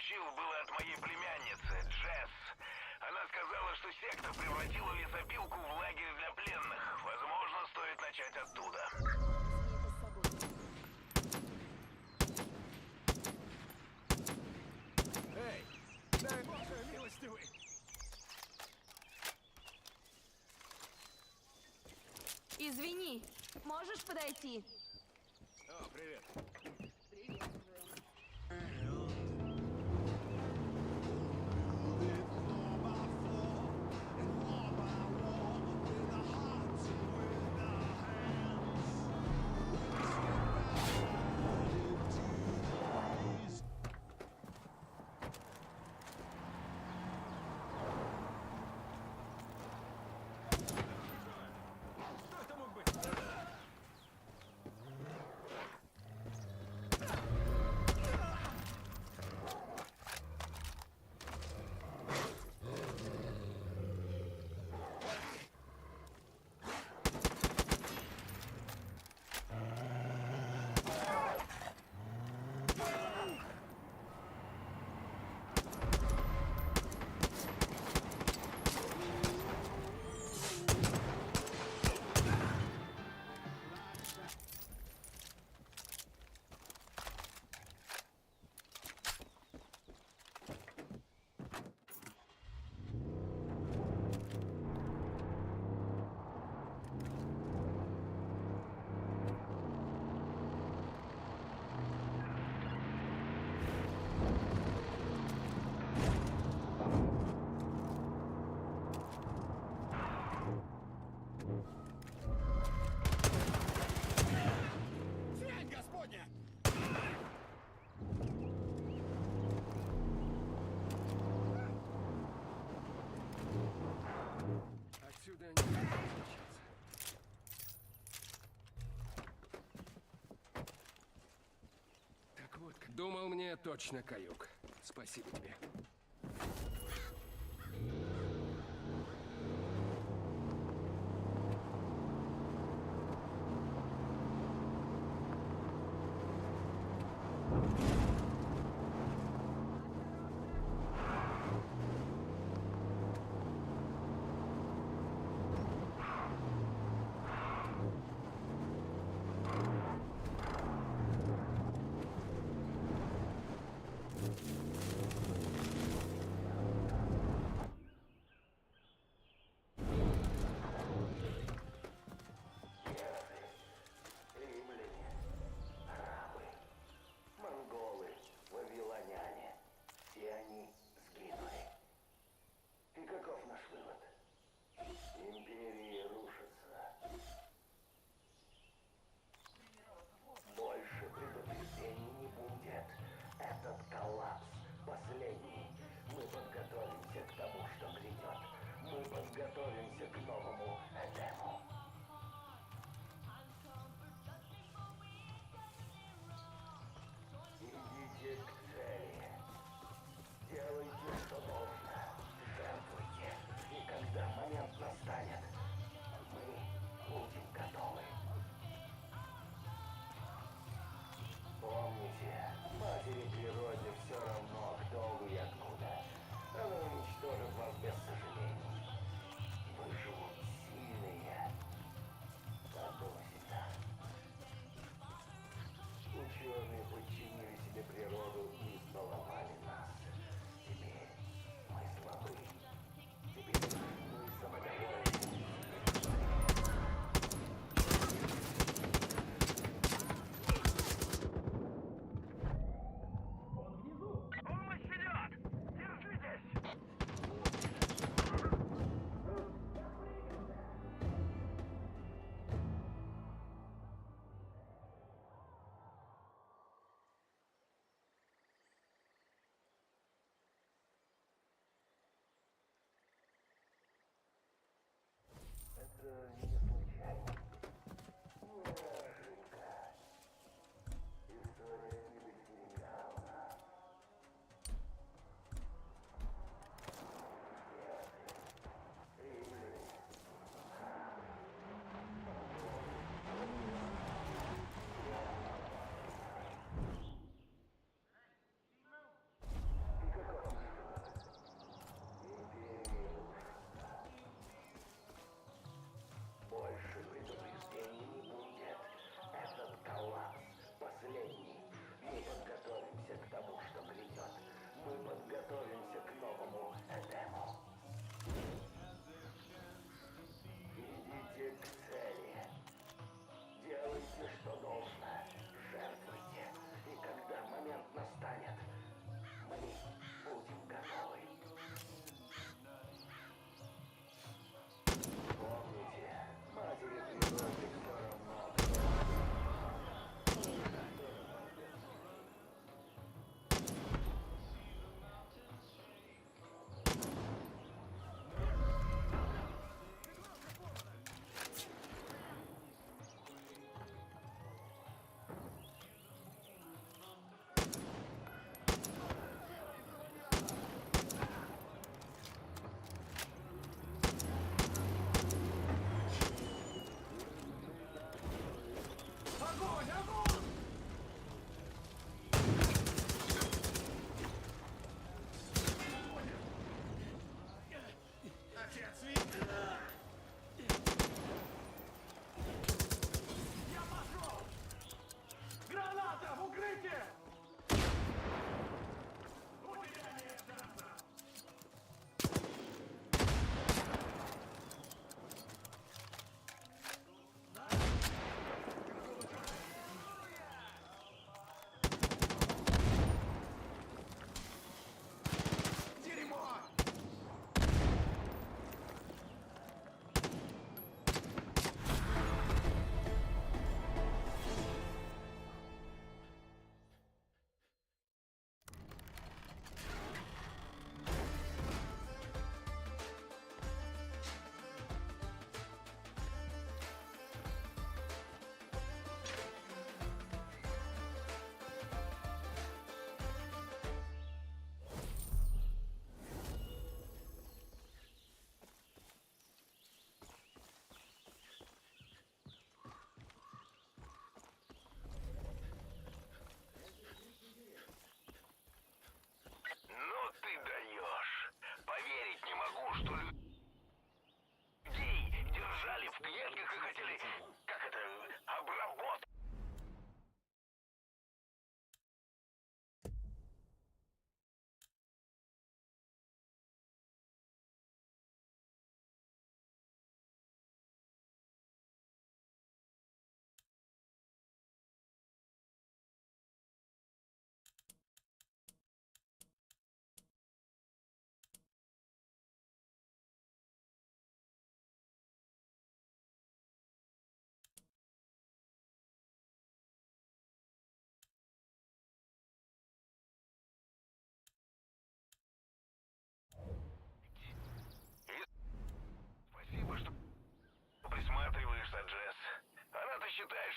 получил, было от моей племянницы, Джесс. Она сказала, что секта превратила лесопилку в лагерь для пленных. Возможно, стоит начать оттуда. Эй, дай Боже, милостивый! Извини, можешь подойти? О, привет. Кто это мог быть? Срань господня! Отсюда не возвращаться. Так вот, думал мне точно каюк. Спасибо тебе.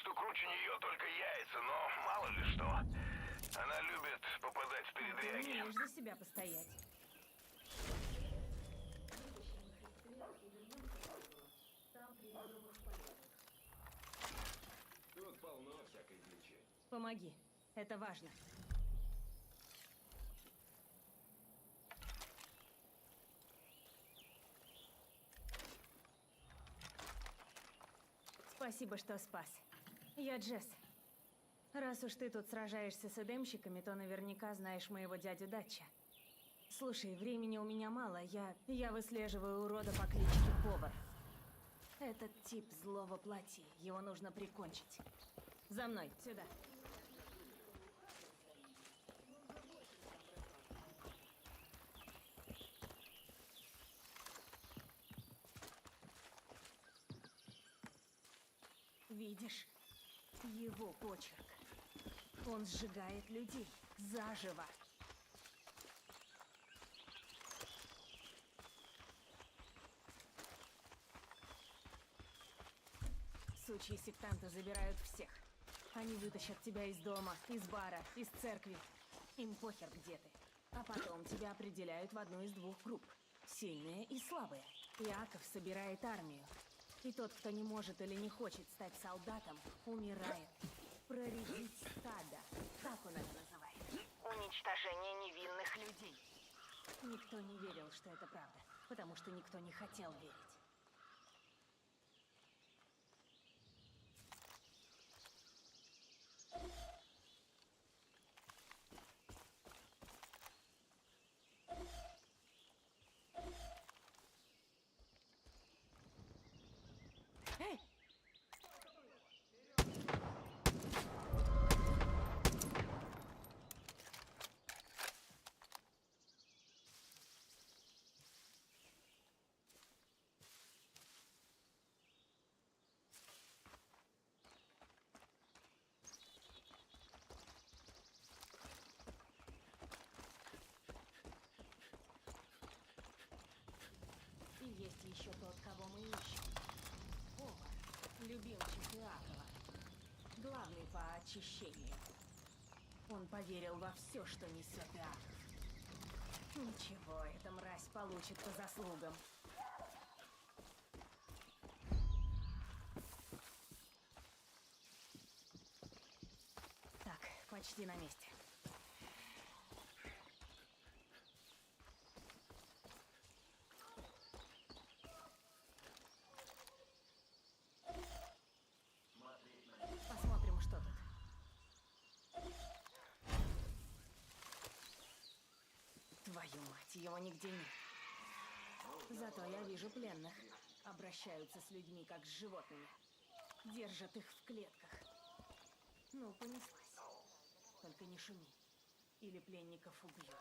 что круче нее только яйца, но мало ли что. Она любит попадать в Ты передряги. умеешь за себя постоять. Тут полно всякой дичи. Помоги. Это важно. Спасибо, что спас. Я Джесс. Раз уж ты тут сражаешься с эдемщиками, то наверняка знаешь моего дядю Датча. Слушай, времени у меня мало. Я... я выслеживаю урода по кличке Повар. Этот тип злого плоти. Его нужно прикончить. За мной, сюда. Видишь? Его почерк. Он сжигает людей заживо. Сучьи сектанты забирают всех. Они вытащат тебя из дома, из бара, из церкви. Им похер, где ты. А потом тебя определяют в одну из двух групп. Сильные и слабые. Иаков собирает армию. И тот, кто не может или не хочет стать солдатом, умирает. Проредить стадо. Так он это называет. Уничтожение невинных людей. Никто не верил, что это правда, потому что никто не хотел верить. Эй! И есть еще тот, кого мы ищем. Повар, любимчик Иакова. Главный по очищению. Он поверил во все, что несет Иаков. Ничего, эта мразь получит по заслугам. Так, почти на месте. Посмотрим, что тут. Твою мать, его нигде нет. Зато я вижу пленных. Обращаются с людьми, как с животными. Держат их в клетках. Ну, понеслась. Только не шуми. Или пленников убьют.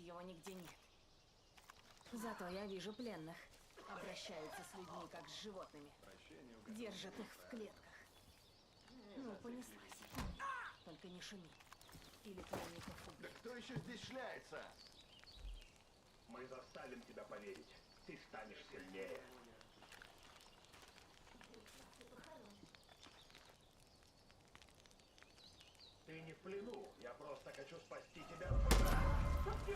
его нигде нет. Зато я вижу пленных. Обращаются с людьми, как с животными. Держат их в клетках. Ну, понеслась. Только не шуми. Или пленников Да убьют. кто еще здесь шляется? Мы заставим тебя поверить. Ты станешь сильнее. Ты не в плену. Я просто хочу спасти тебя от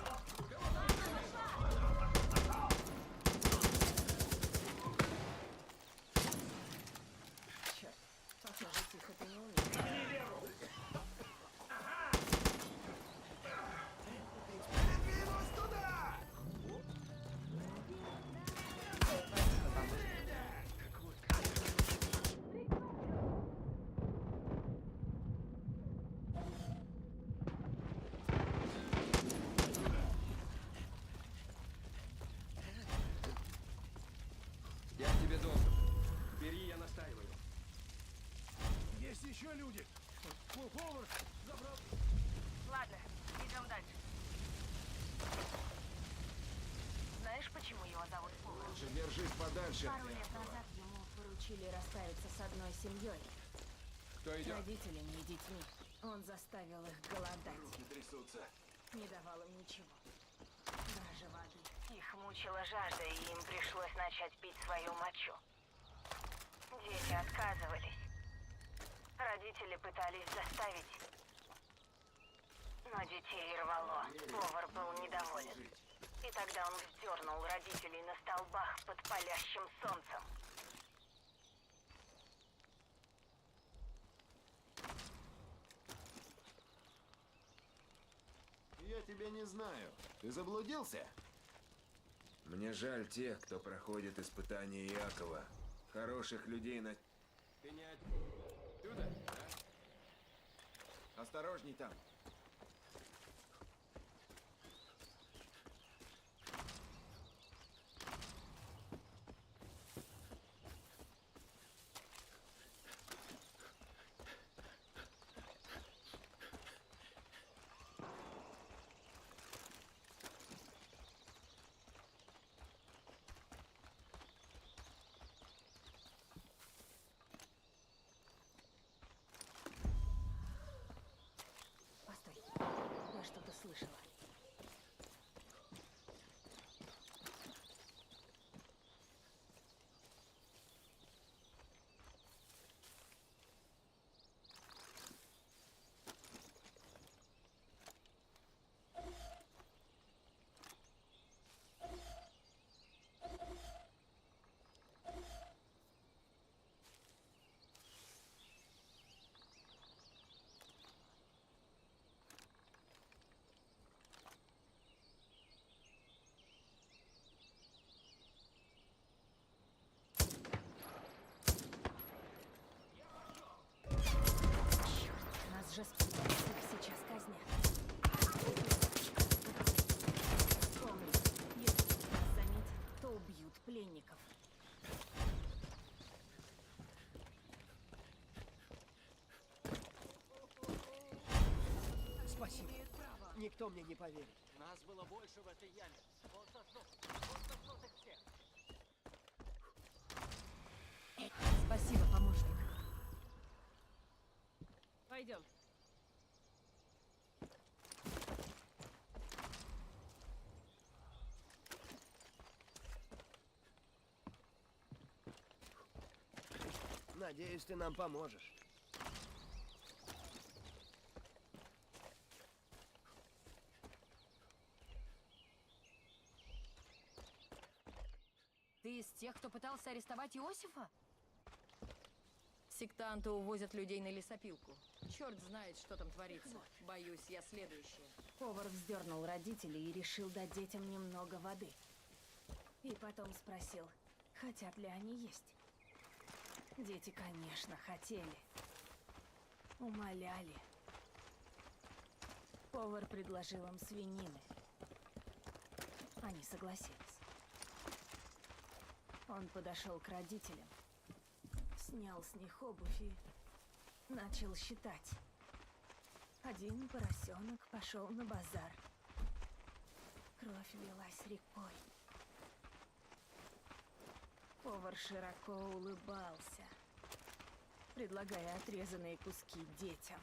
Черт, похоже, тихо ты не умеешь. Передвинусь туда! Я тебе должен. Бери, я настаиваю. Есть еще люди! Повар забрал... Ладно, идем дальше. Знаешь, почему его зовут Повар? Лучше держись подальше от Пару лет этого. назад ему поручили расставиться с одной семьей. Кто идет? Родителями и детьми. Он заставил их голодать. Руки трясутся. Не давал им ничего. Даже воды. Их мучила жажда, и им пришлось начать пить свою мочу. Дети отказывались. Родители пытались заставить. Но детей рвало. Повар был недоволен. И тогда он вздернул родителей на столбах под палящим солнцем. Я тебя не знаю. Ты заблудился? Мне жаль тех, кто проходит испытания Иакова. Хороших людей на... Ты не отсюда, да? Осторожней там. Постой. Я что-то слышала. Черт, нас же их сейчас казнят. Помни, если нас заметят, то убьют пленников. Спасибо. Никто мне не поверит. Нас было больше в этой яме. Он сожжет. Он сожжет их всех. Спасибо, помощник. Пойдем. Надеюсь, ты нам поможешь. Ты из тех, кто пытался арестовать Иосифа? Сектанты увозят людей на лесопилку. Черт знает, что там творится. Боюсь, я следующая. Повар вздернул родителей и решил дать детям немного воды. И потом спросил, хотят ли они есть. Дети, конечно, хотели. Умоляли. Повар предложил им свинины. Они согласились. Он подошел к родителям, снял с них обувь и начал считать. Один поросенок пошел на базар. Кровь лилась рекой. Повар широко улыбался, предлагая отрезанные куски детям.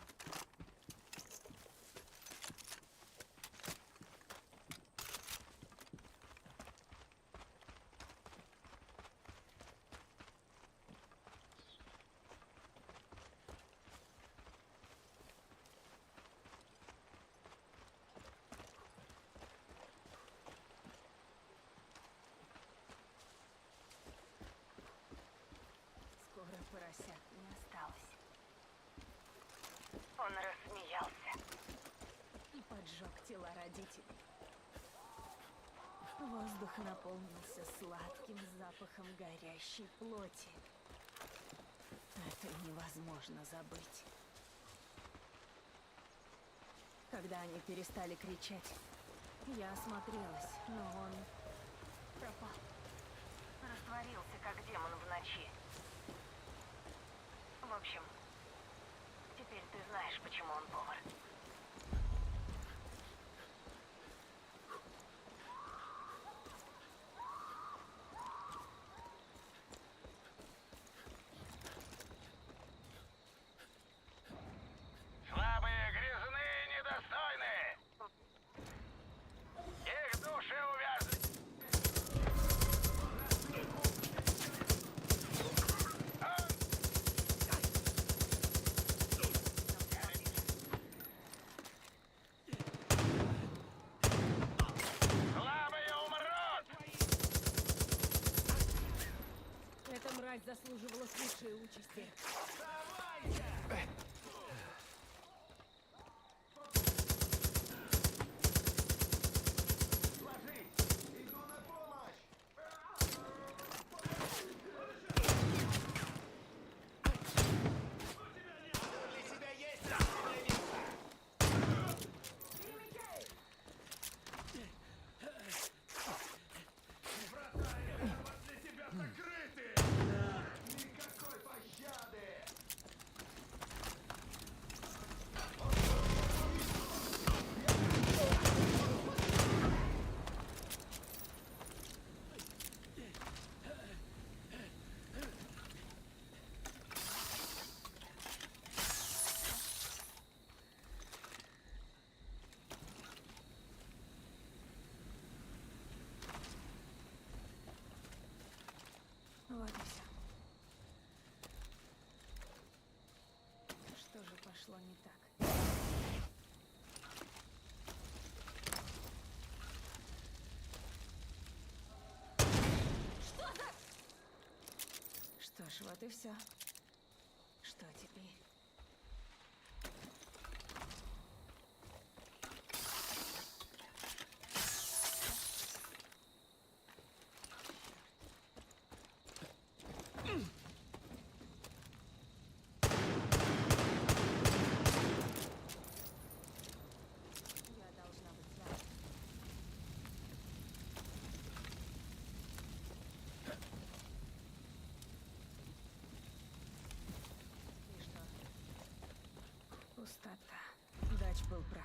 Скоро поросят не осталось. Он рассмеялся. И поджег тела родителей. Воздух наполнился сладким запахом горящей плоти. Это невозможно забыть. Когда они перестали кричать, я осмотрелась, но он пропал. Растворился, как демон в ночи. В общем, теперь ты знаешь, почему он повар. Слабые, грязные, недостойные! Их души увязли! Слабые умрут! Эта мразь заслуживала худшей участи. Для тебя есть свободное место! Врата Эдема для тебя закрыты! Никакой пощады! Вот и все. Что же пошло не так? Что за... Что ж, вот и все. Что теперь? Я должна быть рядом. И что? Пустота. Дач был прав.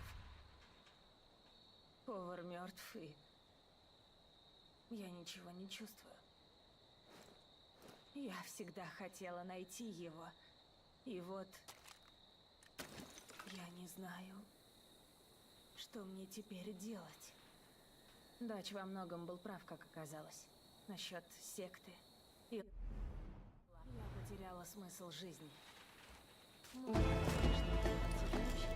Повар мертв, и я ничего не чувствую. Я всегда хотела найти его. И вот я не знаю, что мне теперь делать. Дач во многом был прав, как оказалось. Насчет секты. И я потеряла смысл жизни. Можно, конечно, делать иначе.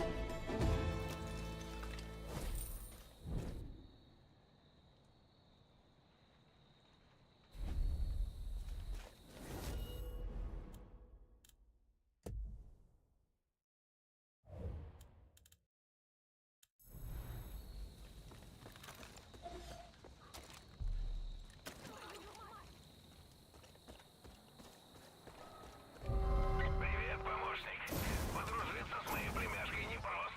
Привет, помощник. Подружиться с моей племяшкой непросто.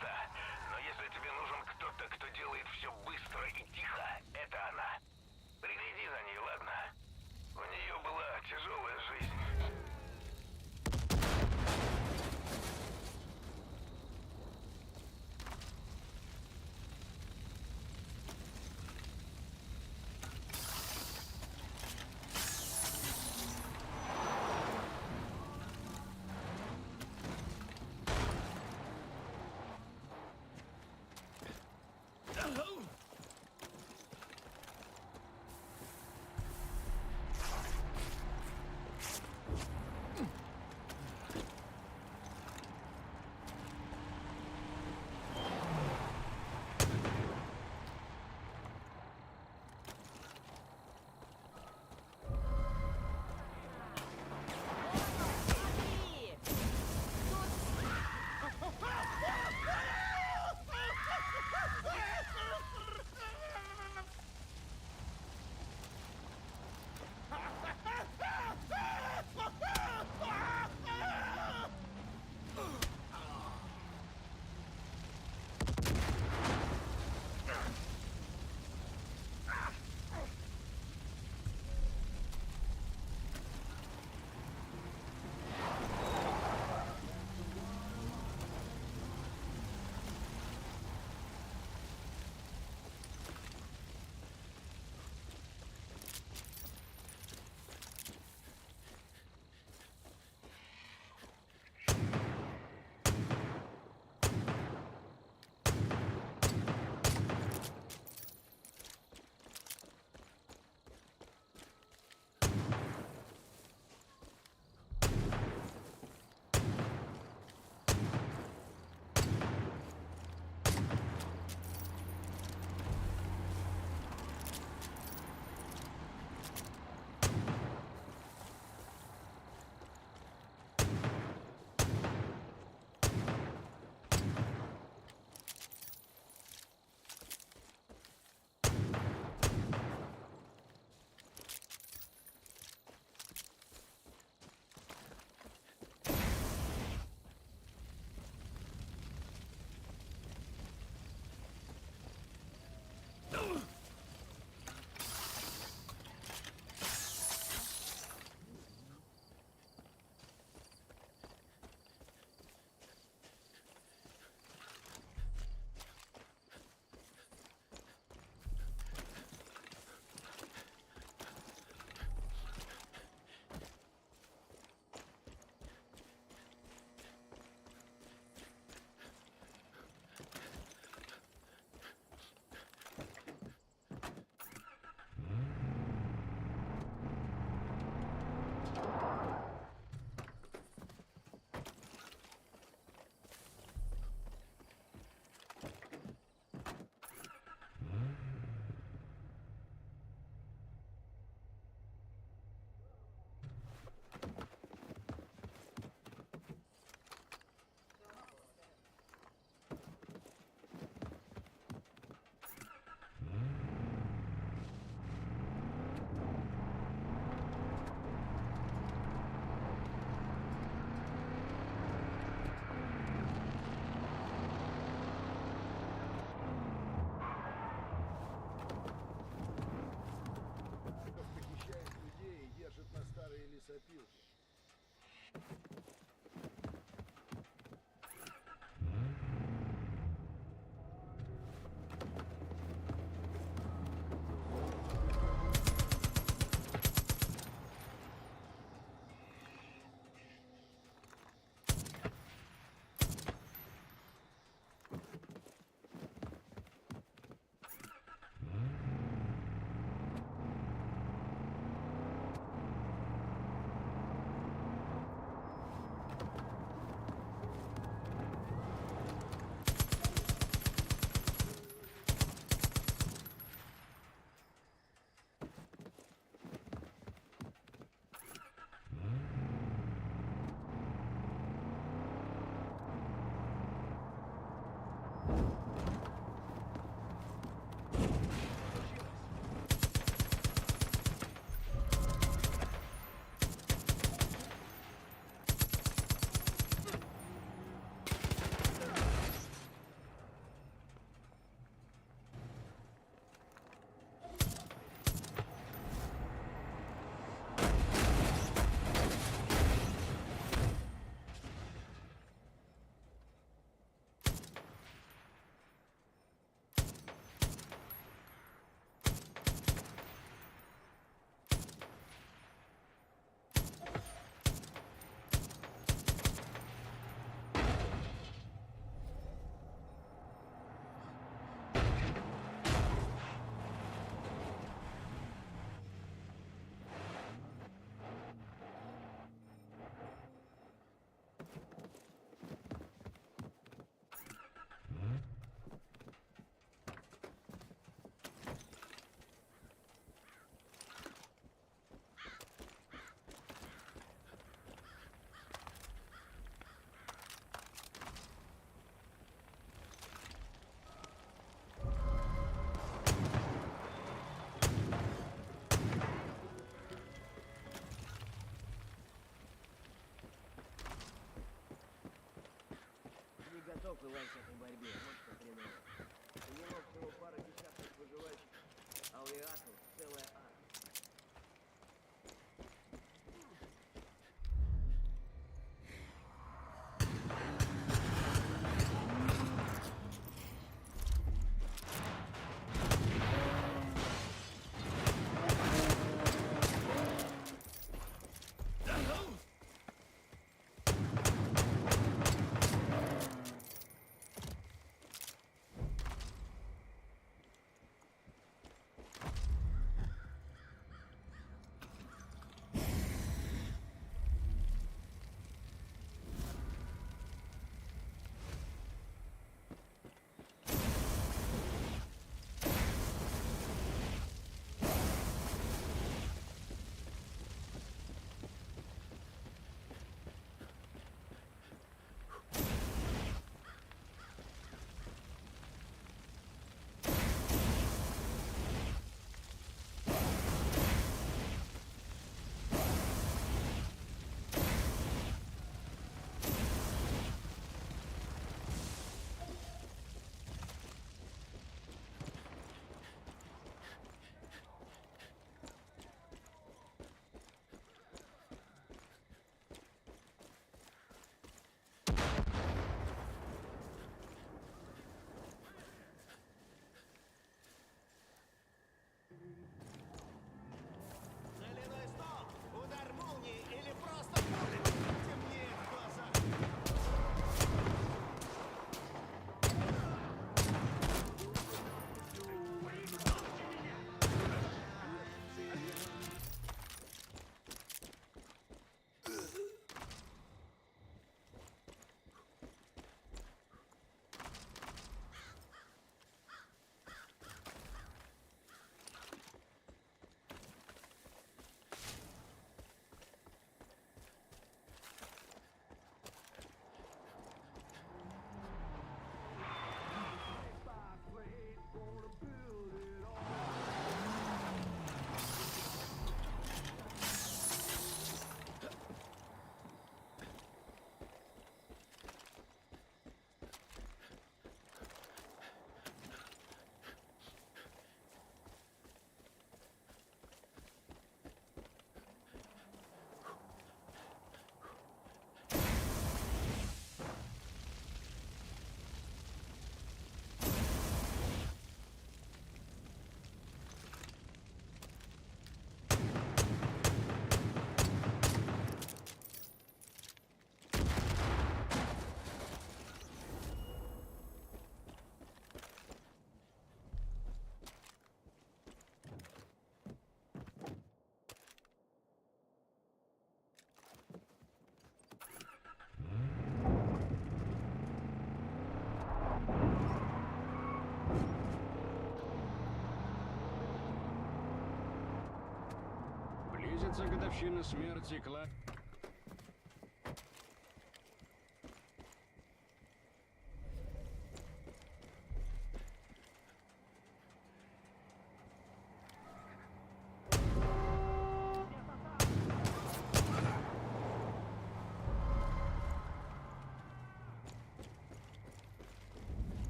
Не готов Илай к этой борьбе, вот что хреново. У него всего пара десятков выживающих, а у Иакова целая армия. Близится годовщина смерти Кла...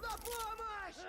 На помощь!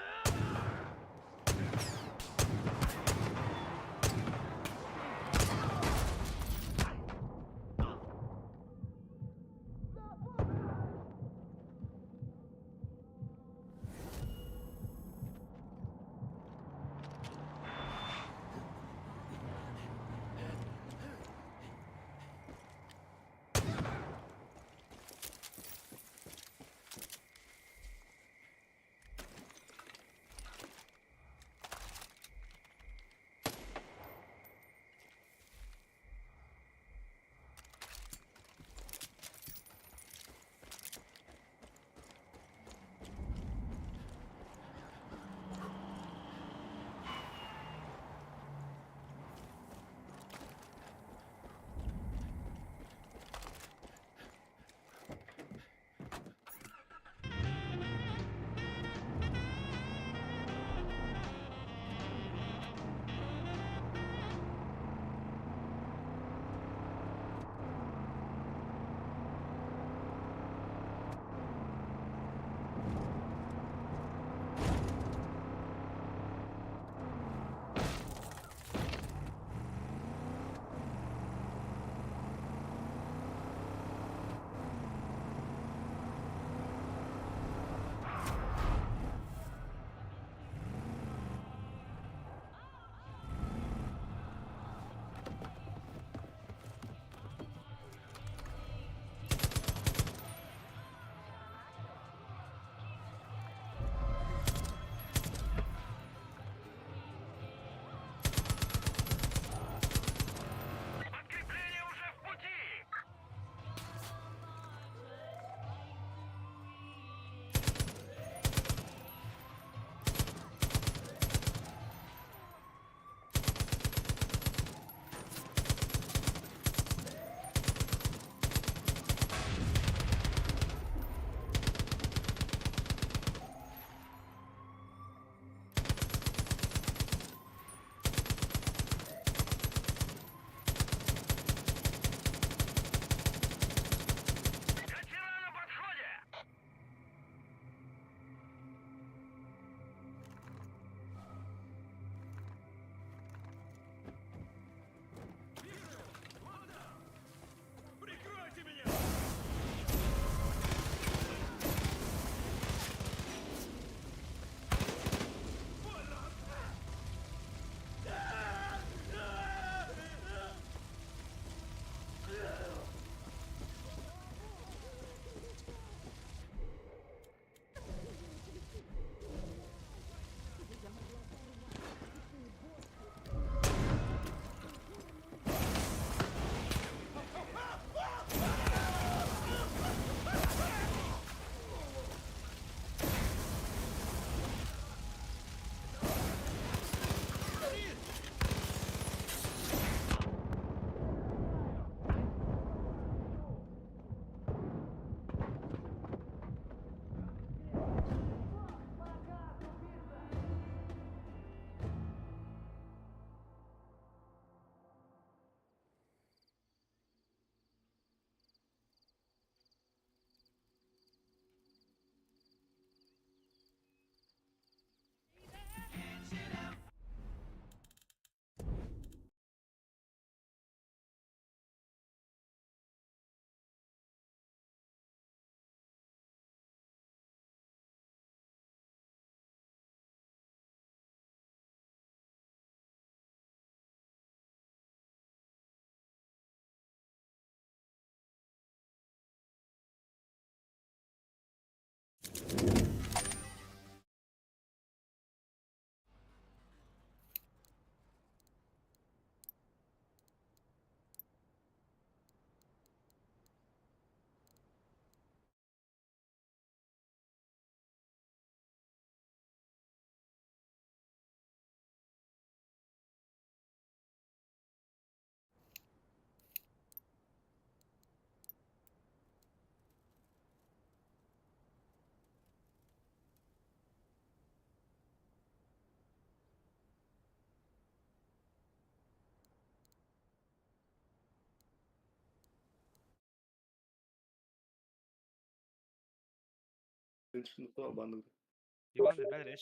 Иван, бәлер,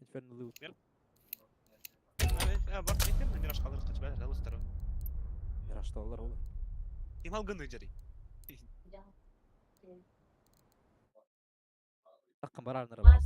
Inferno loot. Бар этим мираж қалыр қыч бәлер, алыстыры. Мирашталар ол. Ким алгыны жари? Таққын барар нара бар.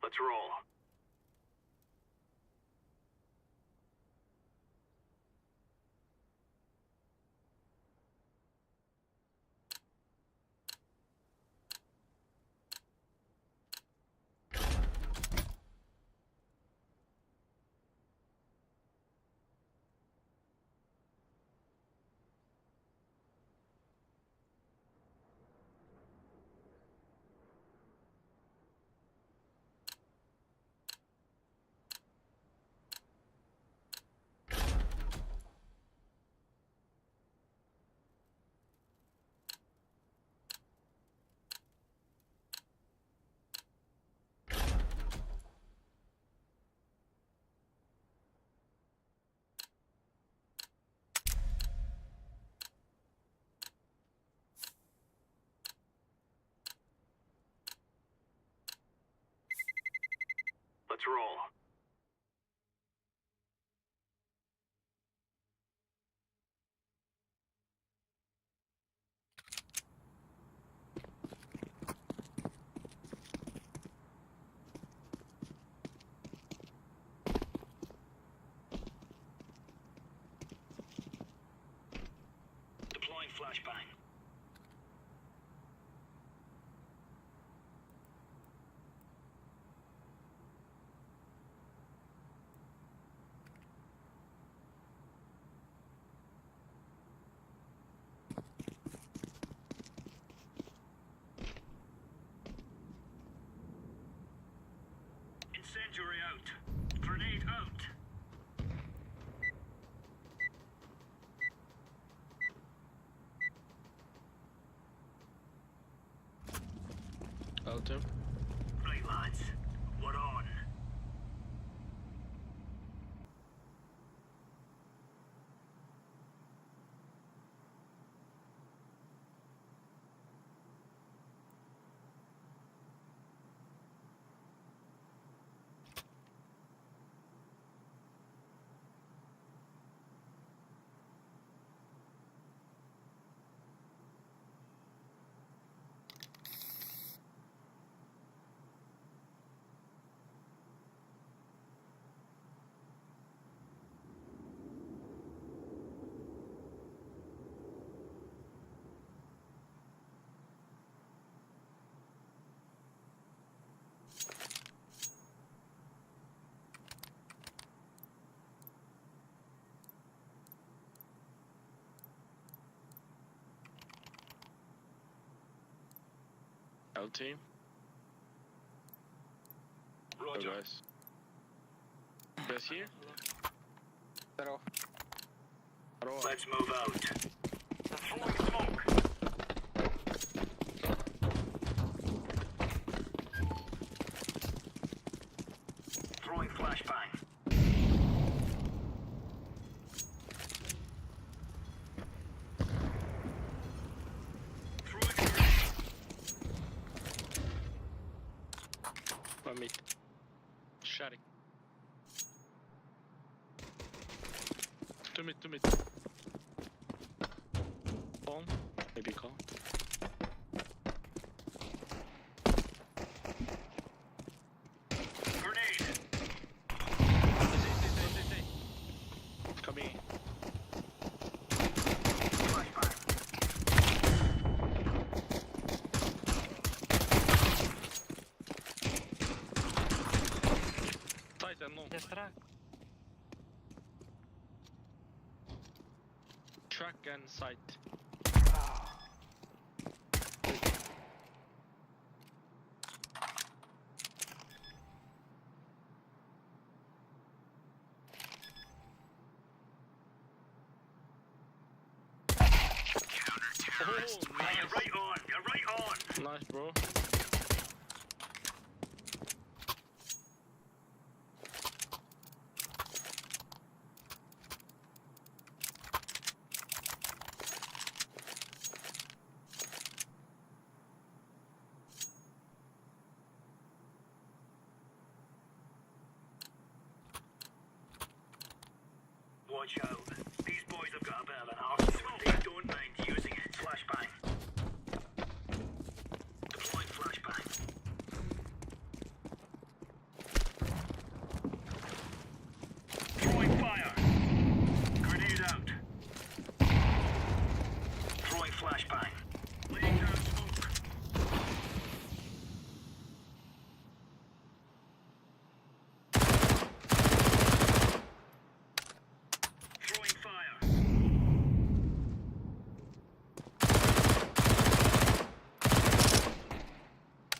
Let's roll. Let's roll. Deploying flashbang. Incendiary out. Grenade out. Alter. Right, lads. We're on. L team. Roger. guys. Guys here? Здоров. Здорово. Let's move out. Throwing smoke. Throwing flashbang. One mid. Шарик. Two mid, two mid. Bomb. Maybe call. Grenade. Come in. Tight and long. Track and sight. Counter-terrorist. Oh, nice. You're right on. You're right on. Nice, bro. Watch out. These boys have got a bit of an arsenal and they don't mind using it. Flashbang. Deploying flashbang. Throwing fire. Grenade out. Throwing flashbang. Laying down smoke. Throwing fire.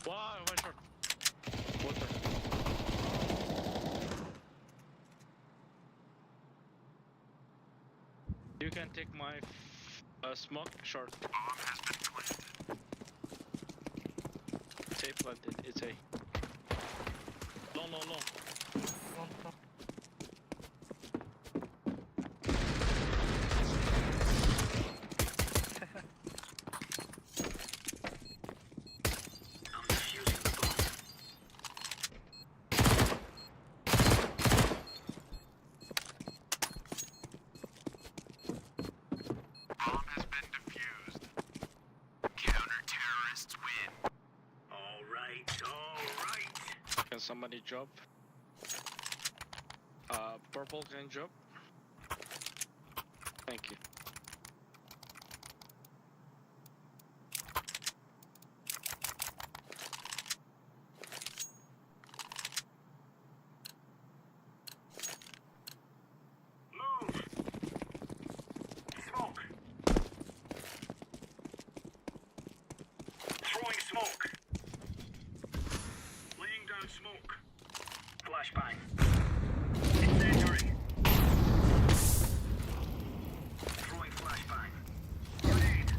Wow, one shot. Water. You can take my smoke short. Bomb has been planted. It's A planted. It's A. Long, long, long. I'm defusing the bomb. Bomb has been defused. Counter-terrorists win. All right, all right. Can somebody drop? Purple can drop. Thank you. Move. Smoke. Throwing smoke. Laying down smoke. Flashbang. Incendiary. Throwing flashbang. Grenade.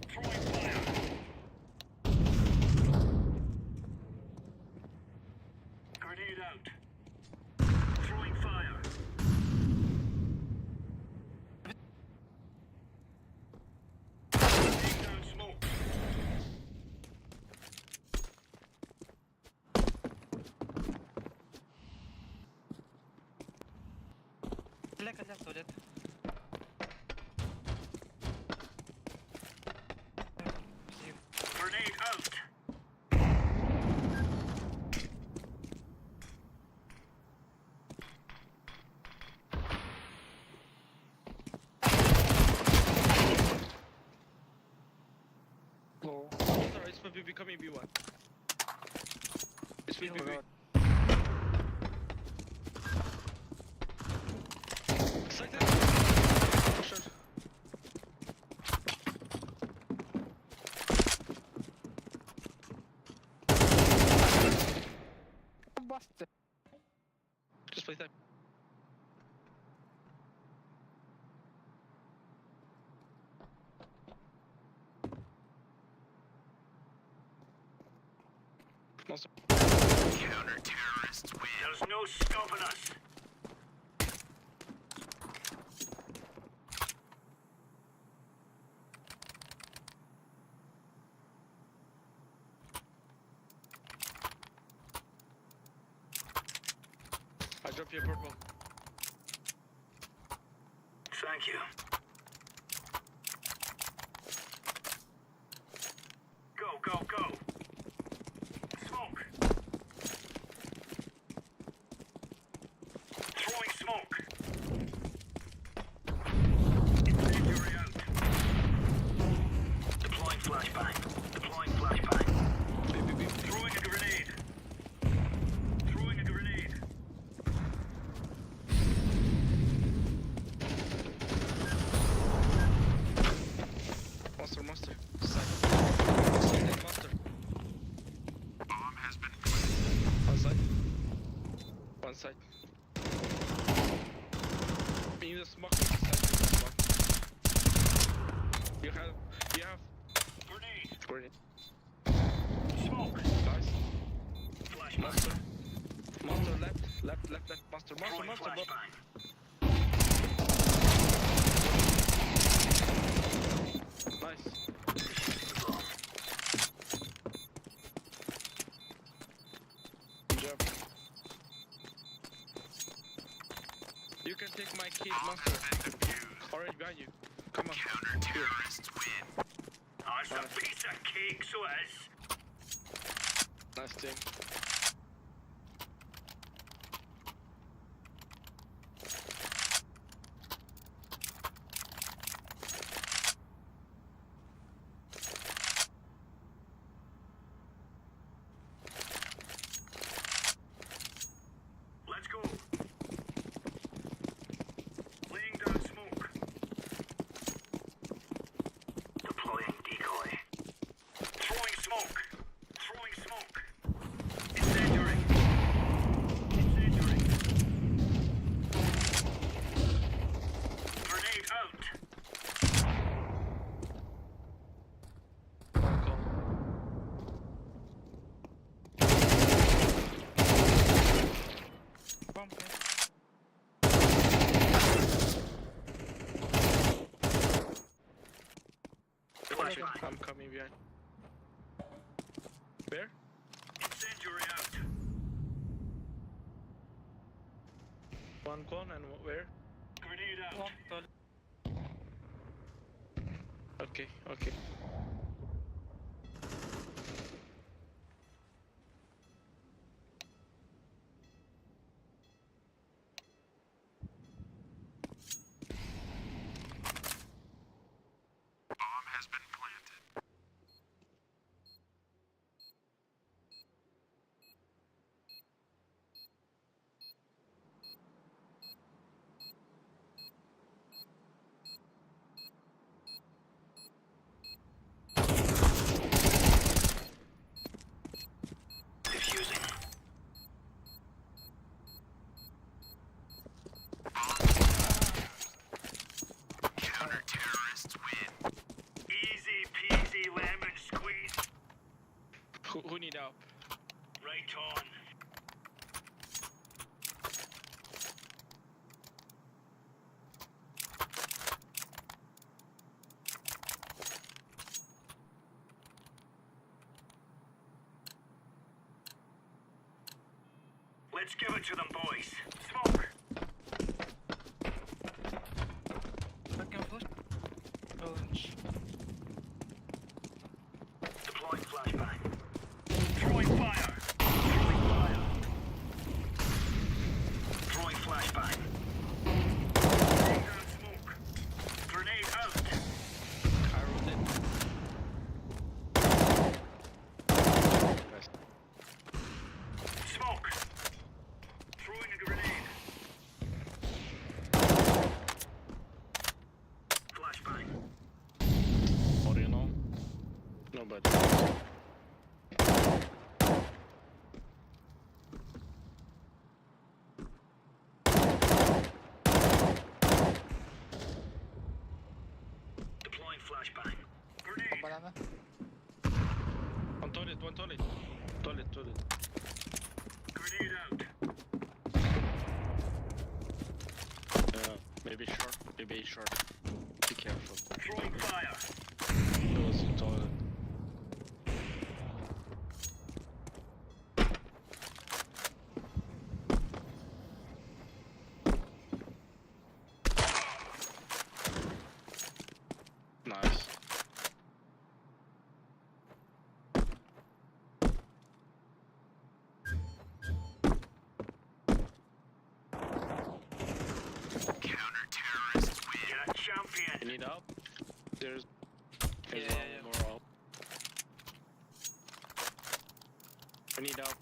Throwing fire. Grenade out. Throwing fire. Laying down smoke. Grenade out. Sorry, it's my BB coming B1. It's my BB. Sight it. Short. Monster. Counter-terrorists win. There's no stopping us. I drop you a purple. Thank you. Go, go, go. Smoke. Throwing smoke. Incendiary out. Deploying flashbang. Deploying flashbang. Throwing a grenade. Throwing a grenade. Monster, monster. Side. Side and monster. Bomb has been planted. One side. One side. In the smoke. Side in the smoke. You have. You have. Grenade. Grenade. Smoke. Nice. Flashbang. Monster. Monster left. Left, left, left. Monster, monster, Throwing monster. Bro. flashbang. Nice. Good job. You can take my kid, monster. Already behind you. Come on. Here. Counter-terrorists win. Oh, it's a piece of cake, so it is. Nice team. Let's go. Laying down smoke. Deploying decoy. Throwing smoke. Throwing smoke. Incendiary. Incendiary. Grenade out. Go. Bomb. Watch it. I'm coming behind. Where? Incendiary out. One con and where? Grenade out. One toilet. Okay, okay. Bomb has been planted. Defusing. Counter-terrorists win. Easy peasy lemon squeeze. Who need help? Right on. Let's give it to them, boys. Smoke. I can flash. Orange. Deploying flashbang. Throwing fire. Throwing fire. Throwing flashbang. Laying down smoke. Grenade out. I rotate. Nice. Smoke. Throwing a grenade. Flashbang. What do you know? Nobody. Deploying flashbang. Grenade. Banana. One toilet, one toilet. Toilet, toilet. Maybe short, maybe short. Be careful. Throwing fire. He was in toilet. Nice. Counter-terrorists win. Yeah, champion. You need help? There's Yeah, one yeah, yeah. more help. I need help.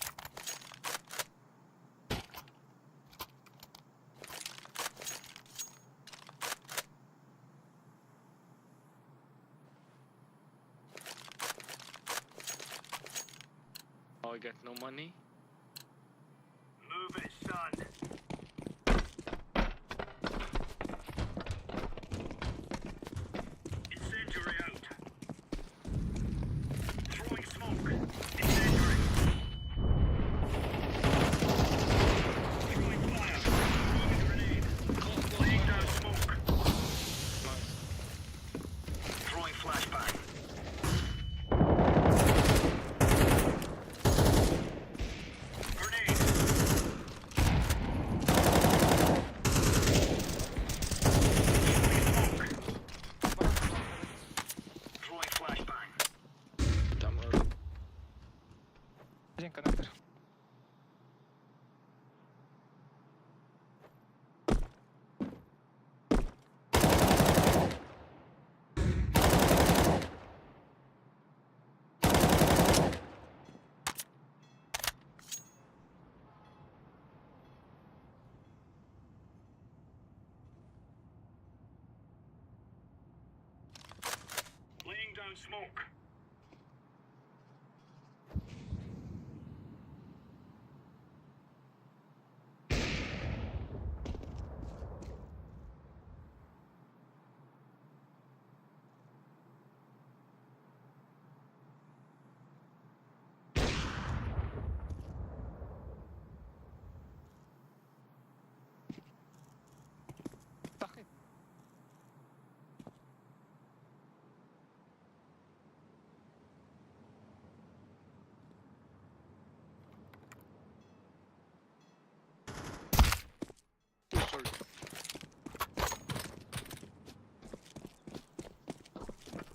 Oh, I got no money. Move it, son. Incendiary out. Throwing smoke. Incendiary. Throwing fire. Throwing grenade. Laying down smoke. Nice. Throwing flashbang. Grenade. Throwing smoke. Throwing flashbang. Там early. Один коннектор. Laying down smoke. Sorry.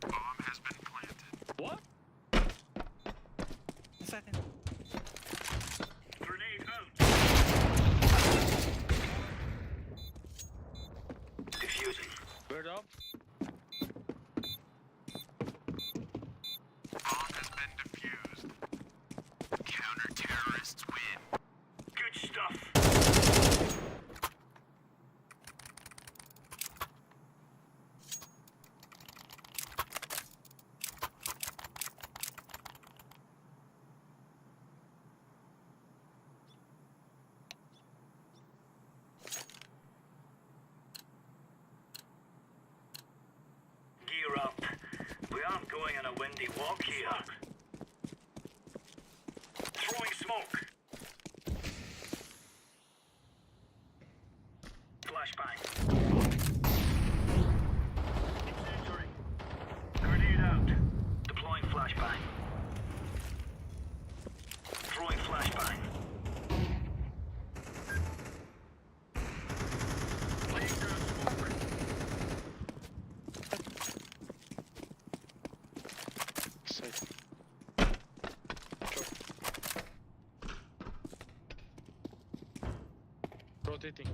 Bomb has been planted. What? Inside. Grenade out. Defusing. Bird up. Bomb has been defused. Counter-terrorists win. Good stuff. Gear up. We aren't going on a windy walk here. Throwing smoke. Flashbang. Incendiary. Grenade out. Deploying flashbang. Throwing flashbang. Laying down smoke. Side. Short. Rotating.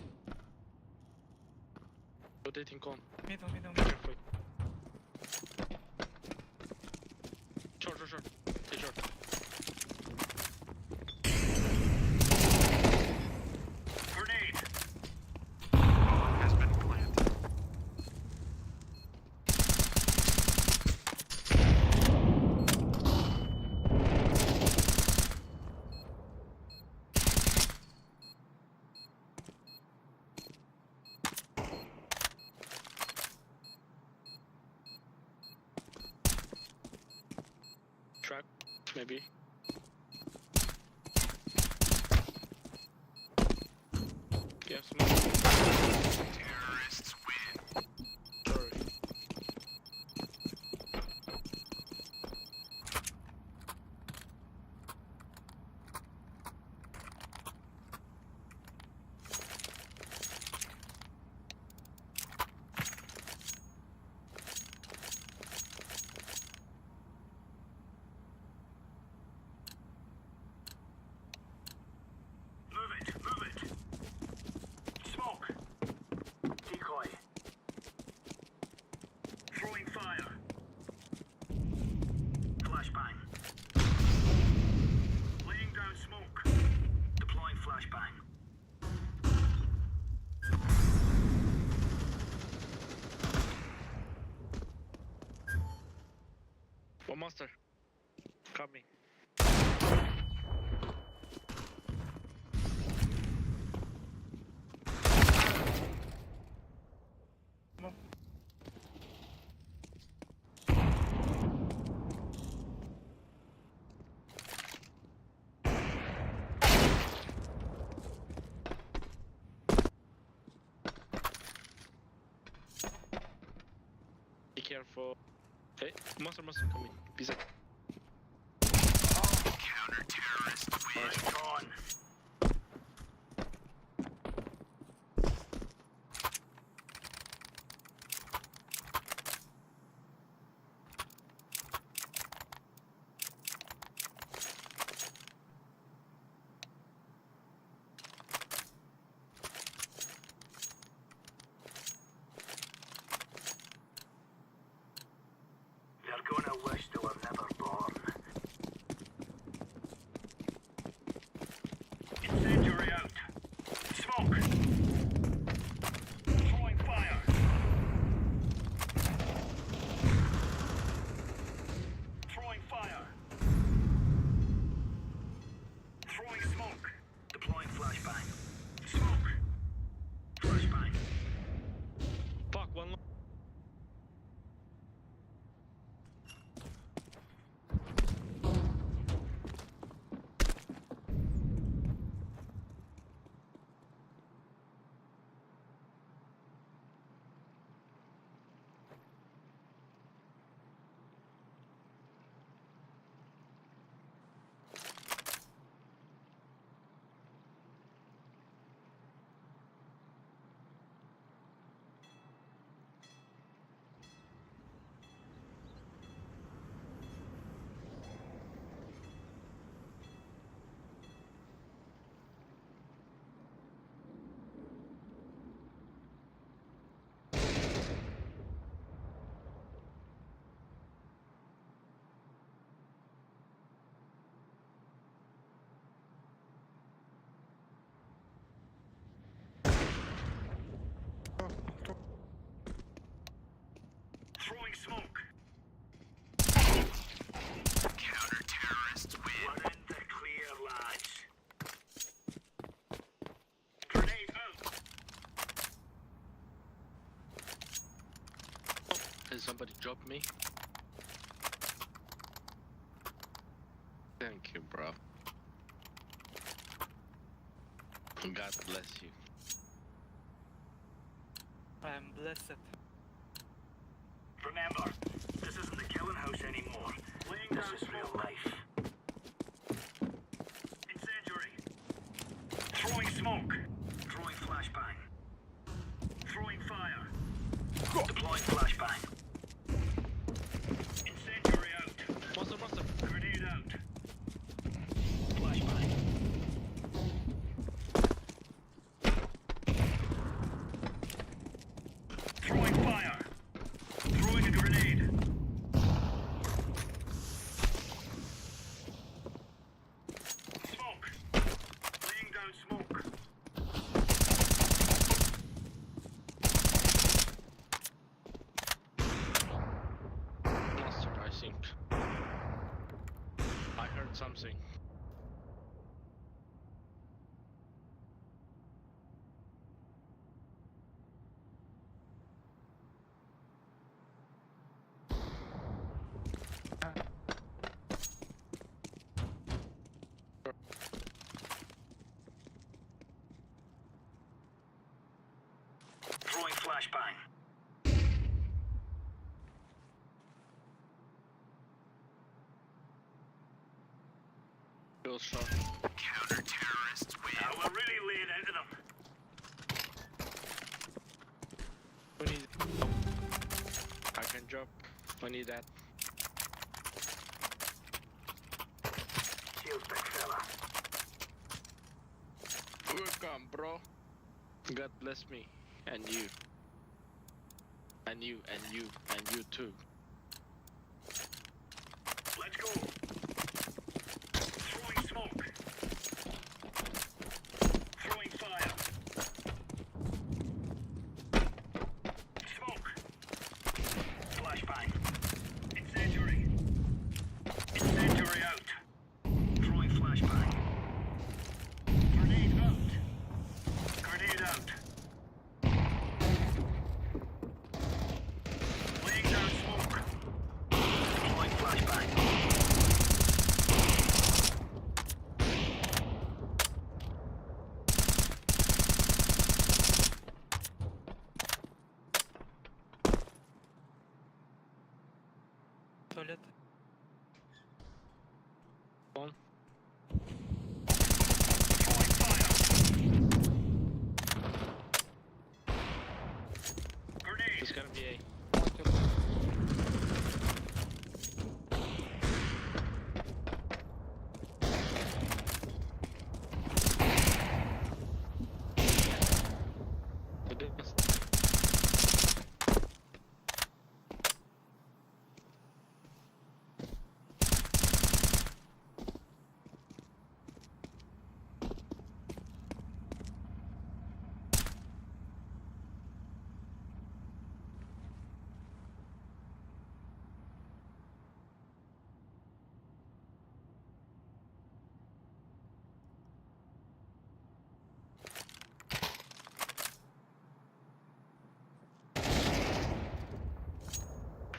Rotating con. Middle, middle, Be careful. Short, short, short. Stay short. Grenade. Bomb has been planted. Trap, maybe. have smoke. Sorry. Move it, move it. Smoke. Decoy. Throwing fire. Flashbang. Laying down smoke. Deploying flashbang. One monster. Coming. Be careful. Hey, monster, monster coming. Be safe. Counter-terrorist win. Gone. They're gonna wish they were never born. Incendiary out. Smoke. Throwing fire. Throwing fire. Throwing smoke. Deploying flashbang. Smoke. Flashbang. Fuck, one. Throwing smoke. Counter-terrorists win. We're in the clear, lads. Grenade out. Can somebody drop me? Thank you, bro. God bless you. I'm blessed. Remember, this isn't the killing house anymore. Laying this is real life. Incendiary. Throwing smoke. Throwing flashbang. Throwing fire. Deploying flashbang. Incendiary out. Monster, monster. Grenade out. Flashbang. Throwing fire. Throwing a grenade. Smoke. Laying down smoke. Feels short. Counter-terrorists win. Now we're really laying into them. We need. I can drop. We need that. Cheers, big fella. Welcome, bro. God bless me. And you. And you, and you, and you too. Let's go. Throwing smoke. Throwing fire. Smoke. Flashbang. Incendiary. Incendiary out. Throwing flashbang. Grenade out. Grenade out. Laying down smoke. Deploying flashbang. Туалет. One. It's gonna be A. It is.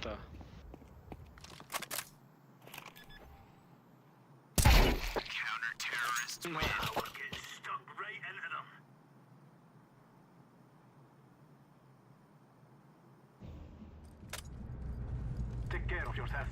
Да. Counter-terrorists win. We're getting stuck right into them. Take care of yourself.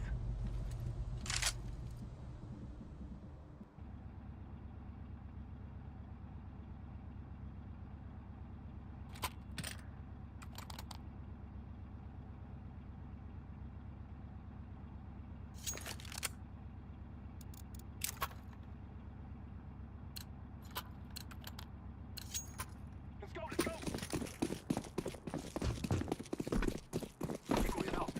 Let's go, let's go! Going out.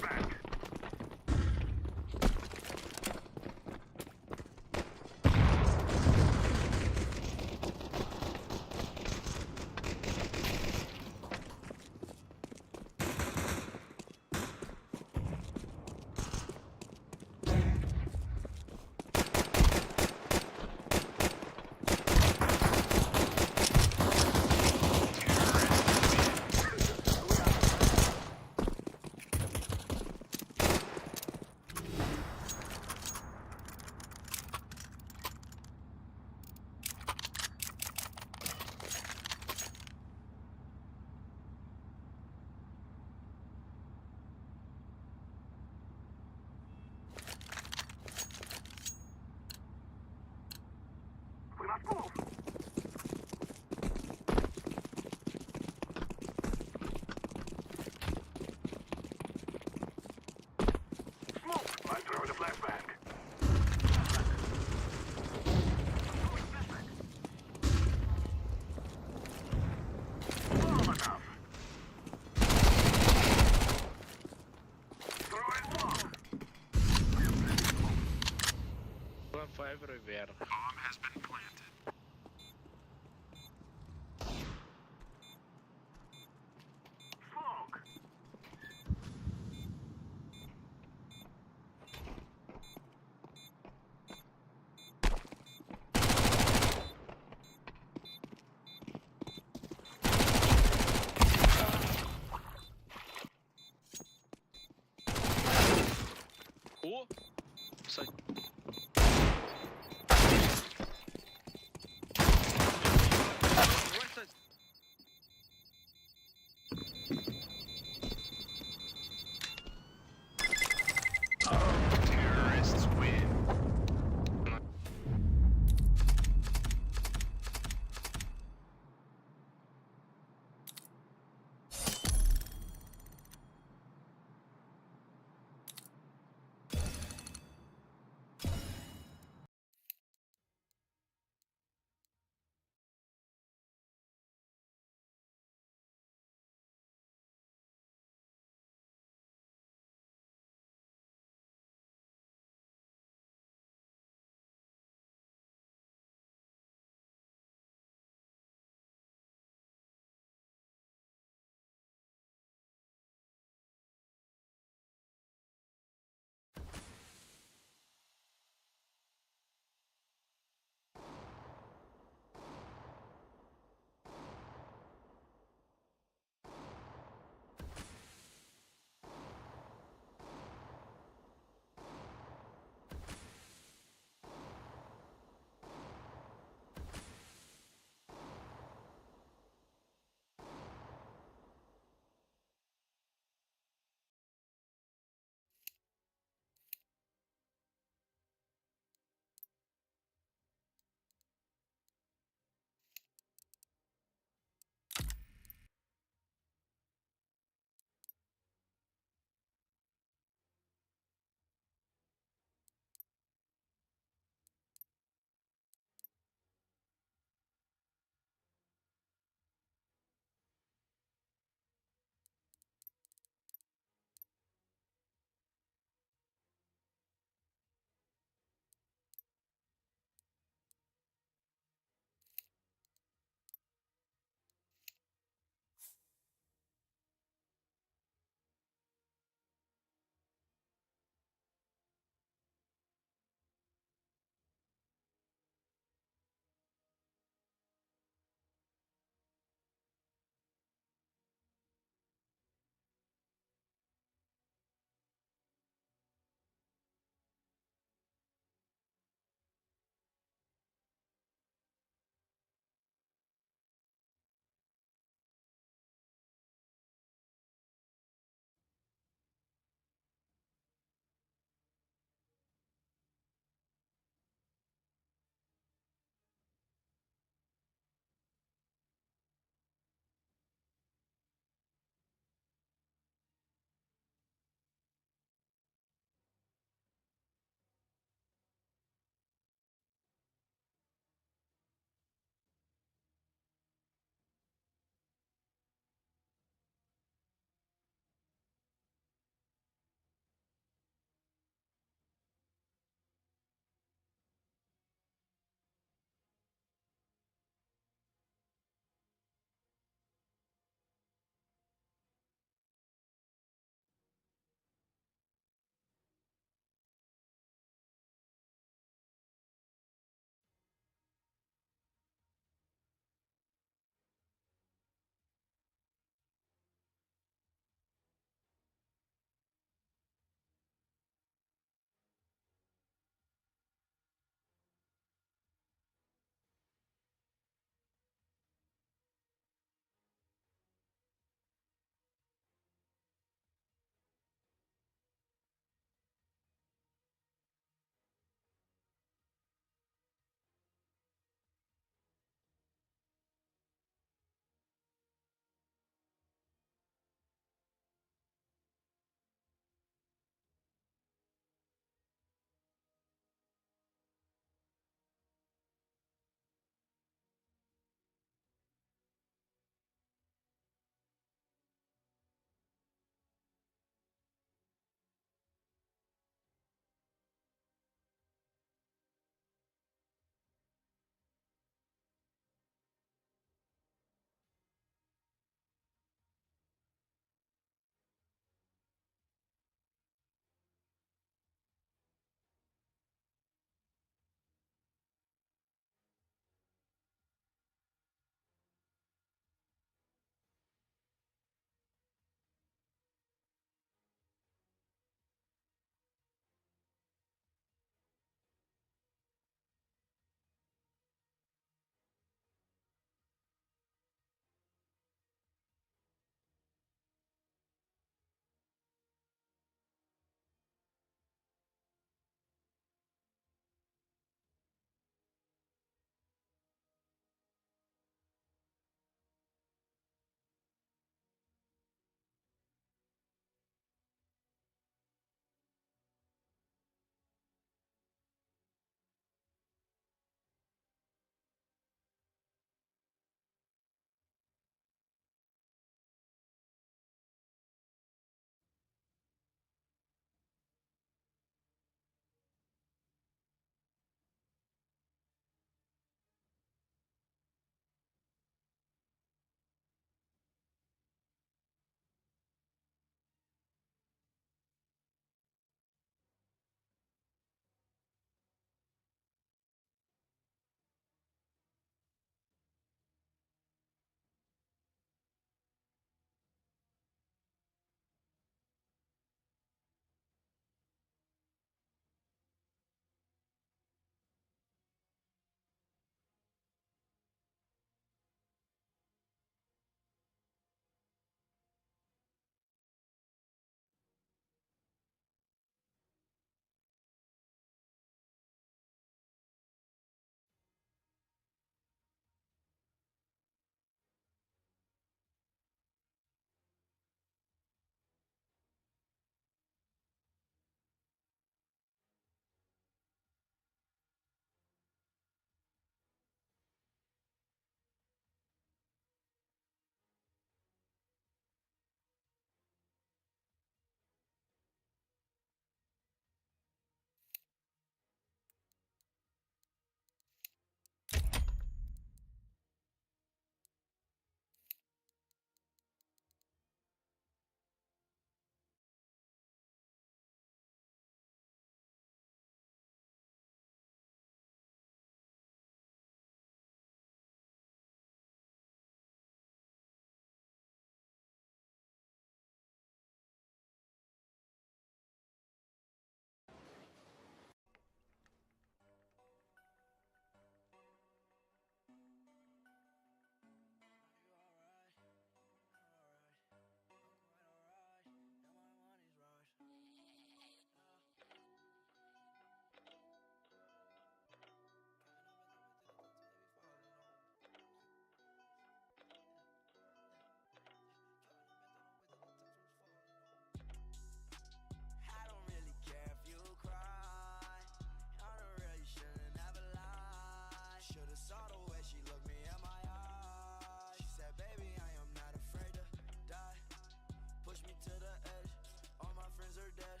dead.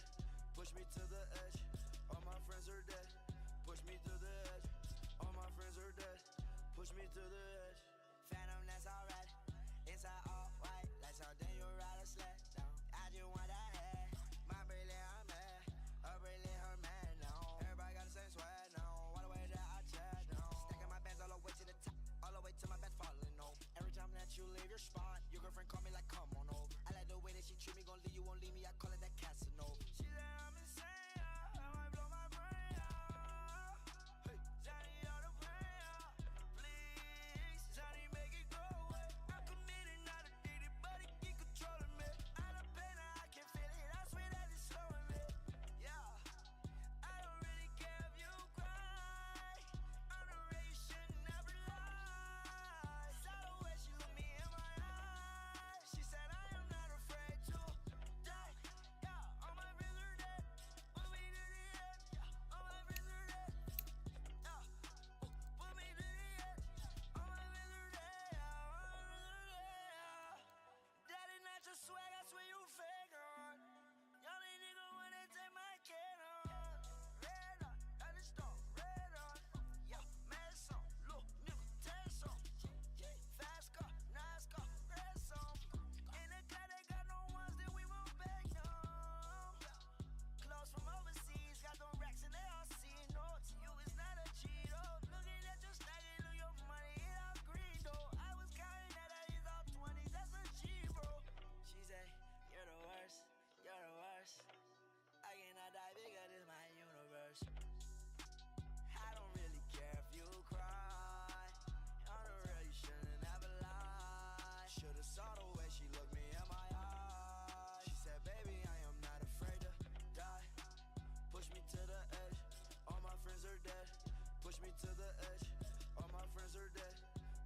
Push me to the edge. All my friends are dead. Push me to the edge. All my friends are dead. Push me to the edge. Phantom, that's alright. Inside all white, like something you ride a sled down. I just want that head. My Briley, I'm mad. Her Briley, her man now. Everybody got the same swag now. All the way that I chat now. Stacking my bands all the way to the top. All the way to my bed falling over. Every time that you leave your spot, your girlfriend call me like, come on over. I like the way that she treat me, gon' leave you, won't leave me. I call it that Casanova. She said I'm insane, yeah. I might blow my brain out. Hey, Johnny, all the pain out. Please, Johnny, make it go away. I'm committed, not addicted, but it keep controlling me. Out of pain, I can feel it. I swear that it's slowing me. Yeah, I don't really care if you cry. I'm the real, you should never lie. Saw the way she looked me in my eyes. She said I am not afraid to die. Yeah, all my friends are dead. Put me to the edge. Yeah, all my friends are dead. Yeah, put me to the edge. All my friends are dead. Yeah, all my friends are dead. Yeah. Daddy, not your swag, I swear you fake on. Y'all ain't nigga wanna take my can on. Red on, got the stone, red on. Yeah, mess on, look, nigga, test on. Fast car, nice car, rest on. In the car, they got no ones that we won't beg no. Clothes from overseas, got them racks and they all see notes. You is not a Cheeto. Looking at your stack, it look your money, it all green though. I was counting that I is all 20s, that's a G, bro. She say, You're the worst, you're the worst. I cannot die because it's my universe. I don't really care if you cry. On the real, you shouldn't ever lie. Should've saw the way she looked me in my eyes. She said, Baby, I am not afraid to die. Push me to the edge. All my friends are dead. Push me to the edge. All my friends are dead.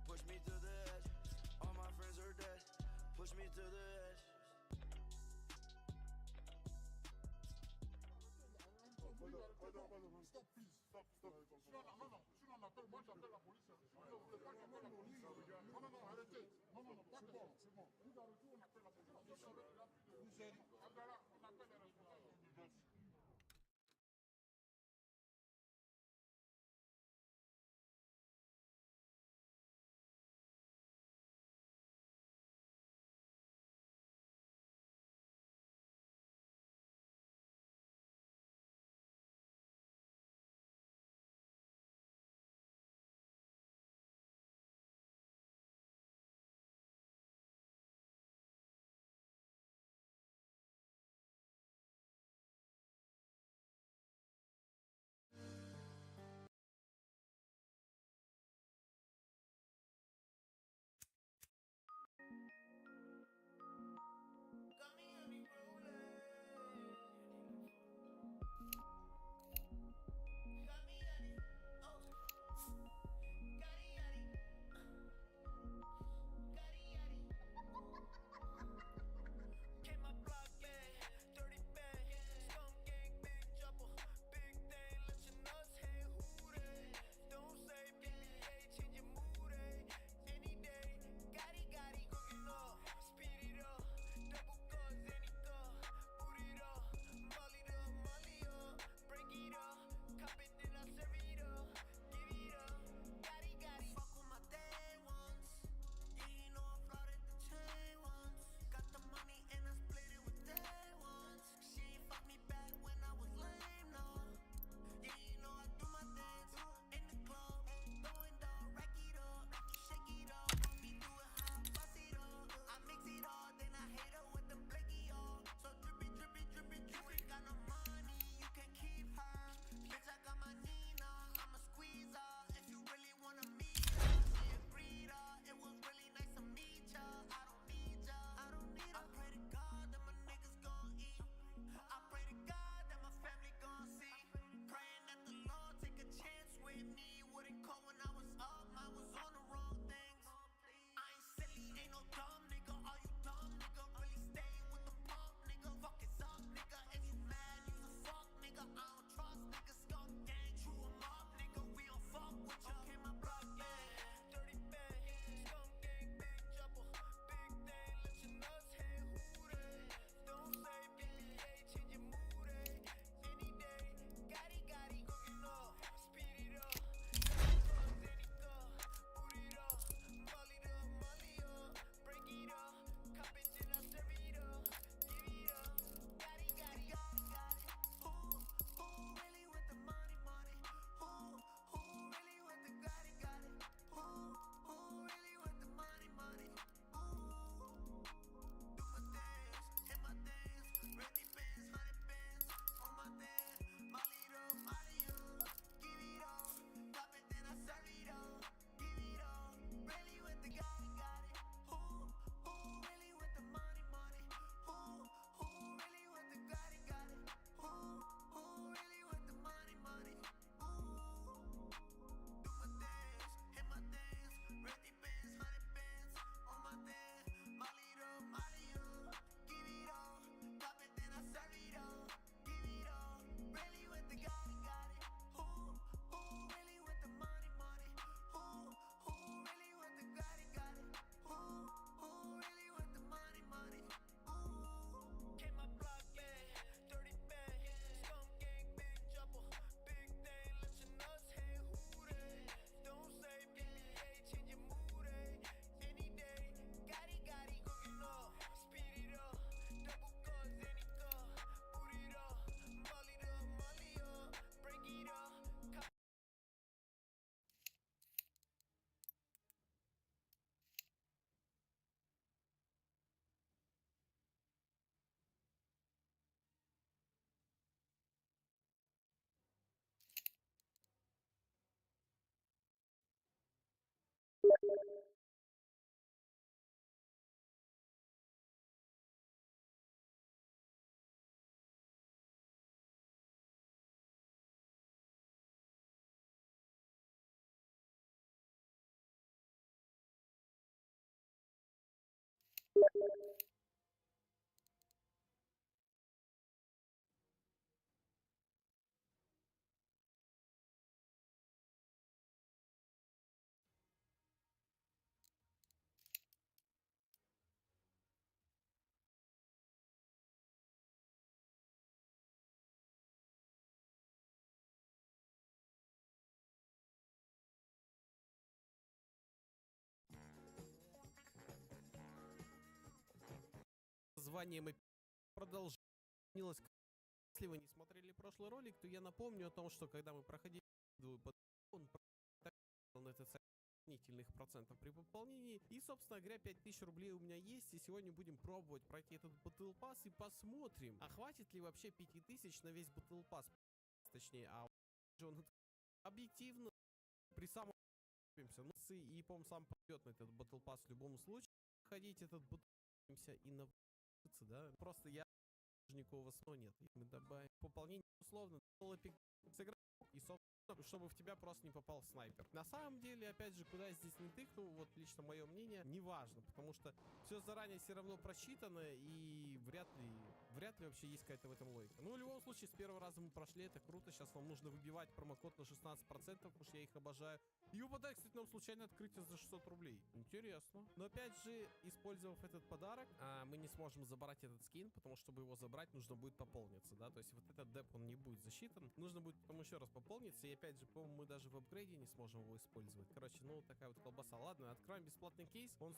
Push me to the edge. All my friends are dead. Push me to the edge. Stop, please. Stop, stop. Non, non, sinon on appelle, moi j'appelle la police. Non, vous voulez pas que j'appelle la police. Non, non, non, arrêtez. Non, non, non, c'est bon, c'est bon. Vous arrêtez, on appelle la police. Vous êtes... Abdallah, on appelle les responsables. названием продолжение. Если вы не смотрели прошлый ролик, то я напомню о том, что когда мы проходили он на этот сайт дополнительных процентов при пополнении. И, собственно говоря, 5000 рублей у меня есть. И сегодня будем пробовать пройти этот Battle Pass и посмотрим, а хватит ли вообще 5000 на весь Battle Pass. Точнее, а он объективно при самом ну, и, по-моему, сам пойдет на этот Battle Pass в любом случае. Ходить этот Battle и на да? Просто я никакого сна нет. Мы добавим пополнение условно, сыграть и, собственно, чтобы в тебя просто не попал снайпер. На самом деле, опять же, куда здесь не тыкну, вот лично мое мнение, неважно, потому что все заранее все равно просчитано, и вряд ли вообще есть какая-то в этом логика. Ну, в любом случае, с первого раза мы прошли, это круто, сейчас нам нужно выбивать промокод на 16%, потому что я их обожаю. И выпадает, кстати, нам случайно открытие за 600 рублей. Интересно. Но опять же, использовав этот подарок, мы не сможем забрать этот скин, потому что, чтобы его забрать, нужно будет пополниться, да, то есть вот этот деп, он не будет засчитан. Нужно будет потом еще раз пополниться, и опять же, по-моему, мы даже в апгрейде не сможем его использовать. Короче, ну, такая вот колбаса. Ладно, откроем бесплатный кейс, он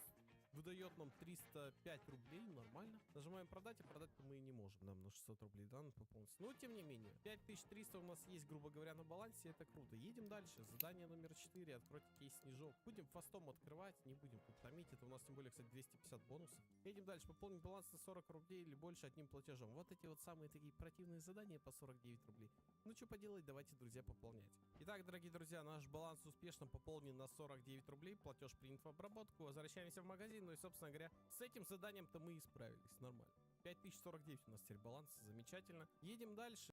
выдает нам 305 рублей, нормально. Нажимаем продать, а продать мы и не можем. Нам на 600 рублей, да, надо пополниться. Но, тем не менее, 5300 у нас есть, грубо говоря, на балансе, это круто. Едем дальше. Задание номер 4, откройте кейс снежок. Будем фастом открывать, не будем тут томить. Это у нас, тем более, кстати, 250 бонусов. Едем дальше. Пополнить баланс на 40 рублей или больше одним платежом. Вот эти вот самые такие противные задания по 49 рублей. Ну, что поделать, давайте, друзья, пополнять. Итак, дорогие друзья, наш баланс успешно пополнен на 49 рублей. Платеж принят в обработку. Возвращаемся в магазин. Ну и, собственно говоря, с этим заданием-то мы и справились. Нормально. 5049 у нас теперь баланс. Замечательно. Едем дальше.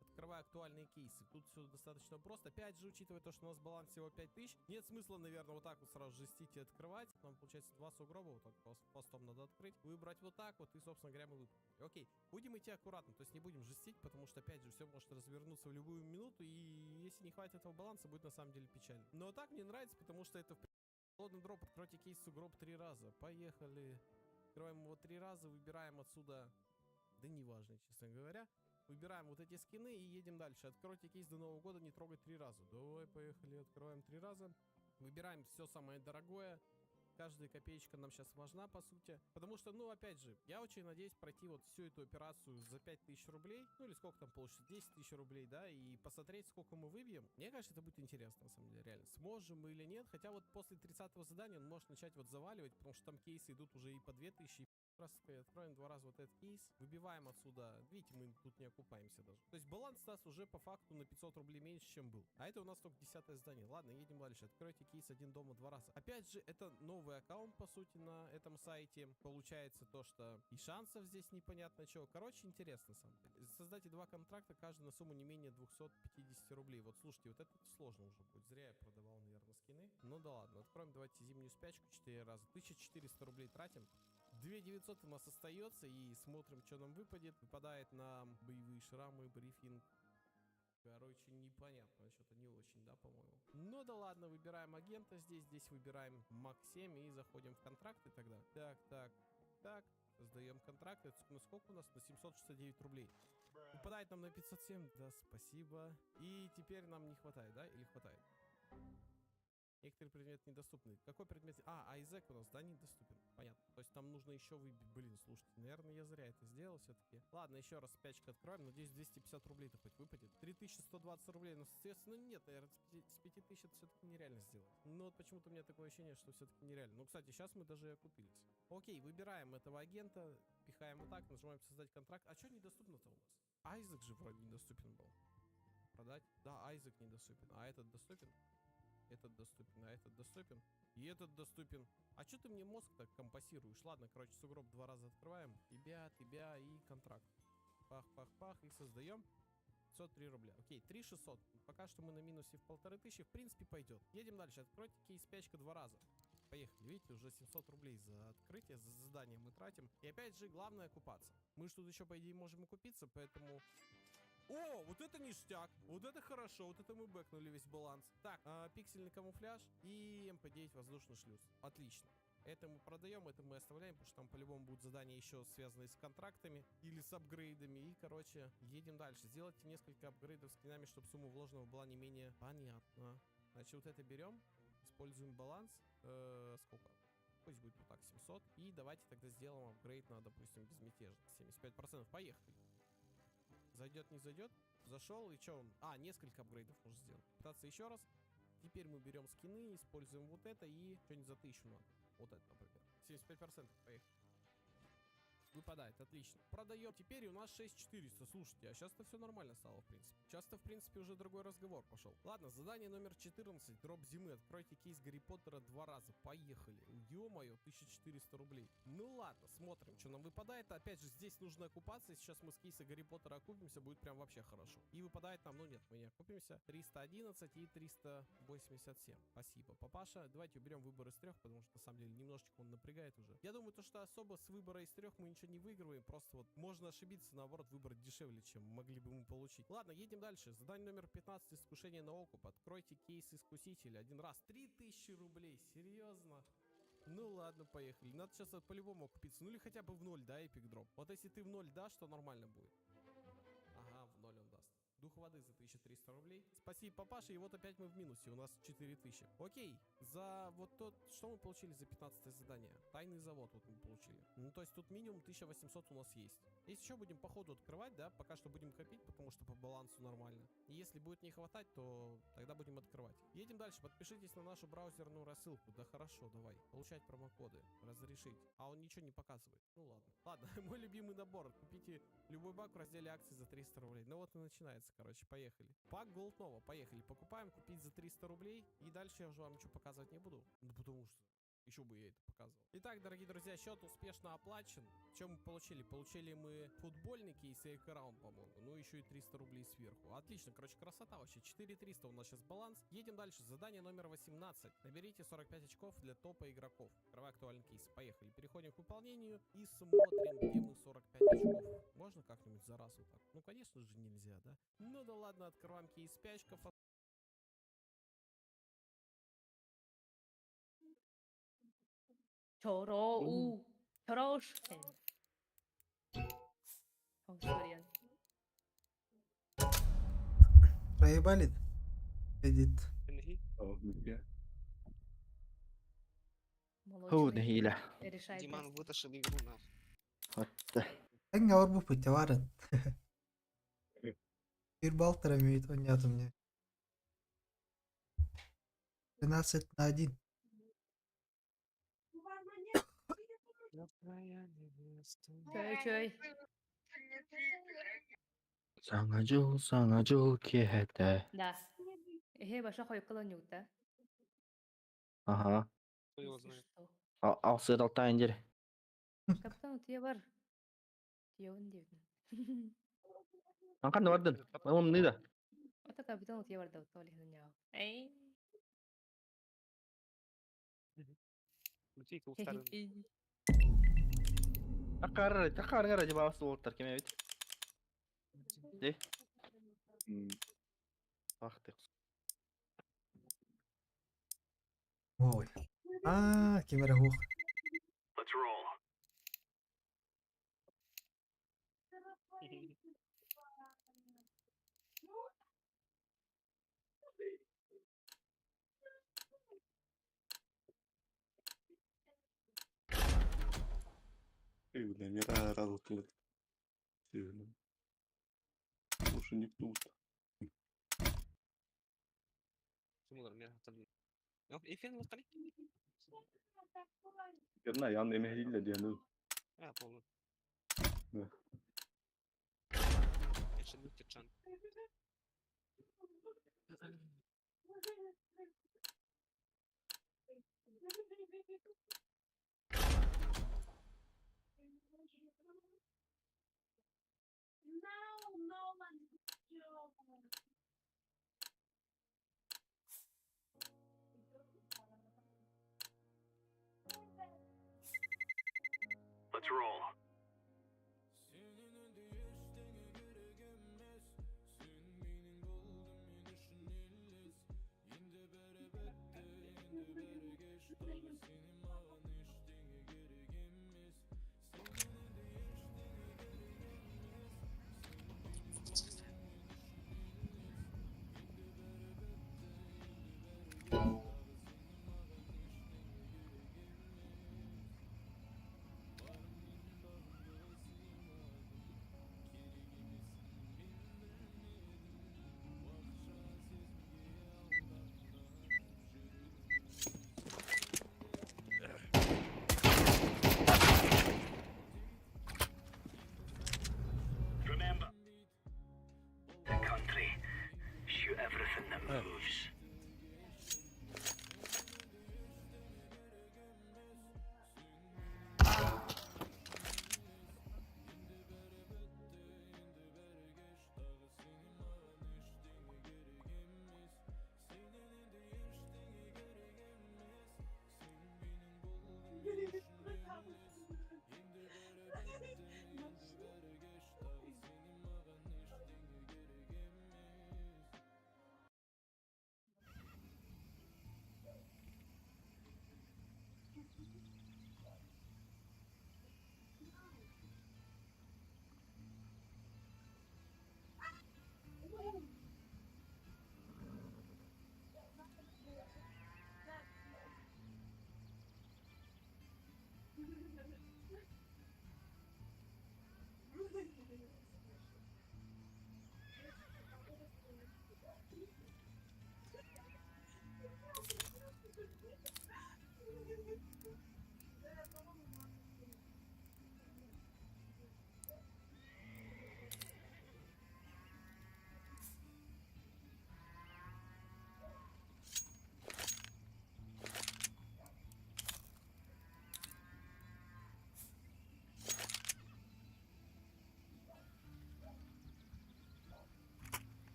Открываю актуальные кейсы. Тут все достаточно просто. Опять же, учитывая то, что у нас баланс всего 5000, нет смысла, наверное, вот так вот сразу жестить и открывать. Нам, получается, два сугроба вот так постом надо открыть. Выбрать вот так вот и, собственно говоря, мы выполнили. Окей, будем идти аккуратно, то есть не будем жестить, потому что, опять же, все может развернуться в любую минуту, и если не хватит этого баланса, будет на самом деле печально. Но так мне нравится, потому что это холодный дроп. Откройте кейс сугроб 3 раза. Поехали. Открываем его 3 раза, выбираем отсюда... Да неважно, честно говоря. Выбираем вот эти скины и едем дальше. Откройте кейс до Нового года, не трогать 3 раза. Давай, поехали, открываем 3 раза. Выбираем все самое дорогое. Каждая копеечка нам сейчас важна, по сути. Потому что, ну, опять же, я очень надеюсь пройти вот всю эту операцию за 5000 рублей. Ну, или сколько там получится, 10 тысяч рублей, да, и посмотреть, сколько мы выбьем. Мне кажется, это будет интересно, на самом деле, реально. Сможем мы или нет. Хотя вот после 30-го задания он может начать вот заваливать, потому что там кейсы идут уже и по 2000, и раз откроем 2 раза вот этот кейс, выбиваем отсюда, видите, мы тут не окупаемся даже. То есть баланс у нас уже по факту на 500 рублей меньше, чем был. А это у нас только 10-е задание. Ладно, едем дальше. Откройте кейс один дома 2 раза. Опять же, это новый аккаунт, по сути, на этом сайте. Получается то, что и шансов здесь непонятно чего. Короче, интересно, на самом деле. Создайте 2 контракта, каждый на сумму не менее 250 рублей. Вот, слушайте, вот это сложно уже будет. Зря я продавал, наверное, скины. Ну да ладно, откроем, давайте зимнюю спячку 4 раза. 1400 рублей тратим. 2900 у нас остается, и смотрим, что нам выпадет. Выпадает нам боевые шрамы, брифинг. Короче, непонятно, что-то не очень, да, по-моему. Ну да ладно, выбираем агента здесь, здесь выбираем Мак 7 и заходим в контракты тогда. Так, так, так, сдаем контракты. Это на сколько у нас? На 769 рублей. Выпадает нам на 507, да, спасибо. И теперь нам не хватает, да, или хватает? Некоторые предметы недоступны. Какой предмет? А, Айзек у нас, да, недоступен. Понятно. То есть там нужно еще выбить. Блин, слушайте, наверное, я зря это сделал все-таки. Ладно, еще раз спячку откроем. Надеюсь, 250 рублей-то хоть выпадет. 3120 рублей. Но, соответственно, нет, наверное, с 5000 это все-таки нереально сделать. Но вот почему-то у меня такое ощущение, что все-таки нереально. Ну, кстати, сейчас мы даже и окупились. Окей, выбираем этого агента, пихаем вот так, нажимаем создать контракт. А что недоступно-то у нас? Айзек же вроде недоступен был. Продать? Да, Айзек недоступен. А этот доступен? Этот доступен, а этот доступен. И этот доступен. А чё ты мне мозг так компасируешь? Ладно, короче, сугроб 2 раза открываем. Тебя, тебя и контракт. Пах-пах-пах. И создаем. 503 рубля. Окей, 3600. Пока что мы на минусе в 1500. В принципе, пойдет. Едем дальше. Откройте кейс спячка 2 раза. Поехали. Видите, уже 700 рублей за открытие, за задание мы тратим. И опять же, главное окупаться. Мы ж тут еще, по идее, можем окупиться, поэтому... О, вот это ништяк, вот это хорошо, вот это мы бэкнули весь баланс. Так, пиксельный камуфляж и МП9 воздушный шлюз. Отлично. Это мы продаем, это мы оставляем, потому что там по-любому будут задания еще связанные с контрактами или с апгрейдами. И, короче, едем дальше. Сделайте несколько апгрейдов с скинами, чтобы сумма вложенного была не менее... Понятно. Значит, вот это берем, используем баланс. Сколько? Пусть будет вот так 700. И давайте тогда сделаем апгрейд на, допустим, безмятежность. 75%. Поехали. Зайдет, не зайдет. Зашел, и что он? А, несколько апгрейдов можно сделать. Пытаться еще раз. Теперь мы берем скины, используем вот это и что-нибудь за 1000 надо. Вот это, например. 75%, поехали. Выпадает, отлично. Продаем. Теперь у нас 6400. Слушайте, а сейчас-то все нормально стало, в принципе. Сейчас-то, в принципе, уже другой разговор пошел. Ладно, задание номер 14. Дроп зимы. Откройте кейс Гарри Поттера 2 раза. Поехали. Ё-моё, 1400 рублей. Ну ладно, смотрим, что нам выпадает. Опять же, здесь нужно окупаться. Сейчас мы с кейса Гарри Поттера окупимся, будет прям вообще хорошо. И выпадает нам, ну нет, мы не окупимся. 311 и 387. Спасибо, папаша. Давайте уберем выбор из трех, потому что, на самом деле, немножечко он напрягает уже. Я думаю, то, что особо с выбора из трех мы ничего не выигрываем. Просто вот можно ошибиться, наоборот, выбрать дешевле, чем могли бы мы получить. Ладно, едем дальше. Задание номер 15. Искушение на окуп. Откройте кейс искусителя. Один раз. 3000 рублей. Серьезно? Ну ладно, поехали. Надо сейчас по-любому окупиться. Ну или хотя бы в ноль, да, epic drop. Вот если ты в ноль дашь, то нормально будет. Ага, в ноль он даст. Дух воды за 1300 рублей. Спасибо, папаша. И вот опять мы в минусе. У нас 4000. Окей. За вот тот... Что мы получили за 15 задание? Тайный завод вот мы получили. Ну, то есть тут минимум 1800 у нас есть. Если еще будем по ходу открывать, да, пока что будем копить, потому что по балансу нормально. И если будет не хватать, то тогда будем открывать. Едем дальше. Подпишитесь на нашу браузерную рассылку. Да хорошо, давай. Получать промокоды. Разрешить. А он ничего не показывает. Ну ладно. Ладно, мой любимый набор. Купите любой баг в разделе акций за 300 рублей. Ну вот и начинается, короче, поехали. Пак Gold Nova, поехали. Покупаем, купить за 300 рублей. И дальше я уже вам ничего показывать не буду. Ну потому что еще бы я это показывал. Итак, дорогие друзья, счет успешно оплачен. Чем мы получили? Получили мы футбольный кейс и экран, по-моему. Ну, еще и 300 рублей сверху. Отлично, короче, красота вообще. 4300 у нас сейчас баланс. Едем дальше. Задание номер 18. Наберите 45 очков для топа игроков. Открывай актуальный кейс. Поехали. Переходим к выполнению и смотрим, где мы 45 очков. Можно как-нибудь за раз вот так? Ну, конечно же, нельзя, да? Ну да ладно, открываем кейс спячка. Чороу. Чороушен. О, сорян. Проебали? Эдит. Ху, Молочный нехиле. решает Диман тест. вытащил игру нахуй. Отта. Эн аур бу путеварен. Bir балтера имеет он нет у меня. 13 на 1. Чой, чой. Саҥа дьыл, саҥа дьыл киэһэтэ. Да. Эхе, баша хойкала нюта. Ага. Кто его Если знает? что. Алсыр алтайын дер. Капитан, тие бар. Тиевин девин. Анкан бардын. Мамам ныда. Ата капитан тие бар да толи хныняо. Эй. Включи-ка устарын. Акар, акар ngara жабасы болуптар кеме бит. Де. Ах ты. Ой. А, кемера хух. Let's roll. Сумулар, мен хатырдым. Эфир А, полный. Эшен чан. Let's roll.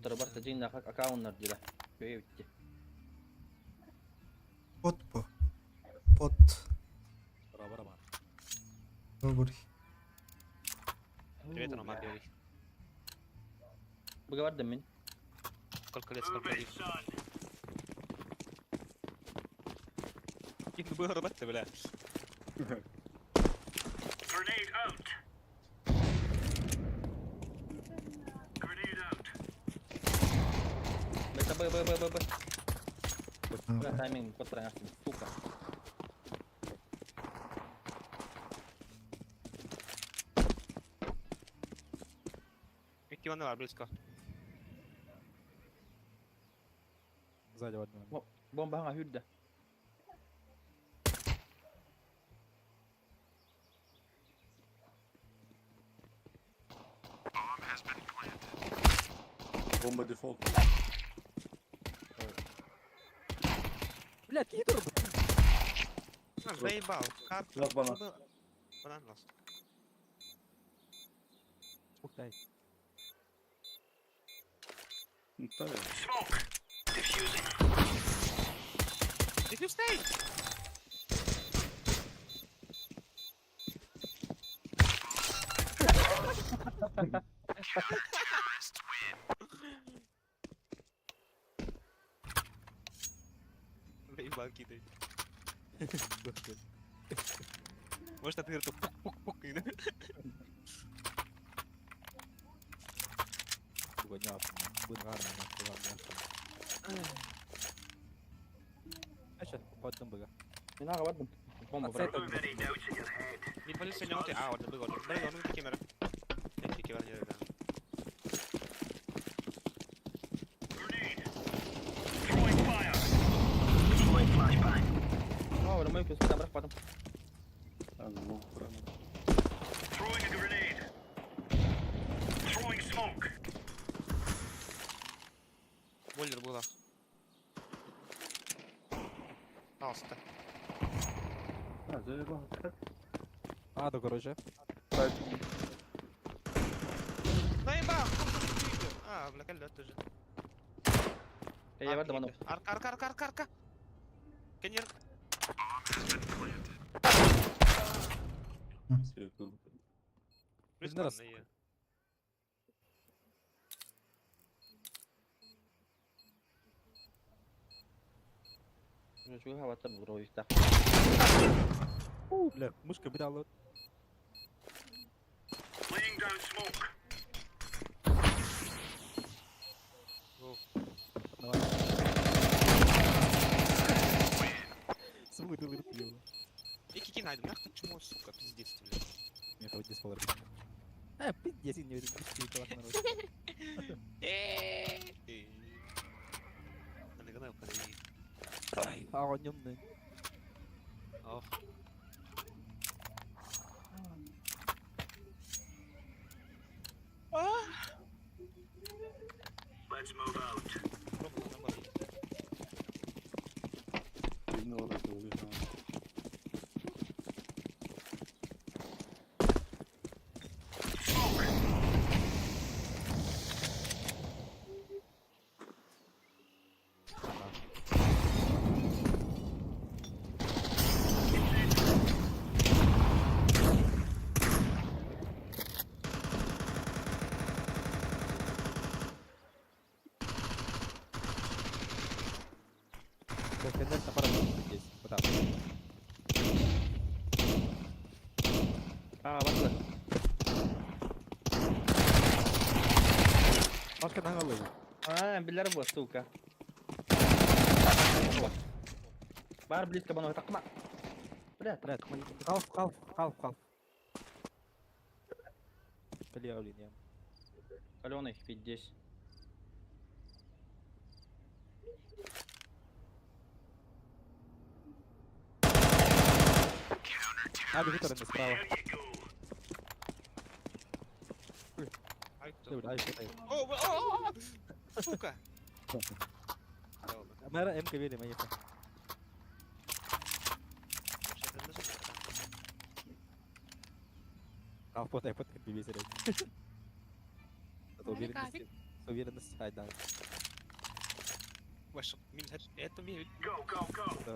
Утары барта дьиҥнээх аккауннар дила. Көйө битти. Бот бу. Бот. Бара бар. Добрый. Привет, Роман Белый. Быга бардым мин. Сколько лет, сколько лет? Их было рыбать, бля. Б, Б, Б, Б, Б, Б. Бля, тайминг код правильно, сука. Икки ванна бар, близко. Сзади в одном. Бомба хаңа хүрдэ. Бомба дефолт. Блядь, какие турбо? А, заебал. Карта. Лах банан. Банан ласт. Ух дай. Ну, ставим. Дефьюз stay! Заебал кидает. Может, отверту пук-пук-пук. Мин аға бардым. Бомба брат. Мин полиция не А, вот, быгон. Быгон, камера. О, мой плюс там потом. А, ну, правильно. Бойлер было. Пожалуйста. А, заебал. А, да, короче. Наебал! А, бля, калет уже. Я бардым аны. Арка, арка, арка, арка, арка. Конер. Один раз. Чуга хавата буровикта. У, бля, мышка битала. Давай. Смыть ЛРП. Ики найдем, нахуй чмо, сука, пиздец, ты, блядь. Мне хоть здесь полар. А, пиздец, не верю, народ. А, он нёмный. Ох. Так, на пару здесь. Вот так. А, барды. Пашка на голову. А, билер бу, сука. Бар близко бана такма. Бля, Блядь, халф, халф, халф, халф. Бля, блин, я. Каленый, пиздец. А, бежит стороны справа. Ай, Ты, бля, ай, ай. О, о, о, сука! Мэра МК вели, мои. А, потай, потай, бибисерек. Это уверенности. С уверенностью хайдан. Ваш, мин это ми. Go, go, go. Да.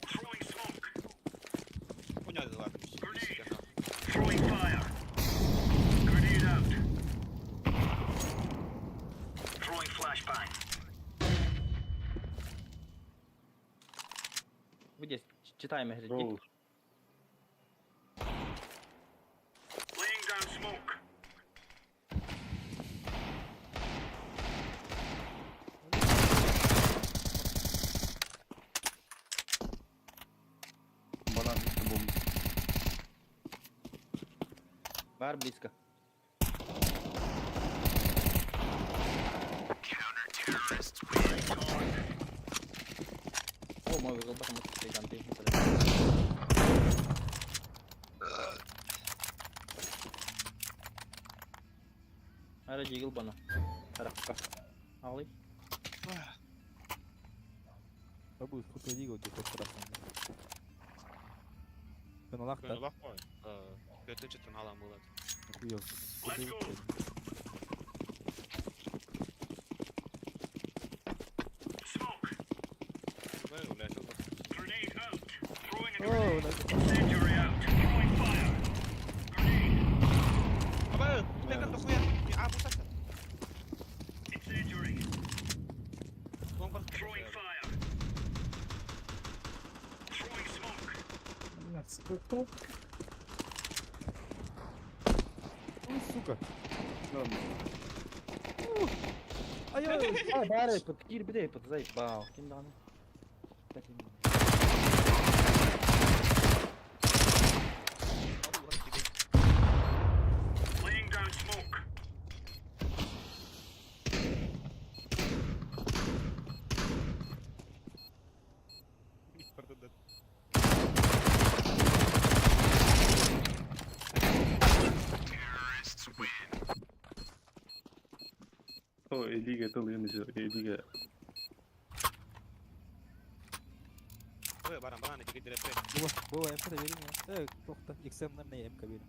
Throwing smoke. Понял, ладно. Throwing fire. Grenade out. Throwing flashbang. Вы здесь читаем, говорит. Роу. Laying down smoke. Банан, бомба. Бар близко. О, мой выгол потом гиганты. Ара дигил бана. Тарахка. Алы. Да будет крутой дигл где-то красный. Каналах, да? Лахой. Көтүчү алам булат. Охуел. Let's go. Smoke. Grenade out. Throwing a grenade. Incendiary out. Throwing fire. Grenade. Абы, тегин дохуя. А бу Incendiary. Throwing fire. Throwing smoke. Ой, сука. Да, Ай-ай! А, бары, под кир бде, под заебал. Ким даны? Laying down smoke. О, Элига, это лынжа, Элига. Ой, баран баран эки дирепе. Было, было, МК доверие. Тохта, XM, наверное, МК верим.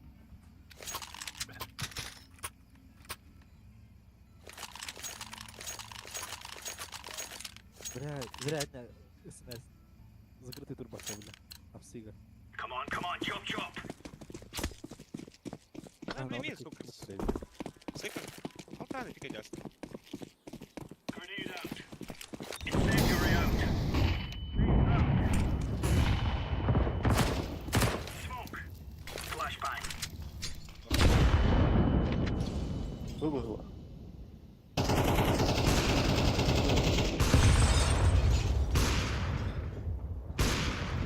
Бля, зря от меня СНС. Закрытый турбоса, бля. Апсига. Come on, come on, chop chop. А, Ми ну, ми, такой, сука. быстрее. Секер. Алтаны пика жас. Grenade out. Incendiary out. Grenade out. Smoke. Flashbang. Выбыла.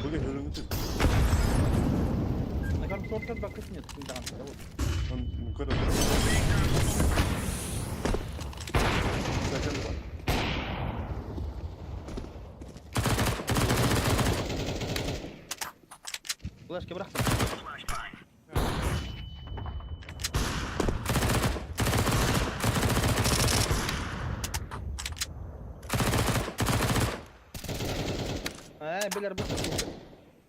Быга хөрөнгөтэй. На консоль бакыт нет, ким даны. Да вот. Он көрө. Закан бар. Флешки брахта. Flashbang. Э, билер быстро.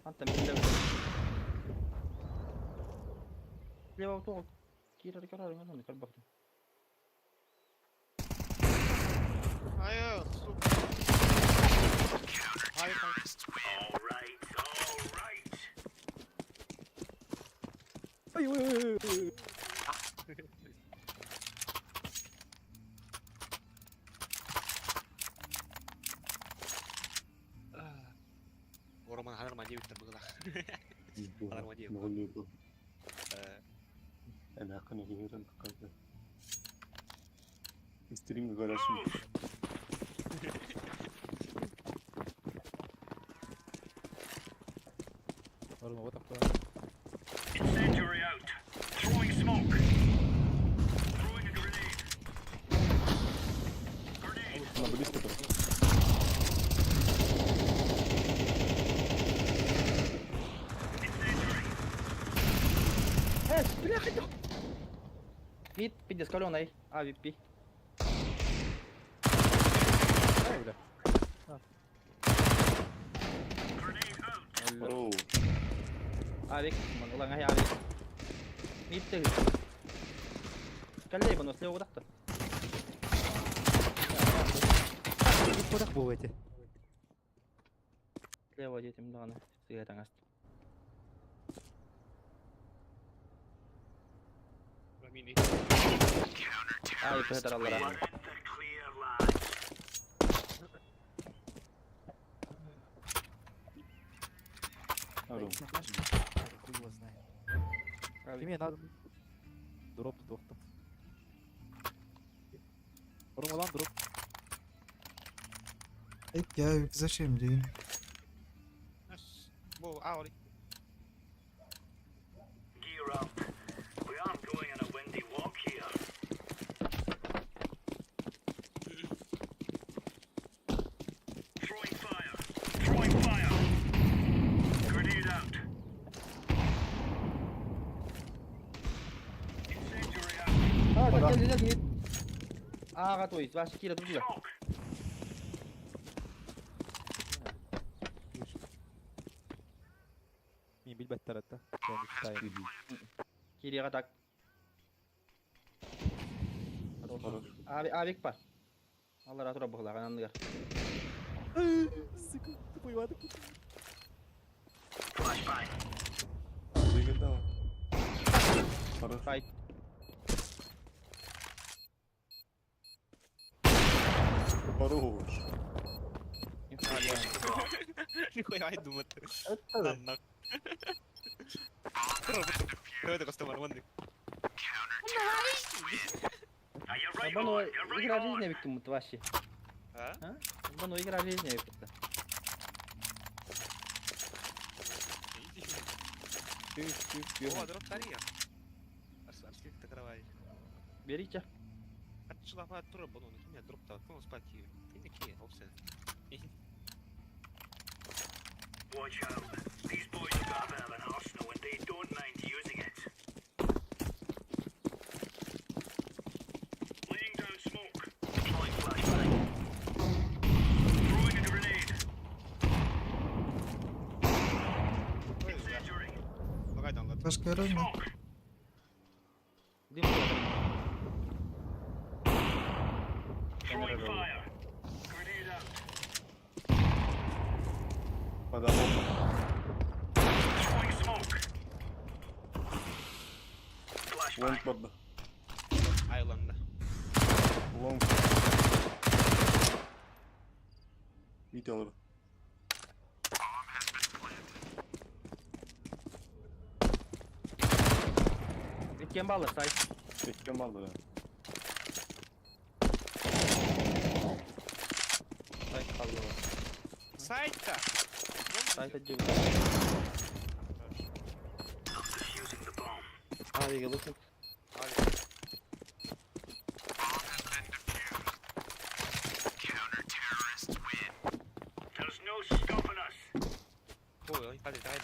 Антон, билер. Лево то. Кира кира кира кира бакты. Ай, сука. Ай, All right, all right. Ой, ой, ой, ой, ой. Орман ханар мадиев та була. Ханар мадиев. Мгулибу. Эми хакын өгөрөн какады. Стрим көрөсүң. Норма, вот такое. Incendiary out. Throwing smoke. Throwing a grenade. Grenade. На близко там. Incendiary. Э, бляха, Мид, пиздец, каленый. АВП. Ай, бля. Grenade out. Оу. Авик, улаңай авик. Мид Кэллэй бұны, слева удақты. Кудах бу эти. Слева детим даҕаны сыыһа таҥас. Ай, пыһытараллара. Хуй его знает. Киме надо. Дроп туохтум. Ромалан дроп. Я зачем дейін? Бу аури. Gear up. We aren't going on a windy walk here. Throwing fire. Throwing fire. Grenade out. Incendiary out. А, кел, кел, мид. Ага, то есть, ваши кира тут. Мин билбэттэр этэ. Кириға так. Аби, абик бар. Аллар атура бұғылаған анныгар. Сука, тупой ватык. Выгодно. Хорошо. Файт. Хорош. Нихуя ай думати. Нахуй. Давайте костомар, вон. Бано игра жизни бит вообще. А? Бано игра жизни бит. О, дроп тария. Арскик такравай. Берите. Отшла тура бону, не дроп та, ну спать. Ты не опсе. Watch out. These boys have got a bit of an arsenal and they don't mind using it. Laying down smoke. Deploying flashbang. Throwing a grenade. Incendiary. Башка рано. Дым. Throwing fire. Grenade out. Вода бомба. Throwing smoke. Лонг барда. Айланда. Лонг. Видел. Иккен баллы, сайт. Иккен баллы, да. Сайт қалды. Сайтта. Сайт отдел. Авига лучше. There's no stopping us. Ой, ой, давай, давай.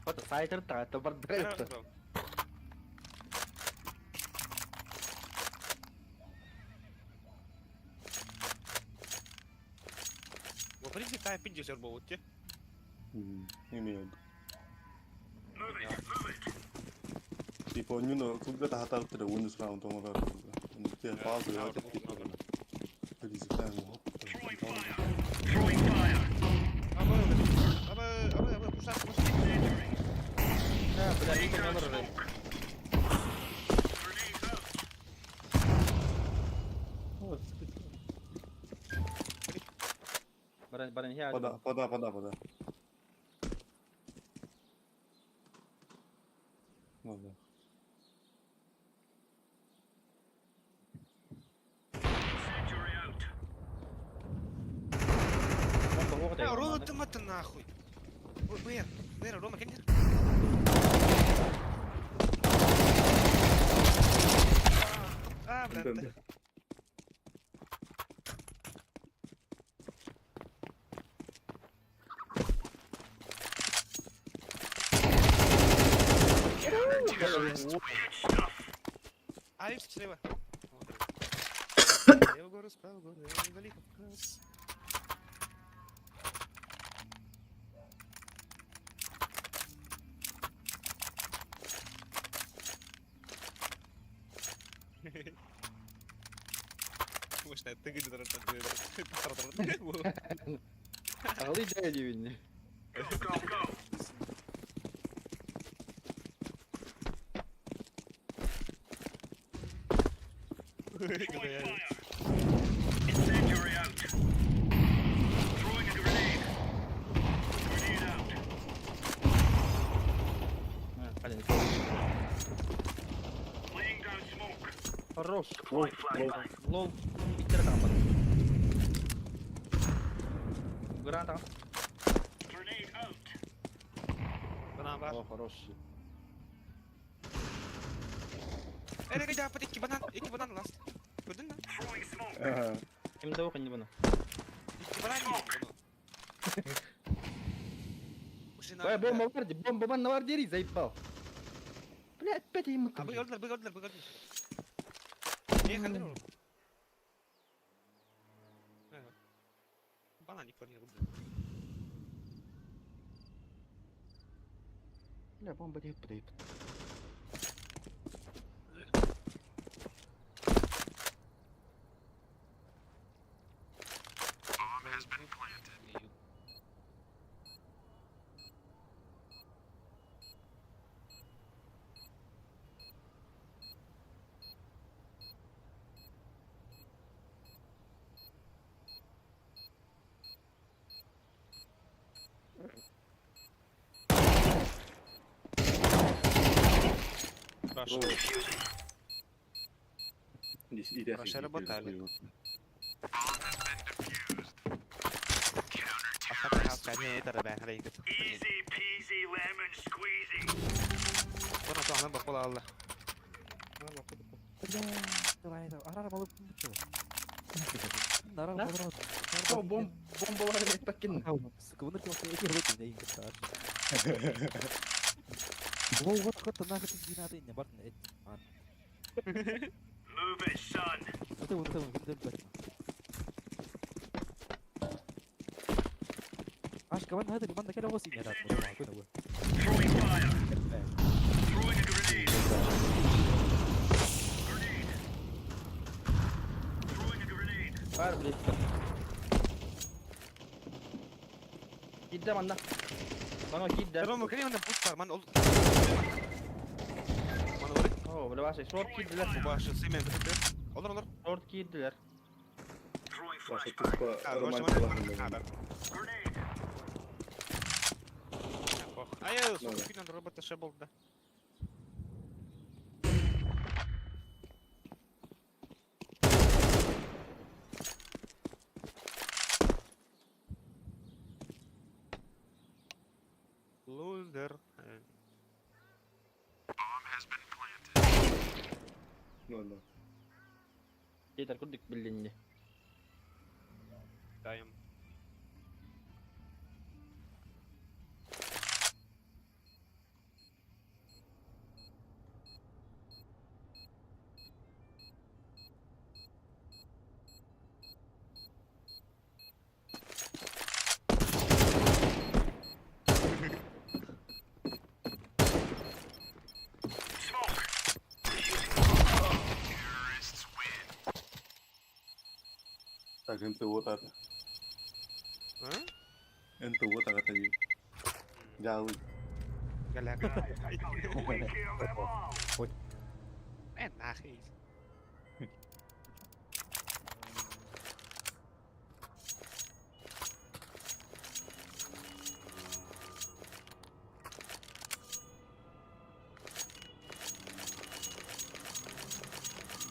Вот сайтер та, это бар В принципе, та пиндюсер был, те. Имеют. Типа, нюно, когда хатар Windows round оҥорор. Те база я Throwing fire. Абы, абы, абы, пушат, пушат. Да, бля, Игорь номер Баран, баран, я. Пода, пода, пода, пода. Ну да. Incendiary out. А, Рома, ты мата нахуй. Ой, Бэр, Бэр, Рома, конечно. А, бля, Авик слева. Слева гору, справа гору, удали Кавказ. начинает тыгать. Алы дядя видно. Хорош. Лол. Лол. Биттер там. Граната. Банан бар. О, хорош. Эрэ жааппыт икки банан, икки банан last. Көрдүн да? Ким да не бана. Икки банан деймин бұны. Ой, бомба бар, бомба бар, навар дери, заебал. Бля, опять ему А, быг өлдүлөр, быг өлдүлөр, быг өлдүлөр. Не хандыр ол? Банан никто не рубит. Бля, бомба деп подает. Хорошо работали. О, бомба бар деп бакин. Сука, вон Лол, вот вот нахуй ты не надо, не бартын эт. Move it, son. Вот это вот это вот это. Аш كمان هذا كمان كده هو سيني هذا. Throwing fire. Throwing a grenade. Grenade. Throwing a grenade. Бар, блядь. Кидде манна. Мана кидде. Рома, кали мана пуст бар, ман ол. Мана О, бля, ваши шорт кидделер. Башы сыймен бітті. Олар, олар. Шорт кидделер. Ваша туспа А, романтика. Ай, сука, күнен робота ше болды да. Лузер. Ну, ну. Кетер курдук билдинди. Даем. Так, НТО тата. НТО тата дии. Жаалый. Галяк. Э, нахуй.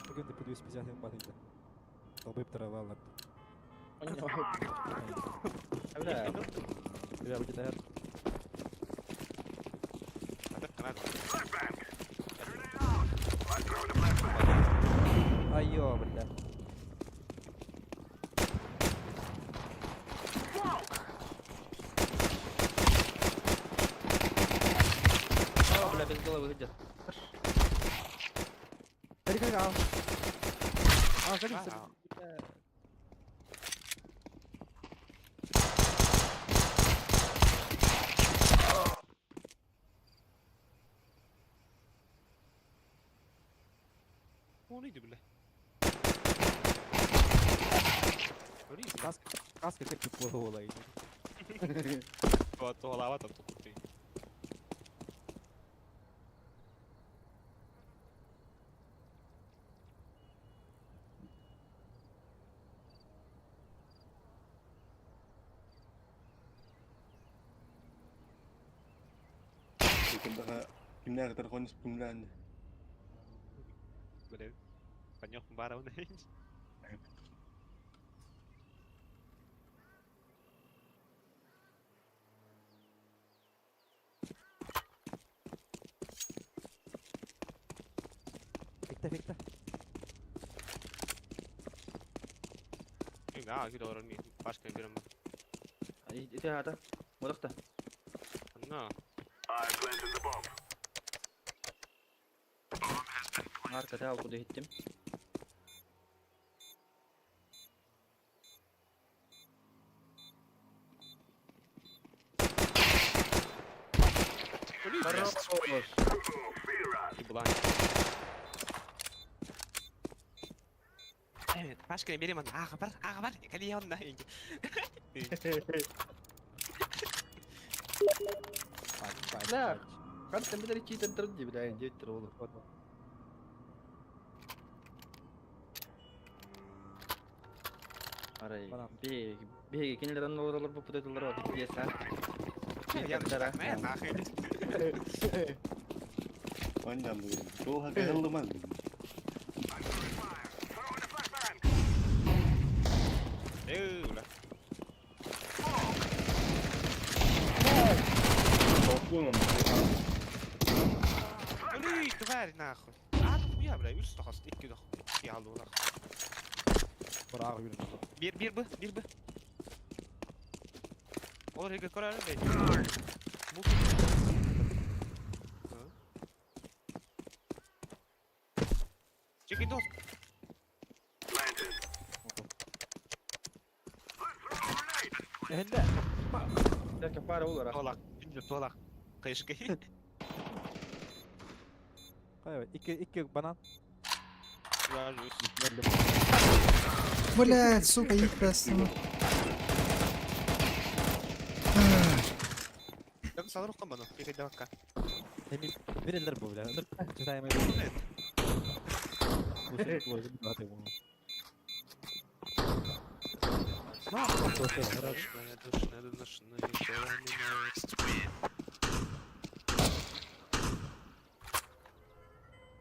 Бүгін де 250 бар еді. Долбып травалар. Бля. Бля, будет эр. Айо, бля. О, бля, без головы где. Бери, бери, ал. А, садись, садись. O neydi bile? Каска кеппит буола Туолаабат оттуккутуй. Кимнээҕитэр хонус кимнээн. Бля, панёх барабын. Фикта, фикта. Аа, киде орон ми башка берем. Ити хата. Модохта. На. Аркада ал куду иттим. Хорош. Еблан. Evet, başka benim ağa бар, ağa бар, калиянна. Да. Хантан билер читер дыр дип биләйин дип тор олы. Арай. Би би кинилер олар бу путатылар бу диеса. Аннам Сол хагыллыман. Э, ула. Ой, тварь нахуй. А, хуя, бля, үс тахас, икки дох. Ялы нахуй. Браво, Юрий. Бир, бир б, бир б. Олар еге көрөр, бей. Бу. Чеки дос. Энде. Тәкә пара олар. Толак, инде толак. Кышкы. Кай, икки икки банан. Блядь, сука, ебать. Там салрукка бана, кеке давакка. Эми бирелер бу, бля. Читаем.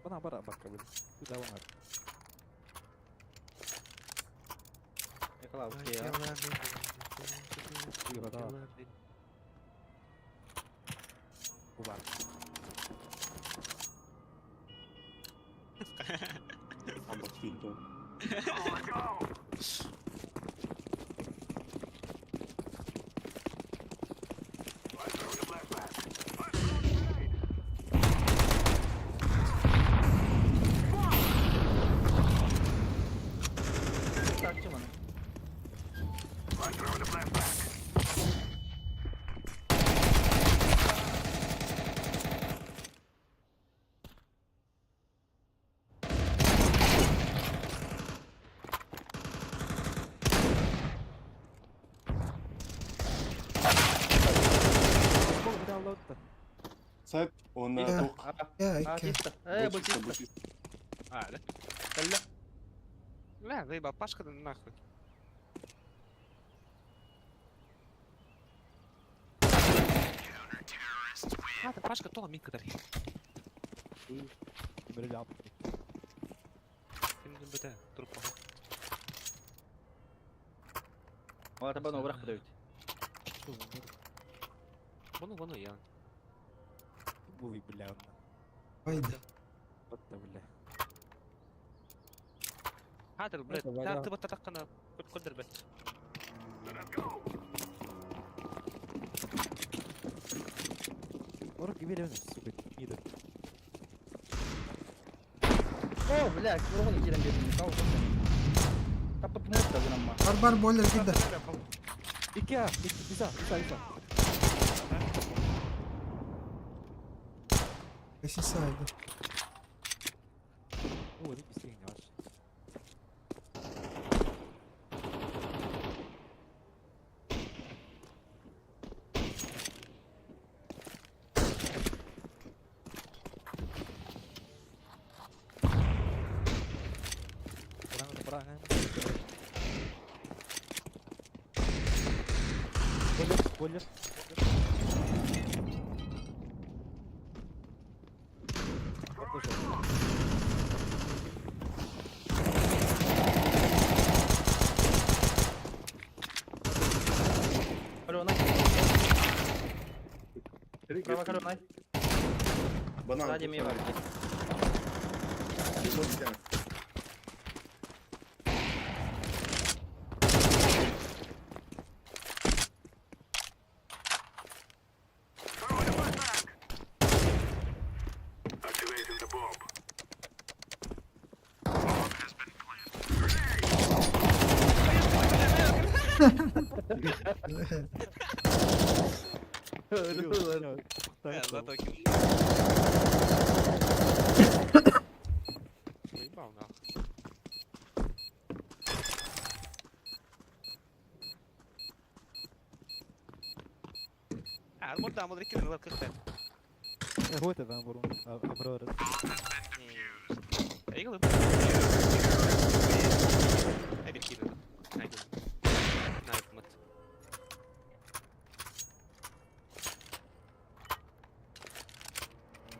Банан бара бакка, бля. Куда он? Кубар. Амбасфинто. Такчы мана. Сайт, он Да. тук. Я, А, икки. чисто. Э, бу чисто. А, да? Калла. Бля, заебал, Пашка да нахуй. А, да Пашка то мин кадар. Бирелер алып. Ким бите, труп. Ала таба нобрак бу бит. Воно, воно я. Були, бля. Пайда. Вот бля. Хадр, блядь, Это та вариант. ты вот так на кодер бет. Орок бирелер, сука, мидер. О, бля, курган кирен бердим. Тау. Тапып мутта гынамма. Бар бар бойлер кирди. Икки а, икки, биса, биса, биса. Лестница иду. О, это быстрее не ваш. Бойлер. Алена. Право коронай. Банан. Сзади меня валит. Заебал нахуй. Мурда, мудрики, лапка. Hoe heet het dan, waarom? Abror. Eagle. Hey, bir kilo. Haydi. Nice,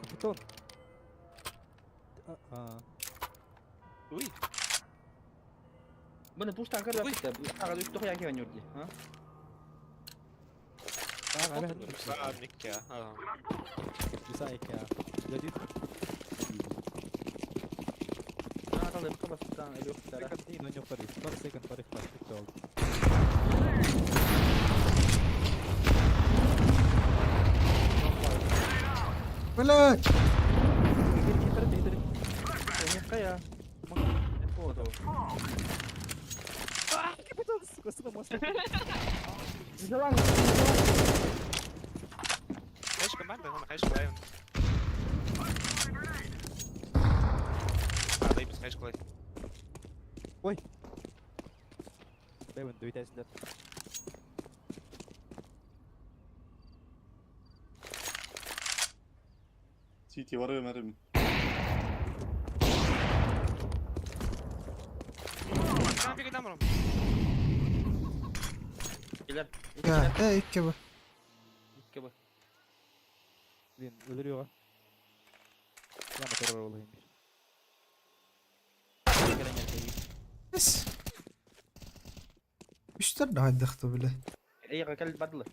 Капитан. А, Uy. Bunu pushtan kır yaptı. Аға үстü qo'ygan kelgan yurdi. Ha? Mycket. Ja. Bisa Jadi Second parih plastik dog. Блять! Капитан, сука, сука, мост. Гайш команда, он гайш клай. А, дай без гайш клай. Ой. Бэвен, 2000. Сити вары мәрім. Келер. Ya, e ikki bu. Ikki bu. Блин, өлөрүөҕэ. Я мотор оlayım bir. Bes. Үстер да хайдахты биле. Эй, кел бадлы.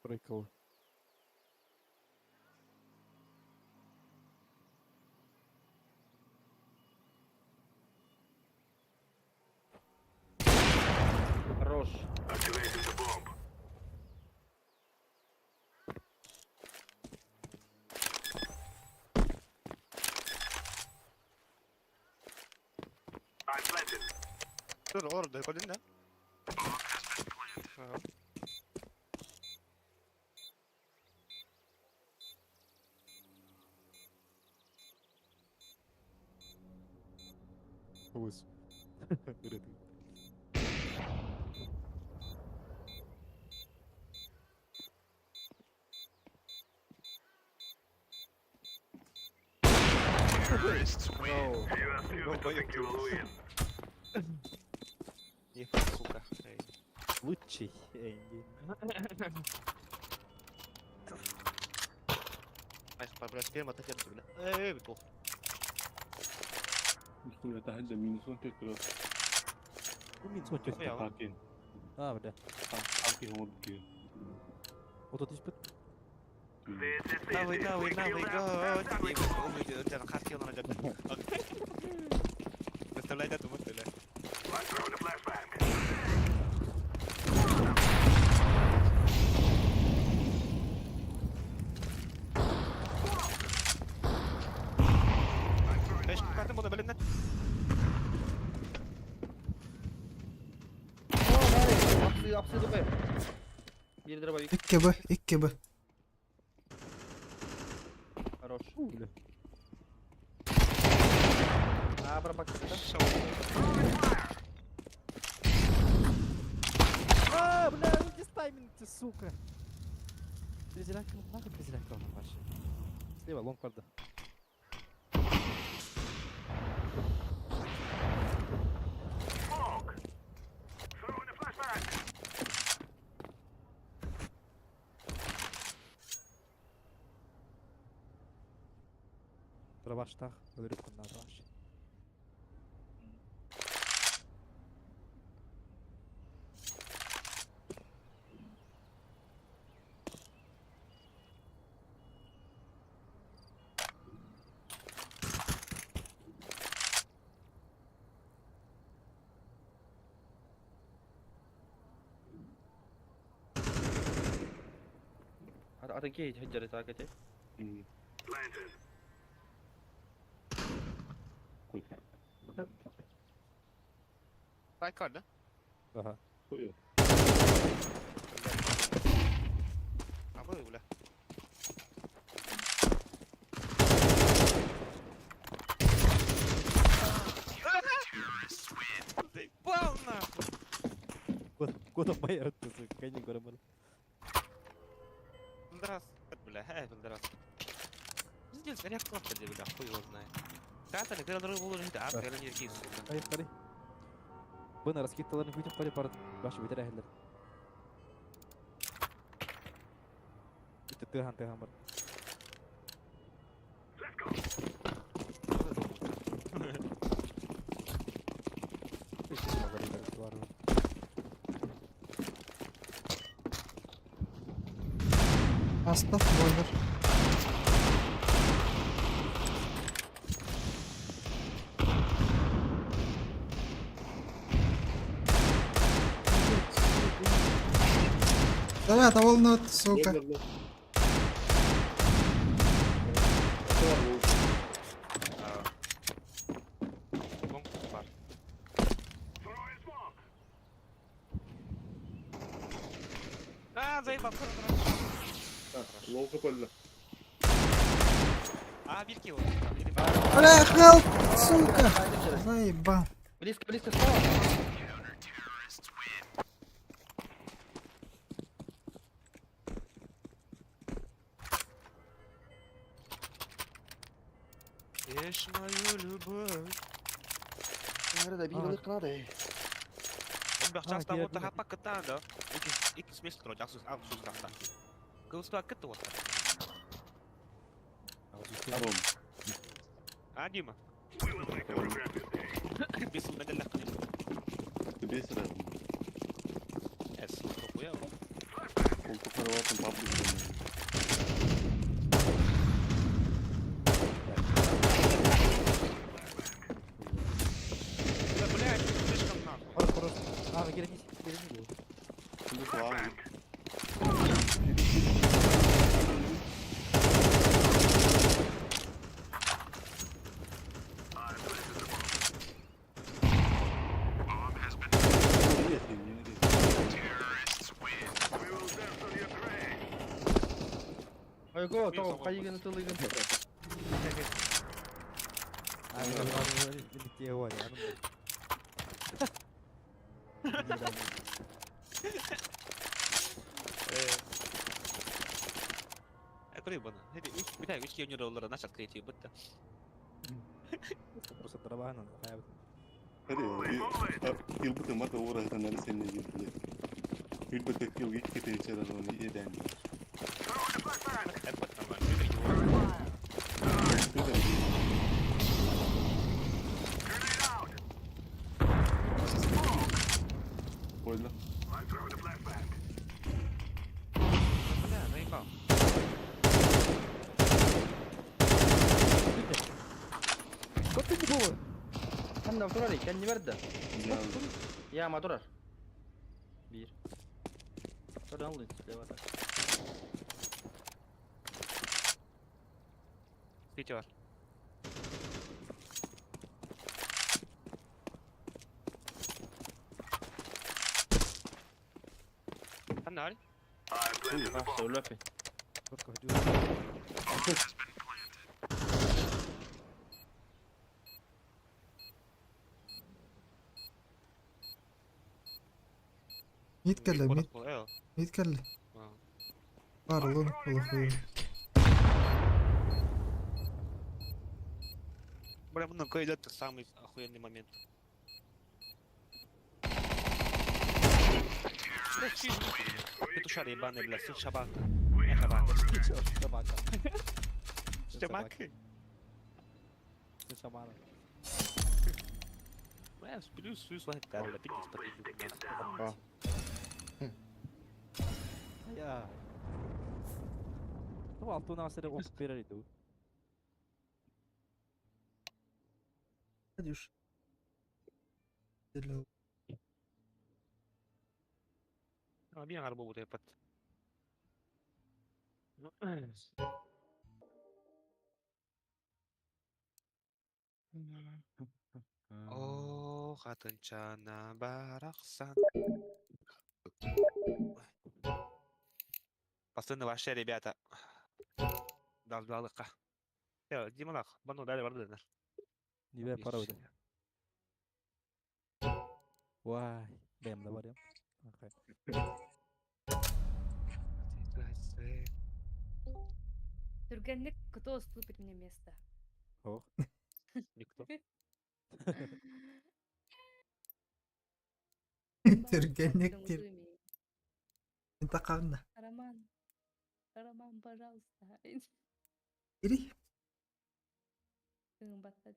Прикол. Хорош. Dur orada koydun da. Уус. Не, сука. Эй. Лучший Энди. Ай, блядь, ферма так бля. Эй, плохо. Нихуя таһырдьа минус 14 кило. Минус 14. Хуя, Паркин. А, бля. Паркин он бки. Вот тут испыт. Давай, давай, давай, год. Представляете, это вот, бля. Beş kartım bunu bölümden. Апсы, апсы дубай. Bir дробовик. Ikki bu, ikki bu. Хорош. Бля. А, пробак. А, бля, ну где тайминг ты, сука? Призрак, нахуй призрак вообще. Слева long vardı. Дробаштаах өлөрүк гыннаатаҕаш. Атын киһи сылдьар таак этэ. Байкар да? Аха. Абы, бля. Заебал нахуй! Куда моя ты, сука, не көрөмөр. Здравствуй, бля, здравствуй. Пиздец, горят кнопка для бля, хуй его знает. Катали, когда другой был уже, а, когда не такие, сука. Поехали. Бына раскидкаларын күтүп калып барды. Башы битер әһелләр. Тыган тыган бар. Аста бойлер. Давай, довольно, сука. Бар. А, заебал, Лоу хп А, бирки его. Бля, help, сука. Заебал. Близко, близко, справа. Ешь мою любовь. Nerede bir yıllık nerede? Бахчаста вот таха пакытан да. Икис икис место жаксы ал сустакта. Кылыспа кытты вот. А, Дима. Бесил меделле кылым. Бесер. Эс, хуя. Ол тоқарабатын паблик. Да, блядь, слишком нахуй. Хорош, хорош. А, герни, герни. Айго, то хайыгын тылыгын. Көрүй бана. Битә үч киөнөр олар начат креатив битте. Просто дробаһынан хайабыт. Илбыты мата ура нарсени гирди. Илбыты килги кете оны еден. Больно. Бля, заебал. Как ты не было? Ханна турар, кенни берди. Яма турар. Bir. Туран алды, слева так. Сити бар. Ханна али? А, өлөппи. Мид кэллэ, мид. Мид кэллэ. Бар, лонг буолуо. Бля, ну идет самый охуенный момент. Бля, Петушара ебаный, бля, сын шабака. Я шабака. Собака. Шабака. Сын шамана. Бля, плюс, плюс, лайк, бля, пиздец, подъебу, Я. Ну, алтуна сире оп берер иду. Надюш. Bien arbo bu pat. О, хатынчана барахсан. Пацаны, вообще, ребята. Дождалыка. Дималах, бану дали барды. Нибе пара өтө. Вай, бэм да бар Окей. Түргэнник кто уступит мне место? Ох. Никто. Түргэнник тир. Интаканна. Роман. Роман, пожалуйста. Ири. Ымбаттат.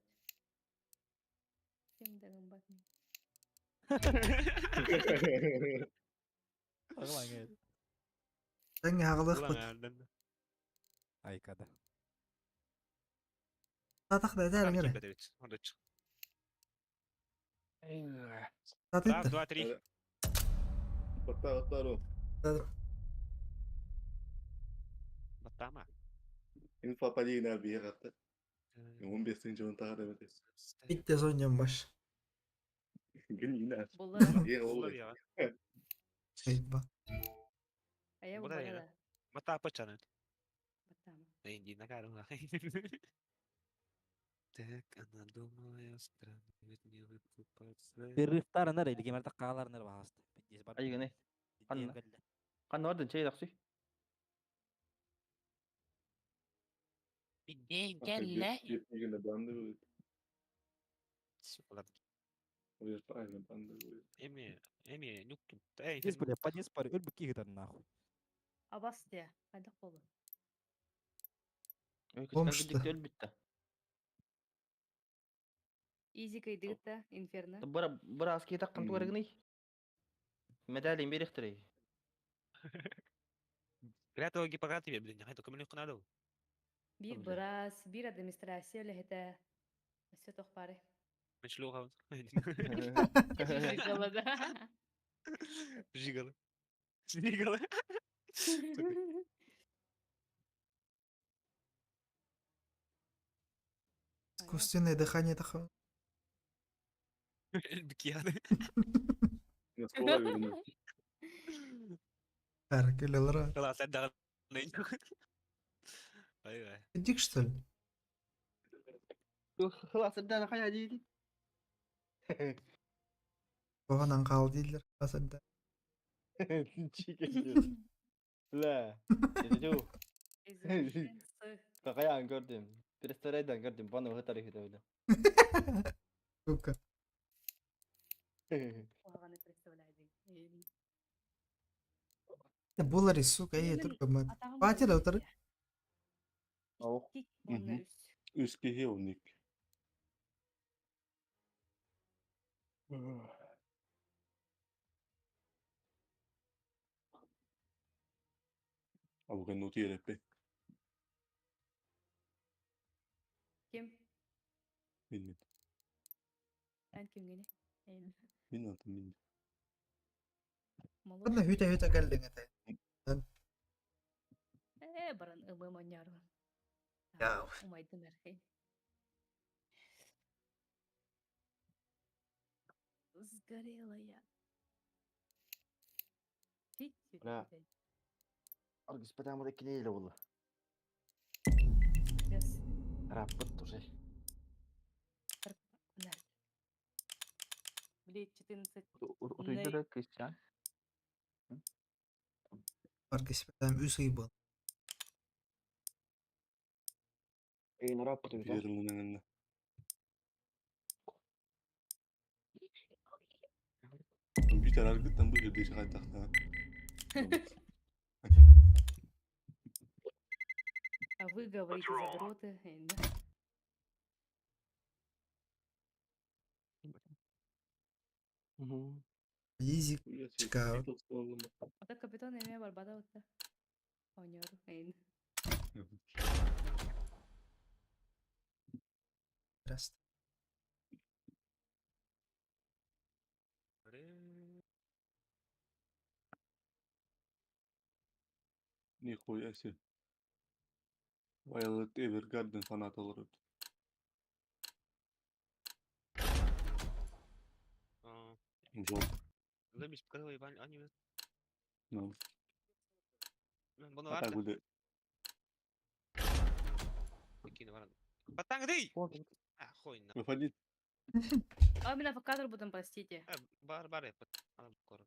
Ким да ымбатмын. Ағылаң Сәңе ағылық бұт. Айкада. Татақ да әдәрің әрі. Раз, два, три. Батта, батта, Баттама. Инфа полина бияғатты. 15 жылын тағы да өтес. Битте зоньям баш. Гүн ина. Була. Айба. А я уболела. Батта пачаны. Инди на кару. Так, она думала, странно, ведь не выкупаться. Перерывтар нэр или кемерте каалар нэр баасты. Айгыны. Канна. Канна бардын чей даксы. День Эми, эми, нюктум. Эй, Здесь, бля, поди спари, өлбү кигитер нахуй. Абасте, қайда қолы? Помшты. Өлбүттэ. Изи кайдыгыта, инферно. Бара бара аски таккан туарыгны. Медалин берихтери. Клятого Гиппократа тебе, блин, только мне надо. Бир брас, бир администрация лехете. Все тохпары. Мечлуха. Жигала, да. Жигала. Жигала. Искусственное дыхание такое. Бикияны. Әркелелер. Класс, это Ай-ай. Дик, что ли? Хлас эддана хая дейди. Оғанан қал дейлер. Асанда. Ла. Дедю. Какаян көрдүм. Престорайдан көрдүм. Баны хытары хытабыда. Сука. Оғаны представляю. Булари, сука, ей, только мат. Патера утары. Ох. Үс кихи уник. Абуген нути ереппе. Ким? Мин Эн кимгене? мин атын мин. Ладно, хүтә хүтә кәлдең әтә. Э, баран ымы маняру. Я. Умайдын әрхей. Сгорела я. Бля. Аргыс потому кинейле болду. Yes. Раппыт уже. Блин, 14. Утуйдура Кристиан. Аргис бәдәм үс ый был. Эйн раппыт уйда. Берилинен. Чараргыттан бу үрдү чаҕайдахтана. А вы говорите задроты. Да? Изичка. Ата капитан эмиэ барбата бытта. Оонньоору. Здрасте. Нихуя себе. Violet Evergarden фанаты олорор. Жок. Замись показала Иван аниме. Ну. Бұны А так бар. буде. Прикинь, бар. Батаңды! А, хуй на. Выходи. А, меня по кадру будем, простите. Бар, бар, кор.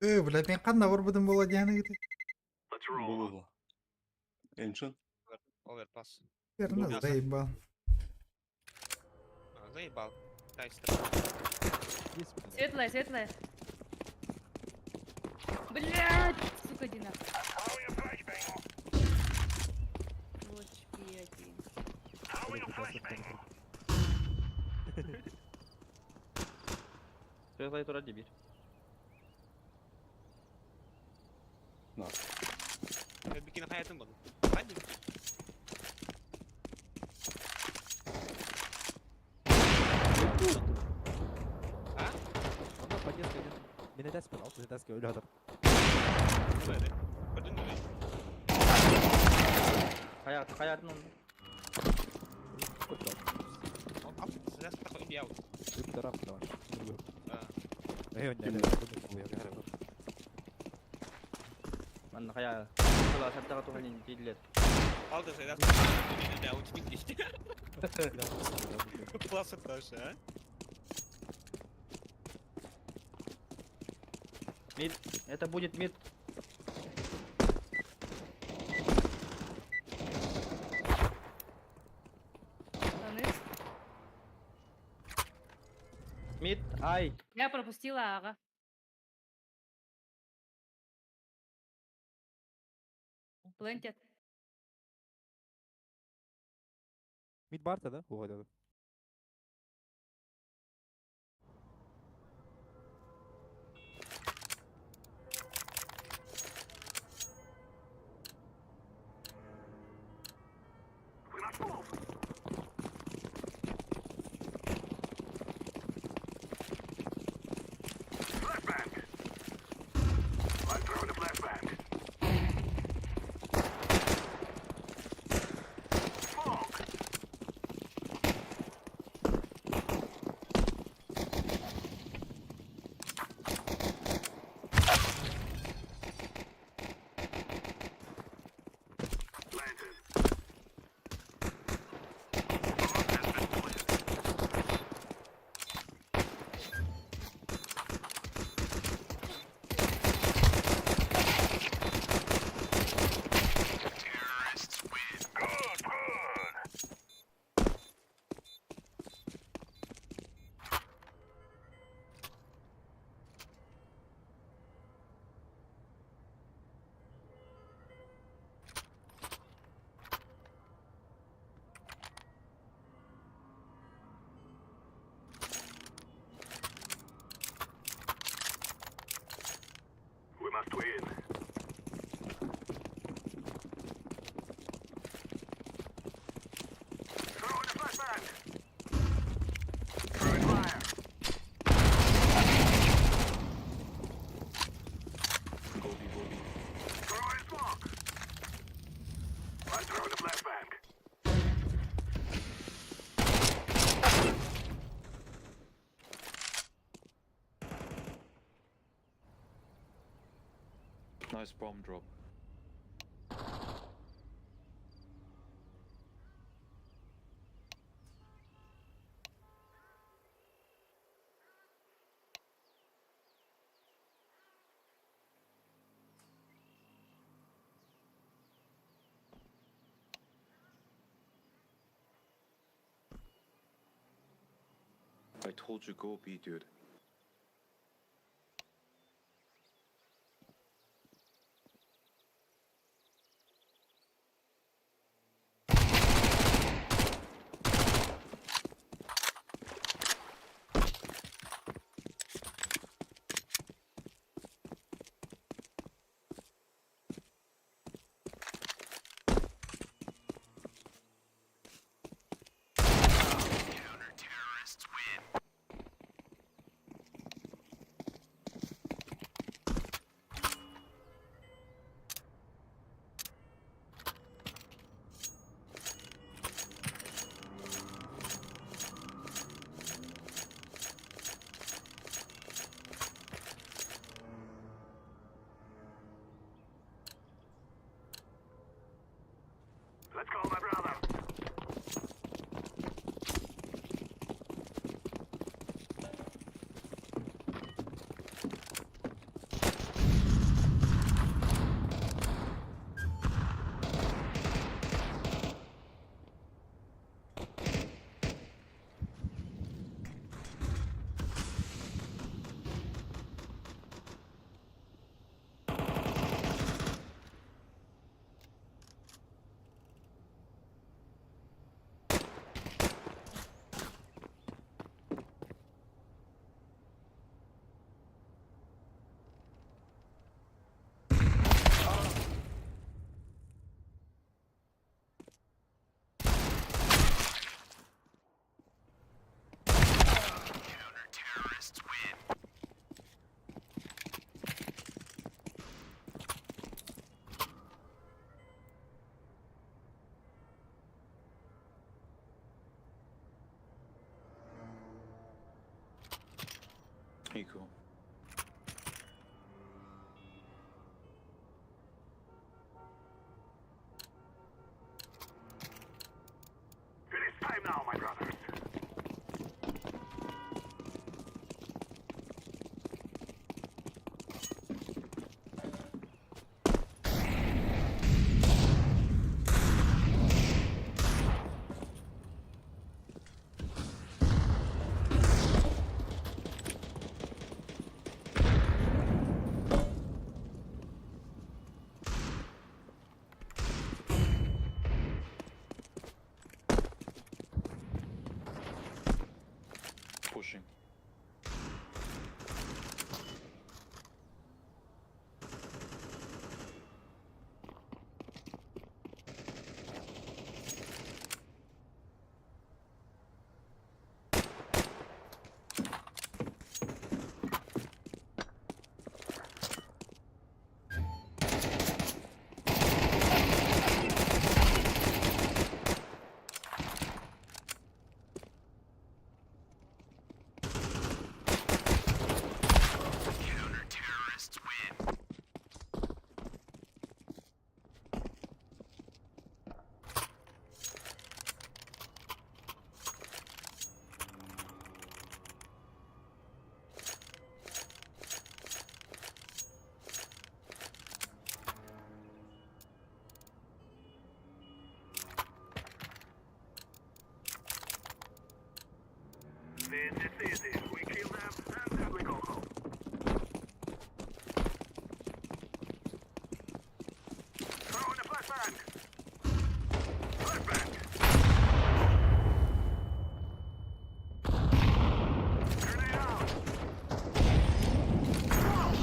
Бля, мен қандай барбыдым болады яны гите. Было. Эншен. Оверпас. Верно, заебал. А, заебал. Дай Светлая, светлая. Блядь, сука, Дина. Вот один. Светлая тура дебир. На. Бикини hayatım bunu. Hadi. А? Онно поддержка идет. Мен эдес был, алты эдеске өлі жатыр. Böyle. Gördün mü? Hayat, hayatın onu. Size takı bir out. Үп тарап давай. А. Эй, не, не, Манна хая. Кыла саттага туханин дийлер. Алды sayılar. Ne uç bitti işte. Класс тоже, а? Мид. Это будет мид. Штаны. Мид. Ай. Я пропустила, ага. Плентят. Мид барта, да? Ой, да. We must win. Throw in a flashbang. Throwing fire. Throwing smoke. I'm throwing a flashbang. Nice bomb drop. I told you go B, dude. Let's go, my brother. Equal. It is time now, my brothers. Pushing. This is easy. We kill them and then we go home. Throw in a flashbang. Flashbang. Grenade out. Smoke.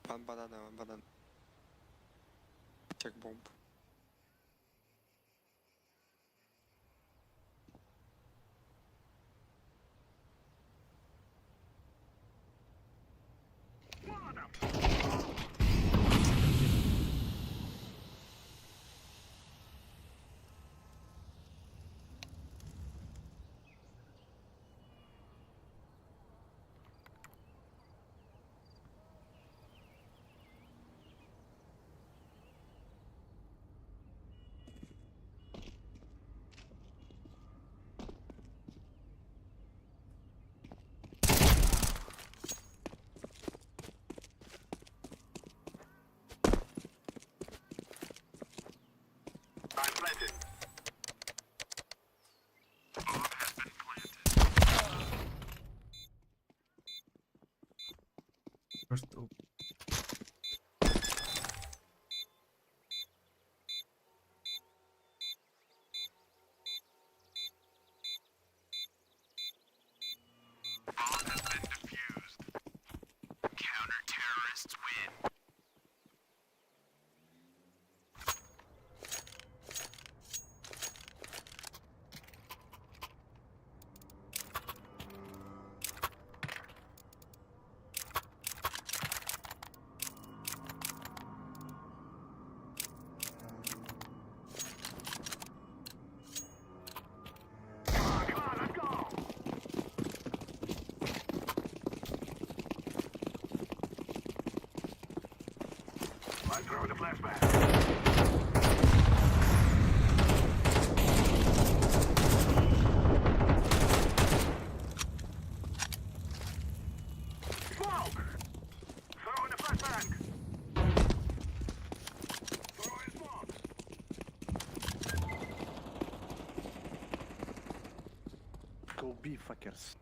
One banana, one banana. Check bomb. Просто Go B fuckers.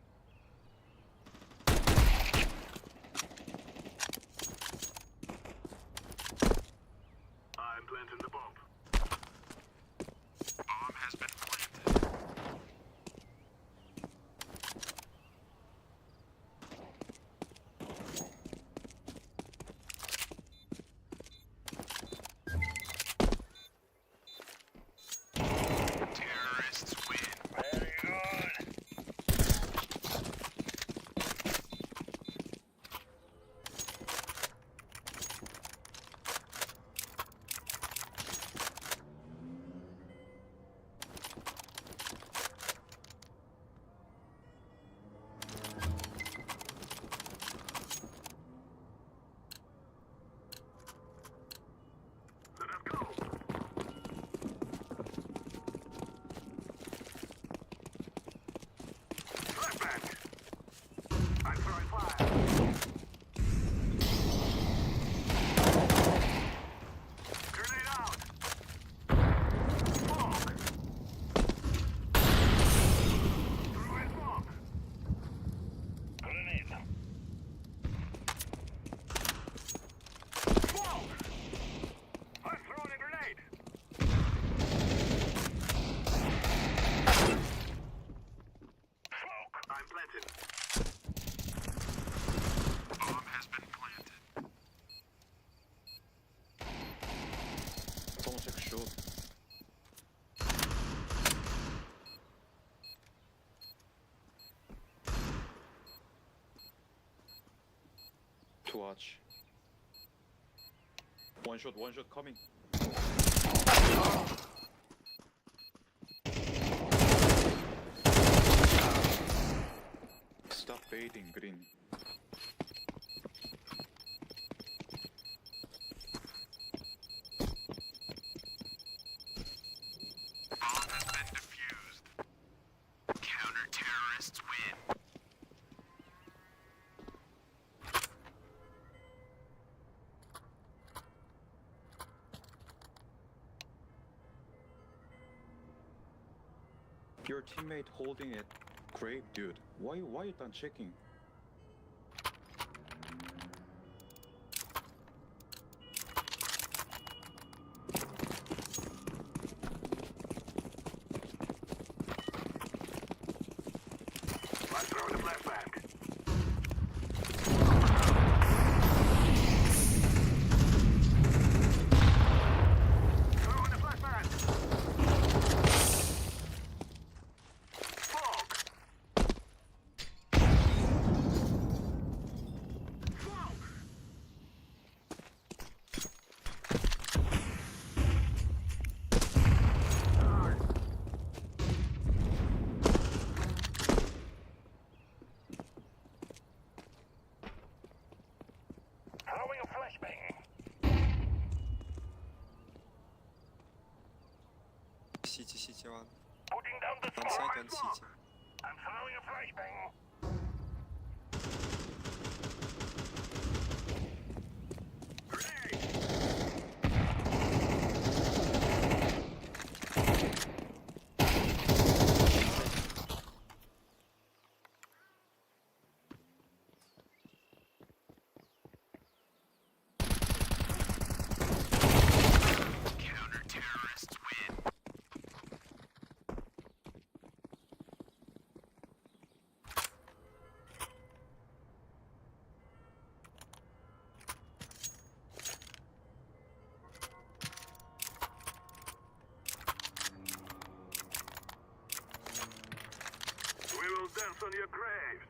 To watch. One shot coming. Stop baiting green. Your teammate holding it. Great dude. Why you done checking? I'm throwing a flashbang. Throwing a flashbang. Smoke. Smoke. Throwing a flashbang. City, city one. Putting down the One smoke. side, one city. I'm throwing a flashbang. We will dance on your graves.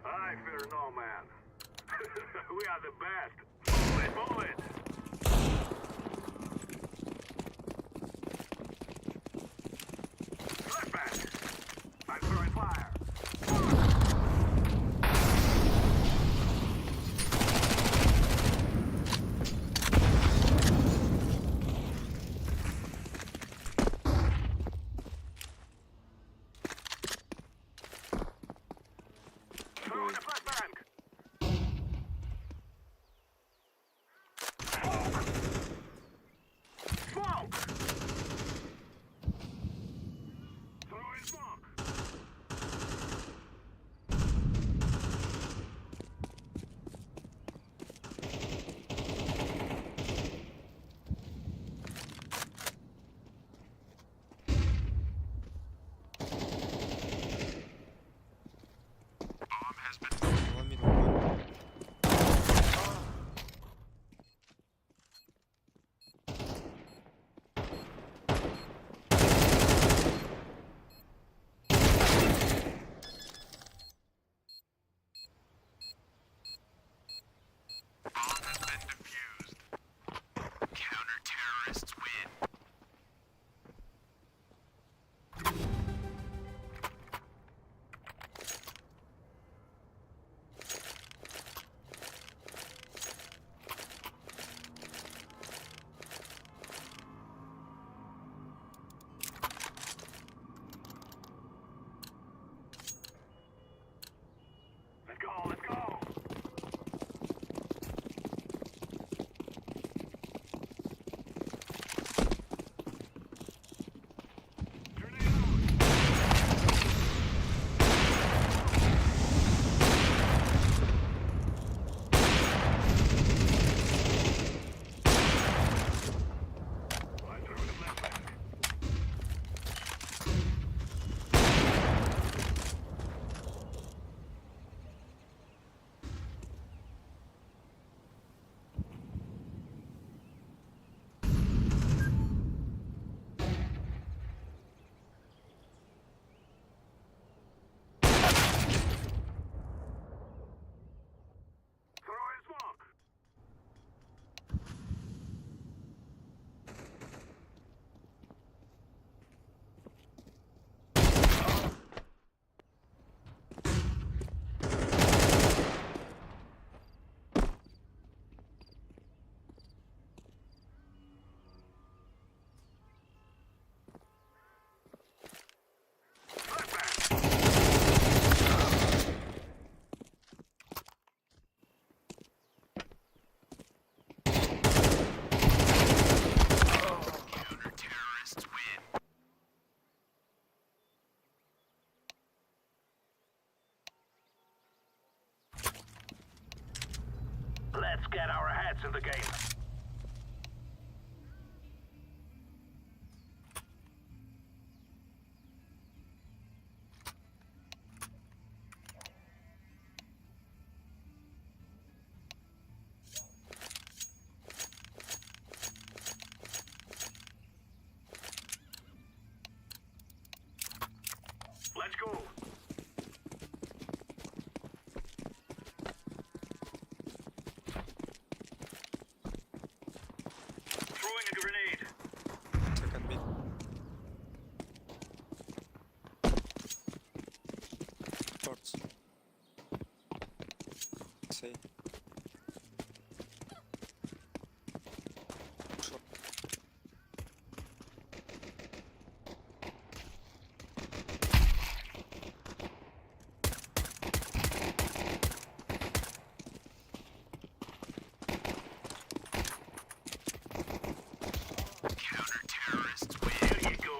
I fear no man. We are the best. Move it, move it. Flashbang. I'm throwing fire. Throwing a flashbang. Let's get our heads in the game. Let's go. Throwing a grenade. Second mid. Shorts. Say. Short. Counter-terrorists win. There you go.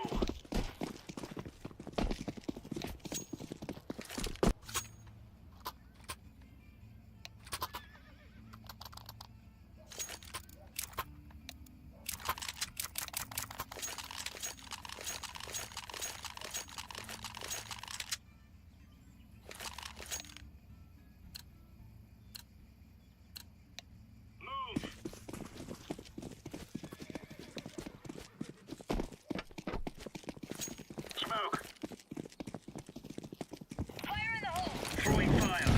Move. Smoke. Fire in the hole! Throwing fire.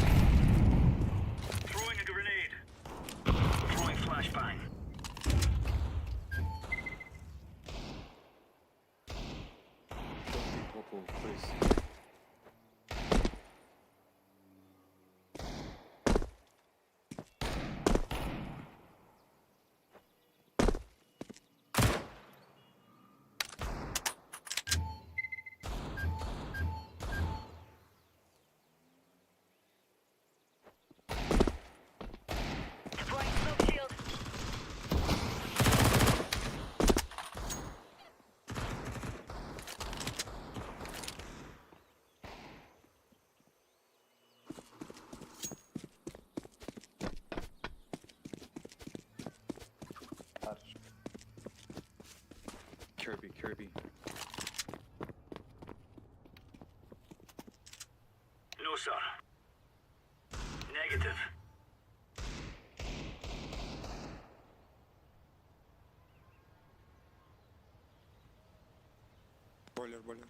Throwing a grenade. Throwing flashbang. Don't be purple, please. Deploying smoke shield. Kirby, Kirby. No, sir. Negative. Бойлер, бойлер.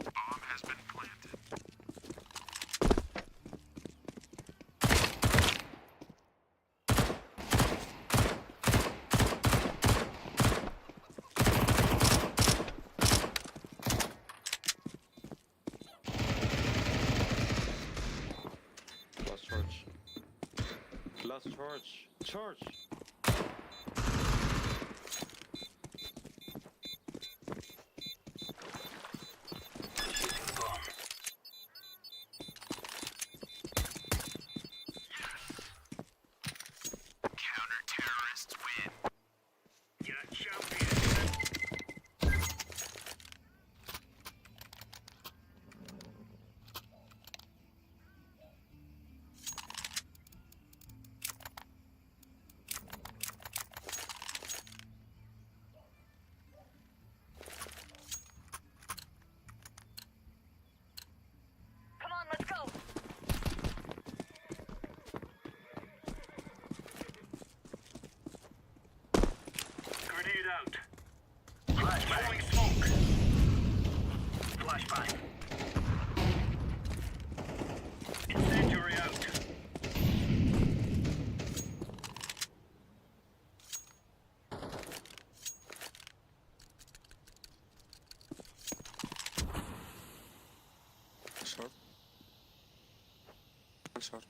Bomb has been planted. Last charge. Last charge. Charge! Bomb. Counter-terrorists win. You're a champion. Come on, let's go! Grenade out. Flashbang. Throwing smoke. Flashbang. Incendiary out. Short. One short.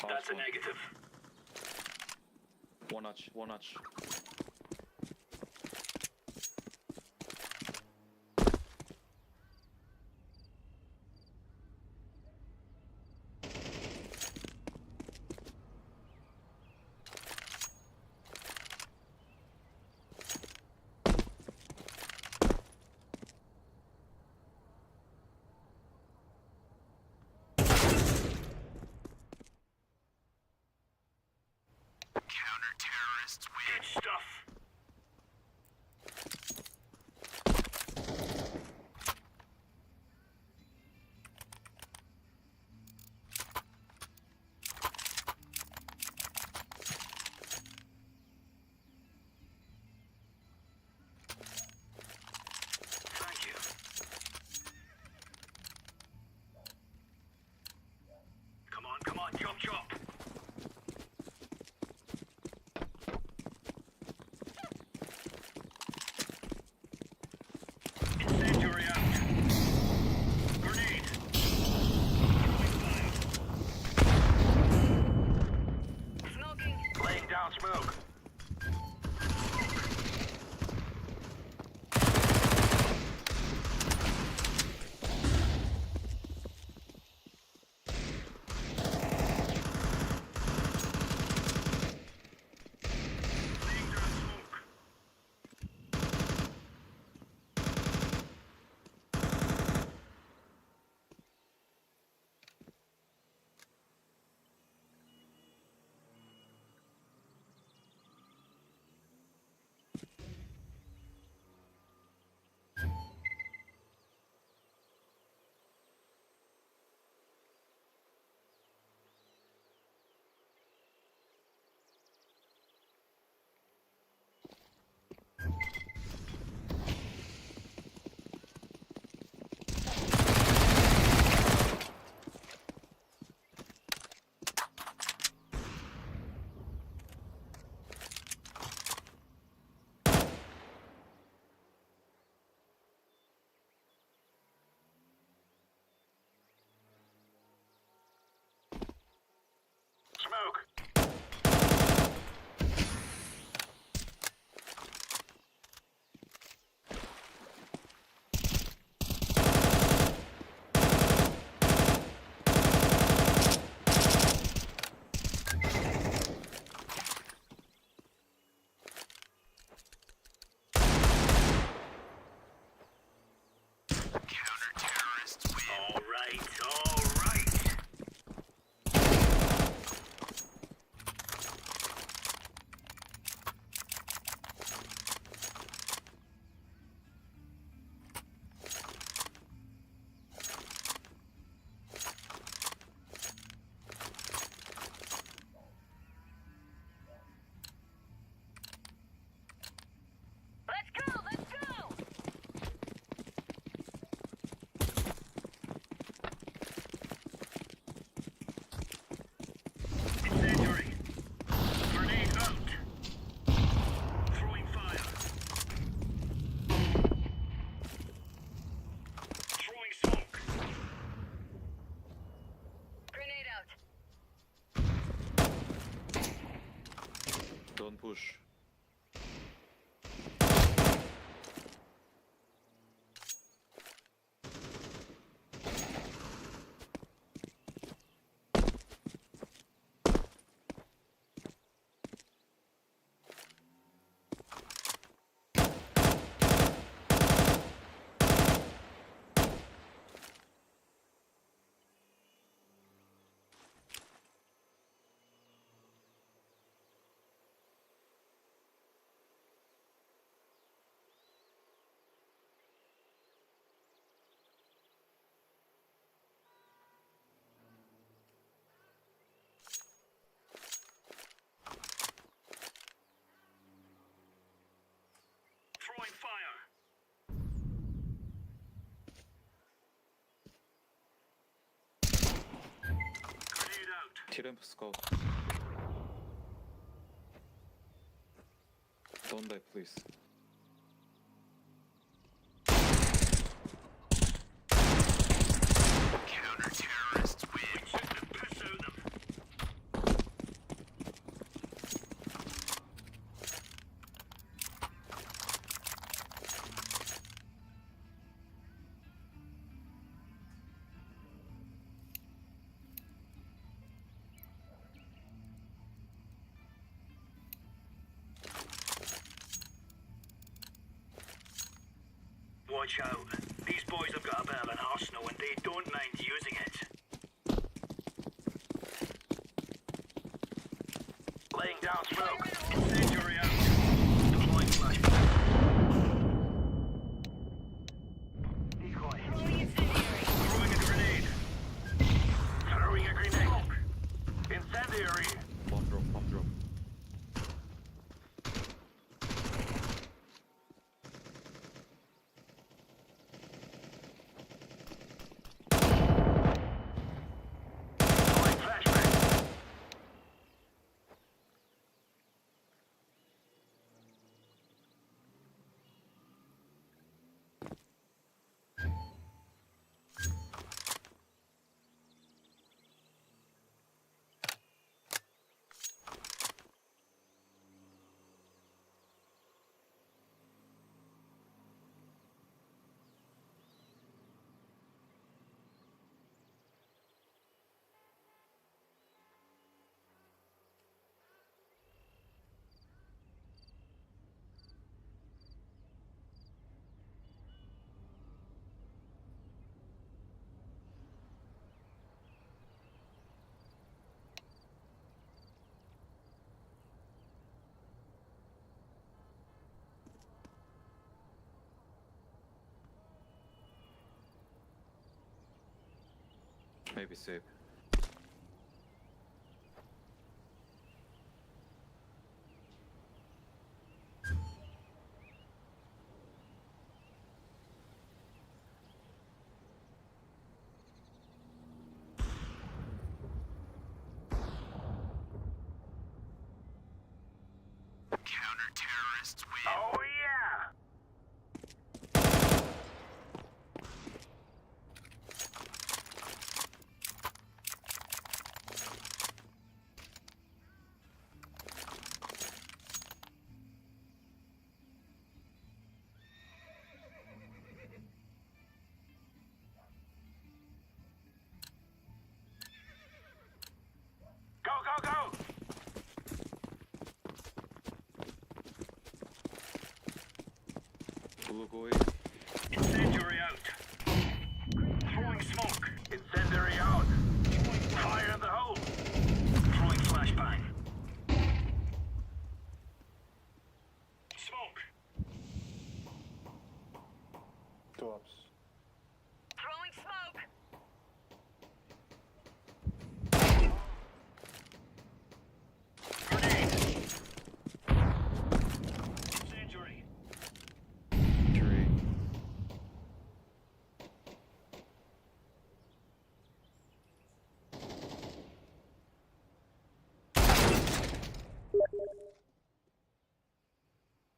That's a negative. One notch, one notch. Counter-terrorists win. Good stuff. Thank you. Come on, come on, chop chop. Incendiary out. Grenade. Smoking. Laying down smoke. Laying down smoke. Smoke. Counter-terrorists win. All right, all right. Let's go, let's go! Incendiary. Grenade out. Throwing fire. Throwing smoke. Grenade out. Don't push. T-ramp scout. Don't die, please. Counter-terrorists win. We took the piss out of them. Watch out. These boys have got a bit of an arsenal and they don't mind using it. Laying down smoke. Incendiary out. Deploying flashbang. Decoy. Throwing a grenade. Throwing a grenade. Incendiary. Bomb drop, bomb drop. Throwing flashbang. Maybe safe. Counter-terrorists win. Oh yeah! Go, go, go! Blue boy. Incendiary out. Throwing smoke. Incendiary out. Fire in the hole. Throwing flashbang. Smoke. Two ups. Throwing smoke. Grenade. Incendiary. Tree.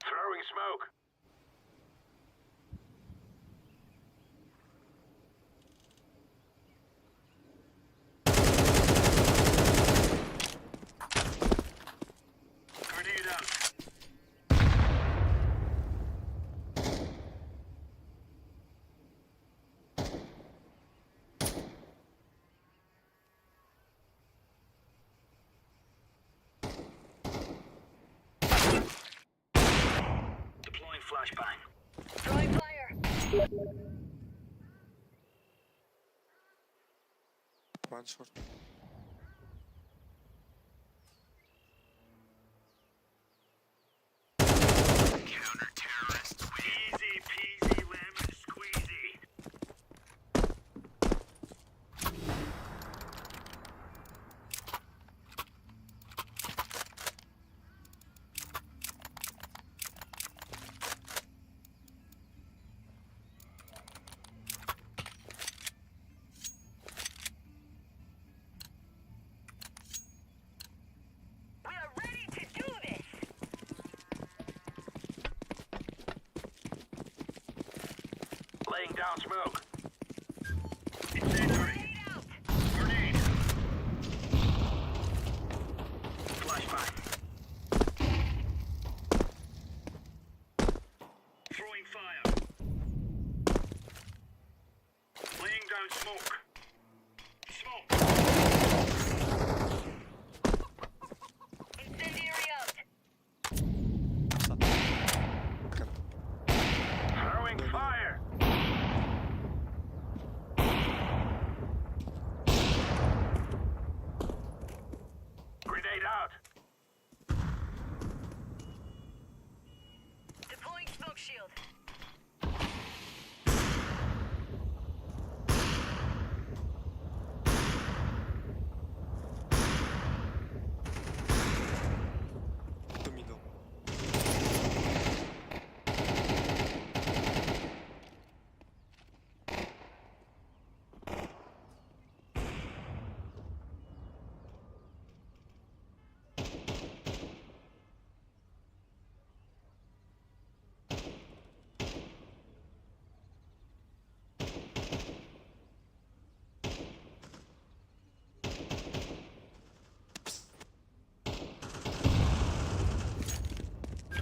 Throwing smoke. Grenade out. Deploying flashbang. Throwing fire. One short. Counter-terrorists win. Easy peasy lemon squeezy. down smoke. Incendiary. Grenade. Flashbang. Throwing fire. Laying down smoke. Smoke. Incendiary out. Throwing fire. Grenade out. Deploying smoke shield. Two middle.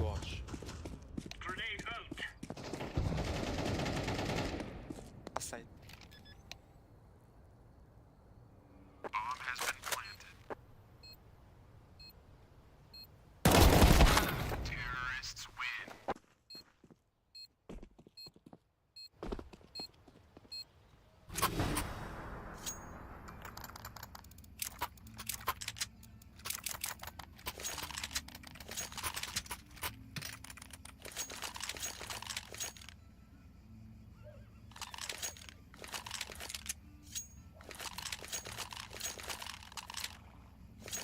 Watch. Grenade out. Side. Bomb has been planted. Terrorists win.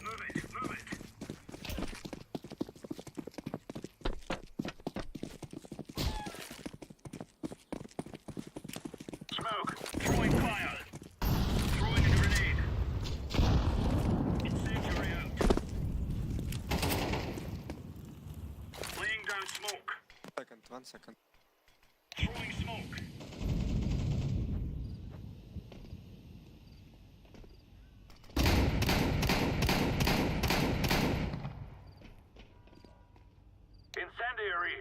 Move it, move it. Smoke. Throwing fire. Throwing a grenade. Incendiary out. Laying down smoke. Second, 1 second. Throwing smoke. Incendiary.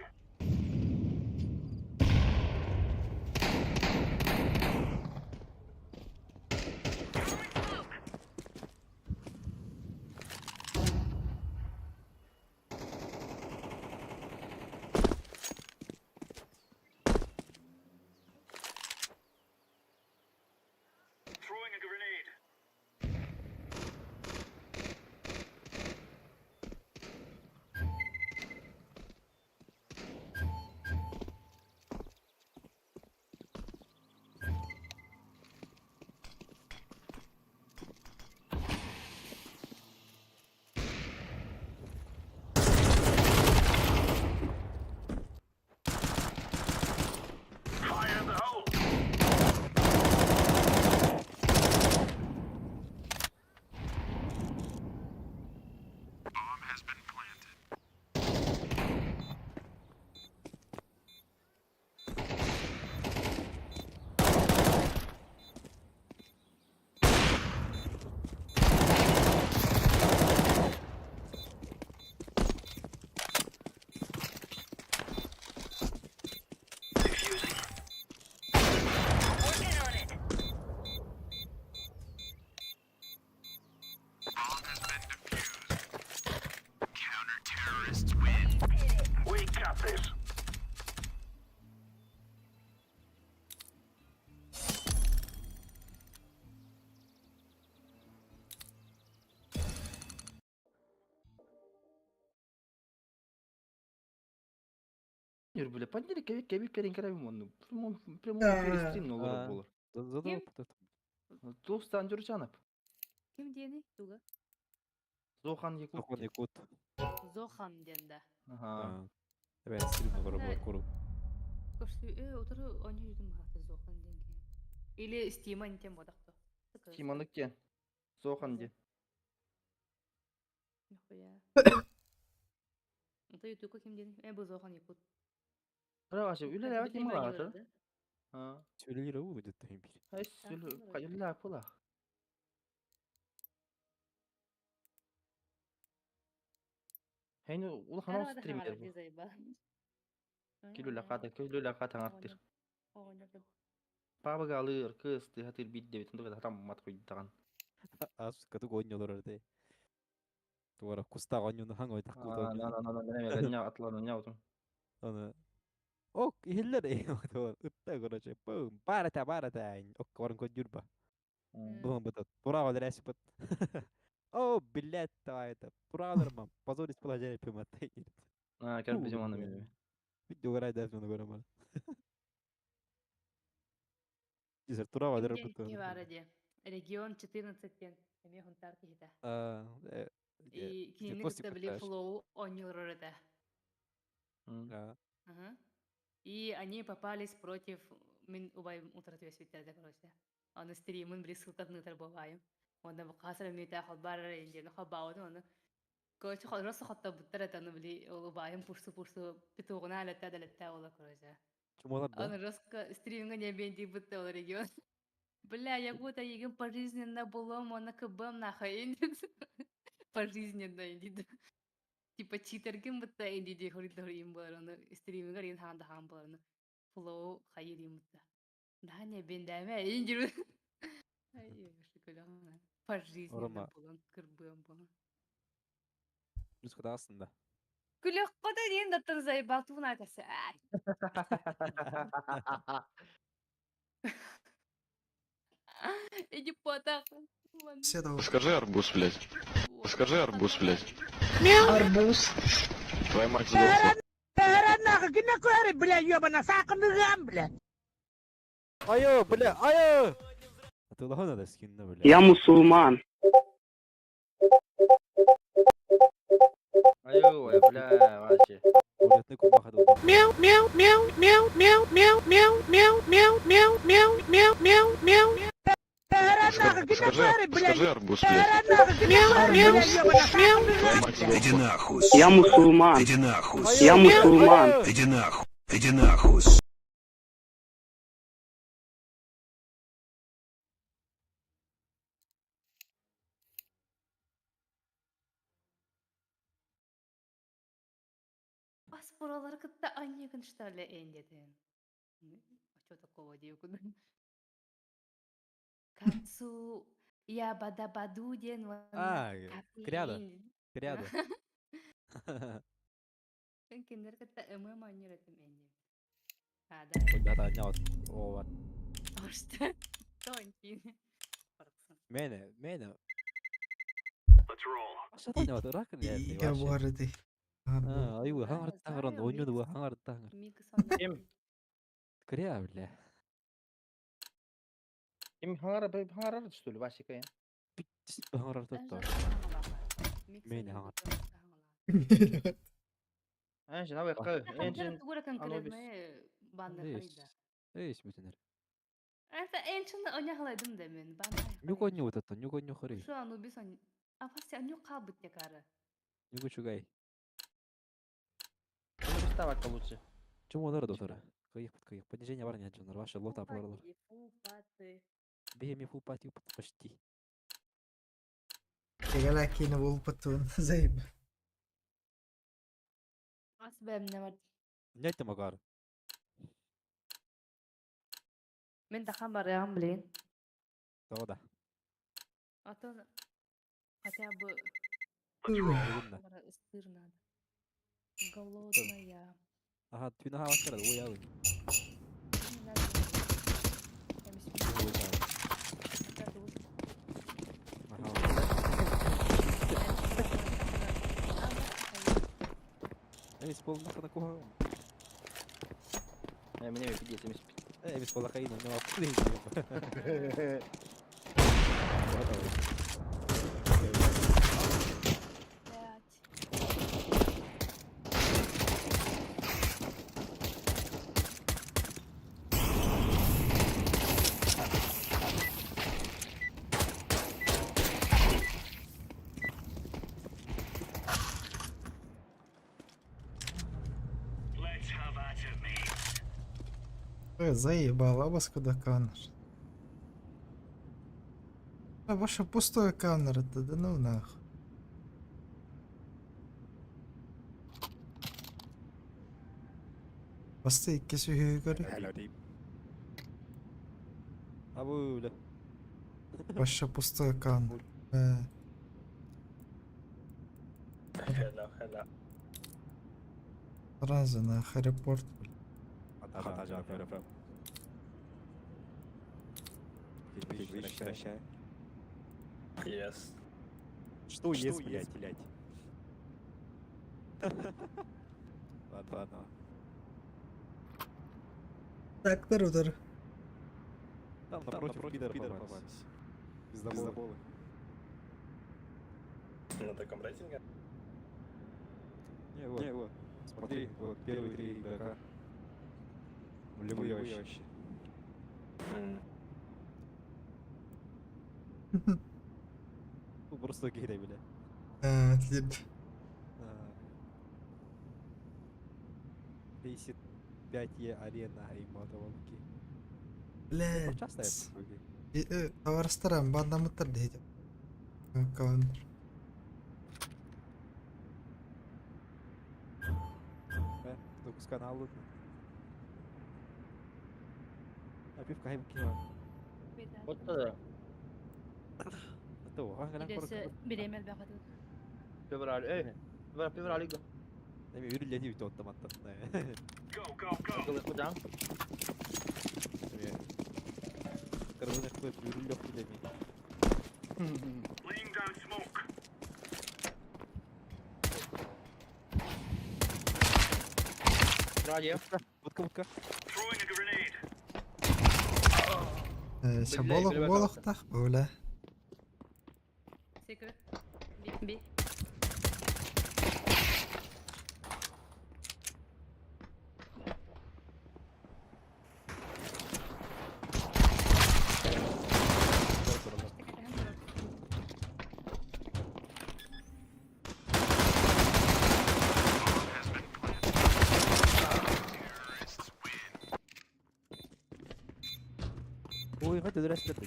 Throwing smoke. Throwing a grenade. Fire in the hole. Bomb has been planted. Defusing. Working on it. Bomb has been defused. Counter-terrorists win. We got this. Бля, подняли кеби кеби перин онну. Прямом прямом эфире стрим А, олорор болор. Задал Ким? этот. Туох Джурчанов. Ким диэни? Туга? Зохан Якут. Зохан Якут. Зохан диэн да. Ага. Эбэ стрим олорор Ана- болор куру. Көрсү, отыры они жүдүм хаты Зохан диэн киһи. Или Стиман тем бодақты. Тиманык диэн. Зохан диэн. Нихуя. Это ютубка ким диэни? Бу Зохан Якут. Браво, үлэлээбит Бүтүн ким ойнуулар баҕата? да? Сүлүлүр уу бүдүттэ бир. Ай сүл кайылла пула. Хейни улахан стример бу. Килүлэ хата килүлэ хата аңартыр. Пабага алыр кыз тыхатыр бидде битин туга хатам мат куйдаган. Ас кату гоньолор эрде. Туара куста гоньону хаң ой такку На на на на на на атлан няутум. Аны Ок, ихиллер э ытта короче. Бум, барата барата. Ок, корон кодюрба. Бум бутат. Тура валерesi бут. О, блядь, давай это. Тура Позорить положение пимат. А, кер бизим аны мен. Видео гарай дәф оны көрөм. Дизер тура валер бут. Регион 14 тен. Эме хунтар кихита. А, И кинини кытта били флоу онньолорор этэ. Да. Ага. И они попались против мин убай утратып эспиттер короче. Аны стримын били ссылкатын ытар буолаайым. Онна бу касыр мите холбар индиен хобаудun оны. Короче, просто хотта буттар это аны били ол убайым пурсу пурсу петугуна алетта далетта ола короче. Чумалар да. Аны жестко стриминга не бенди бутта ол регион. Бля, я будто егин пожизненно булом, оны кбм нахай индит. Пожизненно индит. Типа читергин бутта инди хорит им бар оны стримингер ин ханда хан бар оны. Флоу хайыр им бутта. Да не бендәме индир. Ай, шикарно. Пожизненно Орома. булом кырбым булом. Жүз кыда астында. Күлек кода ден даттан заебал туна касы. Ай. Иди потах. Скажи арбуз, блядь. Скажи арбуз, блядь. Арбуз. Твоя мать сдохла. Айо, бля, айо! А ты лохана да скинна, бля. Я мусульман. Айо, бля, вообще. Улетный кумаха да. Мяу, мяу, мяу, мяу, мяу, мяу, мяу, мяу, мяу, мяу, мяу, мяу, мяу, мяу. Скажи, скажи арбуз, блядь. Мяу, мяу, мяу. Твоя мать сдохла. Иди нахуй. Я мусульман. Иди нахуй. Я мусульман. Иди нахуй. Иди нахуй. Паспоралар кытта аньягын что ли эндеден. А что такого дейкун? Кацу я бадабаду ден А, кряда. Кряда. Киндер кытта ММ аньяретим энди. А, да. Да, да, не вот. О, Что? Тонкий. Мене, мене. Ашата не вот рак не. Я буарды. А, айу, хаңар таңар ойнуду, хаңар таңар. Ким? Кря, бля. Ким хаңара хаңара что ли, вообще кая? Хаңар тотто. Мене хаңар. Энжин, абы кы, энжин. Тугура конкретно баннер Эйс. Эйс бүтүнер. Это энчин оняхлайдым да мен. Баннер. Нюк ойню вот это, нюк ойню хори. Шо анубис он. А фаси аню калбыт текары. Нюк чугай. Анубис табакка лучше. Чому олар дотора? Кыйык кыйык. Понижение бар не жонор. Ваше лота апалар. Фу, паты. Бехеми фул пати почти. Кегала кини болупатун заеб. Ас бэм не бар. Не айтты магар. Мен тахан барыам, блин. Да. А то хотя бы сыр надо. Голодная. Ага, түнө хаваттар, ой ой. Не надо. Я Ага. Эй, спол на куха. Э, мне пиздец, я Эй, без пола хайна, но Заебала вас куда канер. А ваше пустое камера это да ну нахуй. Басты икки сүүһүгэр. Hello deep. Абы, бля. Вообще пустой камер. Hello, hello. Сразу на аэропорт. Хата. Yes. Что есть, блядь, блядь? Ладно, ладно. Так, удар. Там напротив пидор попались. Пиздоболы. На таком рейтинге? Не, вот. Не, вот. Смотри, вот первые три игрока. Нулевые вообще. Ну, просто гири, бля. Отлично. 55 Е арена и мотоволки. Блядь. Часто я Товарыстарам бандамыттар дейdi. Каунтер. Докус каналы. А пивка хайм кино. Вот да. Идесе биремел бакаты. Февраль, эй. Февраль, февраль. Эми үрүллети бүтө оттаматта. Кылы кудан. Эми кыргын кылып үрүллөк деми. Laying down smoke. Радио. Будка, будка. Throwing a grenade. Шаболох болохтах бөөлө. Секрет. Би. Ой, хат өдөрөс деп.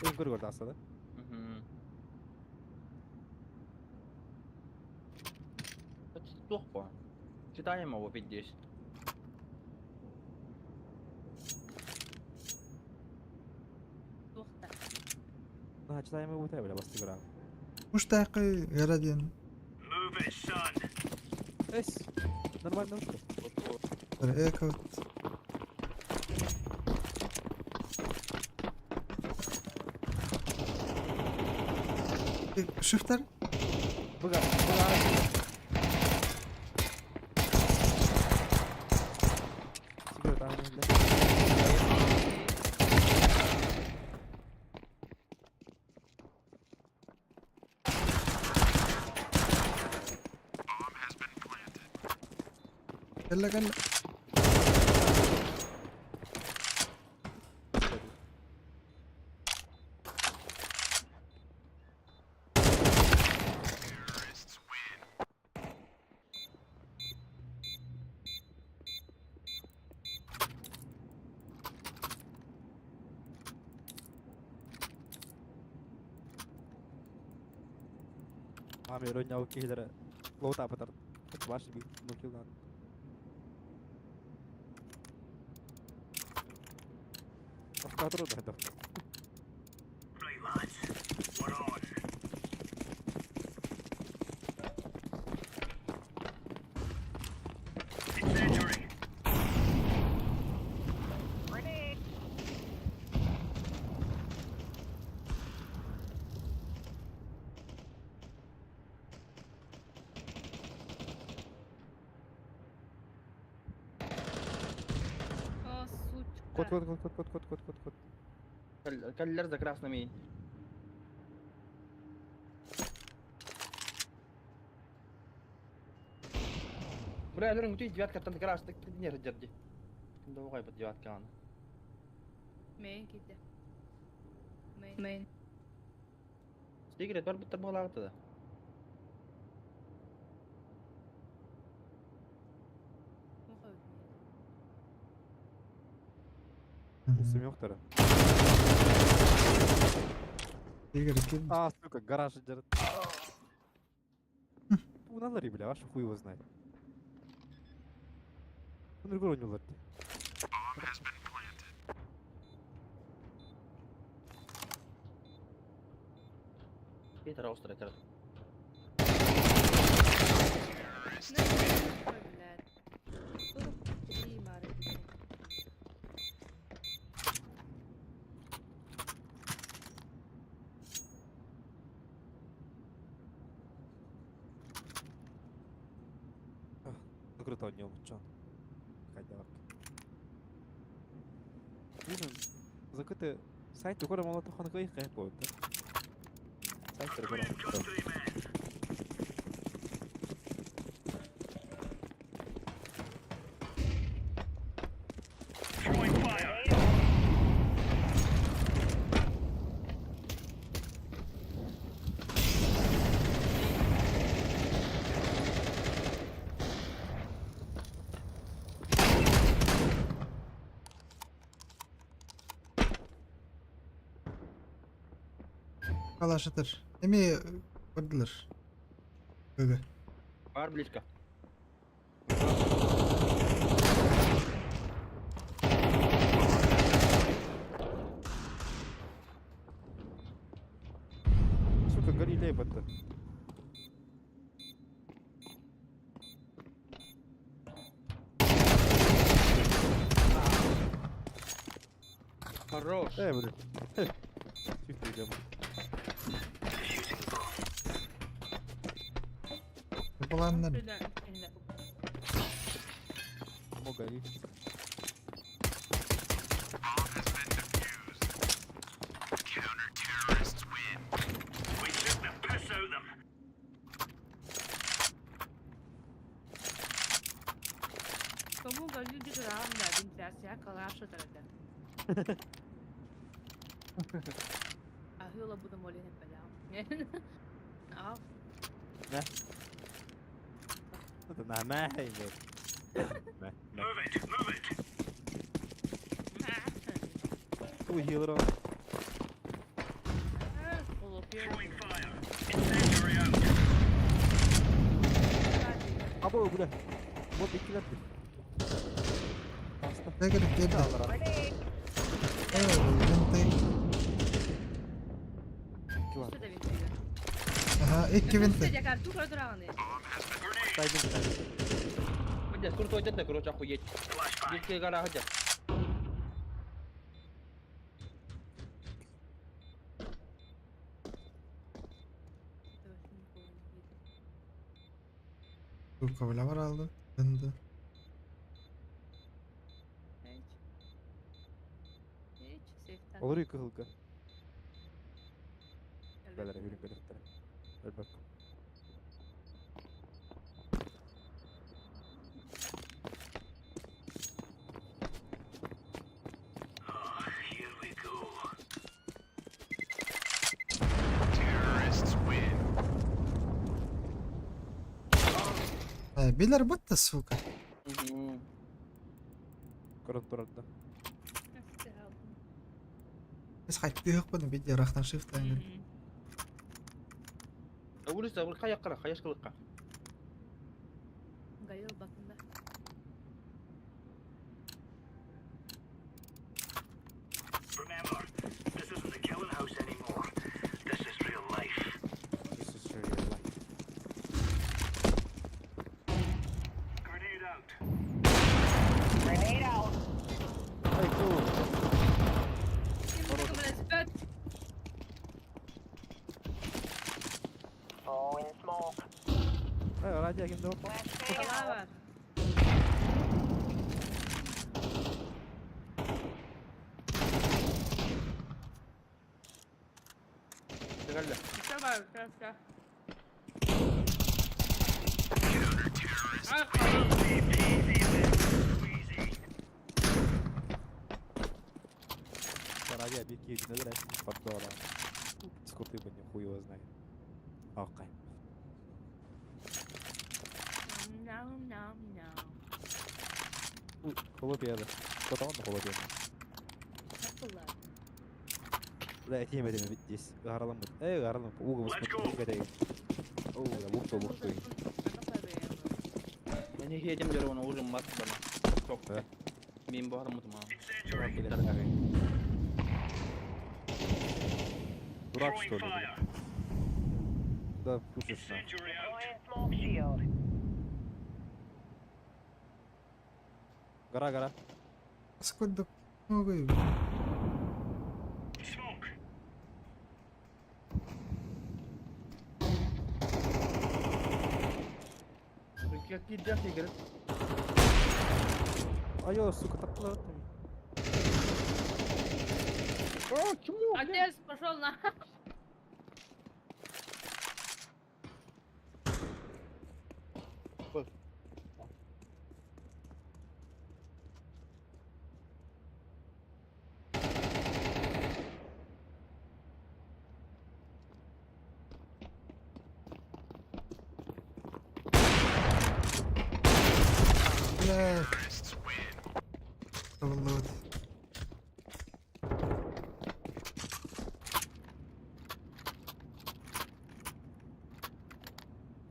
Ой, көр көрдө асада. Туох по. Читаем его 5-10. Туохта. На, читаем его бля, басты гра. Муштакы гарадин. Move it, son. Эс. Нормально ушло. Эко. Шифтер? Быга, быга. Секрет, ага, бля. Кэллэ кэллэ. Ами роня киллера. Лоута патар. Ваш би, ну килл надо. Авкатру да, да. Right, lads. We're on. Incendiary. Grenade. О, сучка. Кот, кот, кот, кот, кот, кот, кот, кот, кот. Каллер за красными. Бля, лөрүн күтүй девятка тан красный не держи. Давай под девятка аны. Мейн китте. Мейн. Стигрет бар буттар болагы да. Усумёктара. Игорь, ким? А, сука, гараж держит. Уналар бля, вашу хуй его знает. Он другой не улар. Питер остро, это. Ой, блядь. 43 мары. Круто не чон. Кадяк. Видно, закыты сайт ukora мала тохан кый кай кой. Сайт ukora. Калашатыр. Эми көрдүлөр. Көгө. Бар близко. Сука, гори лейб-то. Хорош. Э, блин. Тихо идем. Буланнар. Могали. Кому галю диграм да, вентиляция калаша тогда. А хыла буду молить не А, Да. Это нормально. Move it, move it. Ту хилро. Або, бля. Вот и килер. Игорь, кирди. Э, винты. Что да винты? Ага, икки винты. Я карту продураны. Блядь, крутой дед, короче, охуеть. Дикие гора хотят. Сука, бля, бар алды. Винты. Hiç. Hiç. Olur yıkı hılga. Белер, yürü белер. Өлбөк. Here we go. Terrorists win. Э, билер бутта, сука. Көрөн турарда. Biz хайты хыкпын бидде рахтан shift айнын. Улица, бұл қай жаққа, қай жаққа? Галил бакында. Remember, this isn't the killing house anymore. This is real life. This is real life. Grenade out. Grenade out. Ай, cool. Блядь, спят. Throwing smoke. Ай, ради кимде оп. Слава. Галля. Давай, сейчас, сейчас. Ради объектив не зря поддора. Сколько ты бы хуй его знает. Окей. Мяу, мяу, мяу. Холопеда. Кто там холопеда? Бля, этиэм этим эбит дис. Ыһараламмыт. Э, ыһараламмыт. Ууга буспут. Кэтэй. Оо, да бухта бухта. Мен хиэтим дьоруона ужин мат бана. Сок. Мин бу хараммытым аа. Дурак, что ли? Да, пушишь на. Гора, гора. Сколько много. Кирдэх игры. Айо, сука, так плавает. О, чему? Отец пошел на. Бля. Вот.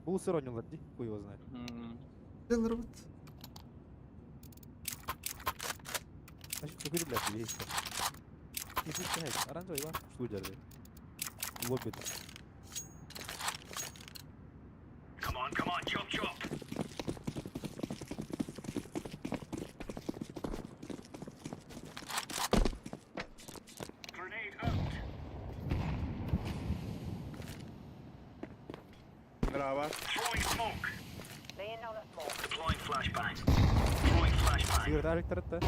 Был сыронил, ди, хуй его знает. Делар вот. Значит, какой, блядь, есть. Не пускай, оранжевый, Иван, что держит? Лобит. Come on, come on, chop chop. Grenade out. Brava. Throwing smoke. Deploying flashbang. Throwing flashbang. Игорь, да, Виктор, это?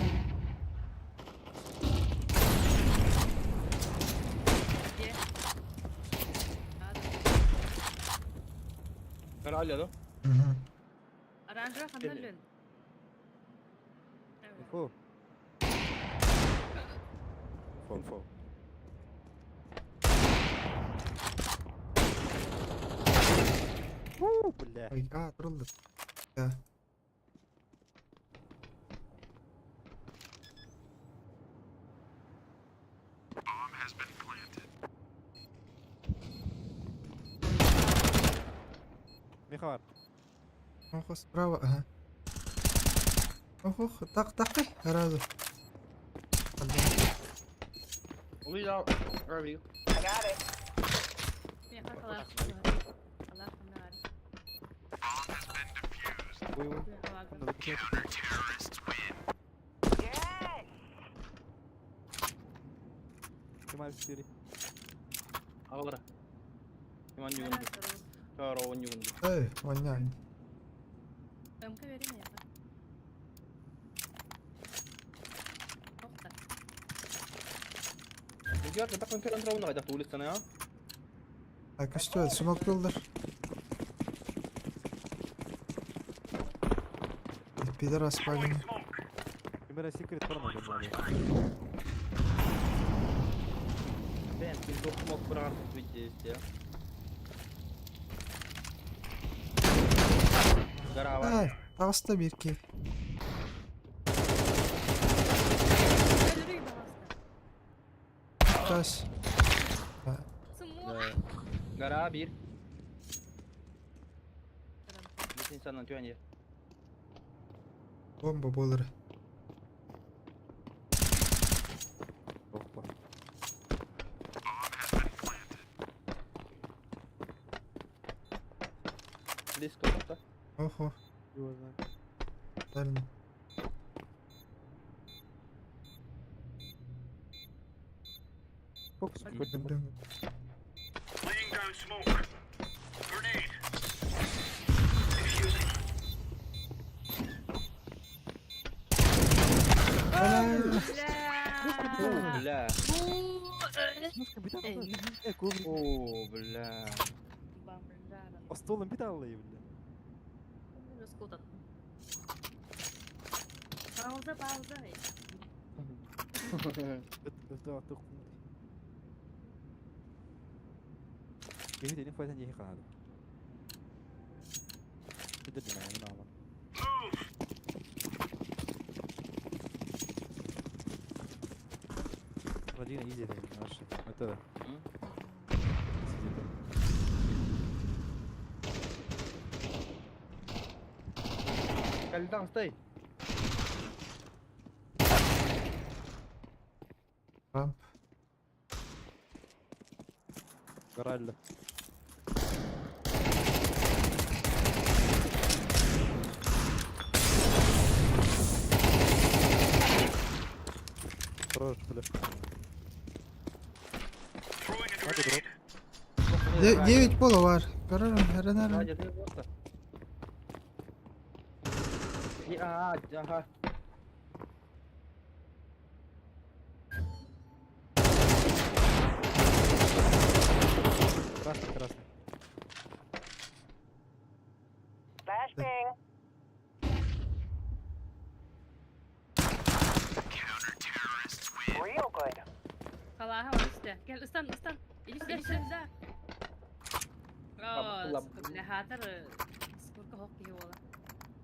Где? Караля, да? Оранжевый ханналын. Инфо. Инфо, инфо. У, бля. Ой, а, трудно. Да. Михаил. Ох, справа, ага. Ох, ох, так, так, сразу. Увидел. Рави. Кемаль 4. Алра. Иман югунду. Чаро он югунду. Эй, воняй. МК верим я. Егер так он керен трауна кайда тулистана я. Так, а что это? Смок билдер. Пидорас палим. Кемера секрет порно. Бен, ты мог брат видеть, я. Гарава. Ай, таста бирки. Тас. Гара bir. Bir insandan tüyen ye. Бомба болыр. Опа. Близко да? Охо. Его знает. Дальний. Фокус какой-то. Laying down smoke. Grenade. Defusing. О, бля. Э, коврик. О, бля. Остолом биталлы, бля. Пауза, пауза. Это كيف تاني فايت عندي قناة بدل معي من عمر Один изи, наш. Это. Изи Кальдан, стой. Рамп. Горалло. Хорош, бля. Надо дроп. 9 пола бар. Көрөрүм, эренерим. Надя, ты просто. А, ага. Красный, красный. Flashbang. Real good. Халаха işte. Gel ıslan ıslan. Иди сюда, сюда, сюда. О, сука, бля, хатар сколько хок его.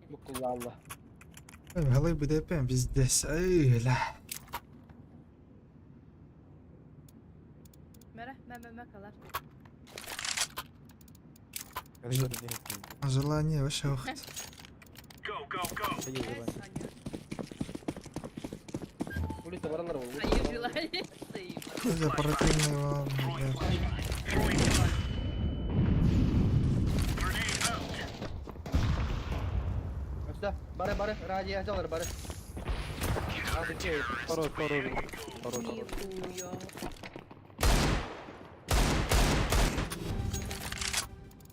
Букулла Алла. Халай БДП пиздец. Ай, ля. Мәрә, мә, мә, мә, калар. Желание вообще вакыт. Go, go, go. Улица баралар ол. Твои желания. За противный вам, блядь. Сюда, бары, бары, ради, взял, бары. Хорош, хорош. Хорош, хорош. Нихуя.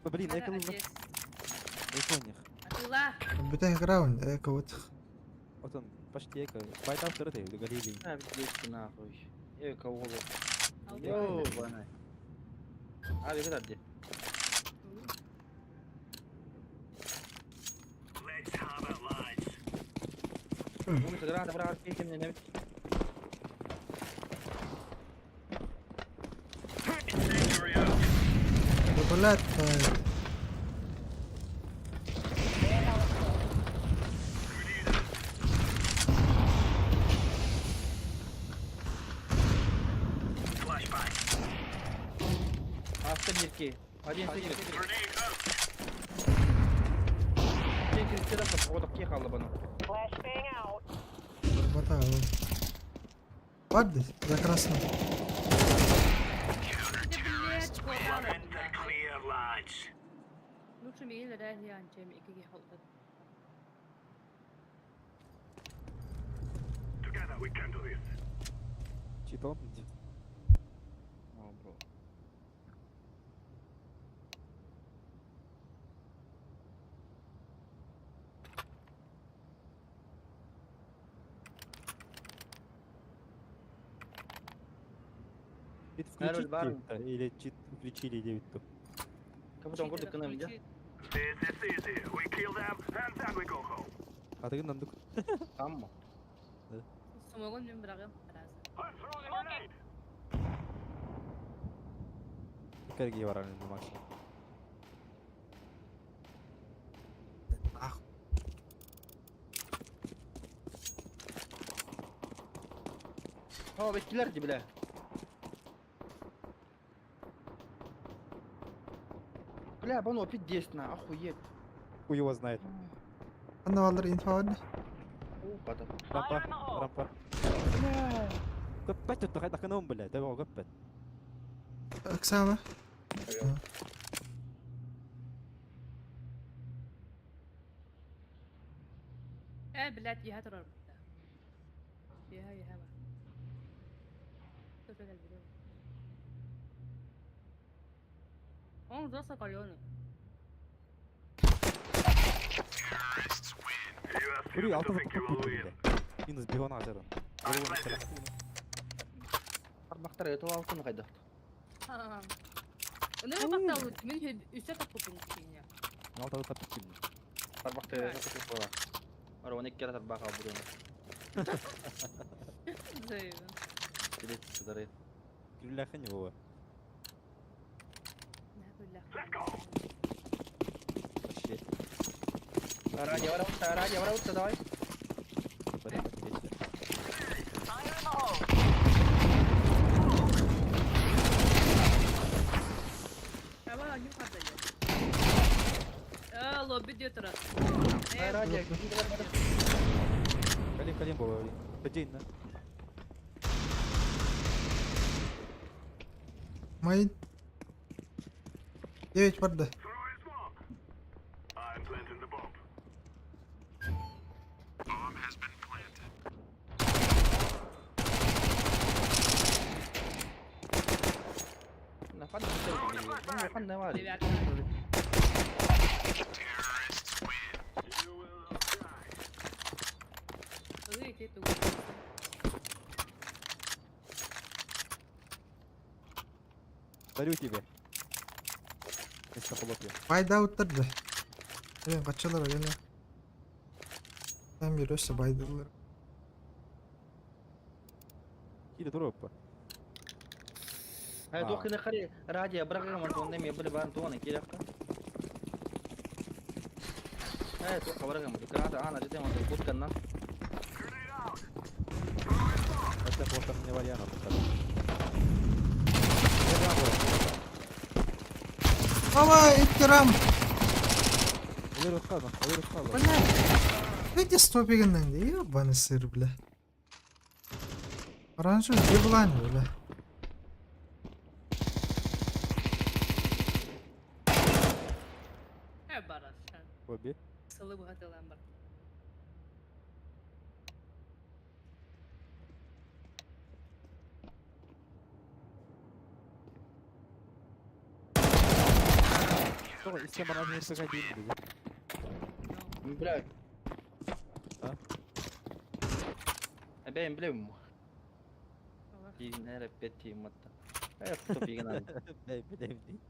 Блин, я Хара, кого отец. Айфоних. Атыла. Бүтән раунд, эко вот. Вот он, почти эко. Байт автор это, галилей. А, здесь нахуй. Эко олу. Алды. Ёбаный. А, беги тарды. Let's have it, lads. Улица граната, брат, пейте мне, не Incendiary out. Блядь, Flashbang. Аста мирки. Один секрет. Grenade out. Секрет сюда, вот такие халабана. Flashbang out. Бормота, Бар за красным. Да, блядь, We're in the clear, lads. Лучше мейлі рәхи анчем икеге холды. Together we can do this. Читон? О, бро. Чит Наверное, включить барн. или чит включили 9 то. Как будто он гордый к нам, да? This is easy. We kill them and then we go home. А ты нандук. Там. Сумогон мен бірағым. Разы. I'm throwing a grenade. Кэрги баран максимум. Нахуй. О, беккилер ди, бля. Бля, бано пиздец на, охуеть. Хуй его знает. Анда балдар инфа бар. Опа-то. Рампа, рампа. Бля. Көппәт tuttu хайда кыным бля. Давай көппәт. Оксана. Э, блядь, иһэ турар бутта. Иһэ, иһэ бар. Тут это видео. Он взялся калёный. You Үрүй assume to алты think you will win. Минус бигон азырын. Бармактар это алтын кайда. Оны бакталып, мен үсә тапып кине. Алты тапып килде. Бармактар это була. Ара он эки тарбак алып буруну. Зайва. Билет сыдары. Күлләхин его. Let's go. Вообще. Ради, вара, ради, вара, давай. Порядок вещи. Fire in the hole. Радия. Калим, калим буолар. Бэдьин на. Майн. 9 барда. Дарю тебе. Вместо хлопья. Байда уттарды. Блин, качалар гene. Там bir өссө байдылар. Кире туруп. Э, туох кына хари радио бырагыгам антон эме били баан тугана кирэххэ. Э, туох бырагам граната аана жете онтон кутканна. Это просто не вариант. Ава, иккирам. Олер отказан, олер отказан. Бля. Эти стопигеннен де, ебаный сыр, бля. Оранжевый еблан, бля. Э, барасан. Обе. Сылы бухатылан бар. Тоҕо истэн баран миэстэгэ диир билигин. Бля. А? Эбэм билэбин бу. Кииннэр эппет тиимматта. Э, топигынан. Бэй билэм дии.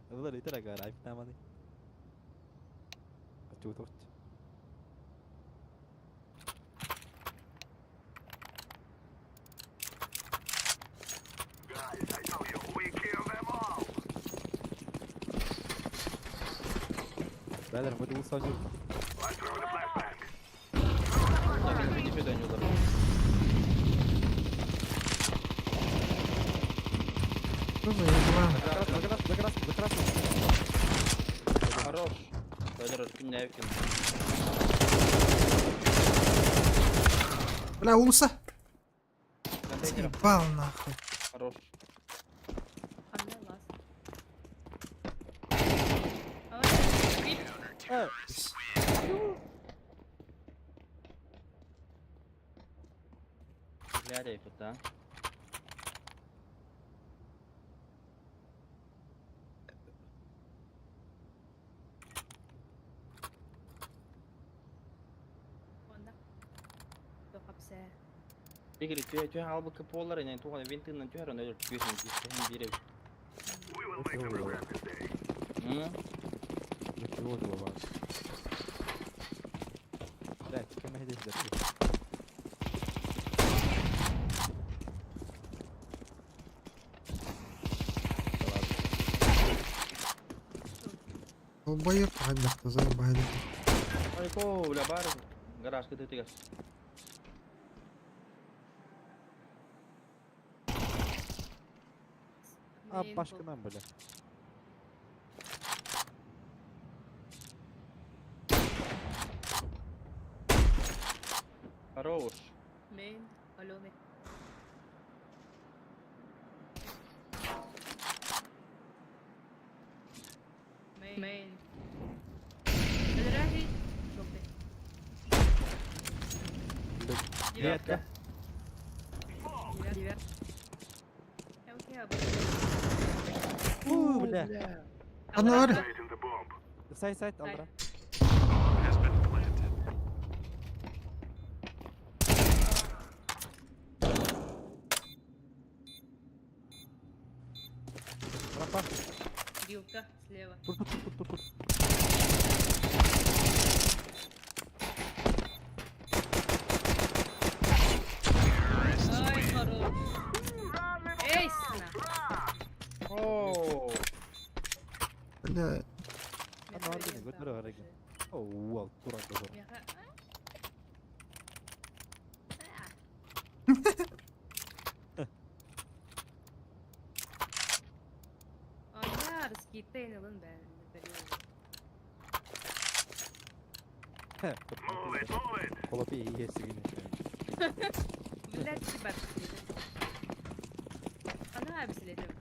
Булар итер агар айфнаманы. Ачуу точ. Бәлер, bu da sanıyor. Что за еблан? За красным, за красным, за красным. Хорош. Федор, күннәвкин. Бля, улуса. Заебал нахуй. Хорош. Ханна лас. Глядя, да. Онда. Тохапса. Игорь, түһэ түһэ албыкка поллар инен тугана винтыннан түһэр оны өлөр түһэн истэһин бире. М? Ничего было. Блядь, кем я здесь Долбоеб хайдахта заебали. Ой, бля, бар гараж кытытыгас. А, башкынан, бля. Хорош. Мейн, Алены. Мейн. Дорогий. Желтый. Девятка. Девятка. Окей, У, бля. Ана бар. Сайт, сайт, алдыра. Рампа. Вилка слева. Тут, тут, тут, тут, тут. Ай, хорош. Эйсна. О, Бля, Ана аргин, götür аргин. О, уал, туран дозор. А я раскитейн ылын бән. Холопи иһиэсигин. Блядь, тебя Она обследует.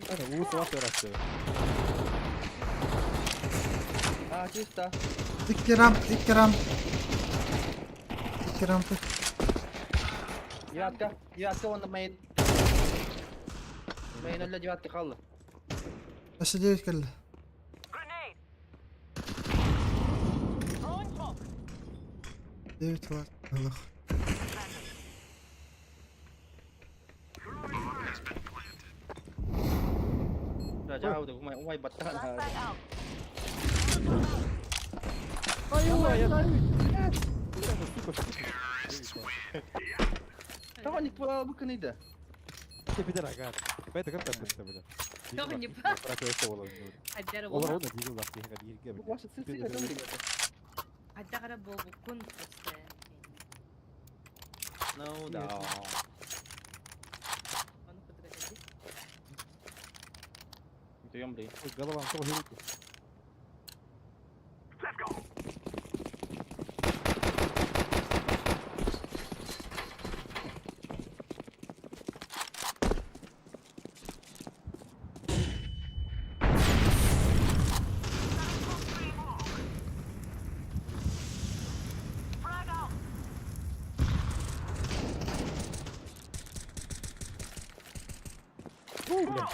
Ана уу суох өрөстө. А, чисто. Икки рамп, икки рамп. Икки рампы. Девятка, девятка он на мейн. Мейн öyle девятка kaldı. Өссө девять кэллэ. Девять лат. Аллах. Жау, умай, умай баттан. Ай, я Того не пулал бы кыныйда. Ты пидор агар. Бэйта как там быстро, бля. Того не Олар оны дигил лак дигил дигил. Ваша цифра там ребята. Аддагара болбуккун просто. Ну да. Ону кытыгатади. Даем бри. Голова, того хилики. Фу, бля.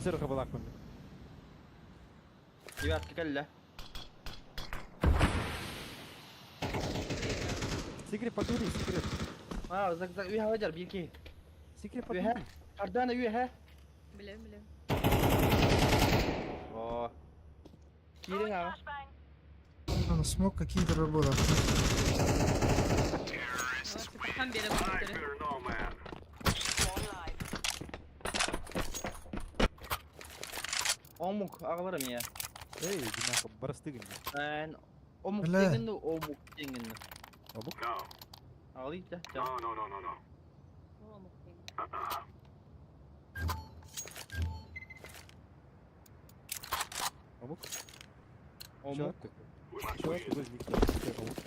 Сырға балақпын. Девятка кэллэ. Секрет подури, секрет. А, зак зак үйе хаваджар бирки. Секрет Үйе. подури. Кардана үйе. Билем, билем. О. Кирин ага. Ана смог какие-то работы. Там бере бу. Омук агаларым я. Эй, динахы, барыстыгын. Эн омук Бля. дегенни омук дегенни. Омук? Агалый да. Омук? Омук. Чё ты возник? Омук.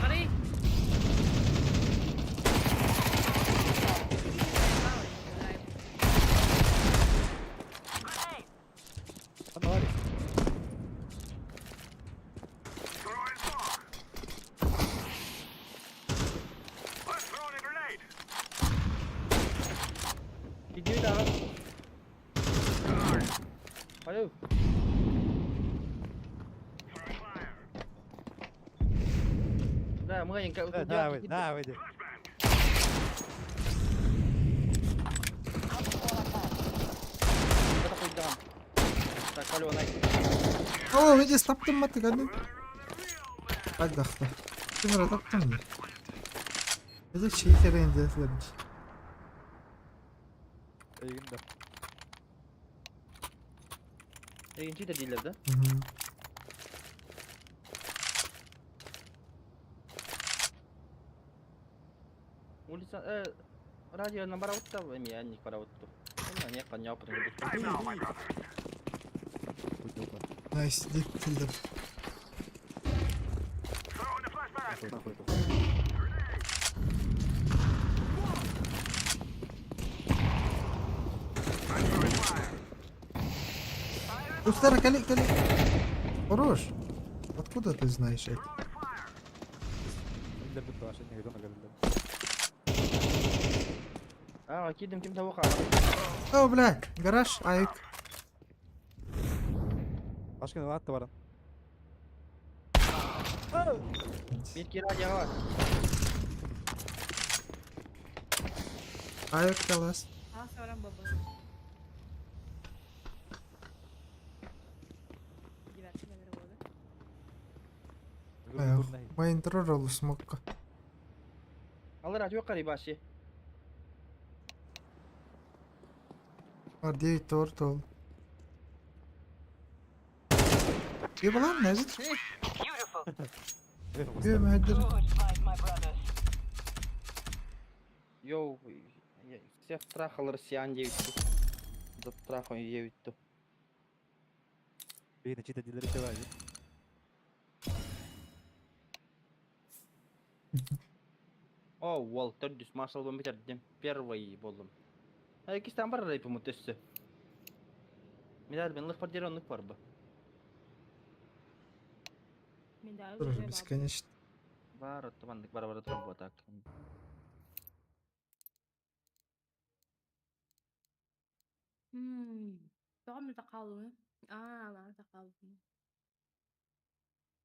Бары. Анвари. Иди да. Алло. Да, мы не Да, давай, давай. Так, алло, най. О, видишь, таптым ма ты Так, дахта. Кимера таптым mı? Это читер инде. Эйгин да. Эгинчи да дейлер да? Мгм. Улица, радио на бараутта, эми анник бараутта. Онна не каня опытын. Найс, дип килдим. Устара, кали, кали. Хорош. Откуда ты знаешь это? А, кидим ким того О, бля, гараж, айк. Башканы атты баран. Битки радио бар. Айк талас. А, сорам баба. Девятка, наверное, Майн тророл смокка. Алар радио кари баши. Бар 9 doğru doğru. يبغى نازل. يا مهدر. Йоу, я всех трахал россиян 9. Затрахал 9. Бейна чита дилери чавай. О, Уолтер дүс маршал бомб битердим. Первый болдум. Кистен бар рейпім өтөссө. Медаль мен лых бар дер онлук бар бу. Тоже бесконечно. Бар, оттамандык бар бар турар бу так. Тоҕо мен тақалыбын? Аа, ана тақалыбын.